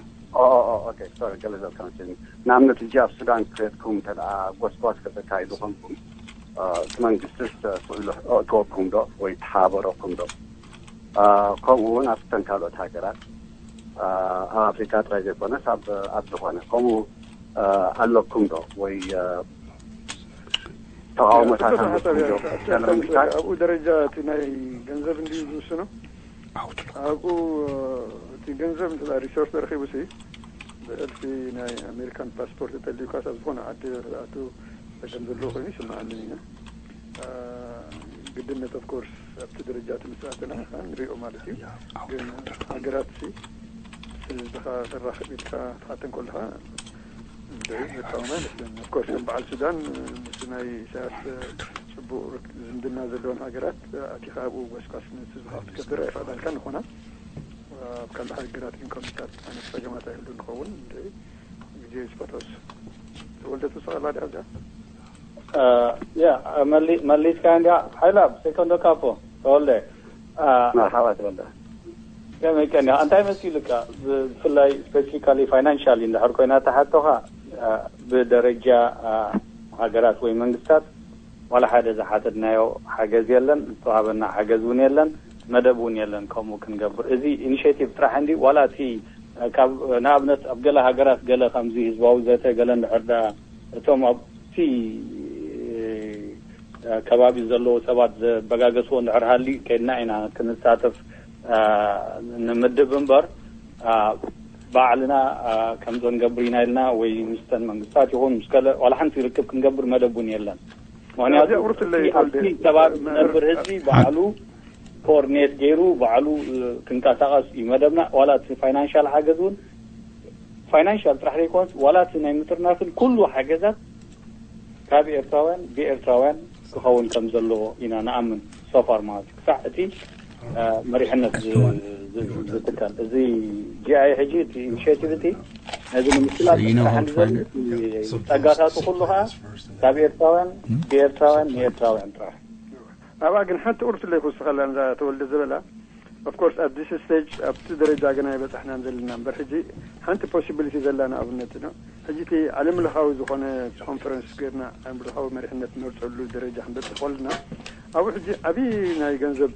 ኦኬ ሶሪ ገለ ዘልካ መሰለኒ ንኣብነት ሕጂ ኣብ ሱዳን ክኸድኩም እንተ ደኣ ጎስጓስ ከተካይዱ ኮንኩም እቲ መንግስቲ ክእሉ ክወኩም ዶ ወይ ተሓባበረኩም ዶ ከምኡ እውን ኣብተን ካልኦት ሃገራት ኣብ ኣፍሪካ ጥራይ ዘይኮነስ ኣብ ኣብ ዝኾነ ከምኡ ኣለኩም ዶ ወይ ተቃውሞታት ኣለኩም ዶ ገለ መንግስታት ኣብኡ ደረጃ እቲ ናይ ገንዘብ እንዲ ዝውስኖ ኣብኡ እቲ ገንዘብ እንተ ሪሶርስ ተረኪቡ ሲ ብሕልፊ ናይ ኣሜሪካን ፓስፖርት ተልዩካ ኣብ ዝኾነ ዓዲ ኣቱ ጸገም ዘለዎ ኮይኑ ይስምዓኒ ኢና ግድነት ኦፍኮርስ ኣብቲ ደረጃ እቲ ምስ ኣተና ንሪኦ ማለት እዩ ግን ሃገራት ሲ ህዝብኻ ተራኽብ ኢልካ ትሓተን ከለኻ ዘቃወማ ይመስለኒ ኦፍኮርስ ከም በዓል ሱዳን ምስ ናይ ኢሳያስ ፅቡቅ ዝምድና ዘለዎን ሃገራት ኣቲኻ ኣብኡ ጎስጓስ ምስ ህዝብኻ ክትገብር ኣይፈቕዳልካ ንኾና ኣብ ካልእ ሃገራት ግን ከምታት ዓይነት ፀገማት ኣይህሉ ንኸውን ግዜ ዝፈተሱ ተወልደ ትውስኸላ ዲኣ እዚኣ ያ መሊስካ እንዲያ ሓይላ ሴኮንዶ ካፖ ተወልደ መርሓባ ተወልደ ከመይ ቀኒኻ እንታይ መሲሉካ ብፍላይ ስፔሲፊካሊ ፋይናንሻል እንድሕር ኮይና ተሓቶኻ ብደረጃ ሃገራት ወይ መንግስታት ዋላ ሓደ ዝሓተትናዮ ሓገዝ የለን ዝተዋሃበና ሓገዝ እውን የለን መደብ እውን የለን ከምኡ ክንገብር እዚ ኢኒሽቲቭ ጥራሕ እንዲ ዋላ እቲ ካብ ንኣብነት ኣብ ገለ ሃገራት ገለ ከምዚ ህዝባዊ ዘተ ገለ እንድሕር እቶም ኣብቲ ከባቢ ዘለዉ ሰባት ዘበጋገስዎ እንድሕር ሃልዩ ከድና ኢና ክንሳተፍ ንምድብ እምበር ባዕልና ከምዞ ንገብር ኢና ኢልና ወይ ምስተን መንግስታት ይኹን ምስ ከለ ዋላ ሓንቲ ርክብ ክንገብር መደብ እውን የለን ምክንያቱ ኣብቲ ከባቢ ዝነብር ህዝቢ ባዕሉ ኮኦርዲኔት ገይሩ ባዕሉ ክንቀሳቀስ እዩ መደብና ዋላ እቲ ፋይናንሻል ሓገዝ እውን ፋይናንሻል ጥራሕ ዘይኮነስ ዋላ እቲ ናይ ምጥርናፍን ኩሉ ሓገዛት ካብ ኤርትራውያን ብኤርትራውያን ክኸውን ከም ዘለዎ ኢና ንኣምን ሶፋር ማለት እዩ ክሳዕ እቲ መሪሕነት ዝትከል እዚ ጂኣይ ሕጂ እቲ ኢኒሽቲቭ እቲ ነዚ ንምስላጥ ሓንዘል ጸጋታቱ ኩሉ ከዓ ካብ ኤርትራውያን ብኤርትራውያን ንኤርትራውያን ጥራሕ ኣብኣ ግን ሓንቲ ቁርሲ ለይክውስኸላ ንዛ ተወልደ ዝበላ ኦፍኮርስ ኣብ ዲስ ስቴጅ ኣብቲ ደረጃ ገና ይበፃሕናን ዘለና እምበር ሕጂ ሓንቲ ፖሲቢሊቲ ዘላ ንኣብነት ነው ሕጂ እቲ ዓለም ለኻዊ ዝኾነ ኮንፈረንስ ገርና ዓለም ለኻዊ መሪሕነት ንመርፀሉ ደረጃ ክንበፅሕ ከልና ኣብኡ ሕጂ ዓብዪ ናይ ገንዘብ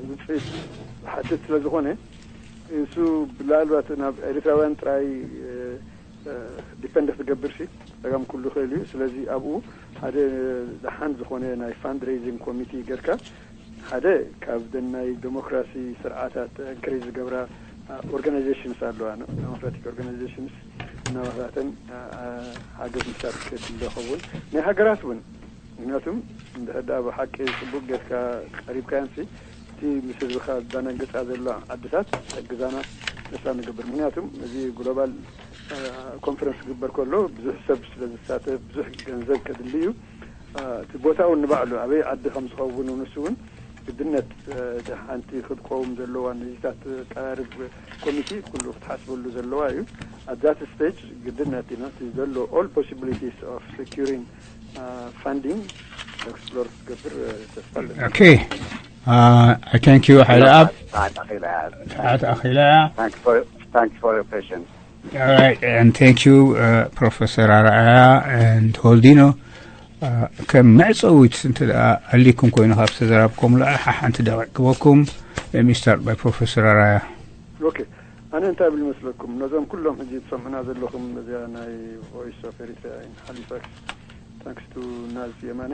ውፅኢት ዝሓትት ስለ ዝኾነ እሱ ብላዕልባት ናብ ኤርትራውያን ጥራይ ዲፐንድ ክትገብር ሲ ጸገም ኩሉ ይኽእል እዩ ስለዚ ኣብኡ ሓደ ደሓን ዝኾነ ናይ ፋንድሬዚንግ ኮሚቲ ገርካ ሓደ ካብዘን ናይ ዴሞክራሲ ስርዓታት እንክሬዝ ዝገብራ ኦርጋናይዜሽንስ ኣለዋ ዴሞክራቲክ ኦርጋናይዜሽንስ እናባታተን ሓገዝ ምሳት ክድለኸውን ናይ ሃገራት እውን ምክንያቱም እንድሕር ደኣ ብሓቂ ፅቡቅ ጌርካ ቀሪብካዮምሲ እቲ ምስ ህዝብኻ ዝዳናገፃ ዘሎ ዓድታት ሕግዛና ተስፋ ንገብር ምክንያቱም እዚ ግሎባል ኮንፈረንስ ክግበር ከሎ ብዙሕ ሰብ ስለ ዝሳተፍ ብዙሕ ገንዘብ ከድሊ እዩ እቲ ቦታ እውን ንባዕሉ ኣበይ ዓዲ ከም ዝኸውን ንሱ እውን ግድነት ሓንቲ ክትቆውም ዘለዋ ነዚታት ቀራርብ ኮሚቴ ኩሉ ክትሓስበሉ ዘለዋ እዩ at that stage ግድነት እዩ እቲ ዘሎ all possibilities of securing funding explore ክትገብር ተስፋ ኣለና Okay. Uh, I thank you, ሓይለ ኣብ ሰዓት ኣኺላ እያ ሰዓት ኣኺላ Thank you for thank you for your patience. All right, and thank you, uh, Professor ኣርኣያ and Holdino. ከም መዕፀዊት እንተ ኣሊኩም ኮይኑ ካብ ዝተዘራብኩም ልዓ ሓንቲ ደቂቅ ክበኩም ሚስተር ባይ ፕሮፌሰር ኣራያ ኦኬ ኣነ እንታይ ብል ይመስለኩም ነዞም ኩሎም ሕጂ ትሰምዑና ዘለኹም ነዚኣ ናይ ቮይስ ኦፍ ኤሪትሪያ ኢን ሃሊፋክስ ታንክስ ቱ ናዝ የማነ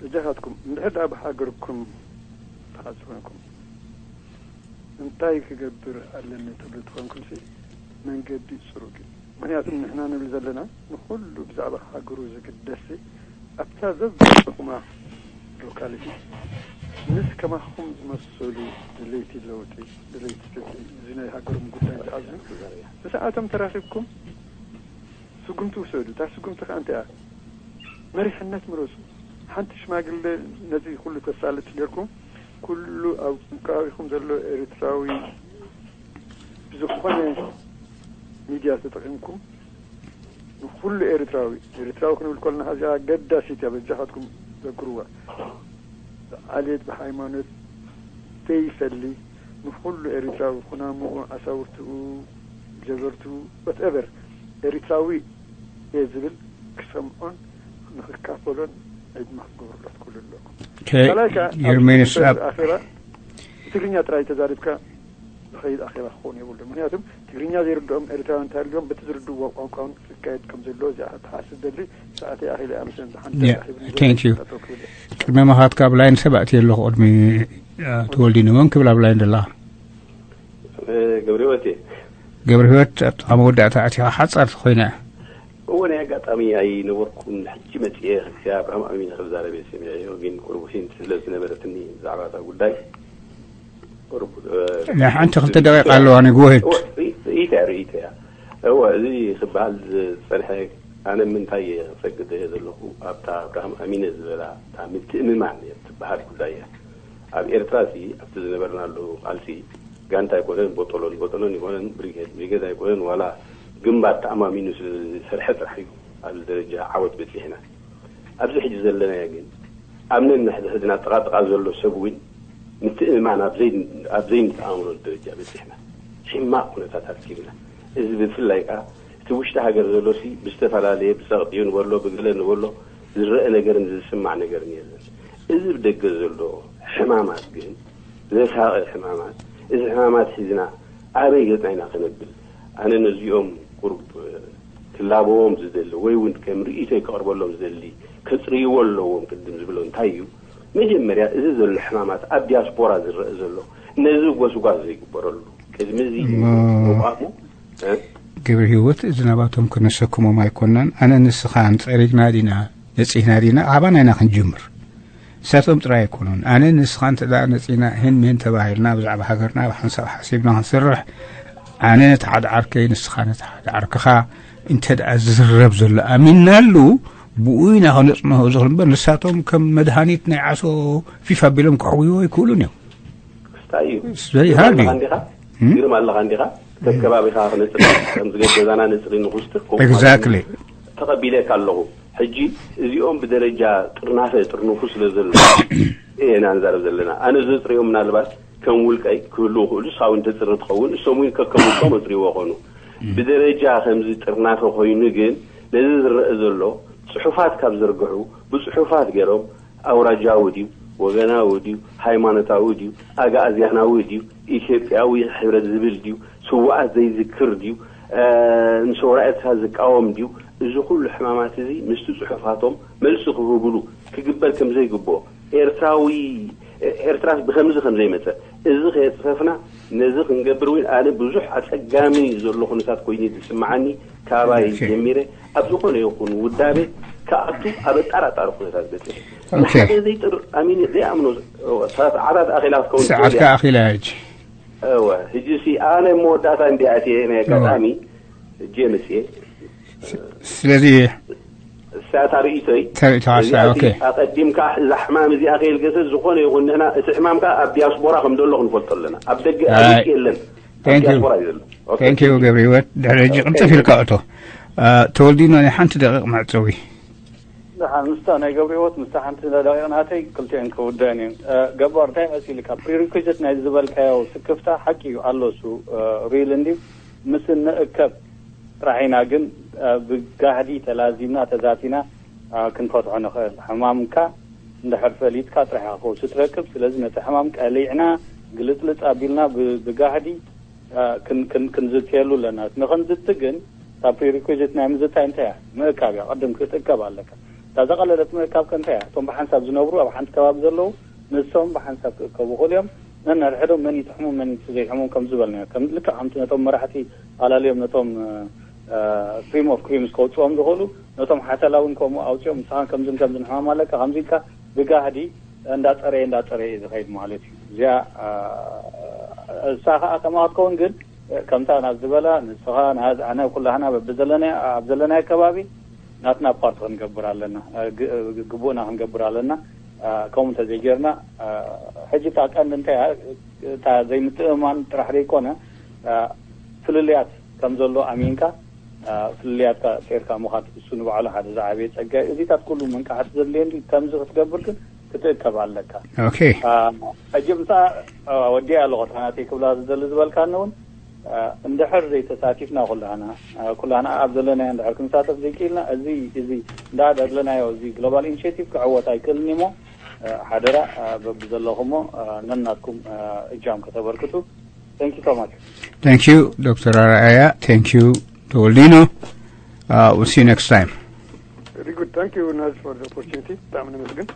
በጃኻትኩም እንድሕር ደኣ ብሃገርኩም ተሓዝ ኮይንኩም እንታይ ክገብር ኣለኒ ትብሉ ትኾንኩምሲ፣ መንገዲ ጽሩግ እዩ። ምኽንያቱም ንሕና ንብል ዘለና ንኹሉ ብዛዕባ ሃገሩ ዝግደስ ኣብታ ዘብለኹማ ሎካሊቲ ምስ ከማኹም ዝመሰሉ ድለይቲ ለውጢ፣ ድለይቲ ፍትሒ፣ እዚ ናይ ሃገሮም ጉዳይ ዝሓዙ ምስኣቶም ተራኺብኩም ስጉምቲ ውሰዱ። እታ ስጉምቲ ከኣ እንታይ እያ? መሪሕነት ምረጹ። ሓንቲ ሽማግለ ነዚ ኩሉ ተሳልጥ ጌርኩም ኩሉ ኣብ ከባቢኹም ዘሎ ኤርትራዊ ብዝኾነ ሚድያ ተጠቒምኩም ንኹሉ ኤርትራዊ፣ ኤርትራዊ ክንብል ከለና እዚኣ ኣገዳሲት እያ፣ በጃኻትኩም ዘክርዋ። ብዓሌት ብሃይማኖት ዘይፈሊ ንኹሉ ኤርትራዊ፣ ኩናምኡ፣ ዓሳውርትኡ፣ ጀበርትኡ፣ ወትኤቨር ኤርትራዊ እየ ዝብል ክሰምዖን ንኽካፈሎን ዕድመ ክትገብሩላ ትኽእሉ ኣለኩም። ካልኣይ ከኣ ኣብ ዩርሜንስ ዝግበር ኣብ ኣኼባ ብትግርኛ ጥራይ ተዛሪብካ ዝኸይድ ኣኼባ ክኸውን የብሉ። ምክንያቱም ትግርኛ ዘይርድኦም ኤርትራውያን እንተሃልዮም በቲ ዝርድእዎ ቋንቋውን ክካየድ ከም ዘለዎ እዚኣ ክትሓስብ ደሊ። ሰዓተይ ኣኺለ ኣምሰን ዝሓንተ Yeah, ኣኺብኒ ዘሎ thank you። ጠጠው ክብል እየ። ቅድሚ ምኻድካ ኣብ ላይን ሰብ ኣእትየ ኣለኹ። ቅድሚ ተወልዲኒ እውን ክብል ኣብ ላይን ደላ ገብረ ህይወት እየ። ገብረ ህይወት ኣብ መወዳእታ ኣቲኻ ሓጻር ተኾይና እያ። እወ ናይ ኣጋጣሚ ኣይነበርኩን። ሕጂ መጽየ ክሲ ኣብርሃም ኣሚነ ክዛረብ እየ ሰሚዐዮ፣ ግን ቁሩብ ሂንት ስለ ዝነበረትኒ ብዛዕባ እታ ጉዳይ ቁሩብ ናይ ሓንቲ ክልተ ደቂቃ ኣለዋ ንግወህድ እወ ርእይተ እያ ርእይተ እያ። እወ እዚ ክበሃል ዝጸንሐ ኣነ ምንታይ እየ ክሰግድ እየ ዘለኹ ኣብታ ኣብርሃም ኣሚነ ዝበላ እታ ምትእምማን እያ ትበሃል ጉዳይ እያ። ኣብ ኤርትራ ሲ ኣብቲ ዝነበርናሉ ቃልሲ ጋንታ ኣይኮነን ቦጦሎን ቦጦሎን ኣይኮነን ብሪጌድ ብሪጌድ ኣይኮነን ዋላ ግንባር ተኣማሚኑ ስለ ዝሰርሐ ጥራሕ እዩ ኣብዚ ደረጃ ዓወት በጺሕና። ኣብዚ ሕጂ ዘለናዮ ግን ኣብ ነንሕድሕድና ጥቓ ጥቓ ዘሎ ሰብ እውን ምትእምማን ኣብ ዘይንተኣምኖ ደረጃ በጺሕና። ሕማቕ ኩነታት ኣርኪብና። እዚ ብፍላይ ከኣ እቲ ውሽጢ ሃገር ዘሎሲ ብዝተፈላለየ ብጸቕጢ ንበሎ ብገለ ንበሎ ዝረአ ነገርን ዝስማዕ ነገርን የለን። እዚ ብደገ ዘሎ ሕማማት ግን ዘሳቒ ሕማማት፣ እዚ ሕማማት ሒዝና ኣበይ ገጽና ኢና ክነብል? ኣነ ነዚኦም ቁሩብ ክላበዎም ዝደሊ ወይ እውን ከም ርእይቶይ ከቕርበሎም ዝደሊ ከጽርይዎ ኣለዎም ቅድም ዝብሎ እንታይ እዩ? መጀመርያ እዚ ዘሎ ሕማማት ኣብ ዲያስፖራ ዝረአ ዘሎ ነዚ ጎስጓስ ዘይግበረሉ ቅድሚ እዚ ተቋሙ ገብረ ህይወት እዚ ናባቶም ክነሰክሞም ኣይኮናን። ኣነ ንስኻን ጸሪግና ዲና ነጺህና ዲና ኣባና ኢና ክንጅምር። ንሳቶም ጥራይ ኣይኮኑን። ኣነ ንስኻ እንተ ደኣ ነጺና ህን ምህን ተባሂልና ብዛዕባ ሃገርና ብሓንሳብ ሓሲብና ክንሰርሕ ኣነ ነቲ ሓደ ዓርከይ ንስኻ ነቲ ሓደ ዓርክኻ እንተ ደኣ ዝዝረብ ዘሎ ኣሚንናሉ ብኡ ኢና ከነጽንሆ ዝኽእል እምበር ንሳቶም ከም መድሃኒት ናይ ዓሶ ፊፍ ኣቢሎም ከሕውይዎ ኣይክእሉን እዮም። ክስታይ እዩ። It's very hard እዩ። ኣለኻ እንዲኻ? ግርም ኣለኻ እንዲኻ? ተከባቢኻ ክነጽሪ ከም ዝገበዛና ነጽሪ ንኹስቲ ከምኡ ማለት እዩ። Exactly። ተቐቢለካ ኣለኹ። ሕጂ እዚኦም ብደረጃ ጥርናፈ ጥርንፉ ስለ ዘሎ ኢና ንዛረብ ዘለና። ኣነ ዘጽርዮም ምናልባት ከም ውልቀይ ክህልው ክእሉ ንስኻ እውን ተጽሪ ትኸውን እሶም እውን ከከም ውልቆም ኣጽርይዎ ኾኑ። ብደረጃ ከምዚ ጥርናፈ ኮይኑ ግን ነዚ ዝረአ ዘሎ ጽሑፋት ካብ ዘርግሑ ብጽሑፋት ገይሮም ኣውራጃዊ ድዩ ወገናዊ ድዩ ሃይማኖታዊ ድዩ ኣግኣዝያናዊ ድዩ ኢትዮጵያዊ ሕብረት ዝብል ድዩ ስውኣት ዘይዝክር ድዩ ንሰውራ ኤርትራ ዝቃወም ድዩ እዚ ኩሉ ሕማማት እዚ ምስቲ ጽሑፋቶም መልሲ ክህብሉ ክግበር ከም ዘይግብኦ ኤርትራዊ ኤርትራስ ብከምዚ ከም ዘይመጸ እዚ ከየጽፈፍና ነዚ ክንገብር እውን ኣነ ብዙሕ ኣጸጋሚ ዘሎ ኩነታት ኮይኑ ዝስምዓኒ ካባይ ጀሚረ ኣብ ዝኾነ ይኹን ውዳቤ ክኣቱ ኣብ ኣጣራጣሪ ኩነታት በጺሐ። ንሓደ ዘይጥር ኣሚነ ዘይኣምኖ ሰዓታት ኣኺላ ክትከውን ትኽእል ሰዓትካ እያ። ኣኺላ ሕጂ እወ ሕጂ ሲ ኣነ መወዳእታ እንዲያ እትየ ናይ ኣጋጣሚ ሕጂ የምጽየ ስለዚ እሳታ ርእይቶይ ተርእይቶ ሓሳብ እዚኣ ኦኬ ኣቐዲምካ እዛ ሕማም እዚኣ ከየልገሰት ዝኾነ ይኹን ንሕና እቲ ሕማም ከዓ ኣብ ዲያስፖራ ከም ዘሎ ክንፈልጦ ኣለና ኣብ ደገ ኣብ ውሽጢ የለን ኣብ Thank you. ዲያስፖራ እዩ ዘሎ ኦኬ። Thank you ገብረ ህይወት ድሕሪ ሕጂ ቅልጥፍ ኢልካ እቶ ተወልዲኖ ናይ ሓንቲ ደቂቕ መዕፀዊ ደሓን ምስታ ናይ ገብረ ህይወት ምስታ ሓንቲ ደቂቕ ናተይ ክልቲአን ክውደን እዩ ገባር እንታይ መሲልካ prerequisite ናይ ዝበልካዮ ስክፍታ ሓቂ እዩ ኣሎ እሱ real እንድዩ ምስ እንእከብ ጥራሕ ኢና ግን ብጋህዲ ተላዚብና ተዛቲና ክንፈትሖ ንኽእል። ሕማምካ እንድሕር ፈሊጥካ ጥራሕ ኢኻ ፈውሲ ትረክብ። ስለዚ ነቲ ሕማም ቀሊዕና ግልጽልጽ ኣቢልና ብጋህዲ ክንዝትየሉ ኣለና። ንኽንዝቲ ግን እታ prerequisite ናይ ምዝታይ እንታይ እያ? ምእካብ እያ። ቅድም ክትእከብ ኣለካ። እታ ዘቐለለት ምእካብ ከ እንታይ እያ? እቶም ብሓንሳብ ዝነብሩ ኣብ ሓንቲ ከባቢ ዘለዉ ንሶም ብሓንሳብ ክእከቡ ይኽእሉ እዮም። ነናድሕዶም መን ይትሕሙ መን ዘይትሕሙ ከም ዝበልናዮ ከም ልክዕ ከምቲ ነቶም መራሕቲ ኣላልዮም ነቶም ክሪም ኦፍ ክሪምስ ከውፅኦም ዝኽእሉ ነቶም ሓተላ እውን ከምኡ ኣውፅኦም ንስኻን ከምዝን ከምዝን ሕማም ኣለካ ከምዚ ኢልካ ብጋህዲ እንዳፀረየ እንዳፀረየ እዩ ዝኸይድ ማለት እዩ። እዚኣ እሳ ከዓ ከማ ክትከውን ግን ከምታ ናብ ዝበላ ንስኻ ኣነ ኩላህና በብዘለና ኣብ ዘለናዮ ከባቢ ናትና ፓርት ክንገብር ኣለና፣ ግቡእና ክንገብር ኣለና። ከምኡ እንተዘይጌርና ሕጂ እታ ቀንዲ እንታይ እያ? እታ ዘይምትእምማን ጥራሕ ዘይኮነ ፍልልያት ከም ዘሎ ኣሚንካ ፍልልያትካ ጼርካ ምኻድ እሱ ንባዕሉ ሓደ ዝዓበየ ጸጋ እዩ። እዚታት ኩሉ መንቃሕቲ ዘድልየን ከምዚ ክትገብር ግን ክትእከብ ኣለካ። ኦኬ። ሕጂ ምሳ ወዲያ ኣለኹ እታ ናተይ ክብላ ዝደሊ ዝበልካኒ እውን እንድሕር ዘይተሳቲፍና ኩላህና ኩላህና ኣብ ዘለናዮ እንድሕር ክንሳተፍ ዘይክኢልና እዚ እዚ እንዳ ደለናዮ እዚ ግሎባል ኢኒሽቲቭ ክዕወት ኣይክእልን እሞ ሓደራ በብዘለኹሞ ነናትኩም እጃም ከተበርክቱ። Thank you so much. Thank you, Doctor Araya. Thank you, Tolino. Uh, we'll see you next time. Very good. Thank you, Naz, for the opportunity. በጣም እናመሰግን።